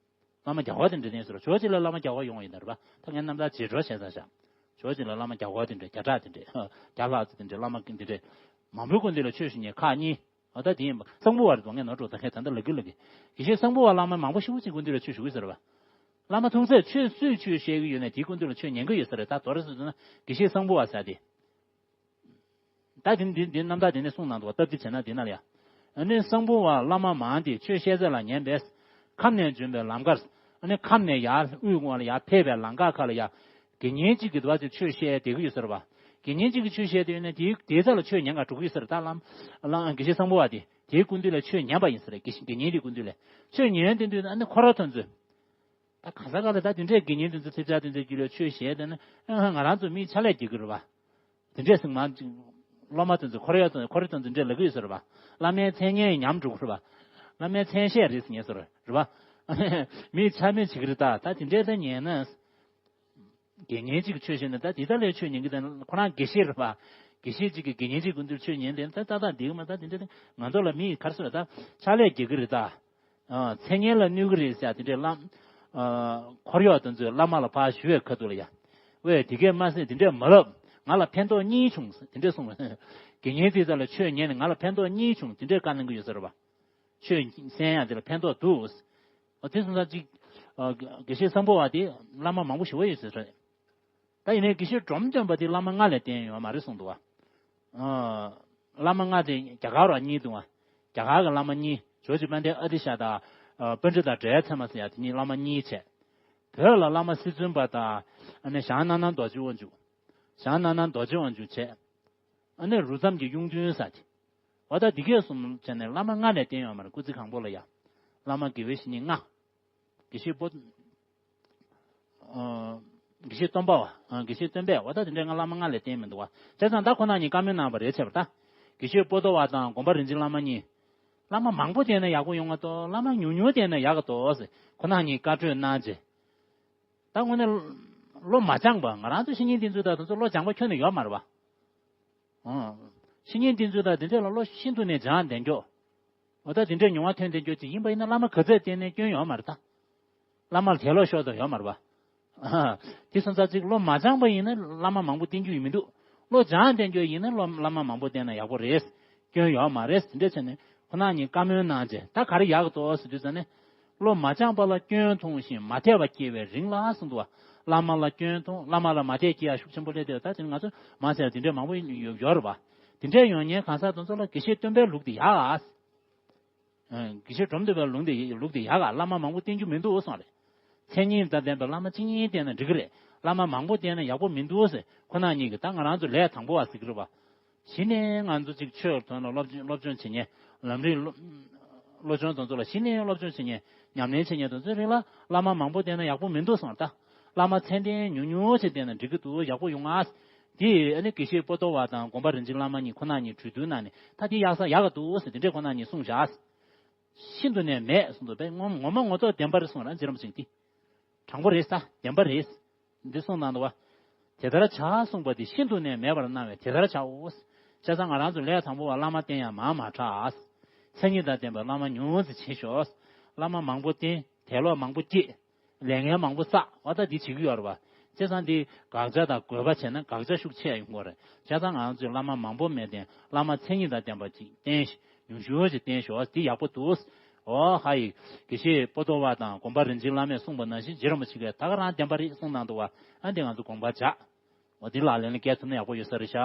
བླ་མ་བརྒྱ་སྐོར་དེ་འདྲ་བསྟེན་ཡོད་ཟེར་བ། ཕྱོགས་གཅིག་ལ་བླ་མ་བརྒྱ་སྐོར་ཡོང་བ་ཡིན་ད་རེད་པ། ད་ངས་རྣམ་ཐར་རྗེས་འགྲོ་བྱས་ཙང་བཞག་ཕྱོགས་གཅིག་ལ་བླ་མ་བརྒྱ་སྐོར་དེ་འདྲ་བརྒྱ་ཕྲག་དེ་འདྲ་བརྒྱ་ལྷག་ཙམ་དེ་འདྲ་བླ་མ་དེ་འདྲ་མང་པོའི་སྐུ་མདུན་ལ་ཆོས་ཞུ་མཁན་ཁག་གཉིས། ཨ་ད་དེ་ཡིན་པ་གསང་ཕུ་བ་རེད་དོ། ངས་ནོར་འགྲོ་ད་ངས་ད་ལྟ་ལབ་ཀྱི་ལབ་ཀྱི། དགེ་བཤེས་གསང་ཕུ་བ་བླ་མ་མང་པོ་ཞེ་པོ་ཅིག་སྐུ་མདུན་ལ་ཆོས་ཞུ་གི་ཟེར་བ། བླ་མ་ཐུགས་སྲས་ཆོས་སུས་ཆོས་བཤད་ཀྱི་ཡོད་ན་དེའི་སྐུ་མདུན་ལ་ཆོས་ཉན་གྱི་ཡོད་ས་རེད། ད་མདོར་ཟེར་ན་དགེ་བཤེས་གསང་ཕུ་བ་ཟེར་དེ། ད་དེ་འདི་འདི་རྣམ་ཐར་དེ་ནས་གསུངས་གནང་འདུག་བ། སྟབས་བདེ་བྱས་ན་དེ་ན་ལ་ཡ། ཨ་ནི་གསང་ཕུ་བ་བླ་མ་མང་སྟེ་ཆོས་བཤད་ཚད་ལ་ཉན་པས། ཁམས་ནས་བྱོན་པའི་ལམ་ཁར། ཨ་ནི་ཁམས་ནས་ཡར་དབུས་ཁུངས་ལ་ཡར་ཕེབས་པའི་ལམ་ཁ་ཁ་ལ་ཡ། དགེ་བསྙེན་གཅིག་གིས་དུ་བ་ཚོས་ཆོས་བཤད་བསྡད་ཀྱི་ཡོད་ཟེར་བ། དགེ་བསྙེན་གཅིག་གིས་ཆོས་བཤད་བསྡད་ཡོད་ན་དེའི་དེའི་རྩ་ལ་ཆོས་ཉན་ག་འགྲོ་གི་ཡོད་ཟེར། ད་བླ་བླ་དགེ་བཤེས་གསང་ཕུ་བ་དེ་དེའི་སྐུ་མདུན་ལ་ཆོས་ཉན་པ་ཡིན་ཟེར། དགེ་བཤེས་དགེ་བསྙེན་དེའི་སྐུ་མདུན་ལ་ཆོས་ཉན་དེ་དུས་ཨ་ནི་འཁོར་བ་དོན་ཚོས། ད་གང་ཟག་ག་ལ་ད་དེ་འདྲས་དགེ་བསྙེན་དེ་ཚོ་ཚིག་ཅག་དེ་ཚོའི་རྒྱུད་ལ་ཆོས་བཤད་དེ་ནི་ང་རང་ཚོ་མིས་ཕྱག་ལས་རྒྱག་གི་རེད་བ། དེ་འདྲས་སེང་མ་སློབ་མ་དེ་ཚོ་འཁོར་ཡོད་དང་འཁོར་དང་དེ་འདྲས་ལབ་ཀྱི་ཡོད་ཟེར་བ། བླ་མའི་མཚན་སྙན་ཉམས་འགྲོ་གི་རེད་བ། བླ་མའི་མཚན་ཤས་རེད་ཟེར་ངེས་སོ་རེད་བ། མིས་ཆ་མེད་བྱེད་ཀྱི་རེད། ད་ད་དེ་འདྲས་ད་ཉན་ན། དགེ་བསྙེན་གཅིག་ཆོས་བཤད་ན་ད་དེ་ད་ལས་ཆོས་ཉན་གྱི་ད་ཁོ་རང་དགེ་བཤེས་རེད་བ། དགེ་བཤེས་གཅིག་གིས་དགེ་བསྙེན་གཅིག་སྐུ་མདུན་ཆོས་ཉན་དེ་ད་ད་ད་འདི་གི་མ་ད་དེ་འདྲས་ད་ང་ཚོ་ལ་མིས་ག་རེ་ཟེར་བ་ད་ཕྱག་ལས་རྒྱག་གི་རེད་ད། མཚན་སྙན་ལ་གནོད་ཀྱི་རེད་ཟེར་དེ་འདྲའི་བླ། འཁོར་གཡོག་དེ་ཚོས་བླ་མ་ལ་ཕར་ཞུ་བའི་ཁ་ཐུག་ལ་ཡ། ཝེ་དེ་གས་མ་ཟད་དེ་འདྲས་མ་ལབ། ང་ལ་ཕན་ཐོགས་གཉིས་བྱུང་ཟེར་དེ་འདྲས་གསུངས། དགེ་བསྙེན་དེ་ཚོ་ལ་ཆོས་ཉན་ནས་ང་ལ་ཕན་ཐོགས་གཉིས་བྱུང་དེ་འདྲས་བཀའ་གནང་གི་ཡོད་ཟེར་བ། ཆོས་གསན་ཡ་དེ་ལ་ཕན་ཐོགས་འདུག། འོ་དེ་སོང་ཙང་ཅིག་དགེ་བཤེས་གསང་ཕུ་བ་དེ་བླ་མ་མང་པོ་ཞེ་པོ་ཡོད་ཟེར་རེད། ད་ཡིན་ནའི་དགེ་བཤེས་འབྲོམ་སྟོན་པ་དེ་བླ་མ་ལྔ་ལས་བསྟེན་ཡོད་མ་རེད་གསུངས་འདུག་བ། བླ་མ་ལྔ་དེ་རྒྱ་གར་བ་གཉིས་འདུག་བ། རྒྱ་གར་གྱི་བླ་མ་གཉིས་ཇོ་ཇི་དཔལ་ལྡན་ཨ་ཏི་ཤ་དང་། པཎྜི་ཏ་འབྲས་ཚད་མ་ཟེར་ཡ་དེ་གཉིས་བླ་མ་གཉིས་བྱས། བོད་ལ་བླ་མ་སྲིད་བཙུན་པ་དང་། ཨ་ནི་ཞང་སྣང་ནང་རྡོ་རྗེ་དབང་ཕྱུག་ཞང་སྣང་ནང་རྡོ་རྗེ་དབང་ཕྱུག་བྱས། ཨ་ནི་རུ་མཚམས་ཀྱི་གཡུང་སྟོན་ཟེར་དེ། འོ་ད་འདི་གས་གསུམ་བྱས་ནས་བླ་མ་ལྔ་ལས་བརྟེན་ཡོད་མ་རེད། སྐུ་ཚེ་གང་པོ་ལ་ཡ། བླ་མ་དགེ་བའི་བཤེས་གཉེན་ལྔ། དགེ་བཤེས་པོ། ཨ། དགེ་བཤེས་སྟོན་པ་བ། ཨ། དགེ་བཤེས་སྟོན་པས། འོ་ད་དེ་འདྲའི་ང་བླ་མ་ལྔ་ལས་བརྟེན་མི་འདུག་བ། བྱས་ཙང་ད་ཁོ་ན་ཉིད་བཀའ་མོལ་གནང་བ་རེད་བྱས་པ་ད། དགེ་བཤེས་པོ་ཏོ་བ་དང་དགོངས་པ་རིན་ཆེན་བླ་མ་གཉིས། བླ་མ་མང་པོ་བསྟེན་ན་ཡག་པོ་ཡོང་ང་དོ། བླ་མ་ཉུང་ཉུང་བསྟེན་ན་ཡག་ག་དོ་ཟེར་ཁོ་ན་ཉིད་བཀའ་གྲོས་གནང་རྗེས། ད་དངོས་གནས་བློ་མ་སྦྱངས་པ། ང་རང་ཚོ་བཤེས་གཉེན་འདི་ཚོ་དང་དེ་ཚོ་བློ་སྦྱངས་པ་ཁྱོན་ནས་ཡོད་མ་རེད་བ། ཨང་། བཤེས་གཉེན་འདི་ཚོ་དང་དེ་འདྲས་ལ་བློ་ཤིན་ཏུ་ནས་སྦྱངས་བསྡད་མགྱོགས། འོ་ད་དེ་འདྲས་མྱོང་བ་ཐོན་བསྡད་མགྱོགས་ཅིག་ཡིན་པ་ཡིན་ན་བླ་མ་ག་ཚོད་བསྟེན་ནས་སྐྱོན་ཡོད་མ་རེད་ད། བླ་མར་དད་ལོག་ཤོར་དོགས་ཡོད་མ་རེད་བ། དེ་སོང་ཙང་ཅིག་བློ་མ་སྦྱངས་པ་ཡིན་ན་བླ་མ་མང་པོ་བསྟེན་རྒྱུ་ཡིན་མི་འདུག་བློ་སྦྱངས་བསྡད་མགྱོགས་ཡིན་ན་བློ་བླ་མ་མང་པོ་བསྟེན་ན་ཡག་པོ་རེད། སྐྱོན་ཡོད་མ་རེད། དེ་འདྲས་བྱས་ནས་ཁོ་ན་ཉིད་བཀའ་མོལ་གནང་རྗེས་ད་ག་རེ་ཡག་གི་འདུག་ཟེར་དུས་ཙ་ནས། བློ་མ་སྦྱངས་པ་ལ་སྐྱོན་མཐོང་ཞིང་མ་དད་པ་སྐྱེ་བའི་རིང་ལ་གསུངས་འདུག་བ། བླ་མ་ལ་སྐྱོན་མཐོང་། བླ་མ་ལ་མ་དད་སྐྱེ་ཡ་ཤུགས་ཆེན་པོ་སླེབས་དེ། ད་དེ་ང་ཚོ་མ་ཟེར་དེ་འདྲས་མང་པོ་ཡོད་ཡོད་རེད་བ། དེ་འདྲས་ཡོང་ཉེན་གང་ཟག་དེ་ཚོ་ལ་དགེ་བཤེས་སྟོན་པའི་ལུགས་དེ་ཡག་ཨ། དགེ་བཤེས་སྒྲོམ་སྟོན་པའི་ལུགས་དེ་ལུགས་དེ་ཡག་ཨ། བླ་མ་མང་པོ་བསྟེན་རྒྱུ་མི་འདུག་གསུངས་རེད། མཚན་ཉིད་དང་ལྡན་པའི་བླ་མ་གཅིག་གཉིས་བསྟེན་ན་འགྲིག་གི་རེད། བླ་མ་མང་པོ་བསྟེན་ན་ཡག་པོ་མི་འདུག་ཟེར་ཁོ་ན་ཉིད་ཀྱིས་ད་ང་རང་ཚོ་ལས་དང་པོ་བ་ཟེར་གི་རེད་བ། གཞི་ནས་ང་ཚོ་གཅིག་ཆོས་དོན་ལ་སློབ་སློབ་སྦྱོང་བྱེད་མཁན། ལམ་རིམ་སློབ་སྦྱོང་དེ་ཚོ་ལ་གཞི་ནས་སློབ་སྦྱོང་བྱེད་མཁན། ཉམས་ལེན་བྱེད་མཁན་དེ་ཚོའི་རིགས་ལ་བླ་མ་མང་པོ་བསྟེན་ན་ཡག་པོ་མི་འདུག་གསུངས་ད། བླ་མ་མཚན་ལྡན་ཉུང་ཉུང་ཞིག་བསྟེན་ན་འགྲིག་གི་འདུག་ཡག་པོ་ཡོང་ང་། དེ་ཨ་ནི་དགེ་བཤེས་པོ་ཏོ་བ་དང་དགོངས་པ་རིན་ཆེན་བླ་མ་གཉིས་ཁོ་ན་གཉིས་གྲོས་བསྡུར་གནང་ནས་ད་དེ་ཡག་ས་ཡག་ག་འདུག་ཟེར་དེ་འདྲས་ཁོ་ན་གཉིས་གསུངས་བཞག་ཤིན་ཏུ་ནས་མེད་གསུངས་འདུག་པས། ངོ་ངོ་མ་ངོ་ཐོག་བདེན་པ་རེད་གསུངས་ར། རྗེ་རིན་པོ་ཆེ་འདི། དྲང་པོ་རེད་ས། བདེན་པ་རེད། འདི་གསུངས་གནང་འདུག་བ། དེ་ལྟར་བྱ་གསུངས་པ་འདི་ཤིན་ཏུ་ནས་མེད་པར་སྣང་བས་དེ་ལྟར་བྱའོ། བྱས་ཙང་ང་རང་ཚོ་ལས་དང་པོ་བ་བླ་མ་བསྟེན་ཡ་མང་མ་དྲགས། མཚན་ཉིད་དང་ལྡན་པའི་བླ་མ་ཉུང་ཙམ་བྱེད་ཤོག་བླ་མ་མང་པོ་བསྟེན། དད་ལོག་མང་པོ་སྐྱེས། ལས་ངན་མང་པོ་བསགས། འོ་ད་འདི་བྱེད་ཀྱི་ཡོད་རེད་བ། བྱས་ཙང་འདི་དགག་བྱ་དང་དགོས་པ་བྱས་ན་དགག་བྱ་ཤུགས་ཆེ་ཡོང་གི་རེད། བྱས་ཙང་ང་ཚོས་བླ་མ་མང་པོ་མི་བསྟེན། བླ་མ་མཚན་ཉིད་དང་ལྡན་པ་ཅིག་བསྟེན། ཉུང་ཤོས་ཅིག་བསྟེན་ཤོག་འདི་ཡག་པོ་འདུག་འོ་ཧ་ཡིག་དགེ་བཤེས་པོ་ཏོ་བ་དང་དགོངས་པ་རིན་ཆེན་བླ་མས་གསུངས་པ་ནང་བཞིན་རྗེ་རིན་པོ་ཆེ་གིས་ད་ག་རང་བདེན་པ་རེད་གསུངས་གནང་འདུག་བ། ཨ་འདི་ང་ཚོ་དགོངས་པ་འཇགས། འོ་འདི་ལག་ལེན་ལ་འགེལ་ཐུབ་ན་ཡག་པོ་ཡོད་ས་རེད་ཤག་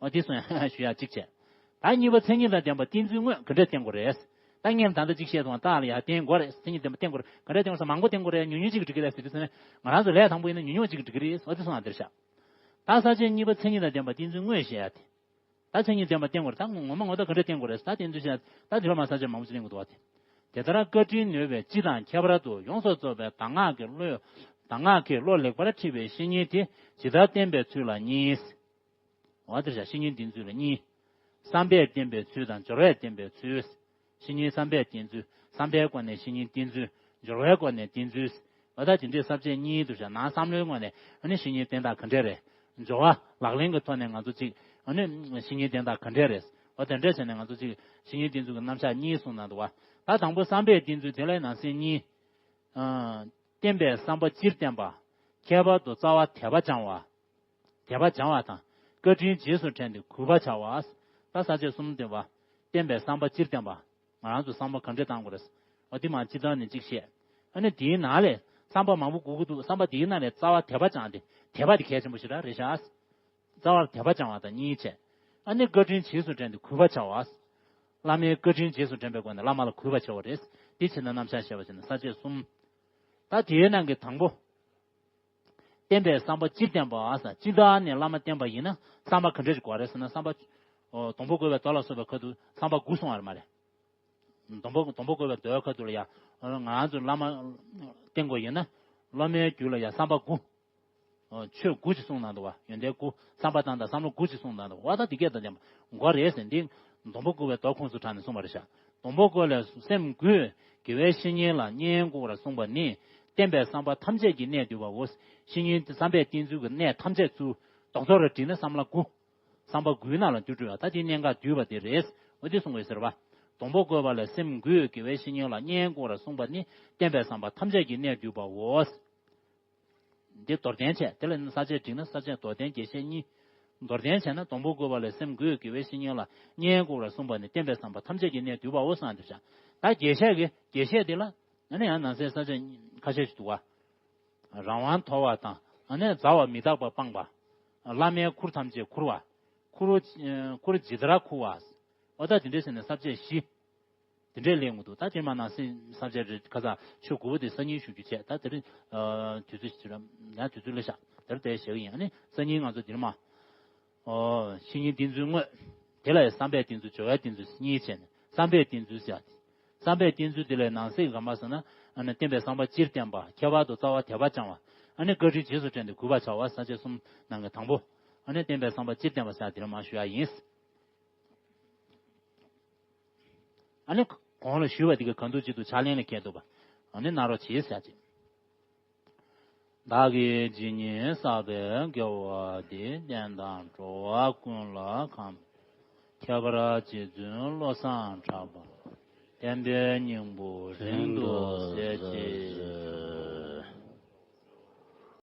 འོ་འདི་སོང་ཡ་ཞུ་ཡ་གཅིག་བྱས། ད་གཉིས་པ་མཚན་ཉིད་དང་ལྡན་པ་བསྟེན་ཚུལ་དངོས་ག་འདྲས་བསྟེན་དགོས་རེད། ད་ངས་ད་ལྟ་གཅིག་བཤད་སོང་བ། ད་ལ་ཡ་བསྟེན་དགོས་རེད། མཚན་ཉིད་ལྡན་པ་བསྟེན་དགོས་རེད། ག་འདྲས་བསྟེན་དགོས་རེད། ས་མང་པོ་བསྟེན་དགོས་རེད། ཉུང་ཉུང་གཅིག་འགྲིག་གི་རེད་ཟེར་དུས་ཚོད་ནས་ང་རང་ཚོ་ལས་དང་པོ་ཡིན་ན་ཉུང་ཉུང་གཅིག་འགྲིག་གི་རེད། འོ་འདི་སོང་བ་འདིར་ཤག་ད་ས་བཅད་གཉིས་པ་མཚན་ཉིད་དང་ལྡན་པ་བསྟེན་ཚུལ་དངོས་བཤད་ཡ་དེ། ད་མཚན་ཉིད་ལྡན་པ་བསྟེན་དགོས་རེད། ད་ངོ་མ་ངོ་ཐོག་ག་འདྲས་བསྟེན་དགོས་རེད། ད་བསྟེན་དུས་བཤད་ད་འདི་ལ་མ་ས་བཅད་མང་པོ་ཅིག་གླེང་དགོས་འདུག་བ་དེ། དེ་ལྟར་བཀའ་དྲིན་ནུས་པས་སྤྱི་དང་ཁྱད་པར་དུ་ཡོངས་སུ་རྫོགས་པའི་གདམས་ངག་གི་བློ། གདམས་ངག་གི་བློ་ལེགས་པར་ཁྲིད་པའི་བཤེས་གཉེན་དེ་ཇི་ལྟར་བསྟེན་པའི་ཚུལ་ལ་གཉིས། འོ་དེར་བཤད་བཤེས་གཉེན་བསྟེན་ཚུལ་ལ་གཉིས། བསམ་པས་བསྟེན་པའི་ཚུལ་དང་སྦྱོར་བས་བསྟེན་པའི་ཚུལ། བཤེས་གཉེན་བསམ་པས་བསྟེན་ཚུལ། བསམ་པའི་སྒོ་ནས་བཤེས་གཉེན་བསྟེན་ཚུལ། སྦྱོར་བའི་སྒོ་ནས་བསྟེན་ཚུལ། འོ་ད་དེ་འདྲའི་ས་བཅད་གཉིས་འདུག་བྱས་ན་བསམ་བློའི་ངོས་ནས་ཨ་ནི་བཤེས་གཉེན་བསྟེན་སྟངས་ག་འདྲས་རེད། སྦྱོར་བ་ལག་ལེན་གྱི་ཐོག་ནས་ང་ཚོ་གཅིག་ཨ་ནི་བཤེས་གཉེན་བསྟེན་སྟངས་ག་འདྲས་རེད། འོ་དེ་འདྲས་བྱས་ནས་ང་ཚོ་གཅིག་བཤེས་གཉེན་བསྟེན་ཚུལ་གྱི་རྣམ་གཞག་གཉིས་གསུངས་གནང་འདུག་བ། ད་དང་པོ་བསམ་པས་བསྟེན་ཚུལ་དེ་ལ་ནང་གསེས་གཉིས། ཨ། བསྟེན་པའི་བསམ་པ་སྤྱིར་བསྟེན་པ། ཁྱད་པར་དུ་རྩ་བ་དད་པ་སྦྱང་བ། དད་པ་སྦྱང་བ་དང་། བཀའ་དྲིན་རྗེས་སུ་དྲན་ཏེ་གུས་པ་བྱ་བ། ད་ས་བཅད་གསུམ་བསྟེན་པ། བསྟེན་པའི་བསམ་པ་སྤྱིར་བསྟེན་པ། ང་རང་ཚོ་བསམ་པ་ག་འདྲས་བཏང་དགོས་རེད། འོ་དེ་མ་སྤྱིར་བཏང་ནས་གཅིག་བཤད། ཨ་ནི་དེའི་ནང་ལས་བསམ་པ་མང་པོ་དགོས་ཀྱི་འདུག་བསམ་པ་དེའི་ནང་ལས་རྩ་བ་དད་པ་སྦྱངས་ཏེ་དད་པ་དེ་གལ་ཆེན་པོ་ཞེ་དྲག་རེད་ཤག་རྩ་བར་དད་པ་སྦྱང་བ་དང་གཉིས་བྱས། ཨ་ནི་བཀའ་དྲིན་རྗེས་སུ་དྲན་ཏེ་གུས་པ་བྱ་བ། བླ་མའི་བཀའ་དྲིན་རྗེས་སུ་དྲན་པའི་སྒོ་ནས་བླ་མ་ལ་གུས་པ་བྱ་བ་རེད། འདི་བྱས་ན་རྣམ་གཞག་བཤད་པ་བྱས་ན་ས་བཅད་གསུམ། ད་དེའི་ནང་གི་དང་པོ། བསྟེན་པའི་བསམ་པ་སྤྱིར་བསྟེན་པ་ཟེར། སྤྱིར་བཏང་ནས་བླ་མ་བསྟེན་པ་ཡིན་ན་བསམ་པ་ག་འདྲ་ཞིག་དགོས་རེད་ཟེར་ན། བསམ་པ། ཨོ། སྡོང་པོ་བཀོད་པའི་མདོ་ལ་སོགས་པའི་ཁ་ཐུག་བསམ་པ་དགུ་གསུངས་པ་རེད་མ་རེད། སྡོང་པོ་སྡོང་པོ་བཀོད་པའི་མདོའི་ཁ་ཐུག་ལ་ཡ། ང་ཚོ་བླ་མ་བསྟེན་དགོས་ཡིན་ན། སློབ་མའི་རྒྱུད་ལ་ཡ་བསམ་པ་དགུ། ཨོ། ཆོས་དགུ་ཅིག་གསུངས་གནང་འདུག་བ། ཡོན་ཏན་དགུ། བསམ་པ་དང་དང་བསམ་བློ་དགུ་ཅིག་གསུངས་གནང་འདུག་བ། ད་འདི་སྐད་དང་ལྡན་པ་དགོས་རེད་ཟེར། འདི་སྡོང་པོ་བཀོད་པའི་མདོ་ཁོངས་སུ་དྲངས་ནས་གསུངས་པ་རེད་ཤག་སྡོང་པོ་བཀོད་ལས་སེམས་གུས་དགེ་བའི་བཤེས་གཉེན་ལ་སྙན་བཀུར་བར་གསུངས་པ་ནི། བསྟེན་པའི་བསམ་པ་ཐམས་ཅད་ཀྱི་གནད་བསྡུས་པའོ། བཤེས་གཉེན་བསམ་པས་བསྟེན་ཚུལ་གྱི་གནད་ཐམས་ཅད་ཚུར་རྡོག་རྡོག་རེ་བསྒྲིལ་ན་བསམ་བློ་དགུ། བསམ་པ་དགུའི་ནང་ལ་འདུས་འགྲོ་བ། ད་དེའི་གནད་འགག་བསྡུས་པ་དེ་རེད། འོ་དེ་གསུང་དགོས་ཟེར་བ། སྡོང་པོ་བཀོད་པ་ལས་སེམས་གུས་དགེ་བའི་བཤེས་གཉེན་ལ་སྙན་བཀུར་བར་གསུངས་པ་ནི། བསྟེན་པའི་བསམ་པ་ཐམས་ཅད་ཀྱི་གནད་བསྡུས་པའོ། འདི་མདོར་བསྟན་བྱས། དེ་ལ་ནི་ས་བཅད་བསྒྲིགས་ན་ས་བཅད་མདོར་བསྟན་རྒྱས་བཤད་གཉིས། མདོར་བསྟན་བྱས་ན་སྡོང་པོ་བཀོད་པ་ལས་སེམས་གུས་དགེ་བའི་བཤེས་གཉེན་ལ་སྙན་བཀུར་བར་གསུངས་པ་ནི་བསྟེན་པའི་བསམ་པ་ཐམས་ཅད་ཀྱི་གནད་བསྡུས་པའོ་གསུངས་ཏེ་བཞག་ད་རྒྱས་བཤད་ཀྱི་རྒྱས་བཤད་འདི་ལ་ཨ་ནི་ཡང་ནང་གསེས་ས་བཅད་ཁ་ཤས་ཤིག་འདུག་བ། རང་དབང་དོར་བ་དང་ཨ་ནི་མཛའ་བ་མི་རྟག་པ་སྤངས་པ། བླ་མའི་ཁུར་ཐམས་ཅད་ཁུར་བ། ཁུར་ཁུར་ཇི་ལྟར་ཁུར་བ། འོ་ད་དེ་འདྲས་ཟེར་ནས་ས་བཅད་བཞི། དེ་འདྲས་གླེང་གི་འདུག་ད་དེ་མ་ནང་སྲིད་ས་བཅད་རེད། ཁ་སང་ཆོས་དགུ་པོ་དེ་སང་ཉིན་ཞུ་རྒྱུ་བྱས། ད་དེ་རིང་དུས་ཚོད་ཞིག་རམ་ཡང་དུས་ཚོད་སླེབས་ཤག་དེ་རིང་དེ་བཞག་གི་ཡིན། ཨ་ནི་སང་ཉིན་ང་ཚོ་འདིར་མ། ཨོ། བཤེས་གཉེན་བསྟེན་ཚུལ་དངོས། དེ་ལ་ཡང་བསམ་པའི་ཏིང་འཛུལ་སྦྱོར་བའི་ཏིང་འཛུལ་གཉིས་བྱས་ནས་བསམ་པའི་ཏིང་འཛུལ་ཟེར་ཡ་དེ། བསམ་པའི་ཏིང་འཛུལ་དེ་ལས་ནང་གསེས་ཀྱི་ག་མ་ཟེར་ན། ཨ་ནི་བསྟན་པའི་བསམ་པ་སྤྱིར་བསྟན་པ། ཁྱད་པར་དུ་རྩ་བ་དད་པ་བཅང་བ། ཨ་ནི་བཀའ་དྲིན་རྗེས་སུ་དྲན་ཏེ་གུས་པར་བྱ་བ། ས་བཅད་གསུམ་ནང་གི་དང་པོ། ཨ་ནི་བསྟན་པའི་བསམ་པ་སྤྱིར་བསྟན་པ་ཟེར་ཡ་དེ་རེད་མ་ཞུ་ཡ་ཡིན། ཨ་ནི་གོང་ལ་ཞུས་པ་དེ་ག་གང་འདུག་ཅི་འདུག་ཕྱག་ལེན་ལ་འཁེལ་འདུག་པ། ཨ་ནི་གནང་རོགས་གྱིས་ཟེར་ཡ་ཅིག་བདག་གིས་ཇི་སྙེད་བསགས་པའི་དགེ་བ་འདིས། བསྟན་དང་འགྲོ་བ་ཀུན་ལ་ཕན། ཁྱད་པར་རྗེ་བཙུན་བློ་བཟང་གྲགས་པ། བསྟན་པའི་སྙིང་པོ་རིང་